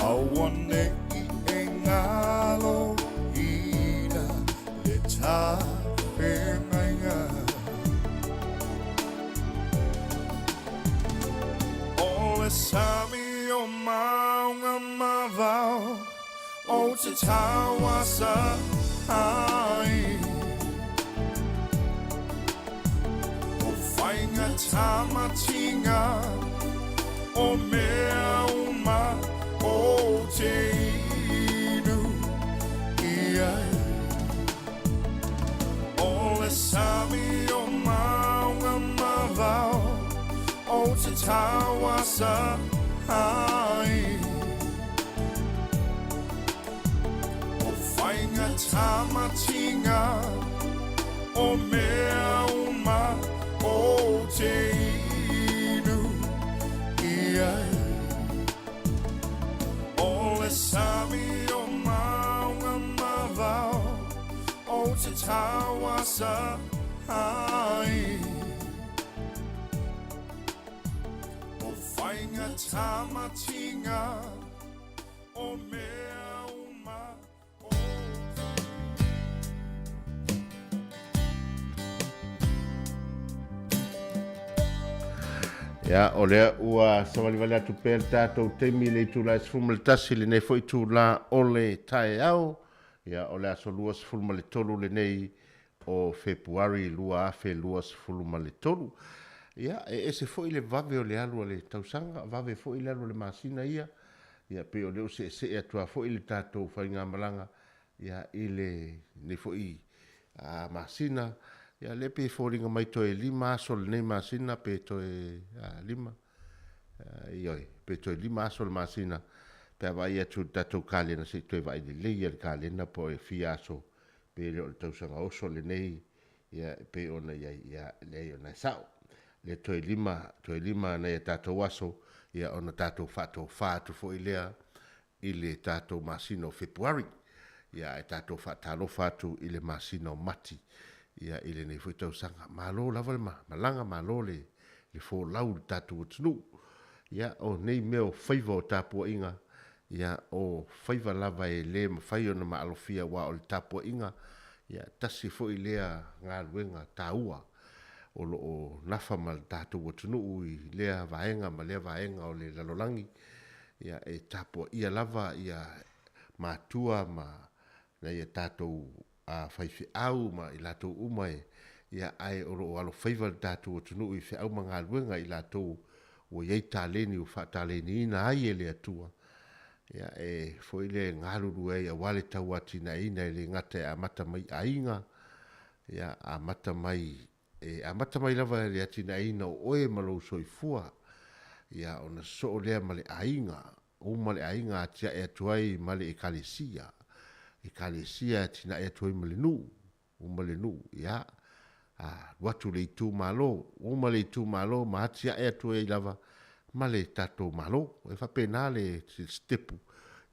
Q: Auane'i e ngalo ina le tafeagaiga. O le sami o mauga ma vao Ou te tauasa ai O faiga tamatinga O mea uma ou te inu i ai O le sami o mauga ma vao Ou te tauasa ai O faiga tamatinga O mea uma ou te inu i ai O le sami o mauga ma vao Ou te tauasa ai O faiga tamatinga O mea uma ou te.
F: Ia, o lea ua savalivali atu pea le tatou taimi i le itula e 11 i lenei foi itula o le taeao. Ia, o le aso 23 lenei o Fepuari 2023. Ia, e ese foi le vave o le alu a le tausaga, vave foi le alu a le masina ia. Ia, pei o lea ua seesee atu lava foi le tatou faigamalaga, ia, i lenei foi a, masina. Ia, lea pei e foliga mai toe 5 aso o lenei masina pe toe a, 5. Ioe, pe toe 5 aso o le masina pe a vaai atu i le tatou kalena se i toe vaai lelei ia le kalena po o e fia aso pe le o le tausaga oso lenei, ia, e pei ona i ai, ia, leai ona e sao. Le toe 5, toe 5 nai a tatou aso, ia, ona tatou faatofa atu foi lea i le tatou masina o Fepuari. Ia, ae tatou faatalofa atu i le masina o Mati, ia, i lenei foi tausaga. Malo lava le malaga, malo le, le folau i le tatou atunuu. Ia, o nei mea o faiva o tapuaiga, Ia, o faiva lava e le mafai ona maalofia aua o le tapuaiga, ia, tasi foi lea galuega taua o lo o nafa ma le tatou atunuu i lea vaega ma lea vaega o le lalolagi. Ia, e tapuaia lava ia matua ma nai a tatou faifeau ma i latou uma e, ia, ae o lo o alofaiva le tatou atunuu i feau ma galuega i latou ua i ai taleni ua faataleniina ai e le Atua, ia, e foi lea e galulue ai aua le tauatinaeina e le gata e amata mai i aiga, ia, amata mai, e amata mai lava i le atinaeina o oe ma lou soifua, ia, ona sosoo lea ma le aiga, uma le aiga atiae atu ai ma le ekalesia, ekalesia e atinae atu ai ma le nuu, uma le nuu, ia, alu atu le itumalo, uma le itumalo ma atiae atu ai lava ma le tatou Malo. E faapena le sitepu,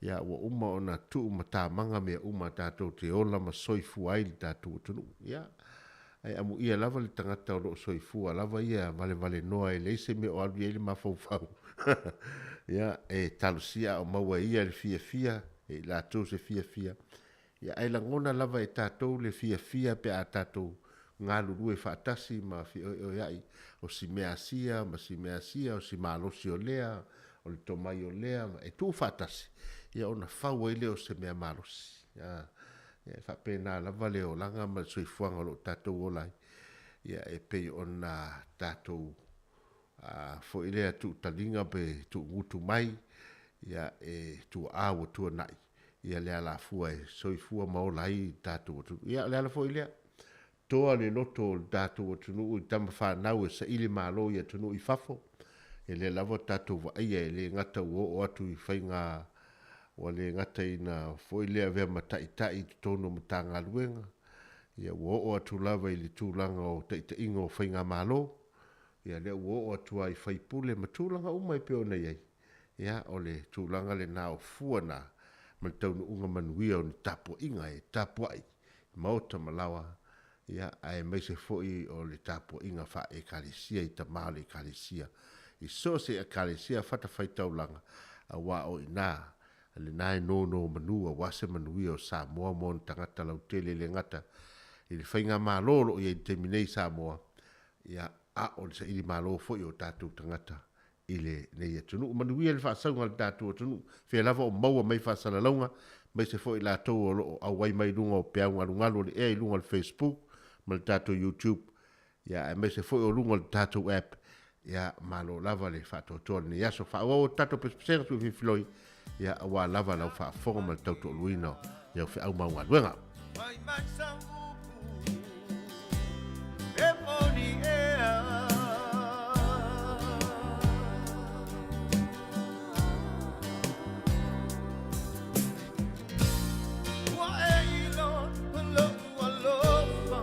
F: ia, ua uma ona tuu matamaga mea uma tatou te ola ma soifua ai le tatou atunuu. Ia, ae amuia lava le tagata o lo o soifua lava ia valevalenoa e leai se mea o alu i ai le mafaufau. Ia, e talosia a o maua e ia le fiafia, e i latou se fiafia. Ia, ae lagona lava e tatou le fiafia pe a tatou galulue faatasi ma feoeoea'i, o si mea asia ma si mea asia, o si malosi o lea, o le tomai o lea, e tuu faatasi, ia ona fau ai lea o se mea malosi. Ia, e faapena lava le olaga ma le soifuaga o lo o tatou ola ai, ia, e pei ona tatou foi lea tuutaliga pe tuugutu mai, ia, e tuaa ua tuanai, ia le alafua e soifua ma ola ai le tatou atunuu. Ia, o le ala foi lea, toa le loto o le tatou atunuu i tama fanau e saili malo i atunuu i fafo, e le lava tatou vaaia e le gata ua oo atu i faiga ua le gata ina foi le avea ma taitai i totonu o Matagaluega, ia ua oo atu lava i le tulaga o taitaiga o faigamalo, ia lea ua oo atu lava i faipule ma tulaga uma e pei ona i ai. Ia, o le tulaga lena o fua na ma le taunuuga manuia o ni tapuaiga e tapuai. maota ma laoa, ia, aemaise foi o le tapuaiga faa-Ekalesia i tama o le Ekalesia, i so o se Ekalesia fatafaitaulaga, auā o i ina lena e nonomanu aua se manuia o Samoa ma ona tagata lautele e le gata i le faigamalo o lo o i ai i le taimi nei i Samoa, ia, a o le saili malo foi o tatou tagata i lenei atunuu. Manuia le faasauga a le tatou atunuu, fea lava o maua mai faasalalauga, aemaise foi i latou o lo o auai mai i luga o peau galugalu o le ea i luga o le Facebook ma le tatou YouTube, ia, aemaise foi o luga o le tatou app. Ia, malo lava le faatoatoa i lenei aso. Faaauau atu tatou pesepesega sui filifiloi, ia, aua lava lau faafofoga ma le tautoaluaina o au feau ma au galuega.
Q: Fai mai sau upu e moni ea. Ua e iloa lo'u alofa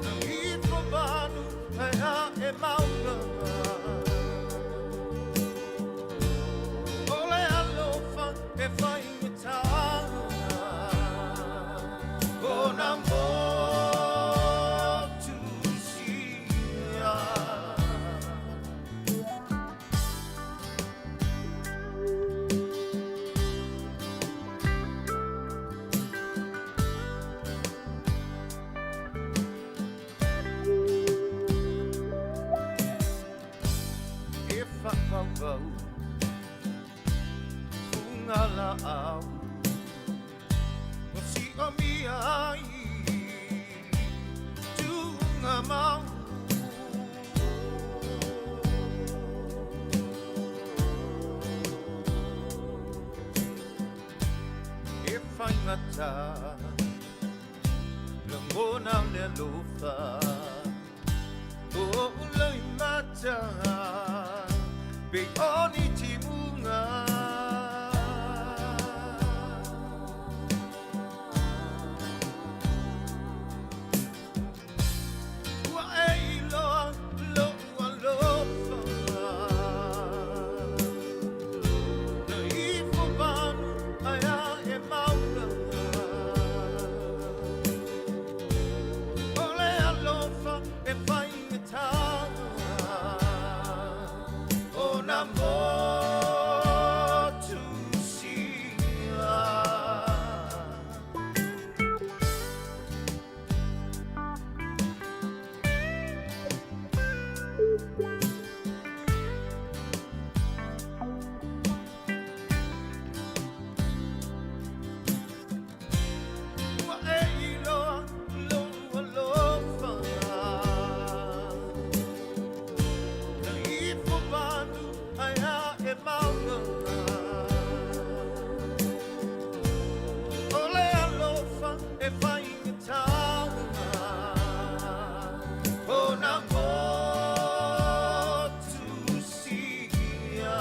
Q: Na ifo manu ae a e mauna O le alofa e faigata Ona motu sia. E whakaupau Funga laau No siomia ai Tuunga mau. E whaingata Lagona o le alofa O Loimata Pe o ni timuga. Ua e iloa lo'u alofa Na ifo manu ae a e mauna O le alofa e faigata Ona motu sia. Ua e iloa lou alofa Na ifo manu ae a e mauna O le alofa e faigata Ona motu sia.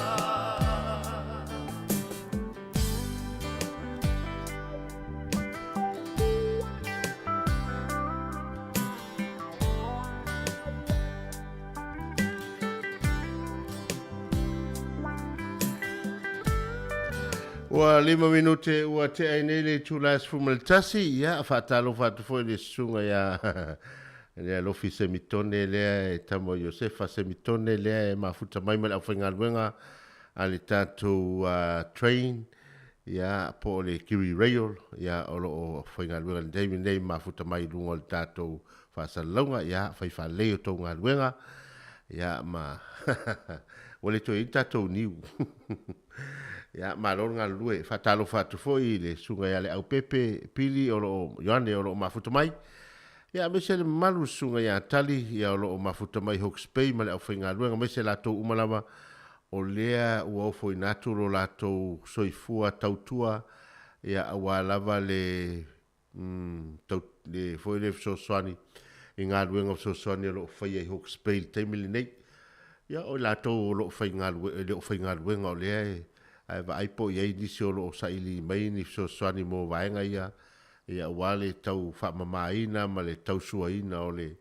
F: Ua lima minute ua tea ai nei le itula e 11, ia, faatalofa atu foi i le susuga ia le Alofi Semitone lea e tama o Iosefa Semitone lea e mafuta mai ma le aufaigaluega a le tatou train, ia, po o le Kiri Rail, ia, o lo o faigaluega i le taimi lenei mafuta mai i luga o le tatou faasalalauga, ia, fai faalelei o tou galuega, ia, ma ua le toe i ai ni tatou niu. Ia, malo le galulue. Faatalofa atu foi i le susuga ia Leaupepe Pili o lo o, Ioane o lo o mafuta mai. Ia, aemaise le mamalu i le susuga ia Tali, ia, o lo o mafuta mai Hawke's Bay ma le aufaigaluega, aemaise latou uma lava o lea ua ofoina atu lo latou soifua tautua, ia, aua lava le, mm, tau, le foi le fesoasoani i galuega fesoasoani o lo o faia i Hawke's Bay i le taimi lenei. Ia, o i latou o lo o faigalue, e le o faigaluega o lea e, ae vaai po o i ai nisi o lo o saili mai ni fesoasoani mo vaega ia, ia aua le tau faamamaina ma le tausuaina o le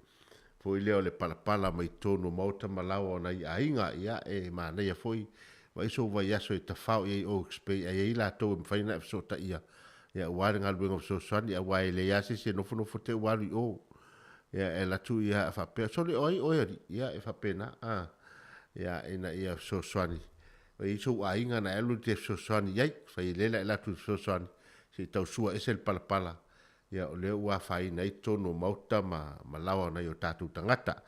F: foi lea o le palapala mai totonu o maota ma laoa o nai aiga, ia e manaia foi vaai sou vaiaso e tafao i ai Hawke's Bay ae i ai latou e mafai ona e fesootaia. Ia, aua le galuega fesoasoani, aua e leai lava se isi e nofonofo te ua alu i o. Ia, e alu atu ia faapea, sole o ai oe alii? Ia, e faapena, a. Ia, ina ia fesoasoani. E i ai sou aiga na e alu e te fesoasoani i ai. Fai e le la e alu atu e fesoasoani, se i tau sua ese le palapala. Ia, o lea ua afaina ai totonu o maota ma, ma laoa o nai o tatou tagata.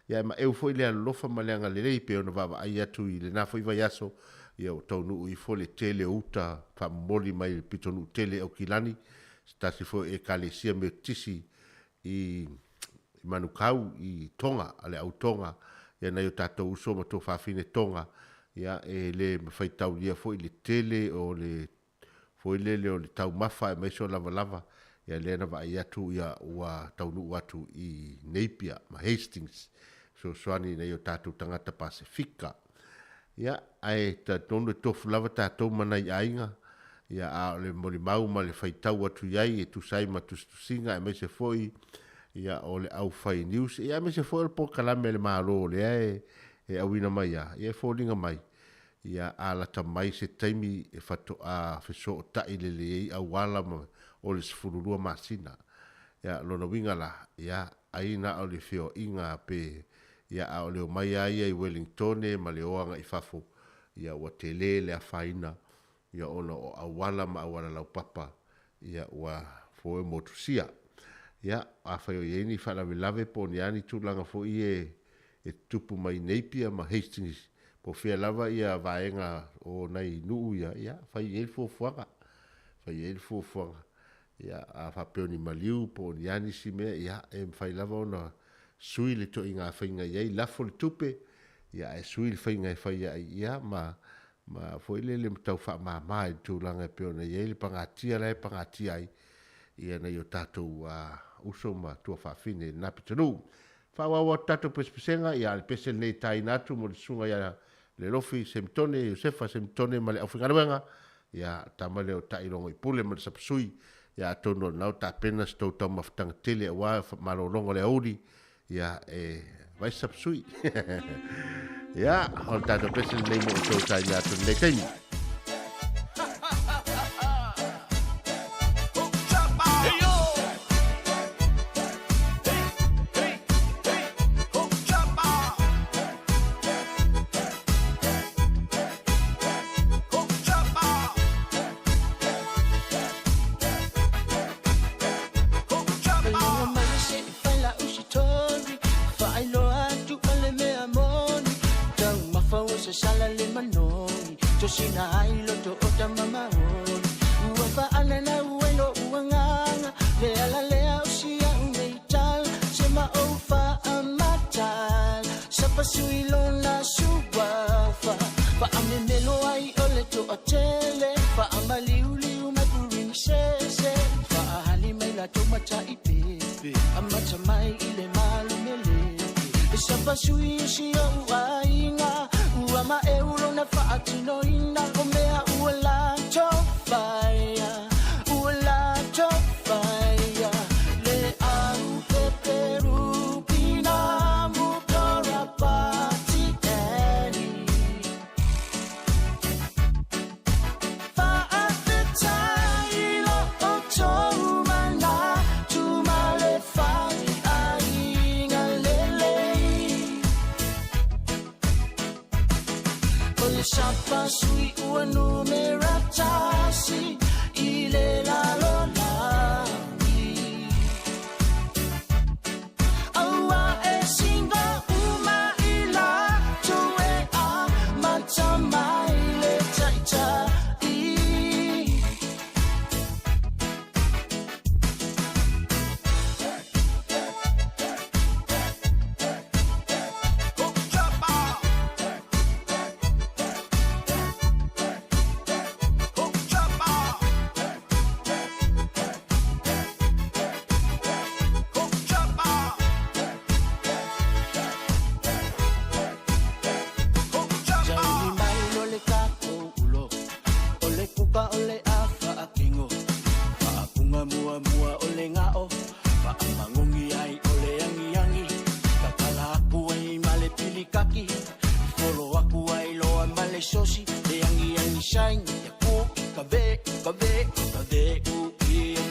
F: Ia, e maeu foi le alolofa ma le agalelei pei ona vaavaai atu i lena foi vaiaso, ia ua taunuu ifo le tele o uta faamomoli mai le pitonuu tele i Aukilani, se tasi foi o Ekalesia Metotisi i Manukau i Tonga, a le au Tonga, ia nai o tatou uso ma tuafafine Tonga, ia e le faitaulia foi le tele o le foi lele o le taumafa aemaise o lavalava, ia lea na vaai atu ia ua taunuu atu i Napier ma Hastings, fesoasoani i nai o tatou tagata Pasefika. Ia, ae talitonu e tofu lava tatou ma nai aiga, ia a o le molimau ma le faitau atu i ai e tusa ai ma tusitusiga aemaise foi ia o le aufai news, ia aemaise foi o le polokalame a le Malo o lea e, e auina mai a, ia e foliga mai ia a lata mai se taimi e faatoa fesootai lelei ai auala ma o le 12 masina. Ia, lona uiga la, ia, ai na o le feoaiga pe, ia, a o le omai lava ia i Wellingtone ma le o agai i fafo, ia, ua tele le afaina, ia, ona o auala ma auala laupapa, ia, ua foe motusia. Ia, afai o i ai ni faalavelave po o ni a ni tulaga foi e, e tutupu mai Napier ma Hastings, po o fea lava ia vaega o nai nuu ia, ia, fai i ai le fuafuaga, fai i ai le fuafuaga. Ia, a faapea o ni maliu po o ni a nisi mea, ia, e mafai lava ona sui le toaiga faiga i ai, lafo le tupe, ia, ae sui le faiga e fai ai, ia, ma, ma foi lele ma tau faamama i le tulaga e pei ona i ai le pagatia la e pagatia ai, ia, nai o tatou uso ma tuafafine i lena pitonuu. Faaauau atu tatou pesepesega, ia, a o le pese lenei e taina atu mo le susuga ia Lelofi Semitone, Iosefa Semitone ma le aufaigaluega, ia, tama lea o Taailogoipule ma le Sapasui, ia, atonu o lena ua tapena se tou taumafataga tele aua malologa o le aoauli, ia, e vai se Sapasui. Ia, o le tatou pese lenei mo outou taina atu i lenei taimi.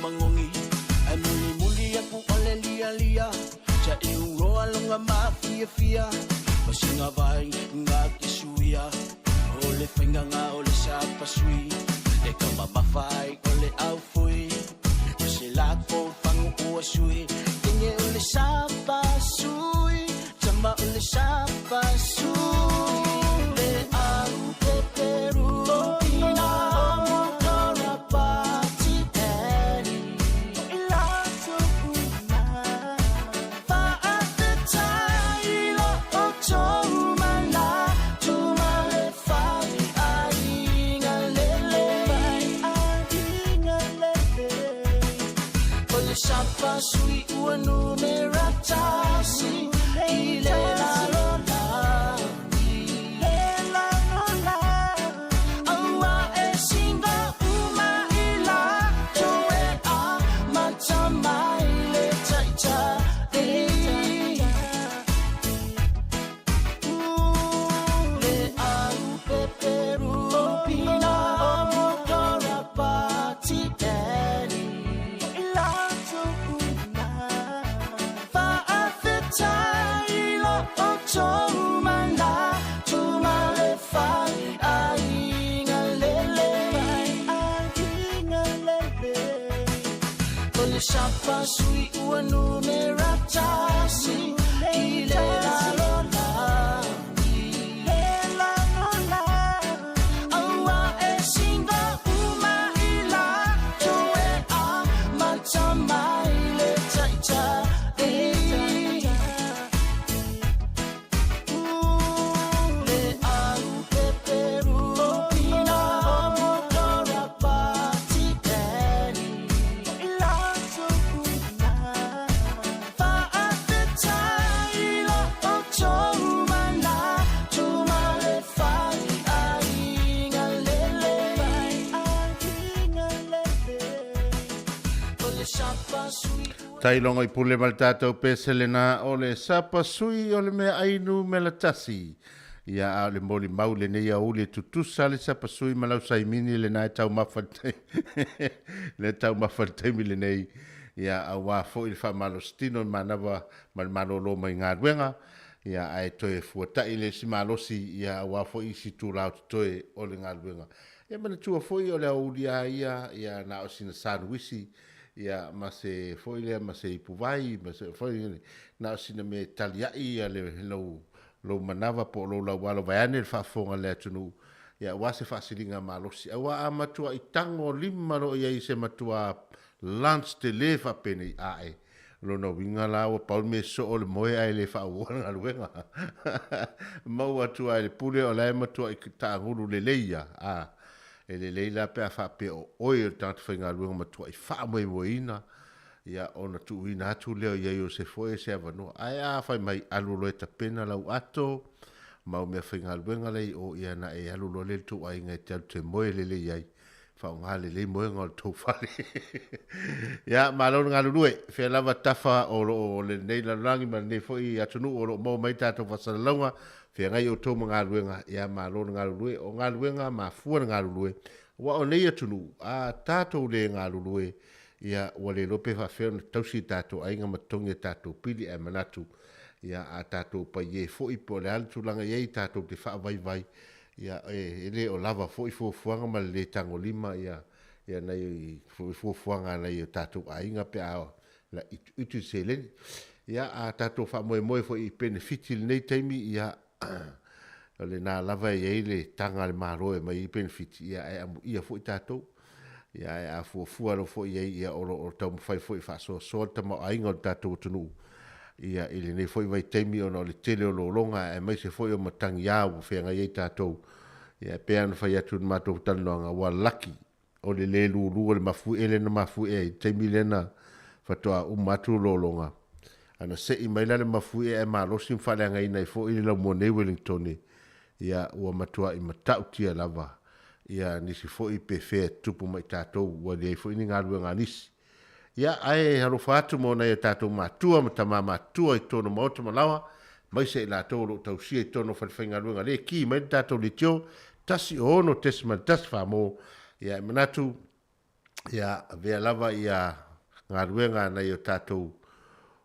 P: magogi Ae mulimuli aku o le lialia Sa i uroa loga mafiafia Ma siga vai ga te suia O le faigaga o le sapasui E taumamafa ai o le aufui Ma se lako fagu ua sui Tege o le sapasui Tama o le sapasui Le au peperu Ina motora pati eli I latou uma Faafetai lo outou manatu ma le fai aiga lelei O le sapasui ua numera tasi i le lalolagi Aua e singa uma i latou e amata mai le taitai Le au peperu pina motora pati eli I latou uma Faafetai lo outou manatu ma le fai aiga lelei O le sapasui ua numera tasi i le lalolagi Aua e singa uma i latou e amata mai le taitai Le au peperu pina motora pati eli I latou uma Faafetai lo outou manatu ma le fai aiga lelei O le sapasui
F: Tailoga i pule ma le tatou pese lena o le sapa sui o le mea ainu mela tasi. Ia a o le molimau lenei aouli e tutusa le sapa sui ma lau saimini lena e taumafa le le taumafa le taimi lenei. Ia auā foi le faamalositino i manava ma le malolo mai galuega. Ia ae toe fuata'i le isi malosi ia auā foi isi itulā o totoe o le galuega. Ia manatua foi o le aouli a ia ia na o sina sanuisi ia ma se foi lea ma se ipuvai ma se foi na o sina mea e talia'i ia le lou lou manava po o lou laualo vaeane le faafofoga a le atunuu ia aua se faasiliga malosi aua a matua'i tago lima loa i ai se matua lunch tele faapenei a'e lona uiga la ua pau le mea soo o le moe ae le faaauaua le galuega maua atu lava i le pule o la e matua'i taagulu lelei ia a E lelei la pe a faapea o oe o le tagata faigaluega matuai faamoemoeina, ia, ona tuuina atu lea i ai o se foe se avanoa. Ae a fai mai, alu loa e tapena lau ato ma au meafaigaluega la i o, ia ona e alu loa lea i le tou aiga e te alu te moe lelei ai, faaaoga lelei moega o le tou fale. Ia, malo le galulue. Fea lava tafa o lo o lenei lalolagi ma lenei foi atunuu o lo o maua mai tatou faasalalauga, Feagai outou ma galuega, ia malo le galulue, o galuega mafua le galulue, aua o nei atunuu, a tatou le galulue, ia ua le iloa pe faafefea ona tausi e tatou aiga ma totogi a tatou pili, ae manatu, ia a tatou paiē foi po o le a le tulaga e i ai tatou te faavaivai, ia e le o lava foi fuafuaga ma le le tagolima ia ia nai fuafuaga a nai o tatou aiga pe a la ituitu le seleni. Ia, a tatou faamoemoe foi i penefiti i lenei taimi, ia, o lena lava e i ai le taga a le Malo e aumai ai penefiti, ia, ae amuia foi tatou. Ia, ae a fuafua alofa foi i ai, ia, o lo o taumafai foi e faasoasoa le tamaoaiga o le tatou atunuu, ia, i lenei foi vaitaimi ona o le tele o lologa aemaise foi o matagiā ua feagai ai tatou. Ia, e pei lava ona fai atu i le matou talanoaga, ua laki O le le lulu o le mafuie lea na mafuie ai i le taimi lea na faatoa uma atu lologa. Ana sei mai la le mafuie ae malosi ma faaleagaina ai foi le laumua nei Wellingtone, ia ua matuai matautia lava ia nisi foi pe fea e tutupu mai tatou ua leai foi ni galuega a nisi. Ia, ae alofa atu mo nai o tatou matua ma tama matutua i totonu o maota ma laoa, aemaise i latou o lo o tausia i totonu o falefaigaluega lea e ki mai le tatou leitio 106.14 mo, ia e manatu, Ia, avea lava ia galuega a nai o tatou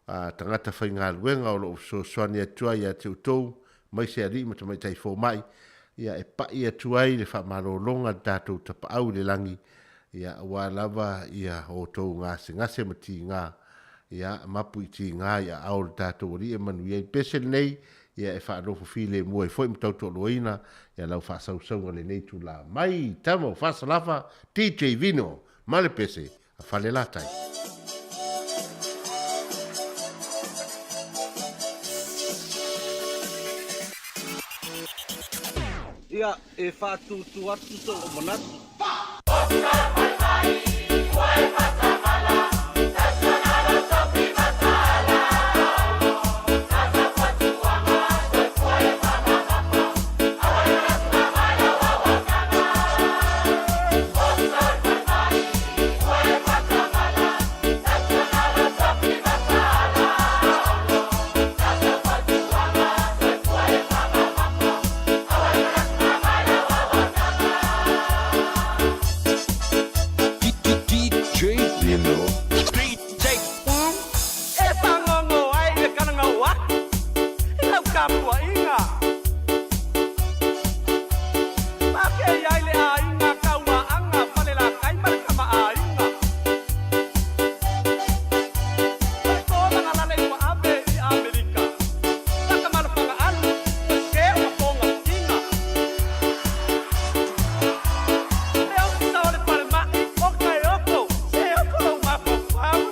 F: tagata faigaluega o lo o fesoasoani atu ai ia te outou, aemaise alii ma tamaitai fomai, ia e pai atu ai le faamalologa a le tatou Tapaau i le lagi, ia aua lava ia outou gasegase ma tiga, ia mapu i tiga i aao o le tatou Alii e manuia ai. Pese lenei, ia e faanofo filemu ai foi ma tautoaluaina ia lau faasausauga i lenei itula. Mai tama o Fasalafa, DJ Vino ma le pese a Falelatai.
T: Ia, e faatūtū atu sou manatu. E fagogo ai le kalagau aku i lau tapuaiga. Pakei ai le aiga Kauaʻaga Falelatai ma le kamaʻāina. Faitolaga lale ua ave i Amerika. Takamalofaga alu ua sē ua pogafitiga. Le ofisa o le falemai o Kaioko, se oko lou mafaufau.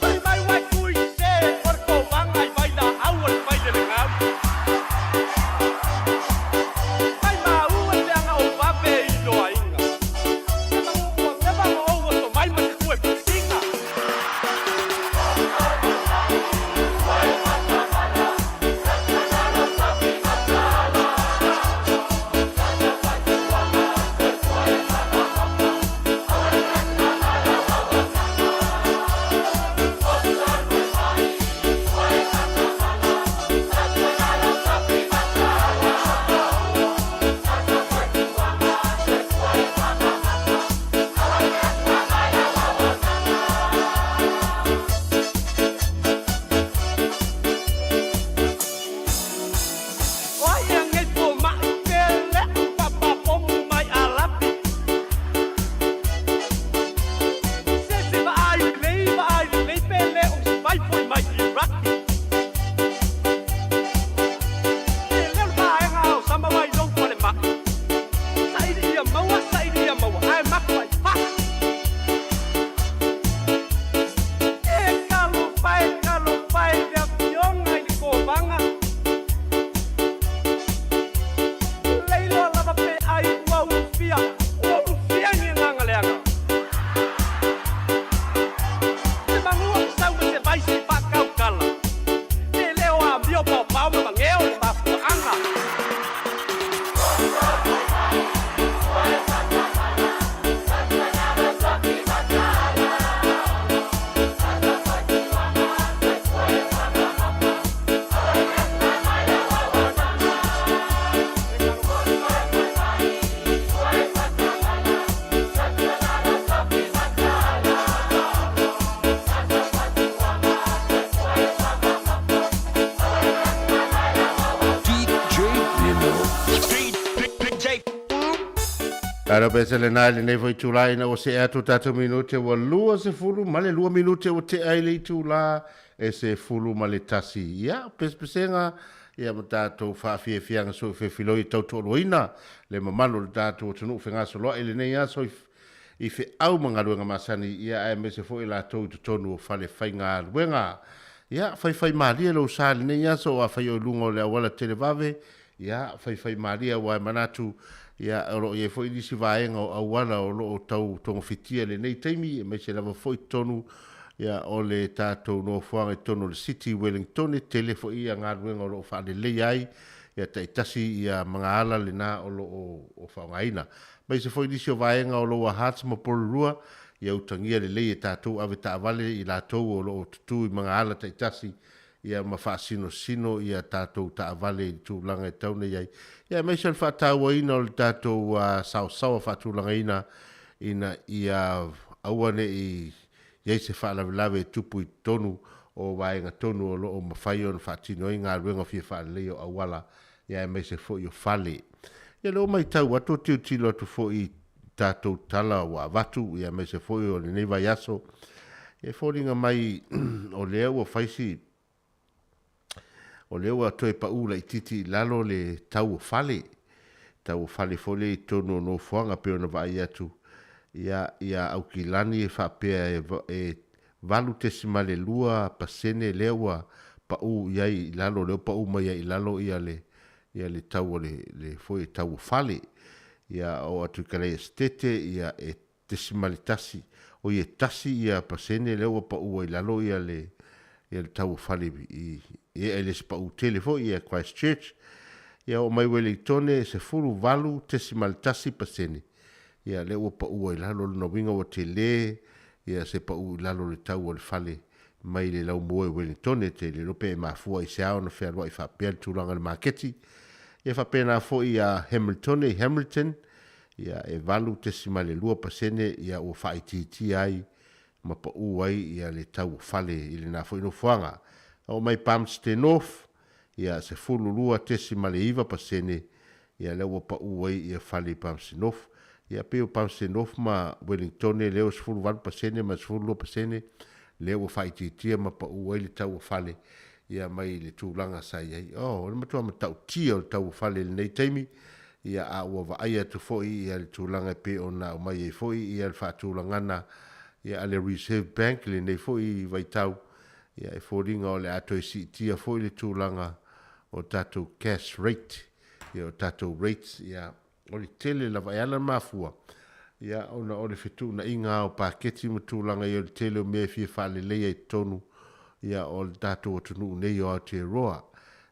T: Fai mai uai kui sē o le kovaga i vailaau o le failelegau. Mai maua le leaga o vave i loaiga. Se magu ua leva ma ou oso mai ma se kue pusiga. O ai ea nei fomai pe leʻu papapomu mai Alapi. Se se vaai lelei vaai lelei pe le o se vai foi mai Iraki. E leo le vaega o sama mai lou falemai. Saili ia maua, saili ia maua, ae maku ai faa. E talofa e, talofa e i le afioga i le kovaga. Leiloa lava pe ai ua ulufia, ua ulufia i ni agaga leaga. Se manua fesau ma se vai se i faakaukala. Pe le o amio paopao ma mageo le mafuaaga.
F: Lalo pese lena i lenei foi itula ina ua see atu tatou minute ua 22 minute ua tea i le itula e 11. Ia, pesepesega ia ma tatou faafiafiaga soifefiloi e tautoaluaina le mamalu o le tatou atunuu fegasoloai i lenei aso i i feau ma galuega masani, ia aemaise foi latou i totonu o fale faigaluega. Ia, faifaimalie lou sa i lenei aso, afai o i luga o le auala televave, ia, faifaimalie aua e manatu, ia, o lo o i ai foi nisi vaega o auala o lo o tau togafitia i lenei taimi, aemaise lava foi totonu, ia, o le tatou nofoaga i totonu o le City Wellingtone, tele foi ia galuega o lo o faaleleia ai, ia, taitasi ia magaala lena o lo o faaaogaina. Aemaise foi nisi o vaega o Lower Hutt ma Porirua, ia utagia lelei e tatou avetaavale i latou o lo o tutū i magaala taitasi, ia ma faasinosino ia tatou taavale i le tulaga e tatau ona i ai, ia aemaise o le faatauaina o le tatou saosaoa faatulagaina ina ia aua ne i i ai se faalavelave e tupu i totonu o vaega tonu o lo o mafai ona faatino ai galuega fia faaleleia o auala ia aemaise foi o fale. Ia lea ua matau atu o tilotilo atu foi i tatou tala ua avatu ia aemaise foi o lenei vaiaso, e foliga mai o lea ua fai si o lea ua toe pau laitiiti i lalo le tau o fale, tau o fale foi lea i totonu o nofoaga pei ona vaai atu ia ia Aukilani e faapea e e 8.2% lea ua pau i ai i lalo, lea ua pau mai ai i lalo ia le ia le tau o le le foi tau o fale. Ia oo atu i Kalaesetete ia e 0.1, oi e 1% lea ua pau ai i lalo ia le ia le tau o fale i i e le isi pau tele foi ia Christchurch. Ia oo mai Wellingtone e 18.1% ia lea ua pau ai i lalo, lona uiga ua tele ia se pau i lalo o le tau o le fale mai le laumua i Wellingtone. Te le iloa pe e mafua i se a ona fealuai faapea le tulaga i le maketi. Ia faapena foi ia Hamiltone i Hamilton, ia e 8.2% ia ua faaitiitia ai ma pau ai ia le tau o fale i lena foi nofoaga. Oo mai Palmston North, ia 12.9% ia lea ua pau ai ia fale i Palmston North. Ia pei o Palmston North ma Wellingtone lea ua 18% ma 12% lea ua faaitiitia ma pau ai le tau o fale ia mai le tulaga sa i ai. Oh, o le matua matautia o le tau o fale i lenei taimi, ia a ua vaai atu foi ia le tulaga e pei ona aumai ai foi ia le faatulagana ia a le Reserve Bank i lenei foi vaitau, ia e foliga o le a toe siitia foi le tulaga o tatou cash rate, ia o tatou rates, ia o le tele lava e ala ona mafua, ia ona o le fetuunaiga o paketi ma tulaga ia o le tele o mea e fia faaleleia i totonu ia o le tatou atunuu nei o Aotearoa.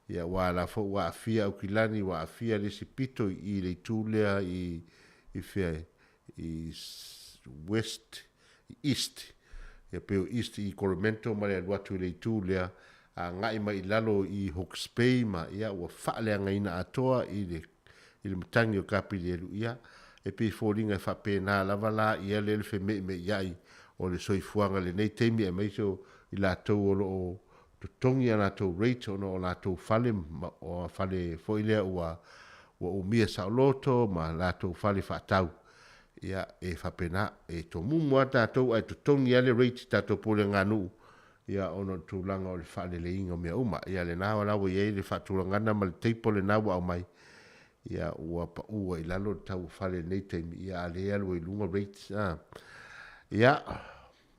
F: Ia aua o la foi ua aafia Aukilani, ua aafia le isi pito i i le itu lea i i fea i West, i East, ia pei o East i Coromandel ma le alu atu i le itu lea, agai mai i lalo i Hawke's Bay ma ia ua faaleagaina atoa i le i le matagi o Kapilielu, ia e pei e foliga e faapena lava la ia lea le femeimeiai o le soifuaga i lenei taimi aemaise o i latou o lo o totogi a latou rate ona o latou fale ma o fale foi lea ua ua umia saoloto ma latou fale faatau. Ia, e faapena, e tomumu lava tatou ae totogi lava le rate i tatou puleganuu, ia, ona o le tulaga o le faaleleiga o mea uma. Ia, lena la ua i ai le faatulagana ma le table lena ua aumai, ia, ua pau ai i lalo le tau o fale i lenei taimi, ia, a o lea e alu ai i luga rates, a. Ia,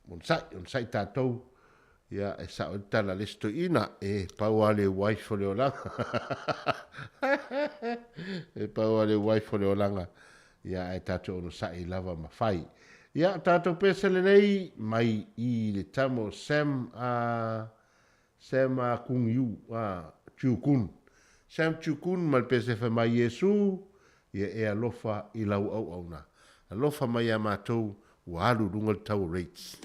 F: onosai, onosai tatou. Ia, e sao ai le tala a le isi toeaina, e pau lava le wife o le olaga. E pau lava le wife o le olaga, ia, ae tatou onosai lava ma fai. Ia, tatou pese lenei mai i le tama o Sam a Sam a Kung Yu a Chiu Kun. Sam Chiu Kun ma le pese fai mai Iesu, ia e alofa i lau auauna. Alofa mai ia matou ua alu i luga le tau o rates.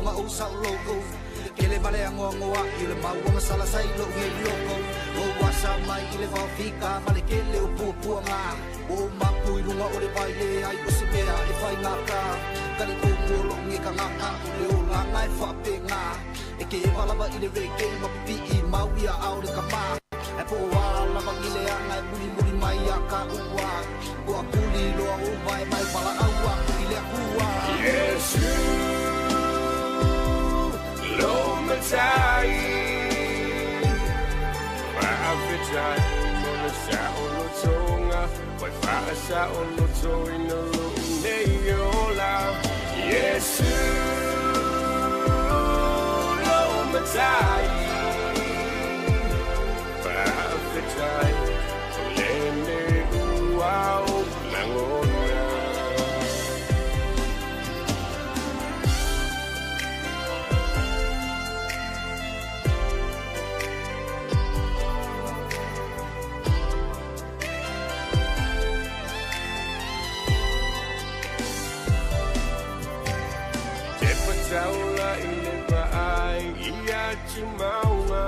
U: luga ou saʻulou Kele vale agoagoa i le mauaga salasai loʻu nei loko Ou asa mai i le vaofika ma le kele o puapuaga Ua ou mapu i luga o le vai leai o se mea e faigata Talitonu o loʻu gekagaka o le olaga e faapega E ke eva lava i le reggae ma pipii mau ia ao le kamā Ae po o a lava gileaga e mulimuli mai ia ka ua Ua puli loa ou vae mai valaau aku i le Akua
V: Iesu lo matai Faafetai mo le saʻolotoga Ua faasaʻolotoina loʻu nei ola Iesu lo matai Faafetai o lenei ua ou lagona Te pataula i le vaai i atu maunga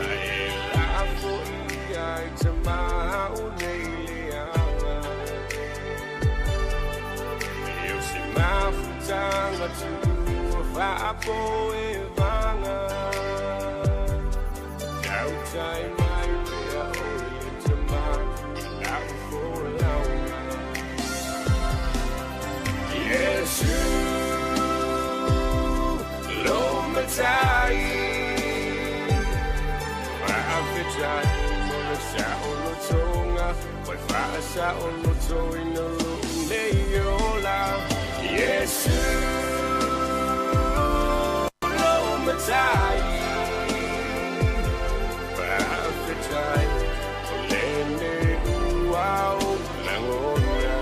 V: Ae lafo i ai te maha o nei leaga E o se mafutanga tuua faapo e vaga Tautai mai pea o le tama i lau folauga Iesu lo matai Faafetai mo le saʻolotoga Ua faasaʻolotoina loʻu nei ola Iesu lo matai Faafetai o lenei ua ou lagona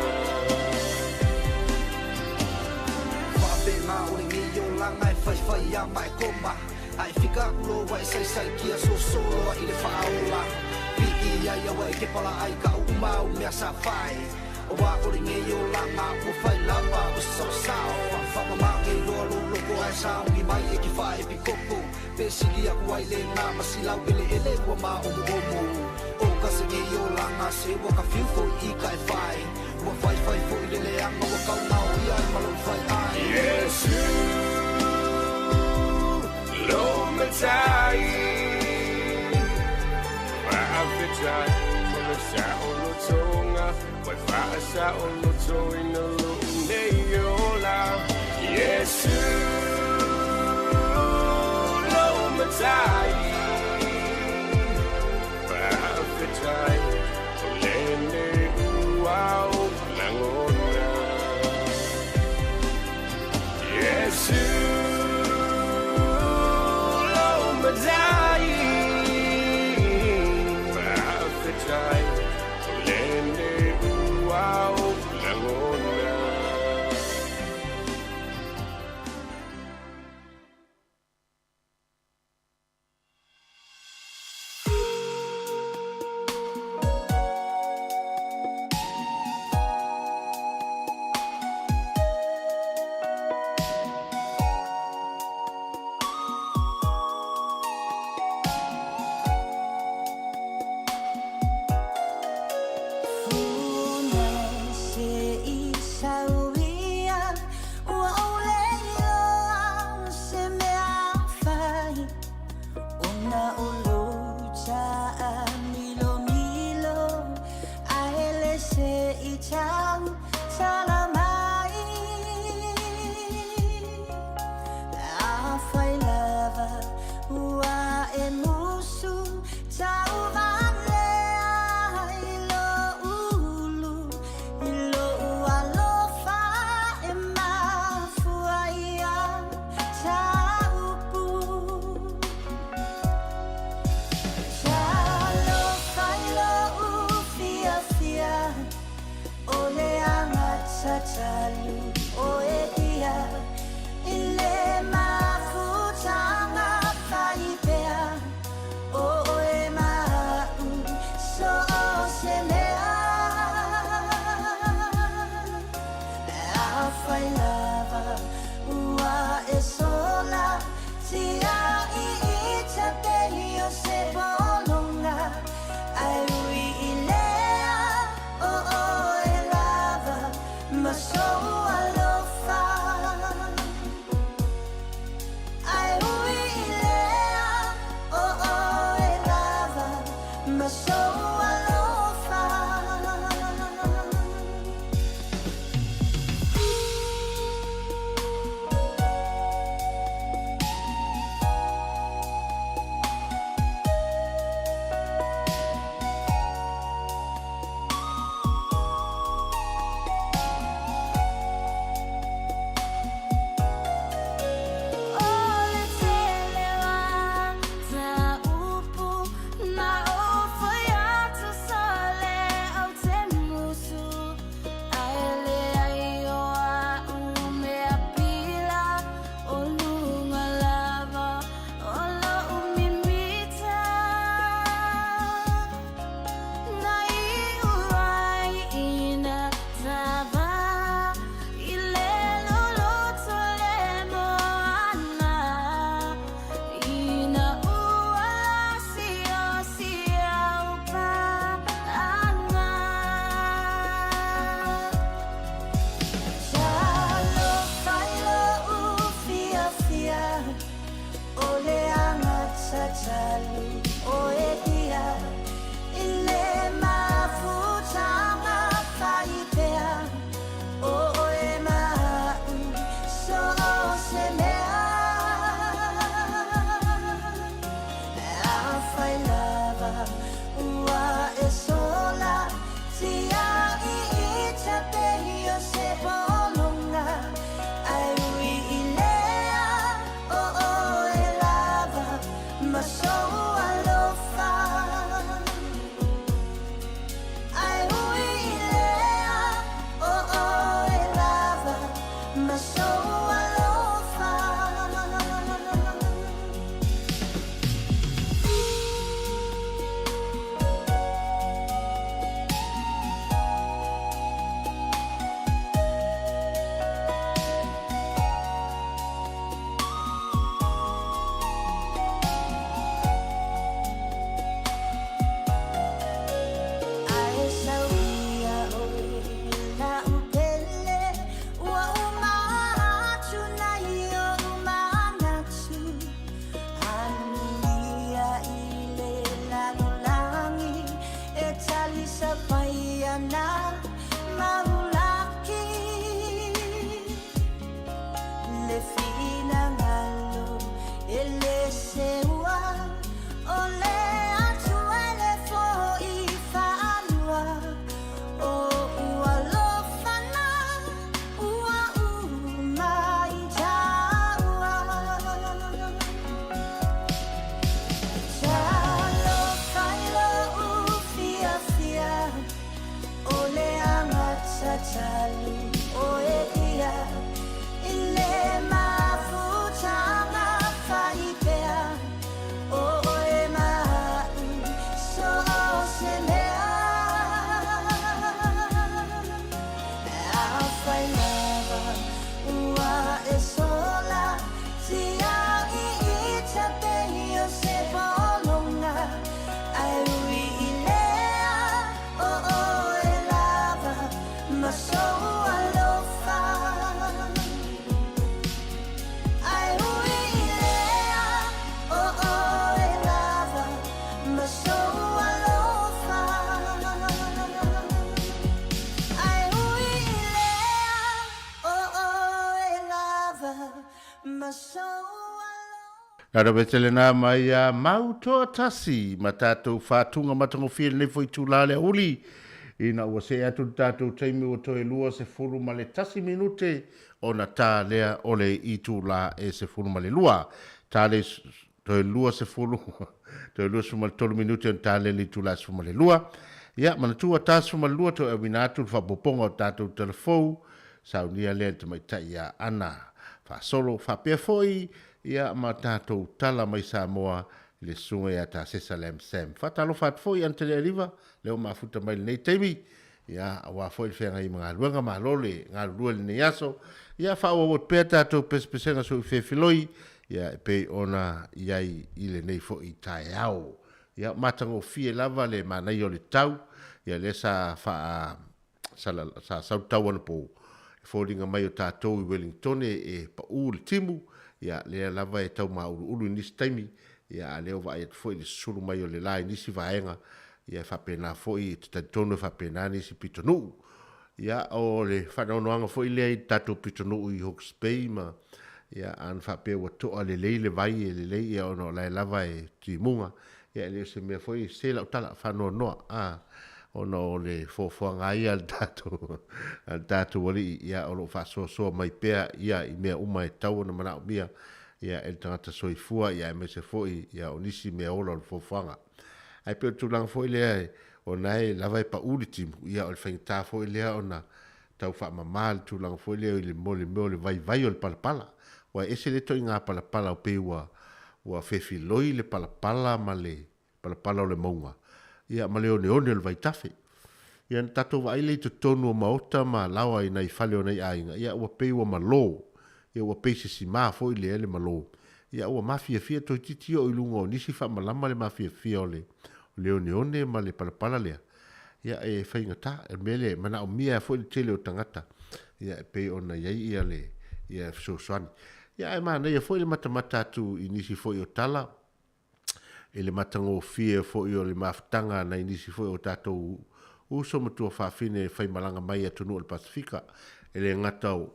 U: Faapega o lenei olaga e faifai a ma e koma Ae fika aku loa e saisai kia sosoloa i le faaola Pii ai aua e ke pala ai ka uma au mea sa fai Ua o lenei olaga ua fai lava o se saosao Faamamage loa lou loko ae saogi mai e ke faaepikopo Pe sili aku ai lena ma silau eleele ua maomuomu O ka se nei olaga se ua ka fiu foi i ka e fai Ua faifai foi le leaga ua kaugao ia ai ma lou fai ai
V: Iesu lo matai Faafetai mo le saʻolotoga Ua faasaʻolotoina loʻu nei ola Iesu lo matai Faafetai o lenei ua ou lagona Iesu lo matai Faafetai o lenei ua ou lagona
C: Ma sou alofa Ae ui i lea O oe lava Ma sou alofa.
F: Nā rawe tele nā mai a Mau Toatasi ma tātou whātūnga matangofie lenei foi tūlā le uli. Ina ua see atu le tātou taimi ua toe 21 minute ona tā lea o le itulā e 12. Tā le toe 20, toe 23 minute ona tā lea le itulā 12. Ia, manatua tā 12 toe auina atu le faaopoopoga o tātou talafou, saunia lea i le tamaitai ia Ana Faasolo, faapea foi ia ma tātou tala mai Samoa i le susuga ia Tasesa Lam Sam. Faatalofa atu foi Ana Talealiva, lea ua mafuta mai lenei taimi, ia, aua foi le feagai ma galuega, malo le galulue i lenei aso. Ia, faaauau atu pea tatou pesepesega sou ifefiloi, ia, e pei ona i ai i lenei foi taeao. Ia, matagofie lava le manaia o le tau, ia, lea sa faa, sa, sa sau le tau anapo, e foliga mai o tatou i Wellingtone e pau le timu, ia, lea lava e tau māuluulu i nisi taimi, ia, a lea ua vaai atu foi i le susulu mai o le la i nisi vaega, ia, e faapena foi, e te talitonu e faapena nisi pitonuu. Ia, o le faanoanoaga foi lea i le tatou pitonuu i Hawke's Bay ma, ia, ana faapea ua toa lelei le vai e lelei, ia, ona o la e lava e timuga, ia, e le o se mea foi e se lau tala, faanoanoa, a, ona o le foafoaga lava ia a le tatou, a le tatou Alii, ia, o lo o faasoasoa mai pea ia i mea uma e tatau ona manaomia, ia, e le tagata soifua, ia, aemaise foi, ia, o nisi mea ola o le foafoaga. Ae pei o le tulaga foi lea, o na e lava e pau le timu, ia o le faigata foi lea ona tau faamama le tulaga foi lea i le mea o le vaivai o le palapala. Aua e ese le ituaiga palapala o pei ua ua fefiloi le palapala ma le palapala o le mauga, ia ma le oneone o le vaitafe. Ia na tatou vaai lea i totonu o maota ma laoa i nai fale o nai aiga, ia ua pei ua malo, ia ua pei se sima foi lea le malo. Ia ua mafiafia toeitiiti oo i luga o nisi faamalama le mafiafia o le le oneone ma le palapala lea, ia e faigata. O le mea lea e manaomia ai foi le tele o tagata, ia e pei ona i ai ia le ia fesoasoani. Ia ae manaia foi le matamata atu i nisi foi o tala, i le matagofie foi o le mafutaga a nai nisi foi o tatou uso ma tuafafine e faimalaga mai i atunuu o le Pasefika, e le gata o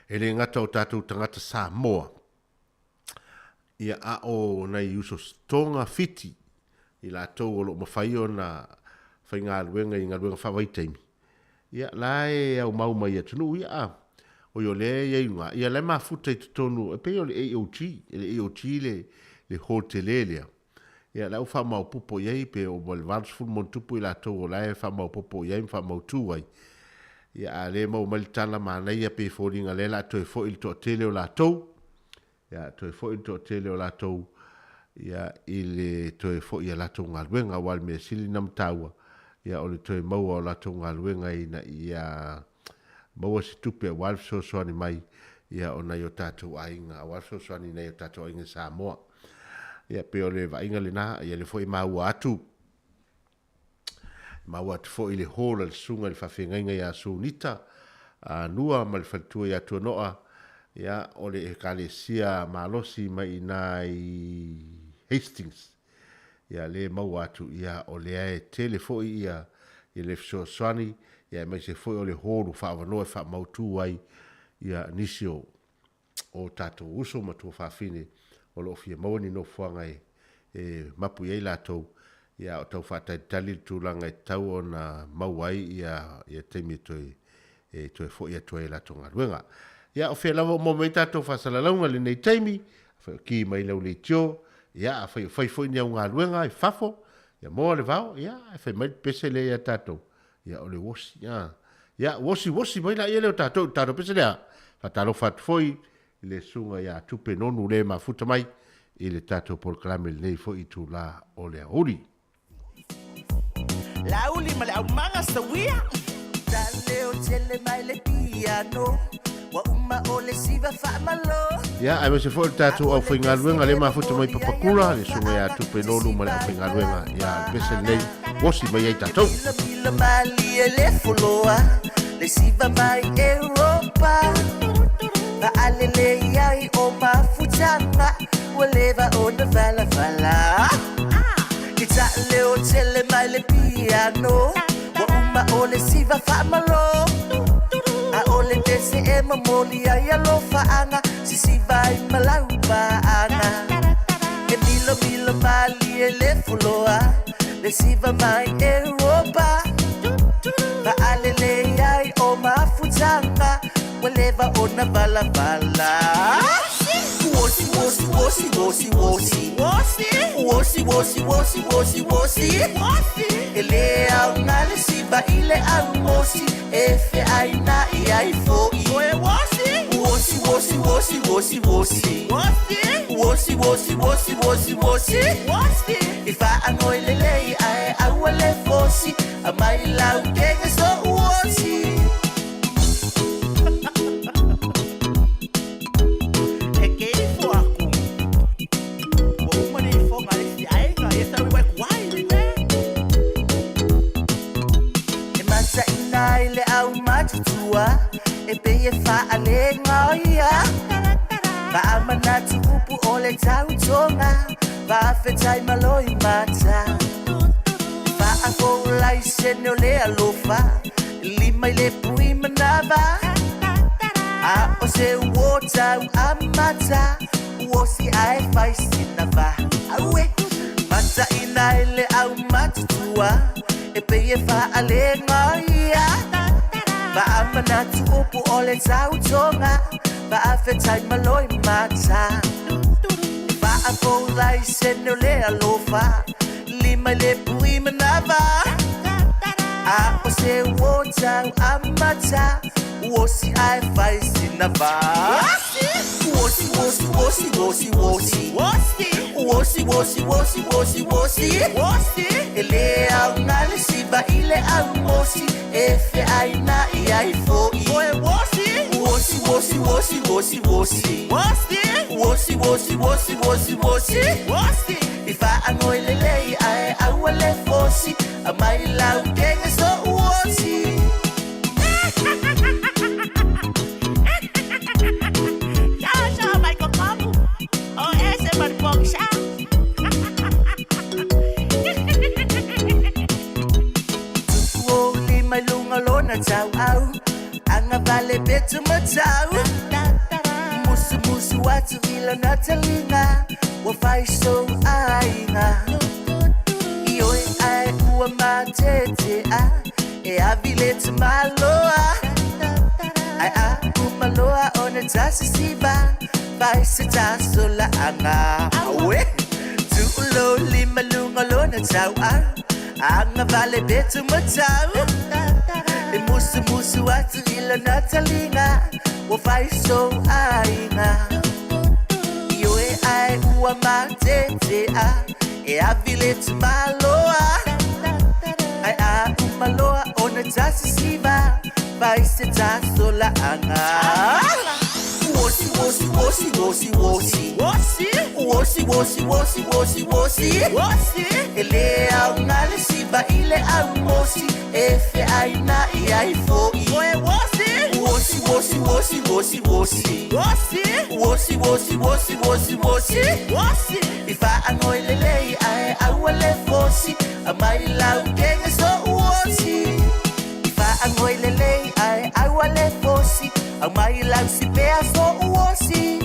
F: E le gata o tatou tagata Samoa, ia a o nai uso Tonga, Fiti, i latou o lo o mafai ona faigaluega i galuega faavaitaimi, ia la e aumau mai i atunuu ia, a oi o lea e i ai luga, ia la e mafuta i totonu, e pei o le AOG, le AOG le, le hall tele lea, ia la ua faamaopopo i ai pe ua le 80+ i latou o la e faamaopopo i ai ma faamautu ai. Ia a le maua mai le tala manaia pe foliga lea la toe foi le toatele o latou, ia toe foi le toatele o latou ia i le toe foi i a latou galuega aua le mea sili na mataua ia o le toe maua o latou galuega ina ia maua se tupe aua le fesoasoani mai ia o nai o tatou aiga aua le fesoasoani i nai o tatou aiga i Samoa. Ia pei o le vaaiga lena, ia lea foi e maua atu, maua atu foi le hall a le susuga i le faafeagaiga ia Sunita Nua ma le faletua ia Tuanoa, ia o le Ekalesia malosi mai i ina i Hastings. Ia lea e maua atu, ia o lea e tele foi ia ia le fesoasoani, ia aemaise foi o le hall ua faaavanoa e faamautu ai ia nisi o o tatou uso ma tuafafine o lo o fia maua ni nofoaga e mapu i ai latou, ia a o tau faatalitali le tulaga e tatau ona maua ai ia ia taimi e toe e toe foi atu ai i latou galuega. Ia o fea lava o maua mai ai tatou faasalalauga i lenei taimi, afai o ki mai lau leitio, ia afai o fai foi ni au galuega i fafo, ia moa le vao, ia ae fai mai le pese lea ia tatou, Ia, o le uosi, a. Ia, uosi, uosi mai laia lea o tatou i le tatou pese lea. Faatalofa atu foi i le susuga ia Tupe Nonu le mafuta mai i le tatou polokalame i lenei foi itula o le aoauli.
I: Lauli ma le aumaga sawia. Taleo tele mai le piano. Ua uma o le siva faamalo.
F: Ia, aemaise foi o le tatou aufaigaluega lea mafuta mai Papakura, le susuga ia Tupe Nonu ma le aufaigaluega ia le pese lenei, uosi mai ai tatou.
I: Pila malie le foloa, le siva mai Europa.
D: Faalelei ai o mafutaga ua leva ona valavala. I taaleo tele mai le piano ua uma o le siva faamalo. A o le pese e momoli ai alofaaga sisiva ai ma laupaaga. E milomilo malie le fuloa le siva mai Europa. Faalelei ai o mafutaga ua leva ona valavala. Uosi uosi uosi uosi uosi uosi uosi uosi uosi uosi e lē aoga le siva i le aumosi e feainaʻi ai foʻi. Uosi uosi uosi uosi uosi uosi uosi uosi uosi uosi i faagoi lelei ae aua le fosi amai laukege so uosi.
E: E ke ifo aku. Ua uma le ifoga le isi aiga, ia sa ui kuai le mea.
D: E mataʻina ai le aumatutua e pei e faalega o ia. Faamanatu upu o le tautoga faafetai maloi mata. Faafoulaisene o le alofa lima i le pui manava. A o se uo tau amata uosi ae fai sinava. Aue mataʻina i le aumatutua e pei e faalega ia. Faamanatu upu o le tautoga faafetai maloi mata. Faafoulaisene o le alofa lima i le pui manava. A o se uo tau amata uosi ae fai sinava. Uosi uosi uosi uosi uosi uosi uosi uosi uosi uosi e lē aoga le siva i le aumosi e feainaʻi ai foʻi. Uosi uosi uosi uosi uosi uosi uosi uosi uosi uosi i faagoi lelei ae aua le fosi amai laukege so uosi.
E: Ciao, ciao, Michael Kamu. O ese marpoxa.
D: Tupu o lima i luga lona tauau agavale petu matau. Musumusu atu i lona taliga ua faisou aiga. Ioe ae ua matetea e avi le tamaloa. Ae a umaloa ona tasisiva fai se tasolaaga. Aue tuulo lima luga lona tauau agavale petu matau. E musumusu atu i lona taliga ua faisou aiga. Ioe ae ua matetea e avi le tamaloa. Ae a umaloa ona tasisiva fai se tasolaaga. Uosi uosi uosi uosi uosi uosi uosi uosi uosi uosi e lē aoga le siva i le aumosi e feainaʻi ai foʻi. Uosi uosi uosi uosi uosi uosi uosi uosi uosi uosi i faagoi lelei ae aua le fosi amai laukege so uosi. I faagoi lelei ae aua le fosi aumai lausipea so uosi.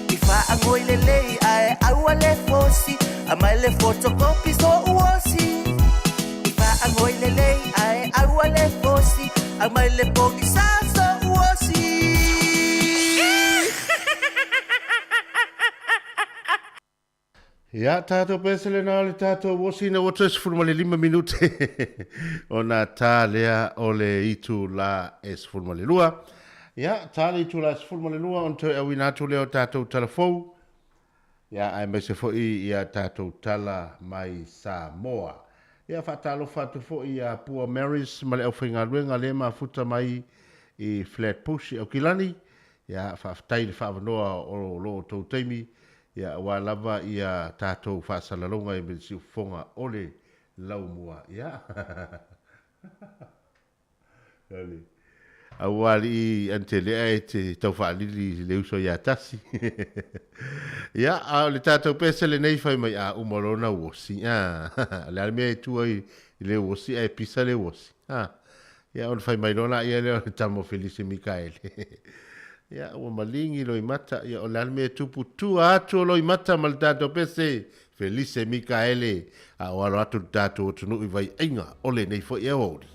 D: I faagoi lelei ae aua le fosi amai le fotokopi so uosi. I faagoi lelei ae aua le fosi amai le pogisa so uosi.
F: Ia, tātou pese lena o le tātou uosi na ua toe 15 minute ona tā lea o le itu la e 12. Ia, tā le itu la e 12 ona toe auina atu lea o tātou tala fou. Ia, aemaise foʻi ia tātou tala mai Samoa. Ia, faatalofa atu foʻi ia Pua Marys ma le aufaigaluega le mafuta mai i Flatbush i Aukilani. Ia, faafetai le faavanoa o lo o tou taimi. Ia, aua lava ia tātou faasalalauga i me le siufofoga o le laumua. Ia. Aua alii Antelea e te tau faalili i le uso ia Tasi. Ia, a o le tatou pese lenei fai mai a uma lona uosi. A, o le a le mea e tua i le uosi ae pisa le uosi. A, ia ona fai mai loa laia lea o le tama o Felise Mikaele. Ia, ua maligi Loimata. Ia, o le a le mea e tupu tua atu o Loimata ma le tatou pese Felise Mikaele, a o alo atu le tatou atunuu i vaiaiga o lenei foi aoauli.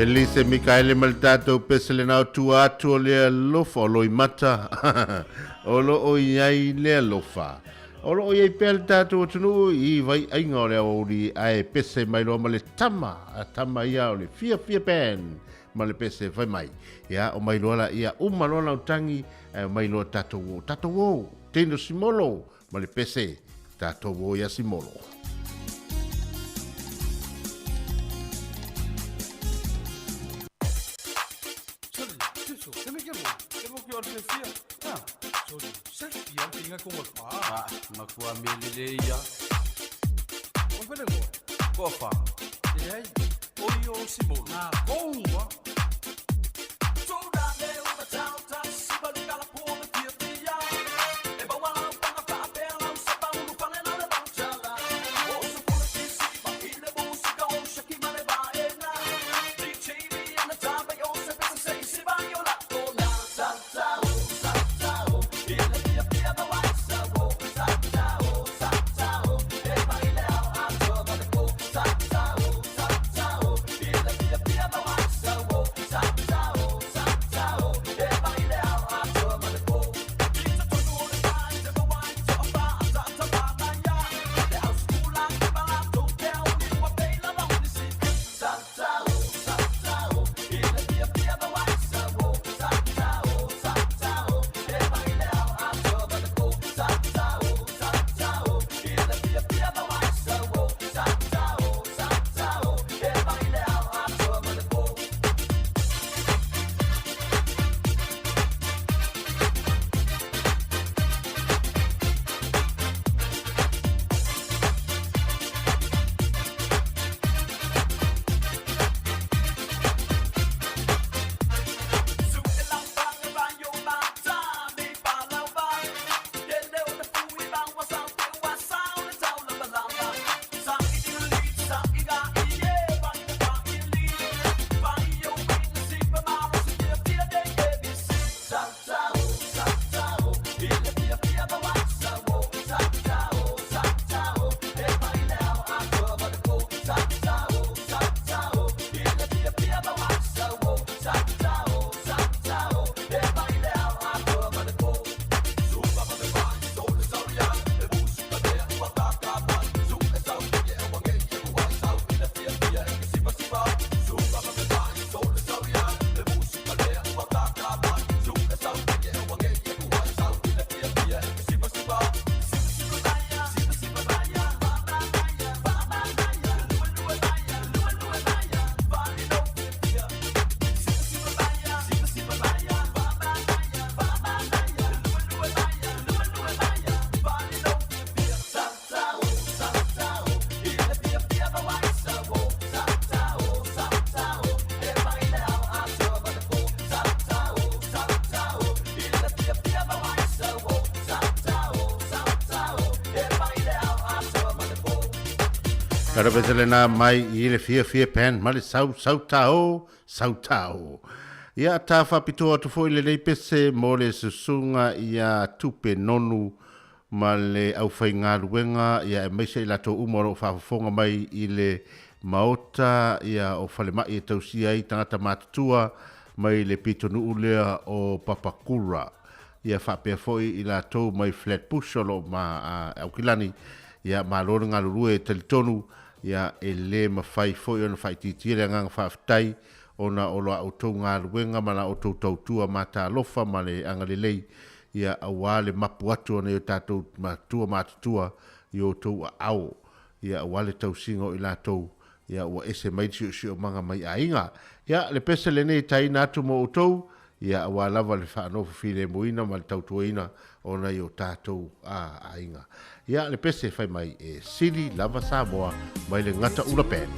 F: Felice Mikaele ma le tatou pese lena o tua atu o le alofa o Loimata o lo o i ai le alofa. O loo iai pea le tatou atunuu i vaiaiga o le aoauli ae pese mai loa ma le tama, a tama ia o le Fiafia Band ma le pese fai mai. Ia, omai loa laia, uma loa lau tagi ae omai loa tatou o. Tatou o, Tino Simolo ma le pese, tatou o ia Simolo.
H: Makua me lelei ia. O fele ngoa. Kofa. Leai. O io o Simolo. Na konga. Kara pese lena mai i le fiafia pan ma le sau sau tao, sau tao. Ia tā whapitoa atu foi le nei pese mo le susunga ia tupe nonu ma le aufaigaluega ia aemaise i latou uma o loo faafofoga mai i le maota ia o falemai e tausia ai tagata matutua mai le pitonuu lea o Papakura ia faapea foi i latou mai Flatbush o loo ma Aukilani ia malo le galulue e talitonu ia e lē mafai foi ona faaitiitia le agaga faafetai ona o la outou galuega ma la outou tautua matalofa ma le agalelei ia aua le mapu atu o nai o tatou matua matutua i outou aao ia aua le tausiga o i latou ia ua ese mai le siosiomaga mai aiga. Ia le pese lenei e taina atu mo outou ia aua lava le faanofo filemuina ma le tautuaina o nai o tatou aiga. Ia le pese fai mai e sili lava Samoa mai le Gata Ula Band.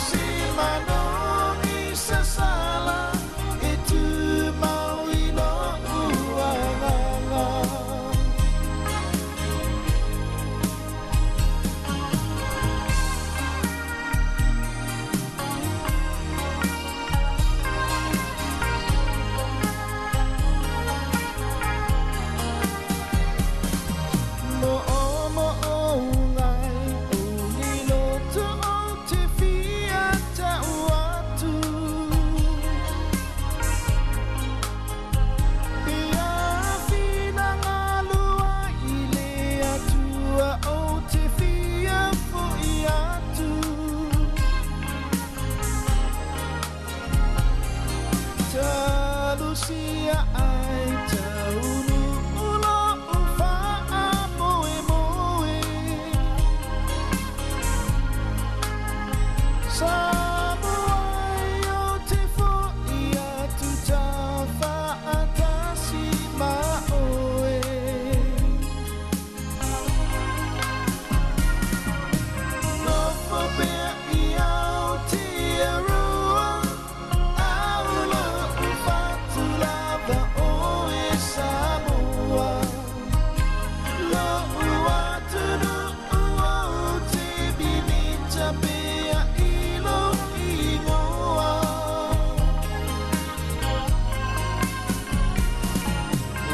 A: se manogi sasala e tumau i lo'u agaga. Mo'omo'ogai o le loto o te fia ta'u atu. Ia finagalo ai i le Atua o te fia fo'i atu. Talosia ai taunu lo'u fa'amoemoe. Samoa ai o te fo'i atu tafa'atasi ma oe. Nofo pea i Aotearoa, ao lo'u fatu lava oe Samoa. Lo'u atunu'u o te mimita pea i lou igoa.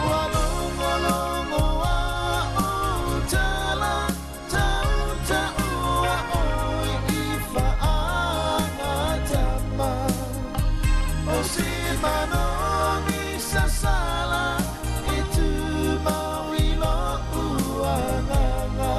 A: Ua logologo a o tala, tauta'ua oe i fa'agatama. O se manogi sasala e tumau i lo'u agaga.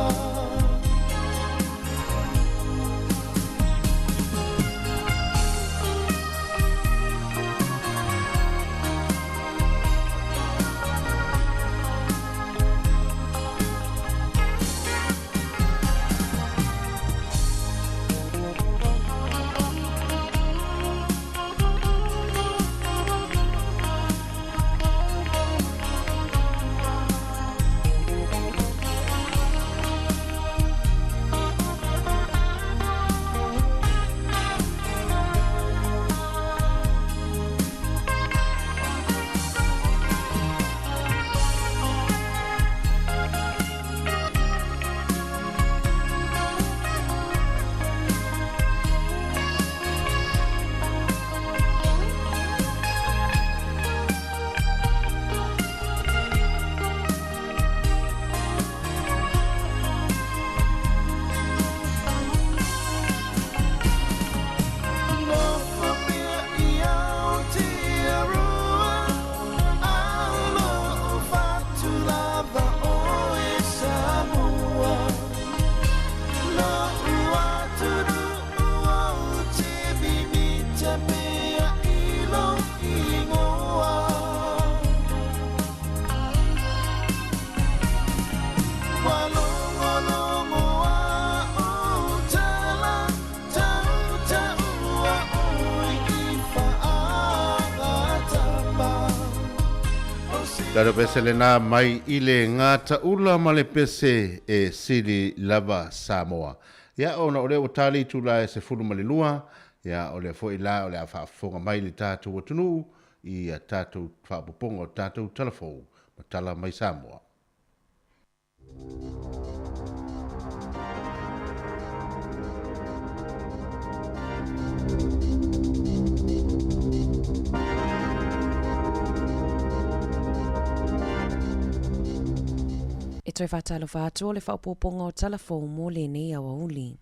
A: Nofo pea i Aotearoa, ao lo'u fatu lava oe Samoa. Lo'u atunu'u o te mimita pea i lou igoa. Ua logologo a o tala, tauta'ua oe i fa'agatama. O se
H: Talo pese lena mai i le gataula ma le pese e sili lava Samoa. Ia ona o lea ua tali itulā e 12, ia o lea foi la o le a faafofoga mai le tatou atunuu i a tatou faaopoopoga o tatou talafou ma tala mai Samoa.
G: E toe faatalofa atu o le faaopoopoga o tala fou mo lenei aoauli.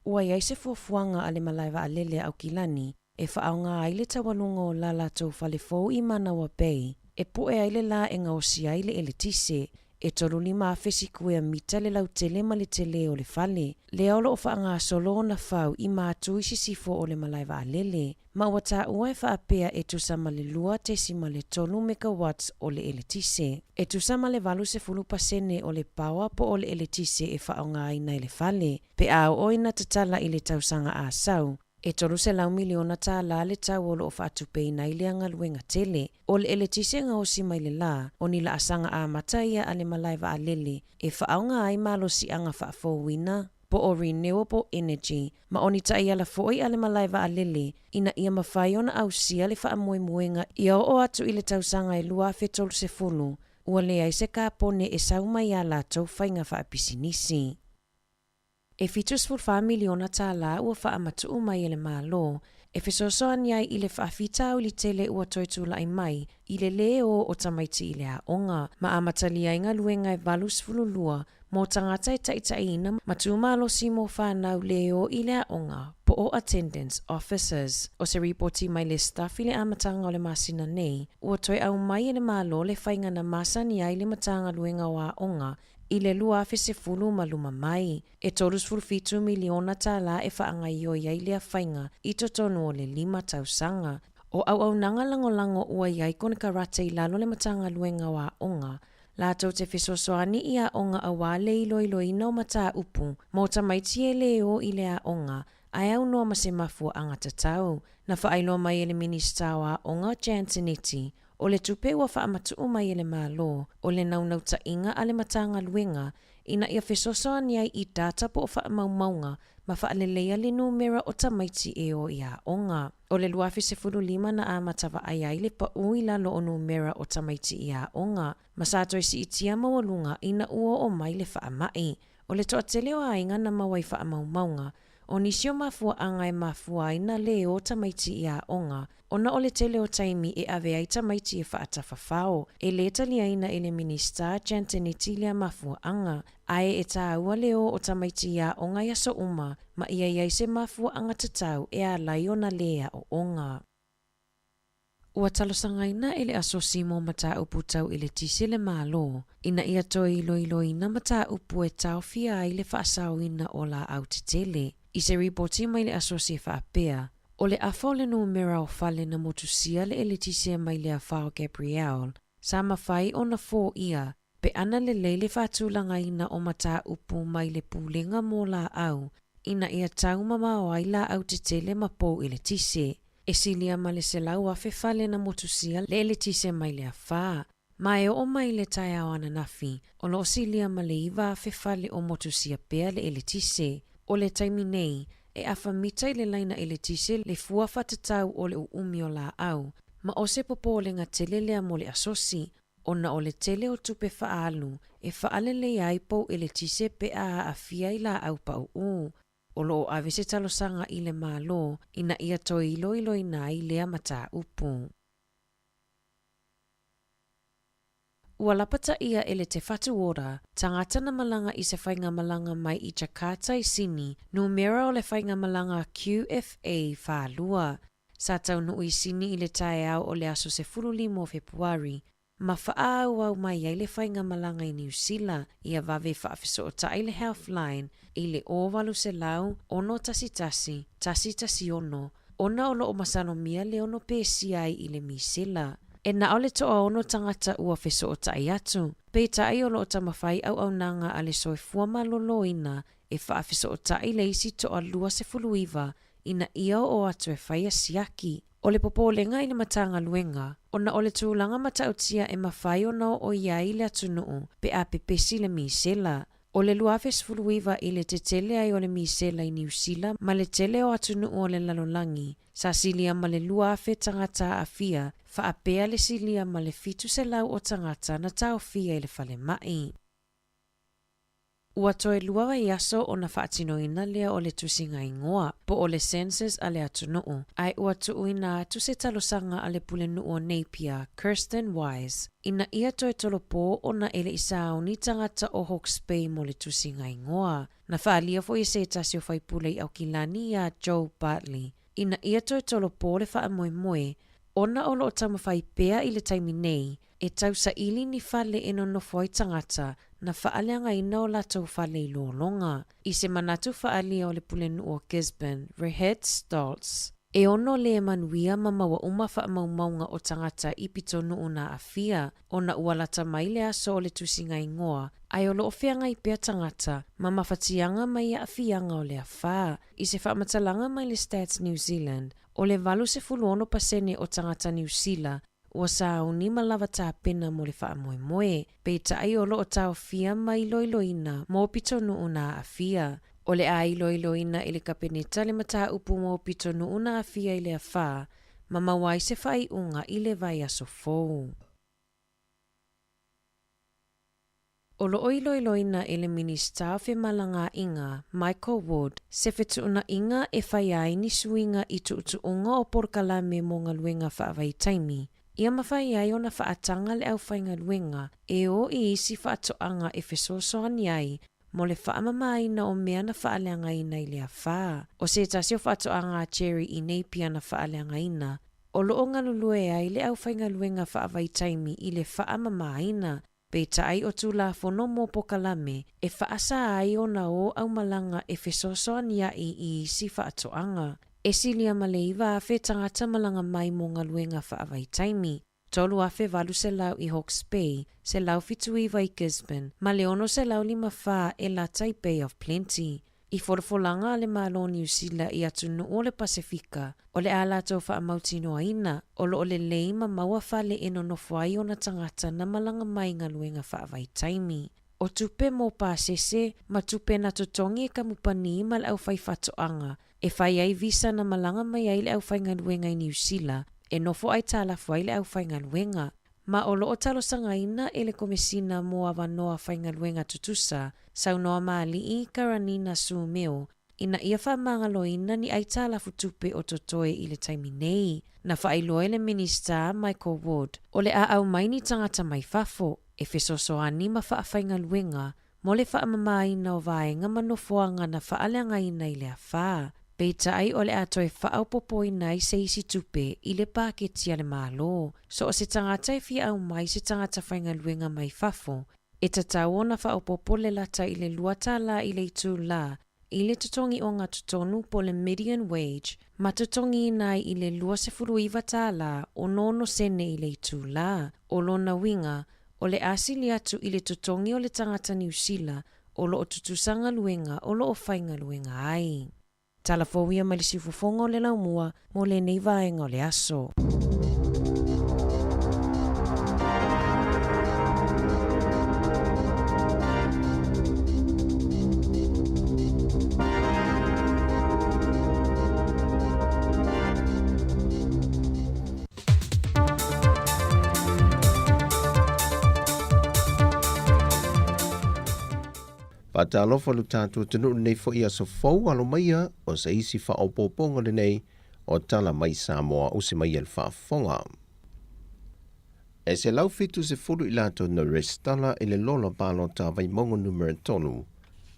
G: Ua i ai se fuafuaga a le malae vaalele a Aukilani e faaaoga ai le taualuga o la latou fale fou i Manawa Bay e pu'e ai le lā e gaosia ai le eletise e 35,000 sikuea mita le lautele ma le telē o le fale lea o lo o faagasolo ona fau i matu i sisifo o le malae vaalele ma ua taua e faapea e tusa ma le 2.3 megawatts o le eletise. E tusa ma le 80% o le paoa po o le eletise e faaaogaina e le fale pe a oo ina tatala i le tausaga a sau. E $300 miliona tālā le tau o lo o faatupeina ai lea galuega tele. O le eletise gaosi mai le lā, o ni laasaga amata ia a le malae vaalele e faaaoga ai malosiaga faafouina. po o renewable energy, ma o ni taiala foi a le malae vaalele ina ia mafai ona ausia le faamoemoega ia oo atu i le tausaga e 2030, ua leai se kapone e sau mai iā latou faiga faapisinisi. E $74 miliona tālā ua faamatuu mai e le Malo e fesoasoani ai i le faafitauli tele ua toe tulai mai i le lē ō o tamaiti i le aoga, ma amatalia ai galuega e 82 mo tagata e taitaiina ma tumalosi mo fanau lē ō i le aoga po o attendance officers. O se ripoti mai le Staff i le amataga o le masina nei, ua toe aumai e le Malo le faiga na masani ai le Matagaluega o Aoga I le 2010 ma luma mai, e $37 miliona tālā e faagaioi ai lea faiga i totonu o le lima tausaga. O auaunaga lagolago ua i ai konekarate i lalo le Matagaluega o Aoga, latou te fesoasoani i aoga auā le iloiloina o mataupu mo tamaiti e lē ō i le aoga ae aunoa ma se mafuaaga tatau. Na faailoa mai e le Minisita o Aoga Jan Tinetti, O le tupe ua faamatuu mai e le Malo, o le naunautaiga a le Matagaluega ina ia fesoasoani ai i data po o faamaumauga ma faaleleia le numera o tamaiti e o i aoga. O le 2015 na amata vaai ai le paū i lalo o numera o tamaiti i aoga, ma sa toe siitia maualuga ina ua oo mai le faamai. O le toatele o aiga na maua i faamaumauga, O nisi o mafuaaga e mafua ai na lē ō tamaiti i aoga, ona o le tele o taimi e ave ai tamaiti e faatafafao, e lē taliaina e le Minisita Giantinetti lea mafuaaga, ae e tāua le ō o tamaiti i aoga i aso uma, ma ia i ai se mafuaaga tatau e alai ona lē aoaoga. Ua talosagaina e le Asosi mo Mataupu Tau Eletise le Malo ina ia toe iloiloina mataupu e taofia ai le faasaoina o laau tetele. I se ripoti mai le Asosi e faapea, o le afa o le numera o fale na motusia le eletise mai le afa o Gabrielle, sa mafai ona foia pe ana lelei le faatulagaina o mataupu mai le Pulega mo Laau ina ia tau mamao ai laau tetele ma pou eletise. E silia ma le 100,000 fale na motusia le eletise mai le afa, ma e oo mai le taeao ananafi, o lo o silia ma le 9,000 fale o motusia pea le eletise. O le taimi nei, e afa mita i le laina eletise le fua faatatau o le uumi o laau, ma o se popolega tele lea mo le asosi, ona o le tele o tupe faaalu e faaleleia ai pou eletise pe a aafia i laau pauu. O lo o ave se talosaga i le Malo ina ia toe iloiloina ai lea mataupu. Ua lapataia e le Te Whatu Ora tagata na malaga i se faigamalaga mai i Jakarta i Sini, numera o le faigamalaga QFA 42. Sa taunuu i Sini i le taeao o le aso 15 o Fepuari, ma faaauau mai ai le faigamalaga i Niu Sila ia vave faafesootai le Healthline i le 0800 611 116 ona o lo o masalomia le ono pesia ai i le misela. E na o le toaono tagata ua fesootai atu, peitai o lo o taumafai auaunaga a le soifua maloloina e faafesootai le isi toa 29 ina ia oo atu e fai asiaki. O le popolega i le Matagaluega, ona o le tulaga matautia e mafai ona oo i ai le atunuu pe a pepesi le misela. O le 2019 i le tetele ai o le misela i Niu Sila ma le tele o atunuu o le lalolagi, sa silia ma le 2,000 tagata aafia, faapea le silia ma le 700 o tagata na taofia i le falemai. Ua toe lua vaiaso ona faatinoina lea o le tusiga igoa, po o le census a le atunuu, ae ua tuuina atu se talosaga a le pulenuu o Napier, Kirsten Wise, ina ia toe tolopo ona e le i sauni tagata o Hawke's Bay mo le tusiga igoa. Na faaalia foi e se tasi o faipule i Aukilani iā Joe Bartley, ina ia toe tolopo le faamoemoe, ona o lo o taumafai pea i le taimi nei e tausaili ni fale e nonofo ai tagata na faaleagaina o latou fale i lologa. I se manatu faaalia o le pulenuu o Gisborne, Rehit Stoltz, e ono lē manuia ma maua uma faamaumauga o tagata i pitonuu na aafia ona ua lata mai le aso o le tusiga igoa ae o lo o feagai pea tagata ma mafatiaga mai aafiaga o le afa. I se faamatalaga mai le Stats New Zealand, o le 86% o tagata Niu Sila Ua sauni ma lava tapena mo le faamoemoe, peitai o lo o taofia ma iloiloina mo pitonuu na aafia. O le a iloiloina e le Kapeneta le mataupu mo pitonuu na aafia i le afā ma maua ai se faaiuga i le vaiaso fou. O lo o iloiloina e le Minisita o Femalagaaiga, Michael Wood, se fetuunaiga e fai ai ni suiga i tuutuuga o polokalame mo galuega faavaitaimi, ia mafai ai ona faataga le aufaigaluega e o i isi faatoaga e fesoasoani ai mo le faamamaina o mea na faaleagaina i le afā. O se tasi o faatoaga a Jerry i Napier na faaleagaina, o lo o galulue ai le aufaigaluega faavaitaimi i le faamamaina, peitai o Tulafono mo Pokalame e faasa ai ona o aumalaga e fesoasoani ai i isi faatoaga. E silia ma le 9,000 tagata malaga mai mo galuega faavaitaimi, 3,800 i Hawke's Bay, 179 i Gisborne, ma le 654 e lata i Bay of Plenty. I folafolaga a le Malo o Niu Sila i atunuu o le Pasefika, o le a latou faamautinoaina o lo o lelei ma maua fale e nonofo ai ona tagata na malaga mai i galuega faavaitaimi. O tupe mo pasese ma tupe na totogi e kamupani ma le aufaifaatoaga e fai ai visa na malaga mai ai le aufaigaluega i Niu Sila e nofo aitalafu ai le aufaigaluega, ma o lo o talosagaina e le Komesina mo Avanoa Faigaluega Tutusa, saunoa ma Alii Karanina Sumeo, ina ia faamagaloina ni aitalafu tupe o totoe i le taimi nei. Na faailoa e le Minisita Michael Wood, o le a aumai ni tagata mai fafo e fesoasoani ma faafaigaluega mo le faamamaina o vaega ma nofoaga na faaleagaina i le afā. Peitai o le a toe faaopoopoina ai se isi tupe i le paketi a le Malo. So o se tagata e fia aumai se tagata faigaluega mai fafo, e tatau ona faaopoopo le lata i le $2 i le itulā i le totogi ogatotonu po o le median wage ma totogiina ai i le $29.66 i le itulā. O lona uiga, o le a sili atu i le totogi o le tagata Niu Sila o lo o tutusa galuega o lo o faigaluega ai. Tala fou ia mai le siufofoga o le laumua mo lenei vaega o le aso.
J: Faatalofa lo tatou atunuu lenei foi aso fou alo maia o se isi faaopoopoga lenei o Tala Mai Samoa usi mai e le faafofoga. E 170 i latou na resitala i le lola palota a Vaimauga Numera 3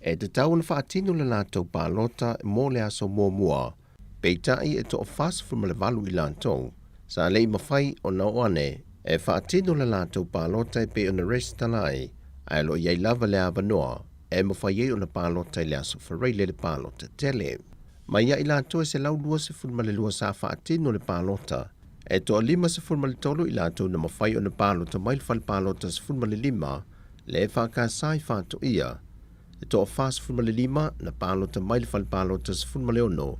J: e tatau ona faatino le latou palota mo le aso muamua, peitai e toa-48 i latou sa le i mafai ona oo ane e faatino le latou palota e pei ona resitala ai, ae o lo o i ai lava le avanoa e mafai ai ona palota i le aso Faraile le palota tele. Mai ia i latou e 122 sa faatino le palota, e toa-53 i latou na mafai ona palota mai le fale palota 15 le EFKS i Faatoia, e toa-45 na palota mai le fale palota 16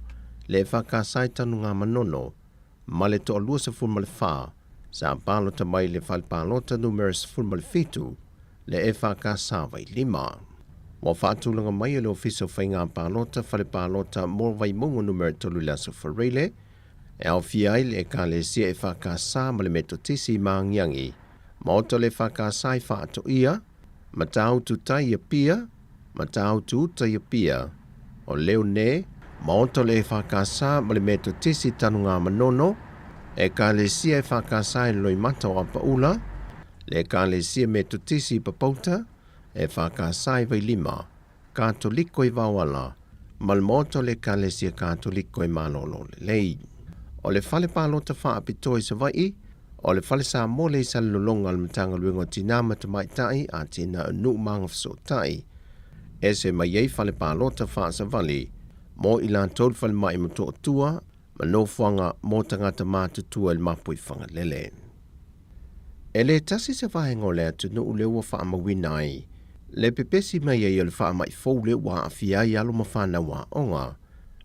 J: le EFKS i Tanugamanono, ma le toa-24 sa palota mai le fale palota numera 17 le EFKS Vailima. Ua faatulaga mai e le Ofisa o Faiga Palota fale palota mo Vaimauga Numera 3 i le aso Faraile, e aofia ai le Ekalesia EFKS ma le Metotisi i Maagiagi, Maota o le EFKS i Faatoia, Matautu Tai i Apia, Matautu Uta i Apia, o Leone, Maota o le EFKS ma le Metotisi i Tanugamanono, Ekalesia EFKS i Loimata o Apaula, le Ekalesia Metotisi i Papauta, EFKS i Vailima, Katoliko i Vaoala, ma le Maota o le Ekalesia Katoliko i Malololelei. O le Fale Palota Faapitoa i Savaii, o le Fale Samoa le i Salelologa o le Matagaluega o Tinā ma Tamaitai, Atinae o Nuu ma Agafesootai. Ese mai ai fale palota faasavali mo i latou le falemai Motootua ma nofoaga mo tagata matutua i le Mapuifagalele. E le tasi se vaega o le atunuu lea ua faamauina ai le pepesi mai ai o le faamai fou lea ua aafia ai alo ma fanau aoga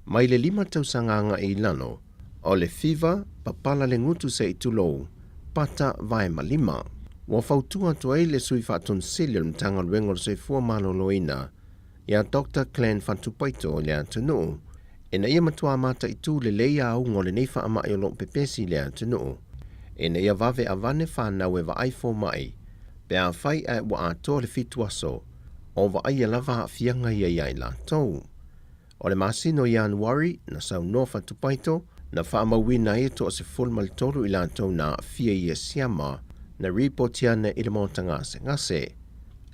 J: mai le 5 tausaga agai i lalo, o le fiva, papala le gutu se i tulou, pata vae ma lima. Ua fautua atu ai le Sui Faatonu Sili o le Matagaluega o le Soifua Maloloina ia Doctor Glenn Fatupaito i le atunuu ina ia matuā mataitū lelei auga o lenei faamai o loo pepesi i le atunuu ina ia vave avane fanau e vaai fomaʻi pe afai ae ua atoa le 7 aso o vaaia lava aafiaga ia iā i latou. O le masina o Ianuari, na saunoa Fatupaito, na faamauina ai e 13 i latou na aafia i ia siama na ripoti ana i le maota gasegase.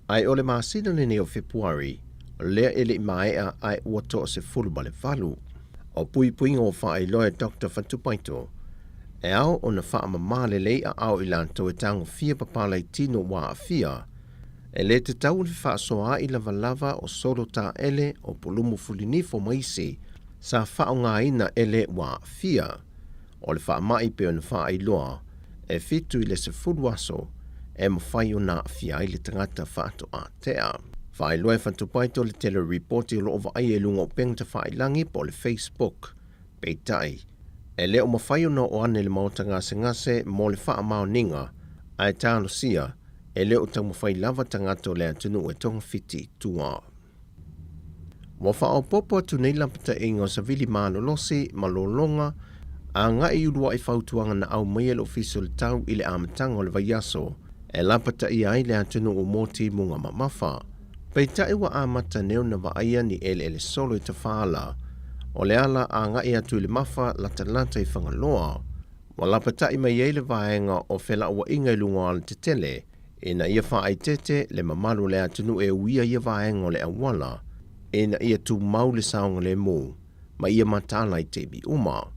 J: Ae o le masina lenei o Fepuari, lea e leʻi maea ae ua 18. O puipuiga ua faailoa e Dr Fatupaito, e ao ona faamamā lelei aao i latou e tagofia papala i tino ua aafia, E lē tatau ona fefaasoaai lavalava o solo taele o pulumu fulinifo ma isi sa faaaogaina e le ua aafia. O le faamai pei ona faailoa, e 7 i le 10 aso e mafai ona aafia ai le tagata faatoa tea. Faailoa e Fatupaito le tele o ripoti o loo vaaia i luga o upega tafailagi po o le Facebook. Peitai, e le o mafai ona oo ane i le maota gasegase mo le faamaoniga, ae talosia e le o taumafai lava tagata o le atunuu e togafiti i tua. Ua faaopoopo atu nei lapataiga o savili malolosi ma lologa agai i uluai fautuaga na aumaia e le Ofisa o le Tau i le amataga o le vaiaso e lapataia ai le atunuu mo timuga mamafa. Peitai ua amata nei ona vaaia ni eleele solo i Tafaala o le ala agai atu i le mafa latalata i Fagaloa. Ua lapataʻi mai ai le vaega o felauaiga i luga o alatetele ina ia faaeteete le mamalu o le atunuu e uia ia vaega o le auala ina ia tumau le saogalemu ma ia mataala i taimi uma.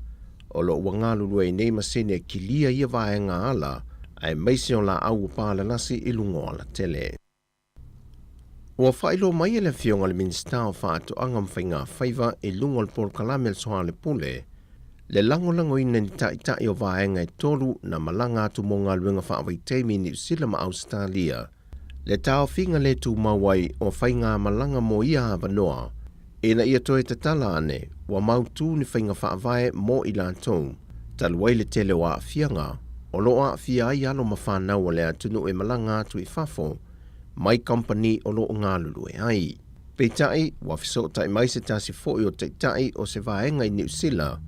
J: O lo o ua galulue ai nei masini e kilia ia vaega ala aemaise o laau ua palalasi i luga o alatele. Ua faailoa mai e le Afioga i le Minisita o Faatoaga ma Faiga Faiva i luga o le polokalame a le Soalepule le lagolagoina i ni taitai o vaega e tolu na malaga atu mo galuega faavaitaimi i Niu Sila ma Ausetalia le taofiga le tumau ai o faigamalaga mo ia avanoa ina ia toe tatala ane ua mautū ni faiga faavae mo i latou talu ai le tele o aafiaga o lo o aafia ai alo ma fanau a le atunuu e malaga atu i fafo mai kamupani o lo o galulue ai. Peitai, ua fesootai mai se tasi foi o taitai o se vaega i Niu Sila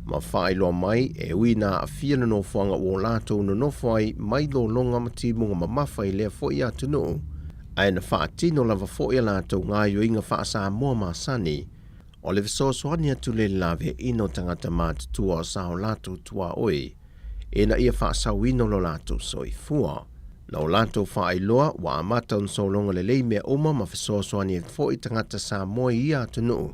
J: ma faailoa mai e ui na aafia le nofoaga ua o latou nonofo ai mai lologa ma timuga mamafa i lea foi atunuu, ae na faatino lava foi a latou gaoioiga faa-Samoa masani o le fesoasoani atu le laveaiina o tagata matutua o sa o latou tuaoi ina ia faasaoina lo latou soifua. Na o latou faailoa ua amata ona sologa lelei mea uma ma fesoasoani ai foi tagata Samoa i ia atunuu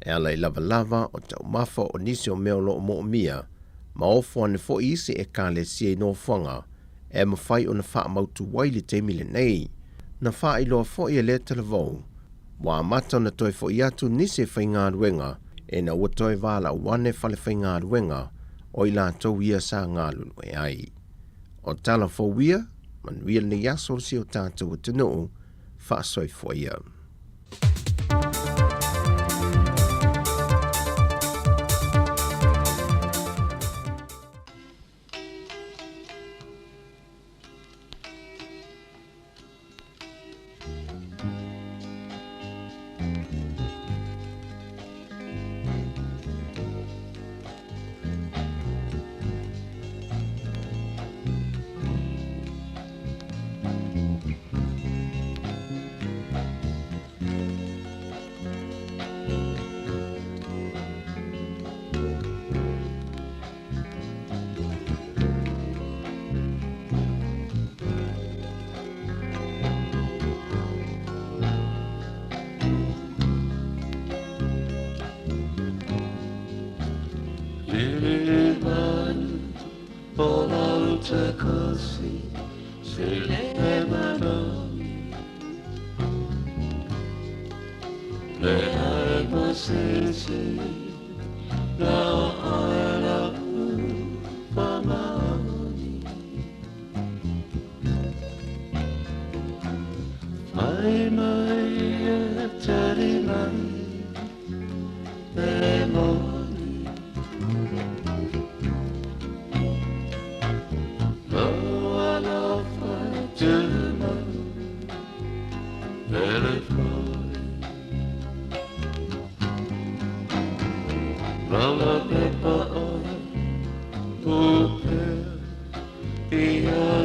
J: e ala i lavalava o taumafa o nisi o mea o lo o moomia ma ofo ane foi isi ekalesia i nofoaga e mafai ona faamautu ai le taimi lenei. Na faailoa foi e lea talavou ua amata ona toe foʻi atu nisi e faigaluega ina ua toe valaau ane fale faigaluega o i latou ia sa galulue ai. O tala fou ia, manuia lenei aso o si o tatou atunuu, faasoifua ia.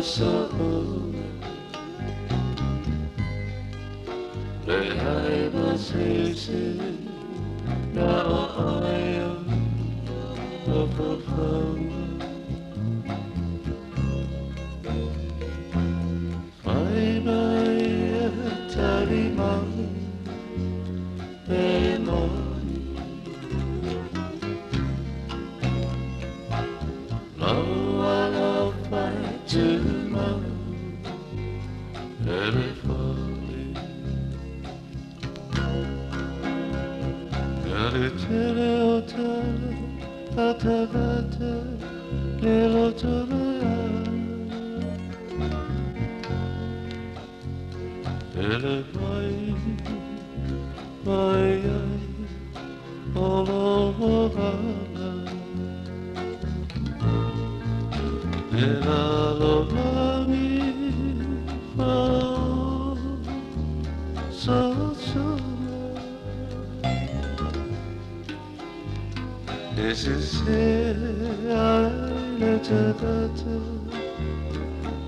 A: so Le hai ma se se na o ai o ka fau Fai mai e tari mai e moni Lau alofa tu mau e le fale Gare tele o tele a tagata le loto Ele mai mai ai o lo gana E la lo mi fa so so Ese se ai le tagata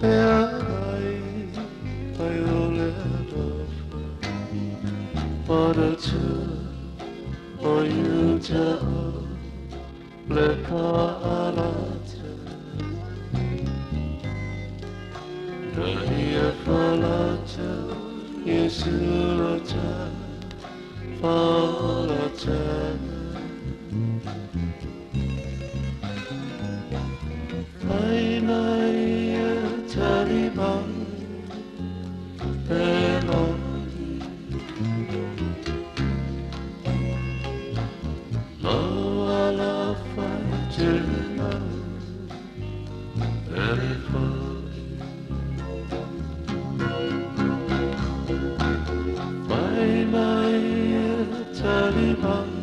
A: e ai ai o le alofa Ora tu o iuta o le ka alata Na ia falata Yesu lota falata Fai mai e tari mai e moni Lo alofa tu mau e le fale Fai mai e tari mai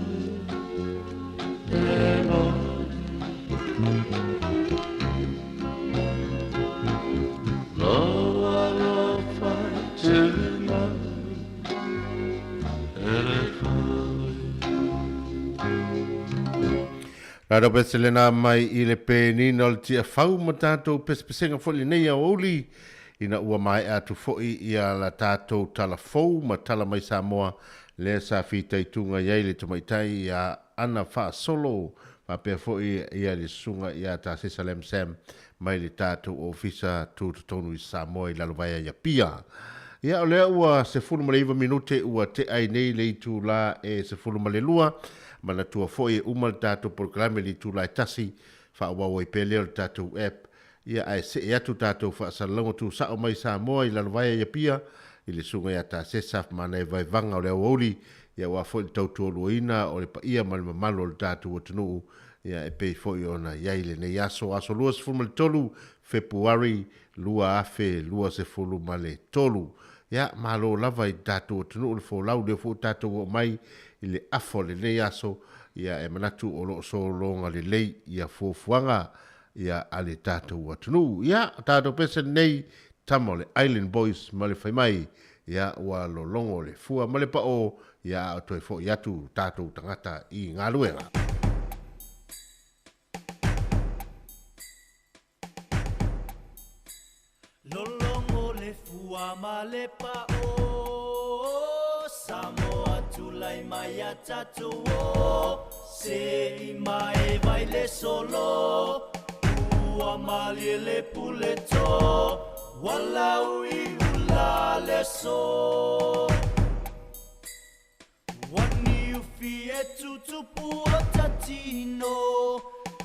A: e moni Lo alofa tu mau e le fale
H: Rado pese lena mai i le penina o le tiafau ma tatou pesepesega foi lenei aoauli ina ua maea atu foi ia la tatou tala fou ma tala mai Samoa lea sa fitaituga i ai le tamaitai ia Ana Faasolo faapea foi ia le susuga ia Tasesa Lam Sam mai le tatou ofisa tutotonu i Samoa i Lalovaea i Apia. Ia o lea ua 19 minute ua tea ai nei le itulā e 12, manatua foi e uma le tatou polokalame i le itulā e tasi, faaauau ai pea lea o le tatou app, ia ae see atu tatou faasalalauga tusao mai Samoa i Lalovaea i Apia i le susuga ia Tasesa Manaia Vaevaga o le aoauli, ia aua foi le tautualuaina o le paia ma le mamalu o le tatou atunuu, ia e pei foi ona i ai lenei aso, aso 23 Fepuari 2023. Ia, malo lava i le tatou atunuu le folau, lea foi ua tatou oo mai i le afa o lenei aso, ia e manatu o lo o sologa lelei ia fuafuaga ia a le tatou atunuu. Ia, o tatou pese lenei, tama o le Island Boys ma le fai mai, ia ua lologo le fua ma le pao, ia a o toe foi atu tatou tagata i galuega.
A: Lologo le fua ma le pao Samoa tulai mai a tatou o Se i mae vai le solo Ua malie le pule to Walau i ula le so Ua niufi e tutupu o tatino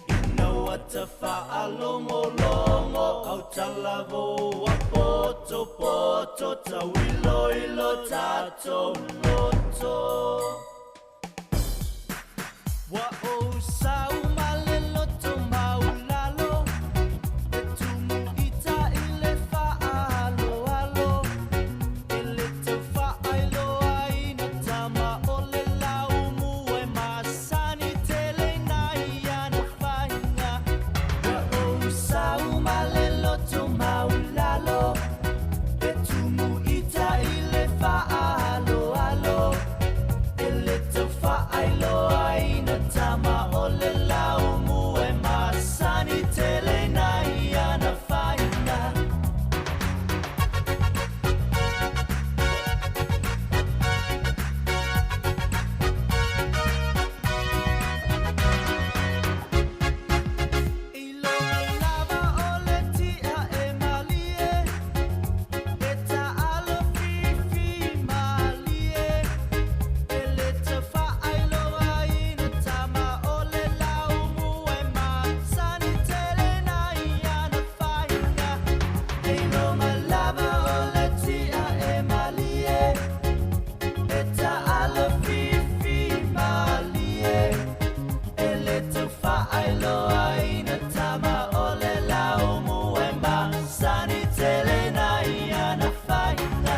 A: Ina ua tafaalogologo Au talavo ua potopoto Tauiloilo tatou loto Ua ou sau ma le loto maulalo E tumu ita i le faaaloalo E le tau faailoaina tama o le laumu e masani tele nai ana faiga Ua ou sau ma le loto maulalo E tumu ita i le faaaloalo E le tau faailoaina tama o le laumu Fa'ailoaina tama o le laumu e masani tele nai ana faiga.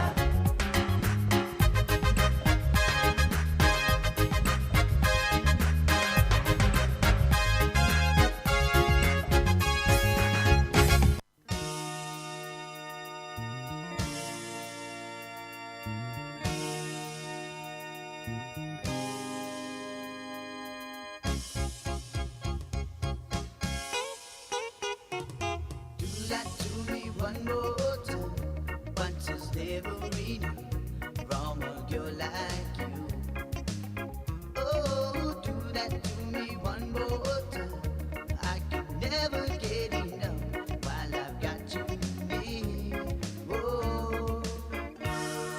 D: Do that to me one more time. Once is never enough from a girl like you. Oh, do that to me one more time. I can never get enough while I've got you near. Oh,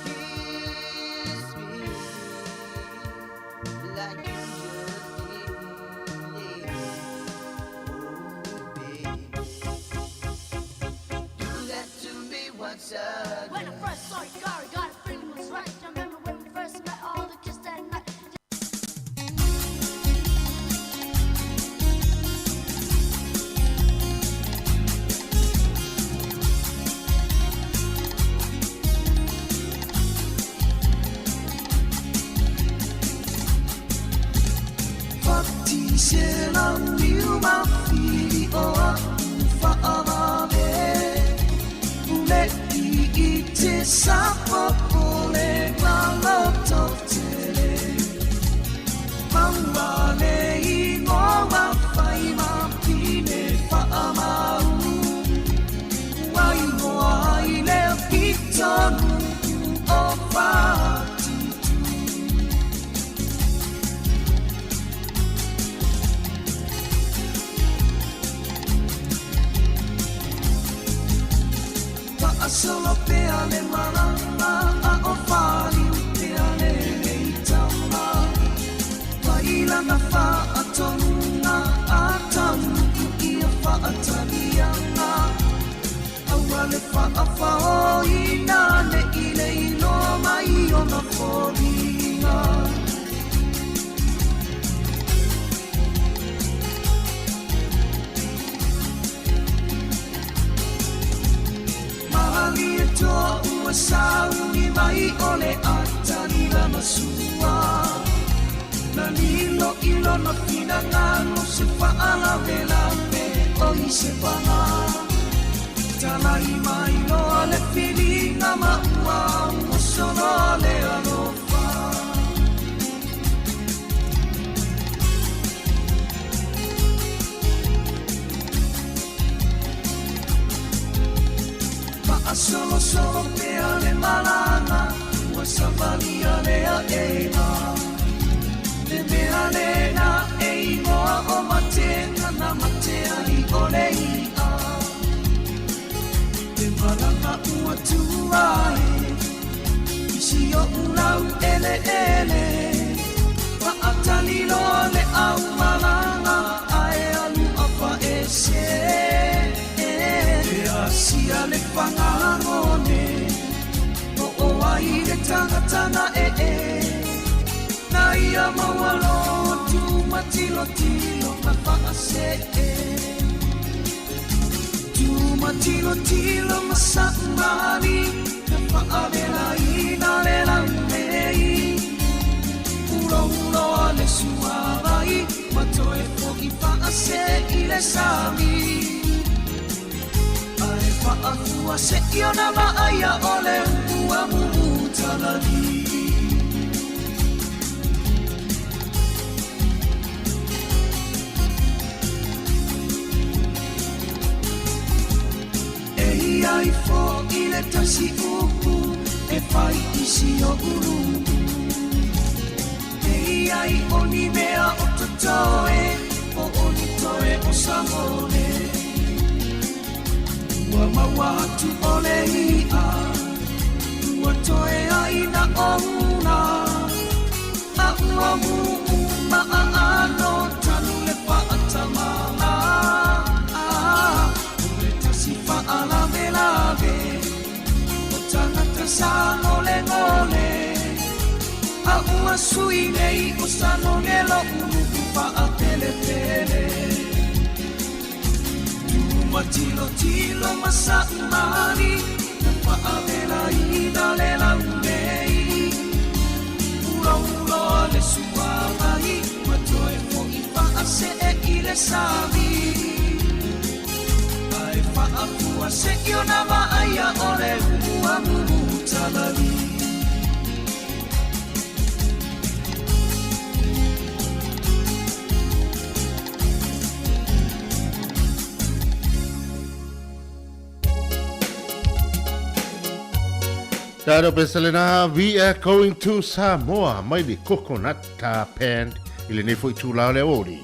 D: kiss me like you just did. Yeah. Oh, baby. Do that to me once again.
C: When I first saw your car, I got a feeling was right. I remember when we first met, all the kiss that night.
D: Fati se la niu ma fili o a'u fa'avave Ule i i te sapopole maloto tele Maua le ingoa fai ma pine fa'amau Ua ingoa ai le pitonu o Fati. Solo pea le malanga a o fali pea le leitama Pailanga fa atonga a tanuku ia fa atalianga Aua le fa afao ina ne ile iloa mai ona foliga. Mahali e toa ua sauni mai o le atali lana sua. Na lilo i lona finagalo se fa'alavelave o i se paga. Talai mai loa le filiga ma ua ua soloa le alofa. Fa'asolosolo pea le malaga ua savalia le a'ega. Le mea lena e igoa o matega na mate ai o le i'a. Le malaga ua tua e isi o'u lau eleele. Fa'atali loa le aumalaga ae alu afa'ese. E asia le fagagone o o ai le tagatana ee. Na ia maualo tumatilotilo ma fa'asee. Tumatilotilo ma sa'umali na fa'avelaina le laumei. Ulouloa le suavai ma toe fo'i fa'ase i le sami. Ae fa'afua se'i ona va'aia o le ua mumutalali. E ia ifo i le tasi upu e fai isi o ulu. E ia i o ni mea o totoe o o ni toe o sangone. Ua maua atu o le ia, ua toe ai na ona. A ua muu ma a ano tanu le fa'atamala. O le tasi fa'alavelave o tagata sa golegole. A ua sui nei o sa nonelo uluku fa'apelepele.
A: Ua tilotilo ma saʻumali Na faʻawelaina le laumei Ulouloa le suavai Ua toe foʻi faʻaseʻe i le sami Ae faʻafua seʻi ona vaaia o le umuamumutalali
H: Tato Pesalena, we are going to Samoa, mai le Coconut Band, i lenei foi itulā o le aoauli.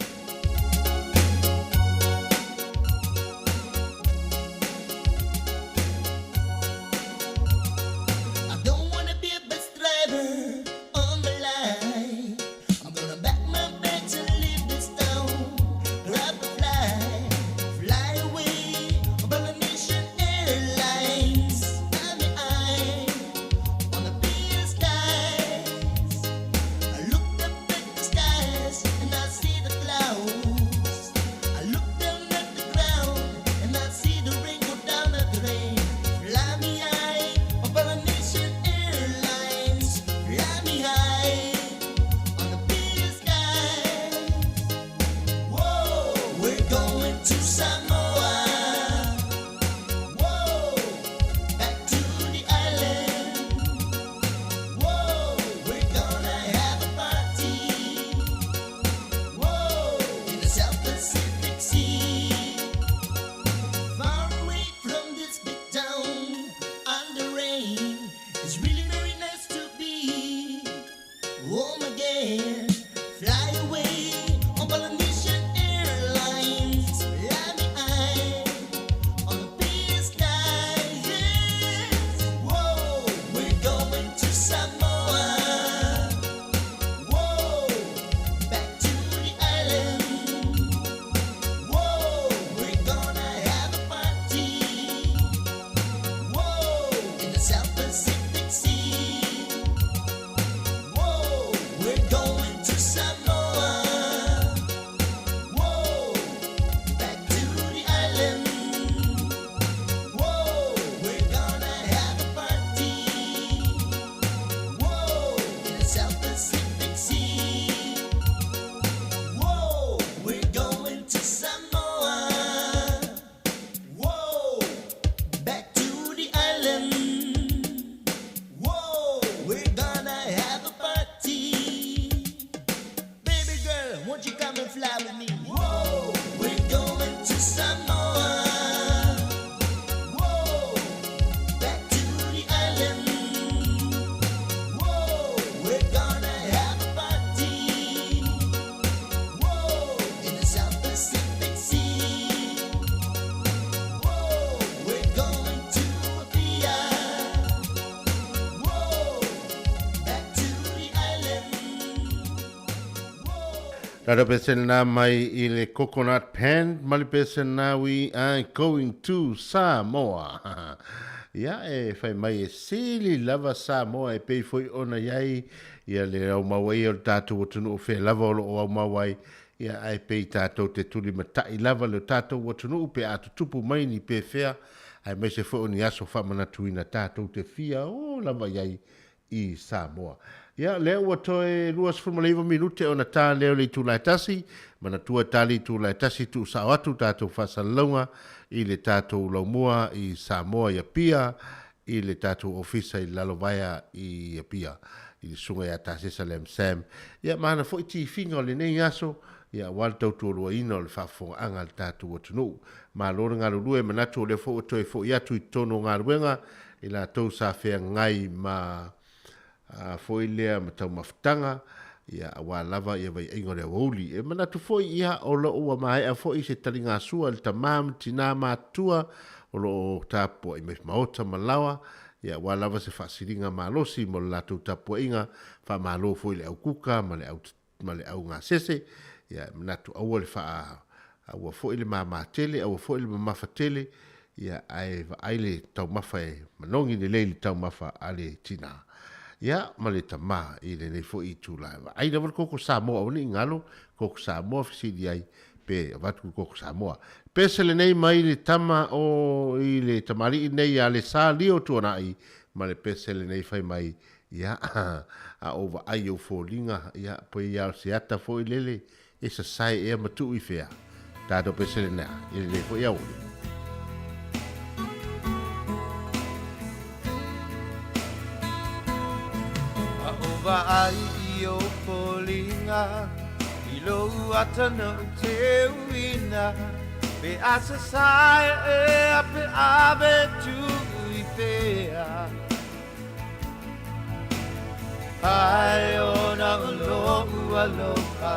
H: Lalo pese lena mai i le Coconut Pan ma le pese lena We are going to Samoa. Ia e fai mai e sili lava Samoa e pei foi ona iai ia le au mau ai o le tatou atunuu fea lava o loo au mau ai ia ae pei tatou te tulimatai lava le tatou atunuu pe a tutupu mai ni pefea aemaise foi o ni aso faamanatuina tatou te fia o lava iai i Samoa. Ia, lea ua toe 29 minute ona tā lea o le itula e tasi, manatua e tā le itula e tasi tuusao atu tatou faasalalauga i le tatou laumua i Samoa i Apia, i le tatou ofisa i Lalovaea i Apia, i le susuga ia Tasesa Lam Sam. Ia, ma ana foi tifiga o lenei aso, ia, aua le tautualuaina o le faafofogaaga a le tatou atunuu. Malo le galulue, manatu o lea foi ua toe foi atu i totonu o galuega, i latou sa feagai ma foi lea ma taumafataga, ia, aua lava ia vaiaiga o le aoauli. E manatu foi, ia, o lo o ua maea foi se taligasua i le tamā ma tinā matutua o lo o tapuai mai maota ma laoa, ia, aua lava se faasiliga malosi mo le latou tapuaiga, faamalo foi i le au kuka ma le au ma le augasese, ia, e manatu aua le faa, aua foi le māmā tele, aua foi le mamafa tele, ia, ae vaai le taumafa e manogi lelei le taumafa a le tinā, ia, ma le tamā i lenei foi itula. Vaai lava le koko Samoa, aua ne i galo, koko Samoa fesili ai, Pe avatu le koko Samoa. Pese lenei mai le tama o i le tamalii nei ia le Sa Lio Tuanai ma le pese lenei fai mai ia a o vaai i ou foliga ia pei ia o se ata foi lele e sasae ea ma tuu i fea. Tatou pese lena i lenei foi aoauli.
A: A o vaai i ou foliga I lou ata na ou teuina Pe a sasae ea pe ave tuu i fea Ai ona o lou aloha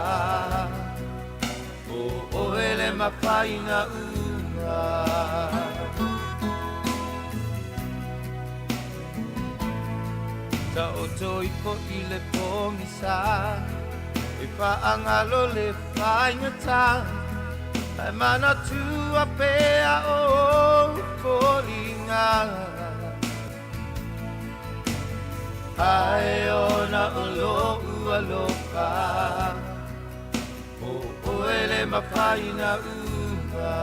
A: O oe le mafaina uma Taoto ifo i le pogisa E faagalo le faigata Ae manatua pea o ou foliga Ai ona o lou aloha O oe le mafaina uma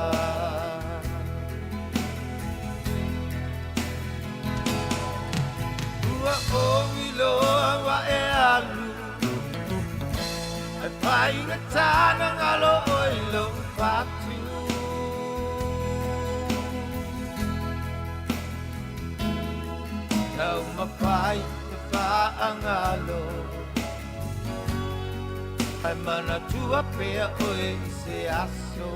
A: Ua ou iloa ua e alu Ae faigata na galo oe i lou fatu Taumafai e faagalo Ae manatua pea oe i se aso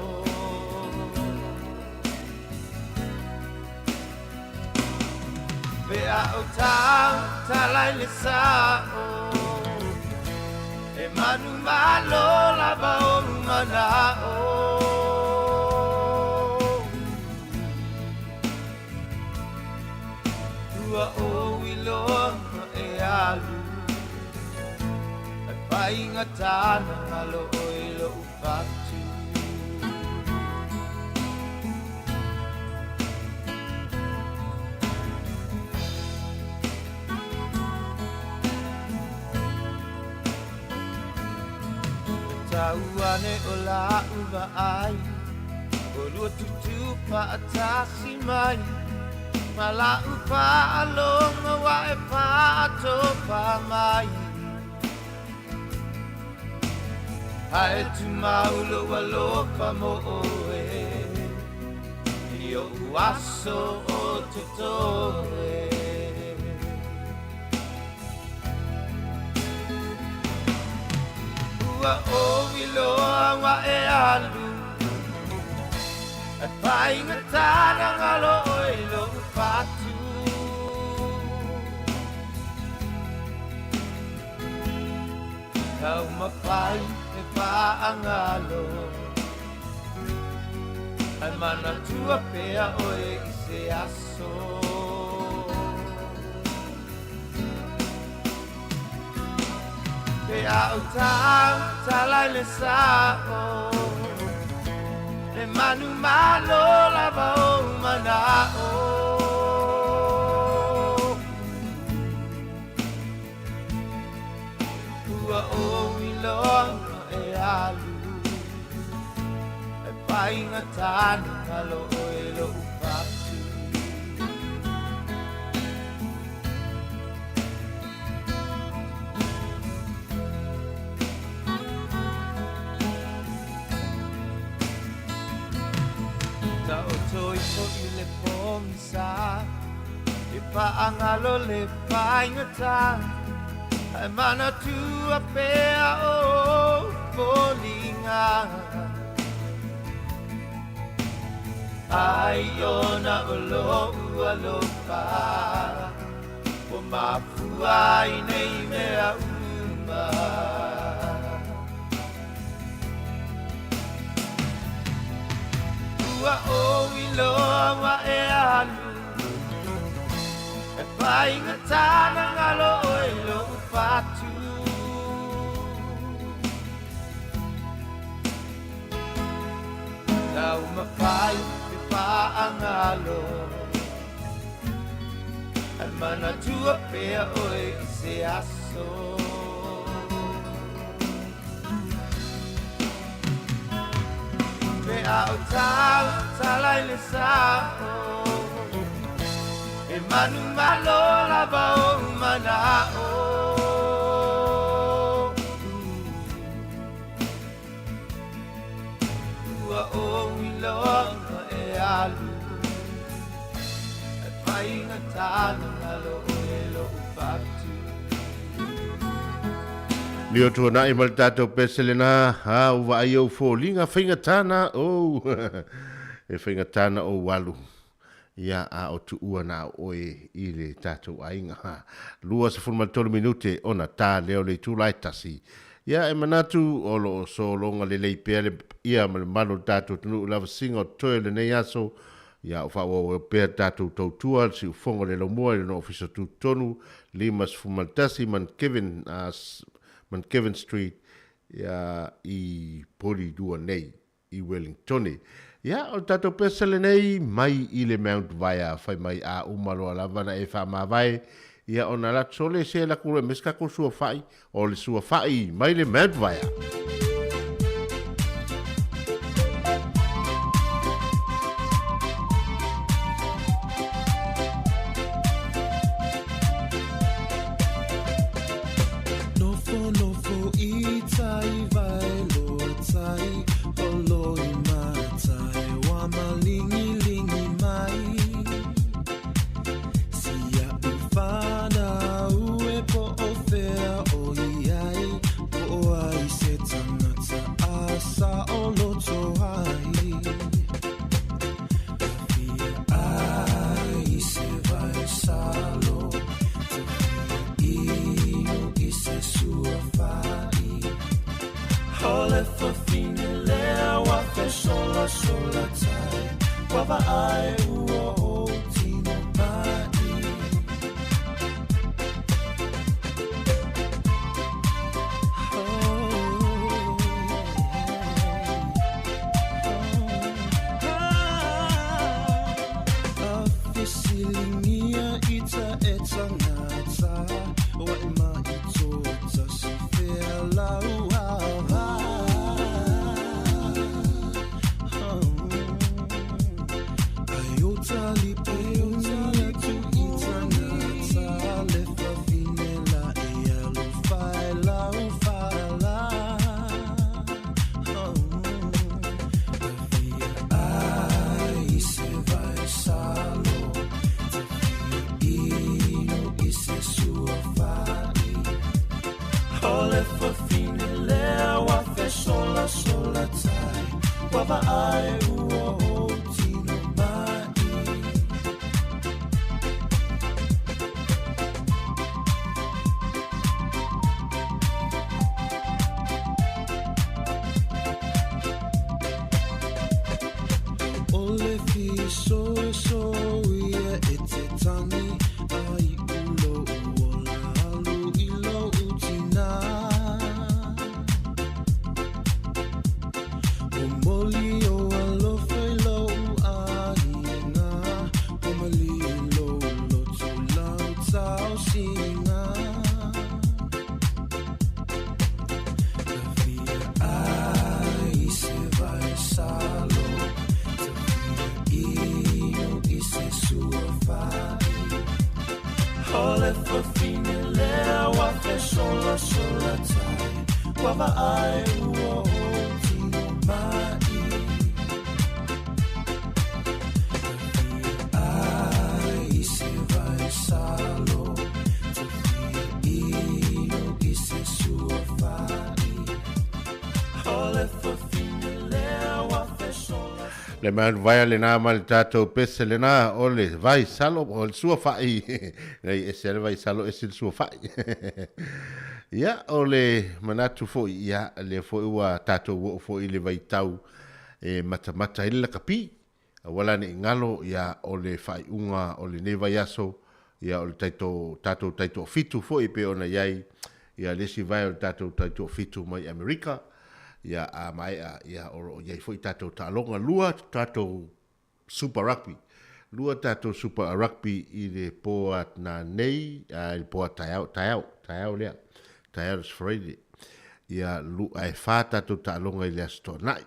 A: Pe a ou tautala i le sao E manumalo lava ou manao Ua ou iloa e alu Ae faigata na galo oe i lou fatu E tau ane o la'u vaai Olua tutū faatasi mai Ma la'u faalogo ua e faatopa mai Ae tumau lou alofa mo oe I o'u aso o totoe Ua ou iloa ua e alu Ae faigata na galo oe i lou fatu Taumafai e faagalo Ae manatua pea oe i se aso Pe a ou tautala i le sao E manumalo lava ou manao Ua ou iloa e alu Ae faigata na galo oe i lou fatu Taoto ifo i le pogisa E faagalo le faigata Ae manatua pea o ou foliga Ai ona o lou alofa Ua mafua ai nei mea uma Ua ou iloa ua e alu E faigata na galo oe i lou fatu Taumafai e faagalo Ae manatua pea oe i se aso A o tala tala i le sa'o E manumalo lava ou mana'o Ua ou iloa e alu E faigatā na galo ʻoe lo'u fatu.
H: Lio tuanai ma le tatou pese lena, a ua vaai ou foliga faigatā na ou e faigatā na ou alu ia a o tuua na o oe i le tatou aiga. 23 minute ona ta lea o le itula e tasi. Ia e manatu o lo o sologa lelei pea le ia ma le mamalu o le tatou atunuu i lavasiga o totoe o lenei aso. Ia o faaauau pea le tatou tautua le siufofoga o le laumua i lona ofisa tutotonu 51 Mount Mount Kevin Street ia i Porirua nei i Wellingtone. Ia o le tatou pese lenei mai i le Mount Vaea fai mai a uma loa lava na e faamavae ia ona alu atu sole se alu atu loa e aumai se tatou suafa'i o le suafa'i mai le Mount Vaea.
A: Nofonofo i tai vae loa tai Holoi matai wa malingilingi mai Si a'u fanau e po o fea o i ai Po o ai se tangata a saoloto ai Ka fia ai se vai salo Te fia inu i se suafa'i O le fafine lea ua fesolasola tai Ua vaai ua ou tino ma'i. A fesiligia i ta e tagata Ua e mai toatasi fea lau ava Ai o talipeuni atu i tagata Le fafine la e alofa e lau fala Ka fia ai se vai salo Te fia inu i se suafa'i O le fafine lea ua fesolasola tai Ua vaai ua ou tino ma'i. O le fisoiso ia e te tangi Ai u lou ola alu i lou tina Momoli o alofa i lou aiga Ua malie lou loto lau taosiga Ka fia ai se vai salo Te fia inu i se suafa'i O le fafine lea ua fesolasola tai Ua vaai ua ou tino ma'i Ka fia ai se vai salo Te fia inu i se suafa'i O le fafine lea ua fesola
H: Le Mount Vaea lena ma le tatou pese lena o le vai salo o le suafa'i nei ese le vai salo ese le suafa'i ia o le manatu foi ia lea foi ua tatou oo foi i le vaitau e matamata ai le lakapi aua la ne i galo ia o le faaiuga o lenei vaiaso ia o le taito tatou taitoafitu foi pei ona i ai ia le isi vae o le tatou taitoafitu mai Amerika Ia, a maea, ia, o lo o i ai foi tatou taaloga, lua tatou Super Rugby, lua tatou Super Rugby i le po a nanei, a i le po a taeao, taeao, taeao lea, taeao le Aso Faraile. Ia, lu, ae fa tatou taaloga i le Aso Toonai.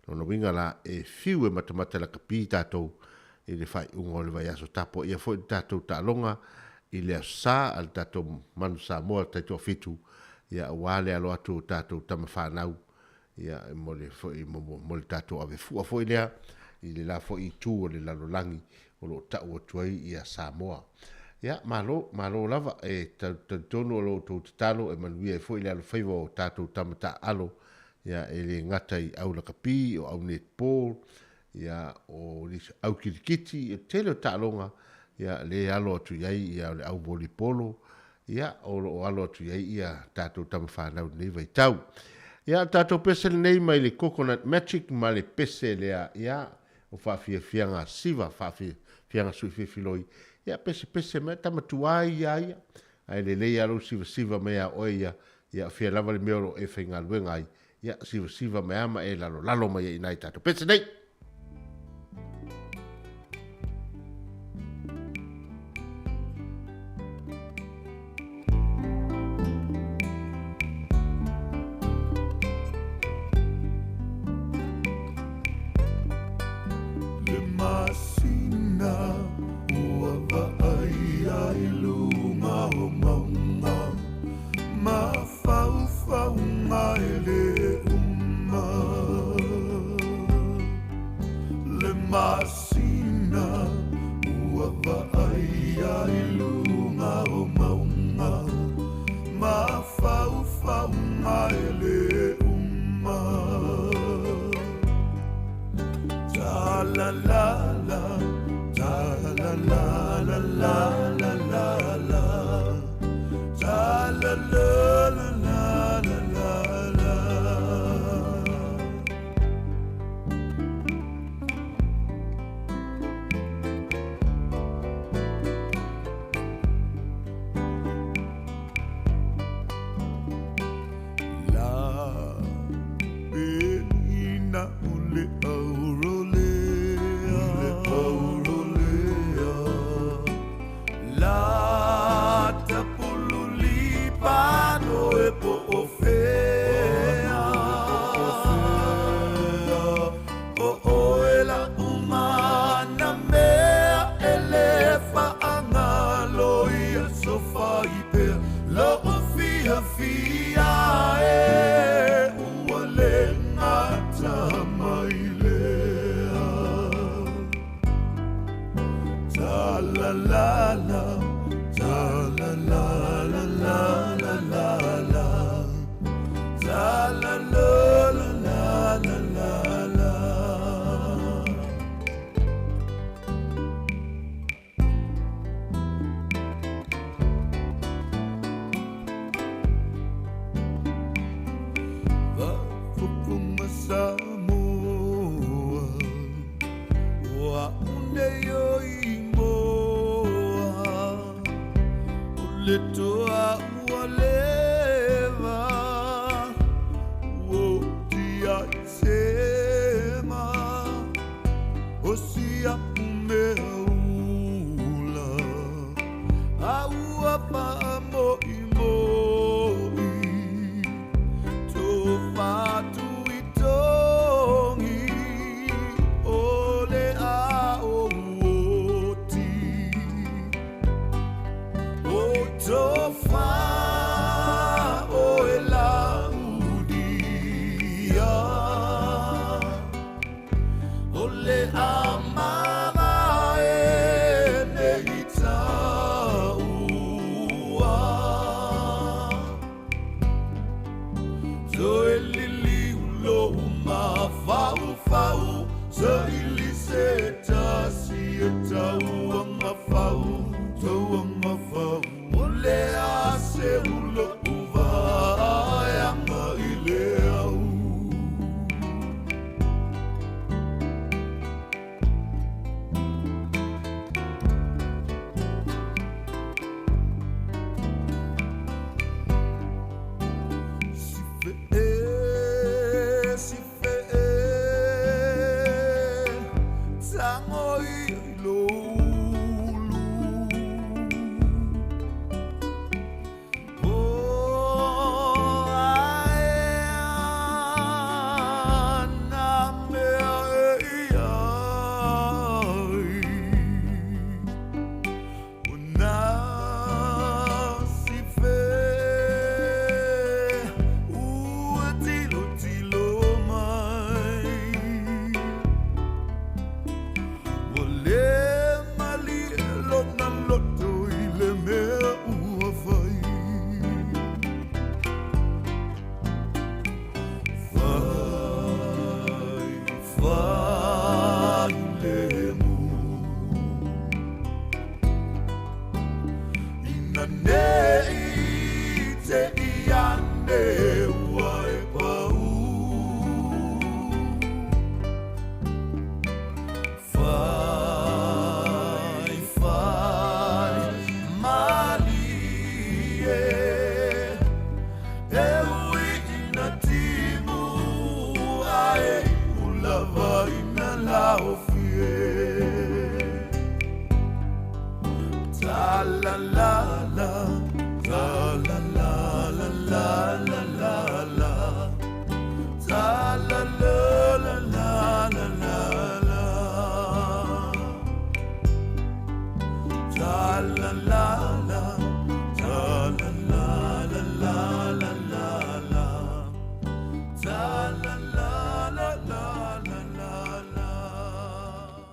H: Lona uiga la e fiu e matamata lakapi tatou i le faaiuga o le vaiaso. Tapuaia foi le tatou taaloga i le Aso Sa a le tatou Manu Samoa taitoafitu, ia aua le alo atu o tatou tama fanau, ia mo le foi mo le tatou avefua foi lea i le la foi itu o le lalolagi o lo o tau atu ai ia Samoa. Ia malo, malo lava e talitonu o lo outou tatalo e manuia ai foi le alofaiva o tatou tama taaalo, ia e le gata i au lakapi, o au netball, ia o nisi au kilikiti, e tele o taaloga ia le alo atu i ai ia o le au volleyball, ia o lo o alo atu i ai ia tatou tama fanau i lenei vaitau. Ia o tatou pese lenei mai le Coconut Magic ma le pese lea ia o faafiafiaga siva, faafiafiaga suifefiloi, ia pesepese mai tama tuai ia ia, ae lelei lava lou sivasiva mai a oe ia, ia o fea lava le mea o lo o e faigaluega ai, ia sivasiva mai lava ma e lalolalo mai ai i nai tatou pese nei.
Q: Le masina ua vaaia i luga o mauga, mafaufauga e lē uma. Le masina ua vaaia i luga o mauga, mafaufauga e lē uma. Ta la la la, ta la la la la la la la, ta la la la la la la la. La peina o le aurolea, le aurolea, la tapululi pano e po o fea, o oe la umana mea e le faagalo ia sofa i pea lou fiafia e ua le gata mai lea. Ta la la la, ta la la la la la la la, ta la la la la la la la. Vafofoga Samoa, ua une o imoa, o le toa ua leva, ua tia i sema, o sia umea ula, a ua faamoimo'i, to fatu i togi, o le ao oti. O tofa o e la udia, o le amama e nei taua. Toe lili ulo mafaufau, sa ili se tasi e tauanga fau, tauanga fau. O le a se ulo uvaeanga i le au.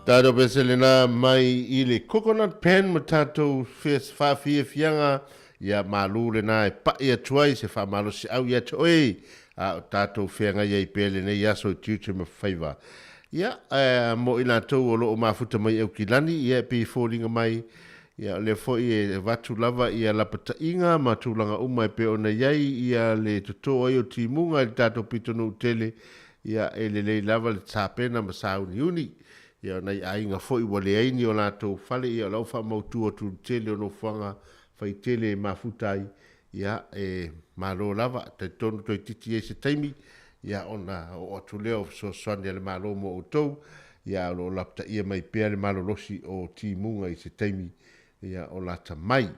H: Tatou pese lena mai i le coconut pan ma tatou faafiafiaga, ia malu lena e pa'i atu ai se faamalosi'au ia te oe, a o tatou feagai ai pea lenei aso i tiute ma faiva. Ia, mo i latou o loo mafuta mai Aukilani, ia e pei e foliga mai, ia o lea foi e avatu lava ia lapataiga ma tulaga uma e pei ona i ai ia le totō ai o timuga i le tatou pitonuu tele, ia e lelei lava le tapena ma sauniuni. Ia o nai aiga foi ua leai ni o latou fale, ia o la ua faamautu atu i le tele o nofoaga faitele e mafuta ai, ia e malo lava, talitonu toeitiiti i ai se taimi, ia ona oo atu lea o fesoasoani a le Malo mo outou, ia o lo o lapataia mai pea le malolosi o timuga i se taimi ia o lata mai.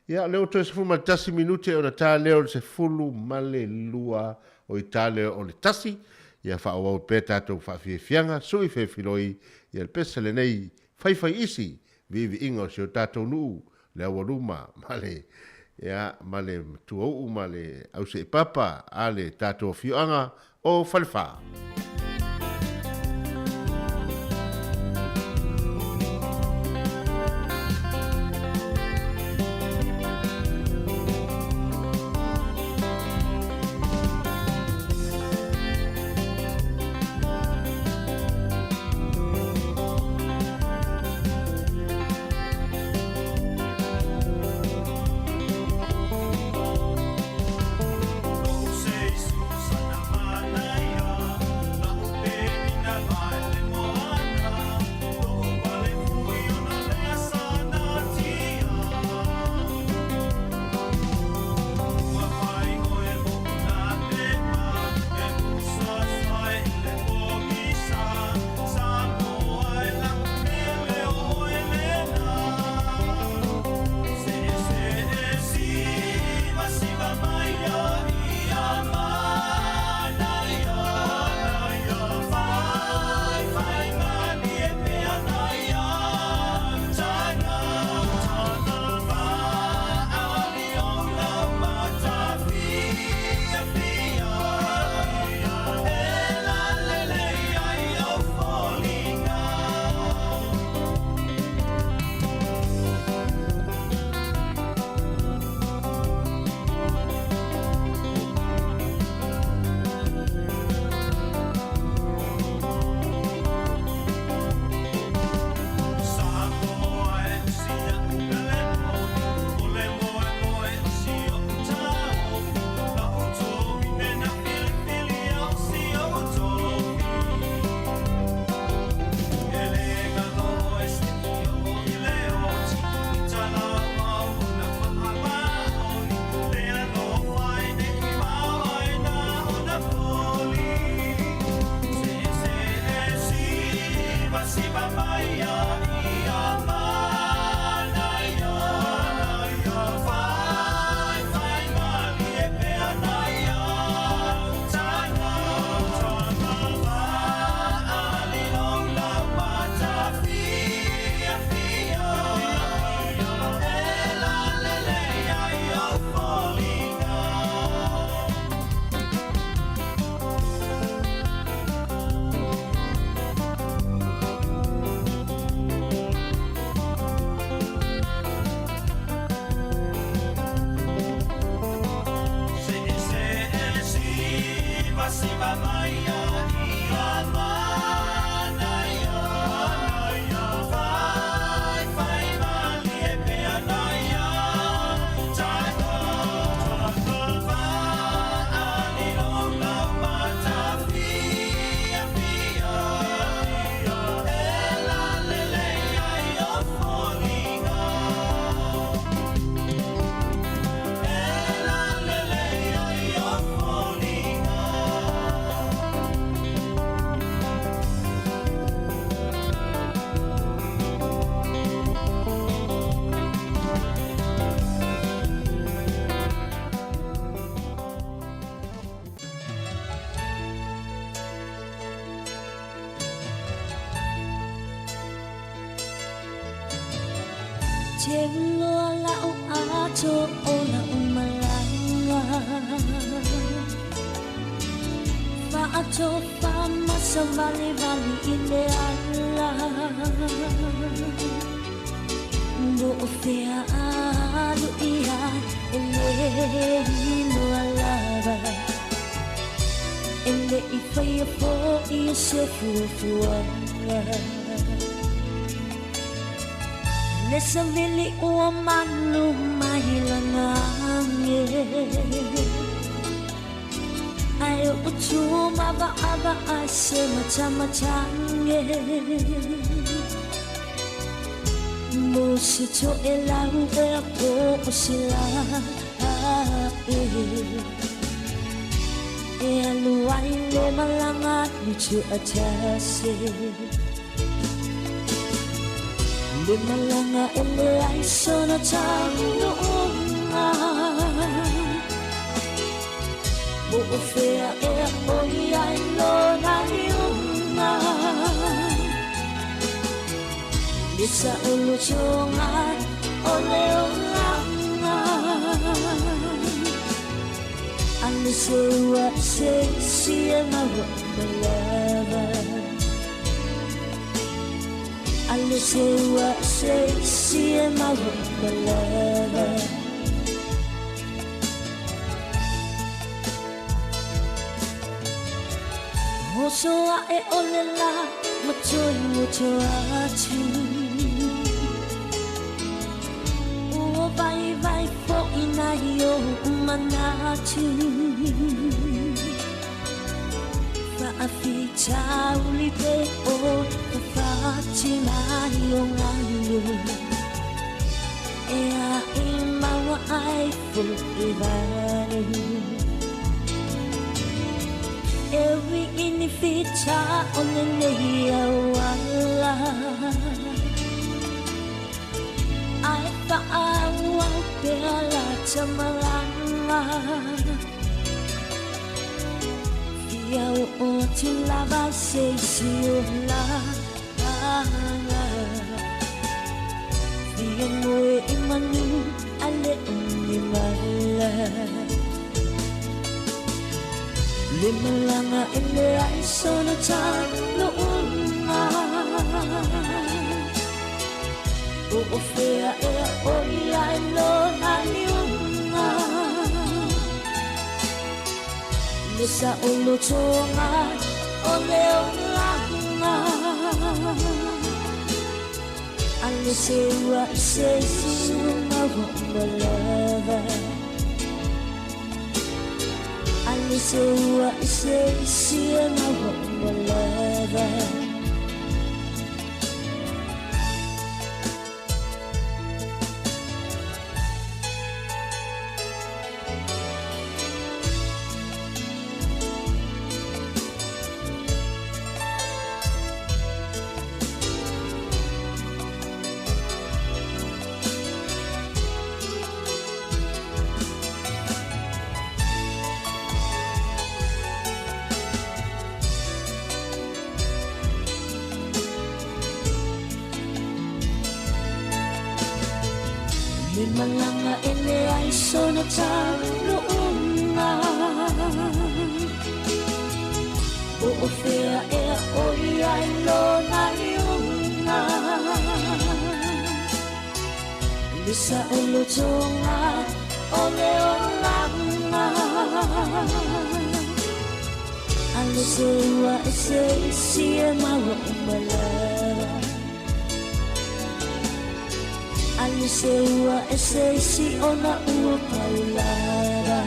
H: Ia o lea ua toe 11 minute ona ta lea o le 12 o i ta lea o le 1, ia faaauau pea tatou faafiafiaga, sui feefiloi ia le pese lenei faifai isi viiviiga o si o tatou nuu le aualuma ma le ia ma le matuauu ma le auseepapa a le tatou afioaga o Falefa.
C: O fea alu i ai e le iloa lava. E leʻi faia foʻi o se fuafuaga. Le savili ua malu mai lagi e. Ae oʻu tumavaʻavaʻa se matamatagi e. Mo se toʻelau ea po o se laʻi. E alu ai le malaga i tuʻatasi. Le malaga e leai sona taunuuga. Po o fea ea o i ai lona iuga. Le saʻolotoga o le olaga. A le seua i se isi e maua malava. A le seua i se isi e maua malava. Oso aʻe o le lā ma toe moto atu. Ua vaivai foʻi nai oʻu manatu. Faafitauli pe o fafati mai o galu. E aʻi maua ai foʻi vanu. E ui i ni fita o lenei auala. Ae faauau pea lata malaga. Fia oo atu lava i se isi o laga. Fia moe i manu a le o ni mala. Le malaga e leai sona taunuuga. Po o fea ea o i ai lona iuga. Le saʻolotoga o le olaga. A le seua i se isi ua maua malava. A le seua i se isi e maua malava. Le malaga e leai sona taunuuga. Po o fea ea o i ai lona iuga. Le saʻolotoga o le olaga. A le seua i se isi e maua malava. A le seua i se isi ona ua paulava.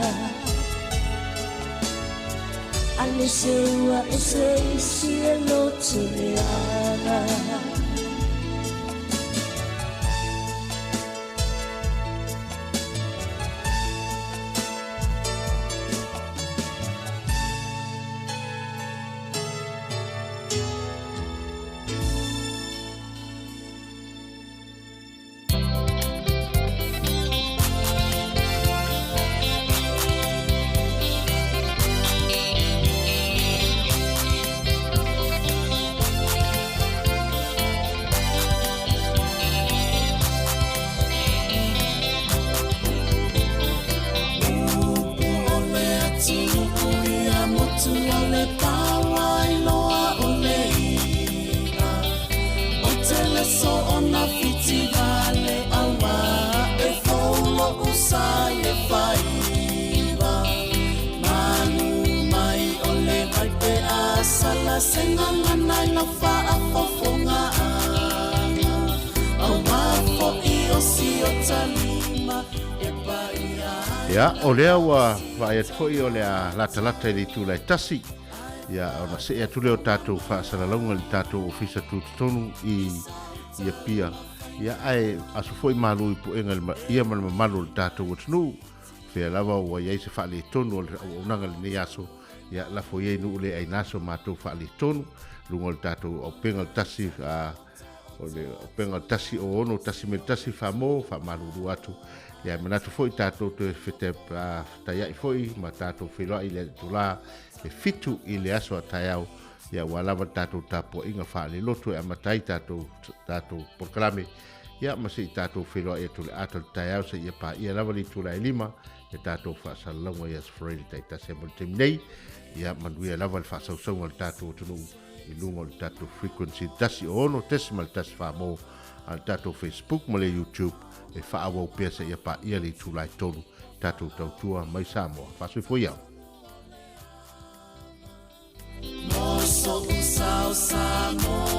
C: A le seua i se isi e loto leaga.
A: se gagana i lau faafofogaaga, auā foʻi o siotalima e paia ai.
H: Ia, o lea ua vaai atu foi o le a latalata i le itula e tasi, ia ona see atu lea o tatou faasalalauga i le tatou ofisa tutotonu i i Apia. Ia, ae aso foi malu i puega i le ia ma le mamalu o le tatou atunuu. Fea lava ua i ai se faaletonu o le auaunaga i lenei aso, ia lafo ia i nuu le aina so matou faaletonu, luga o le tatou auupega o le tasi, a, o le auupega o le 1 06 1 1 faa-mo, faamalulu atu. Ia, e manatu foi tatou toe fete, a, fetaiai foi ma tatou feiloai i le itulā e 7 i le aso a taeao, ia ua lava le tatou tapuaiga faalelotu e amata ai tatou, tatou polokalame, ia ma se i tatou feiloai atu le ata o le taeao seia paia lava le itula e 5 le tatou faasalalauga i aso Faraile taitasi. Mo le taimi nei, ia manuia lava le faasausauga o le tatou atunuu i luga o le tatou frequency 106.1 faa-mo, a le tatou Facebook ma le YouTube e faaauau pea seia paia le itula e 3 tatou tautua mai Samoa. Faasoifua ia.
A: Mo so'u sao Samoa.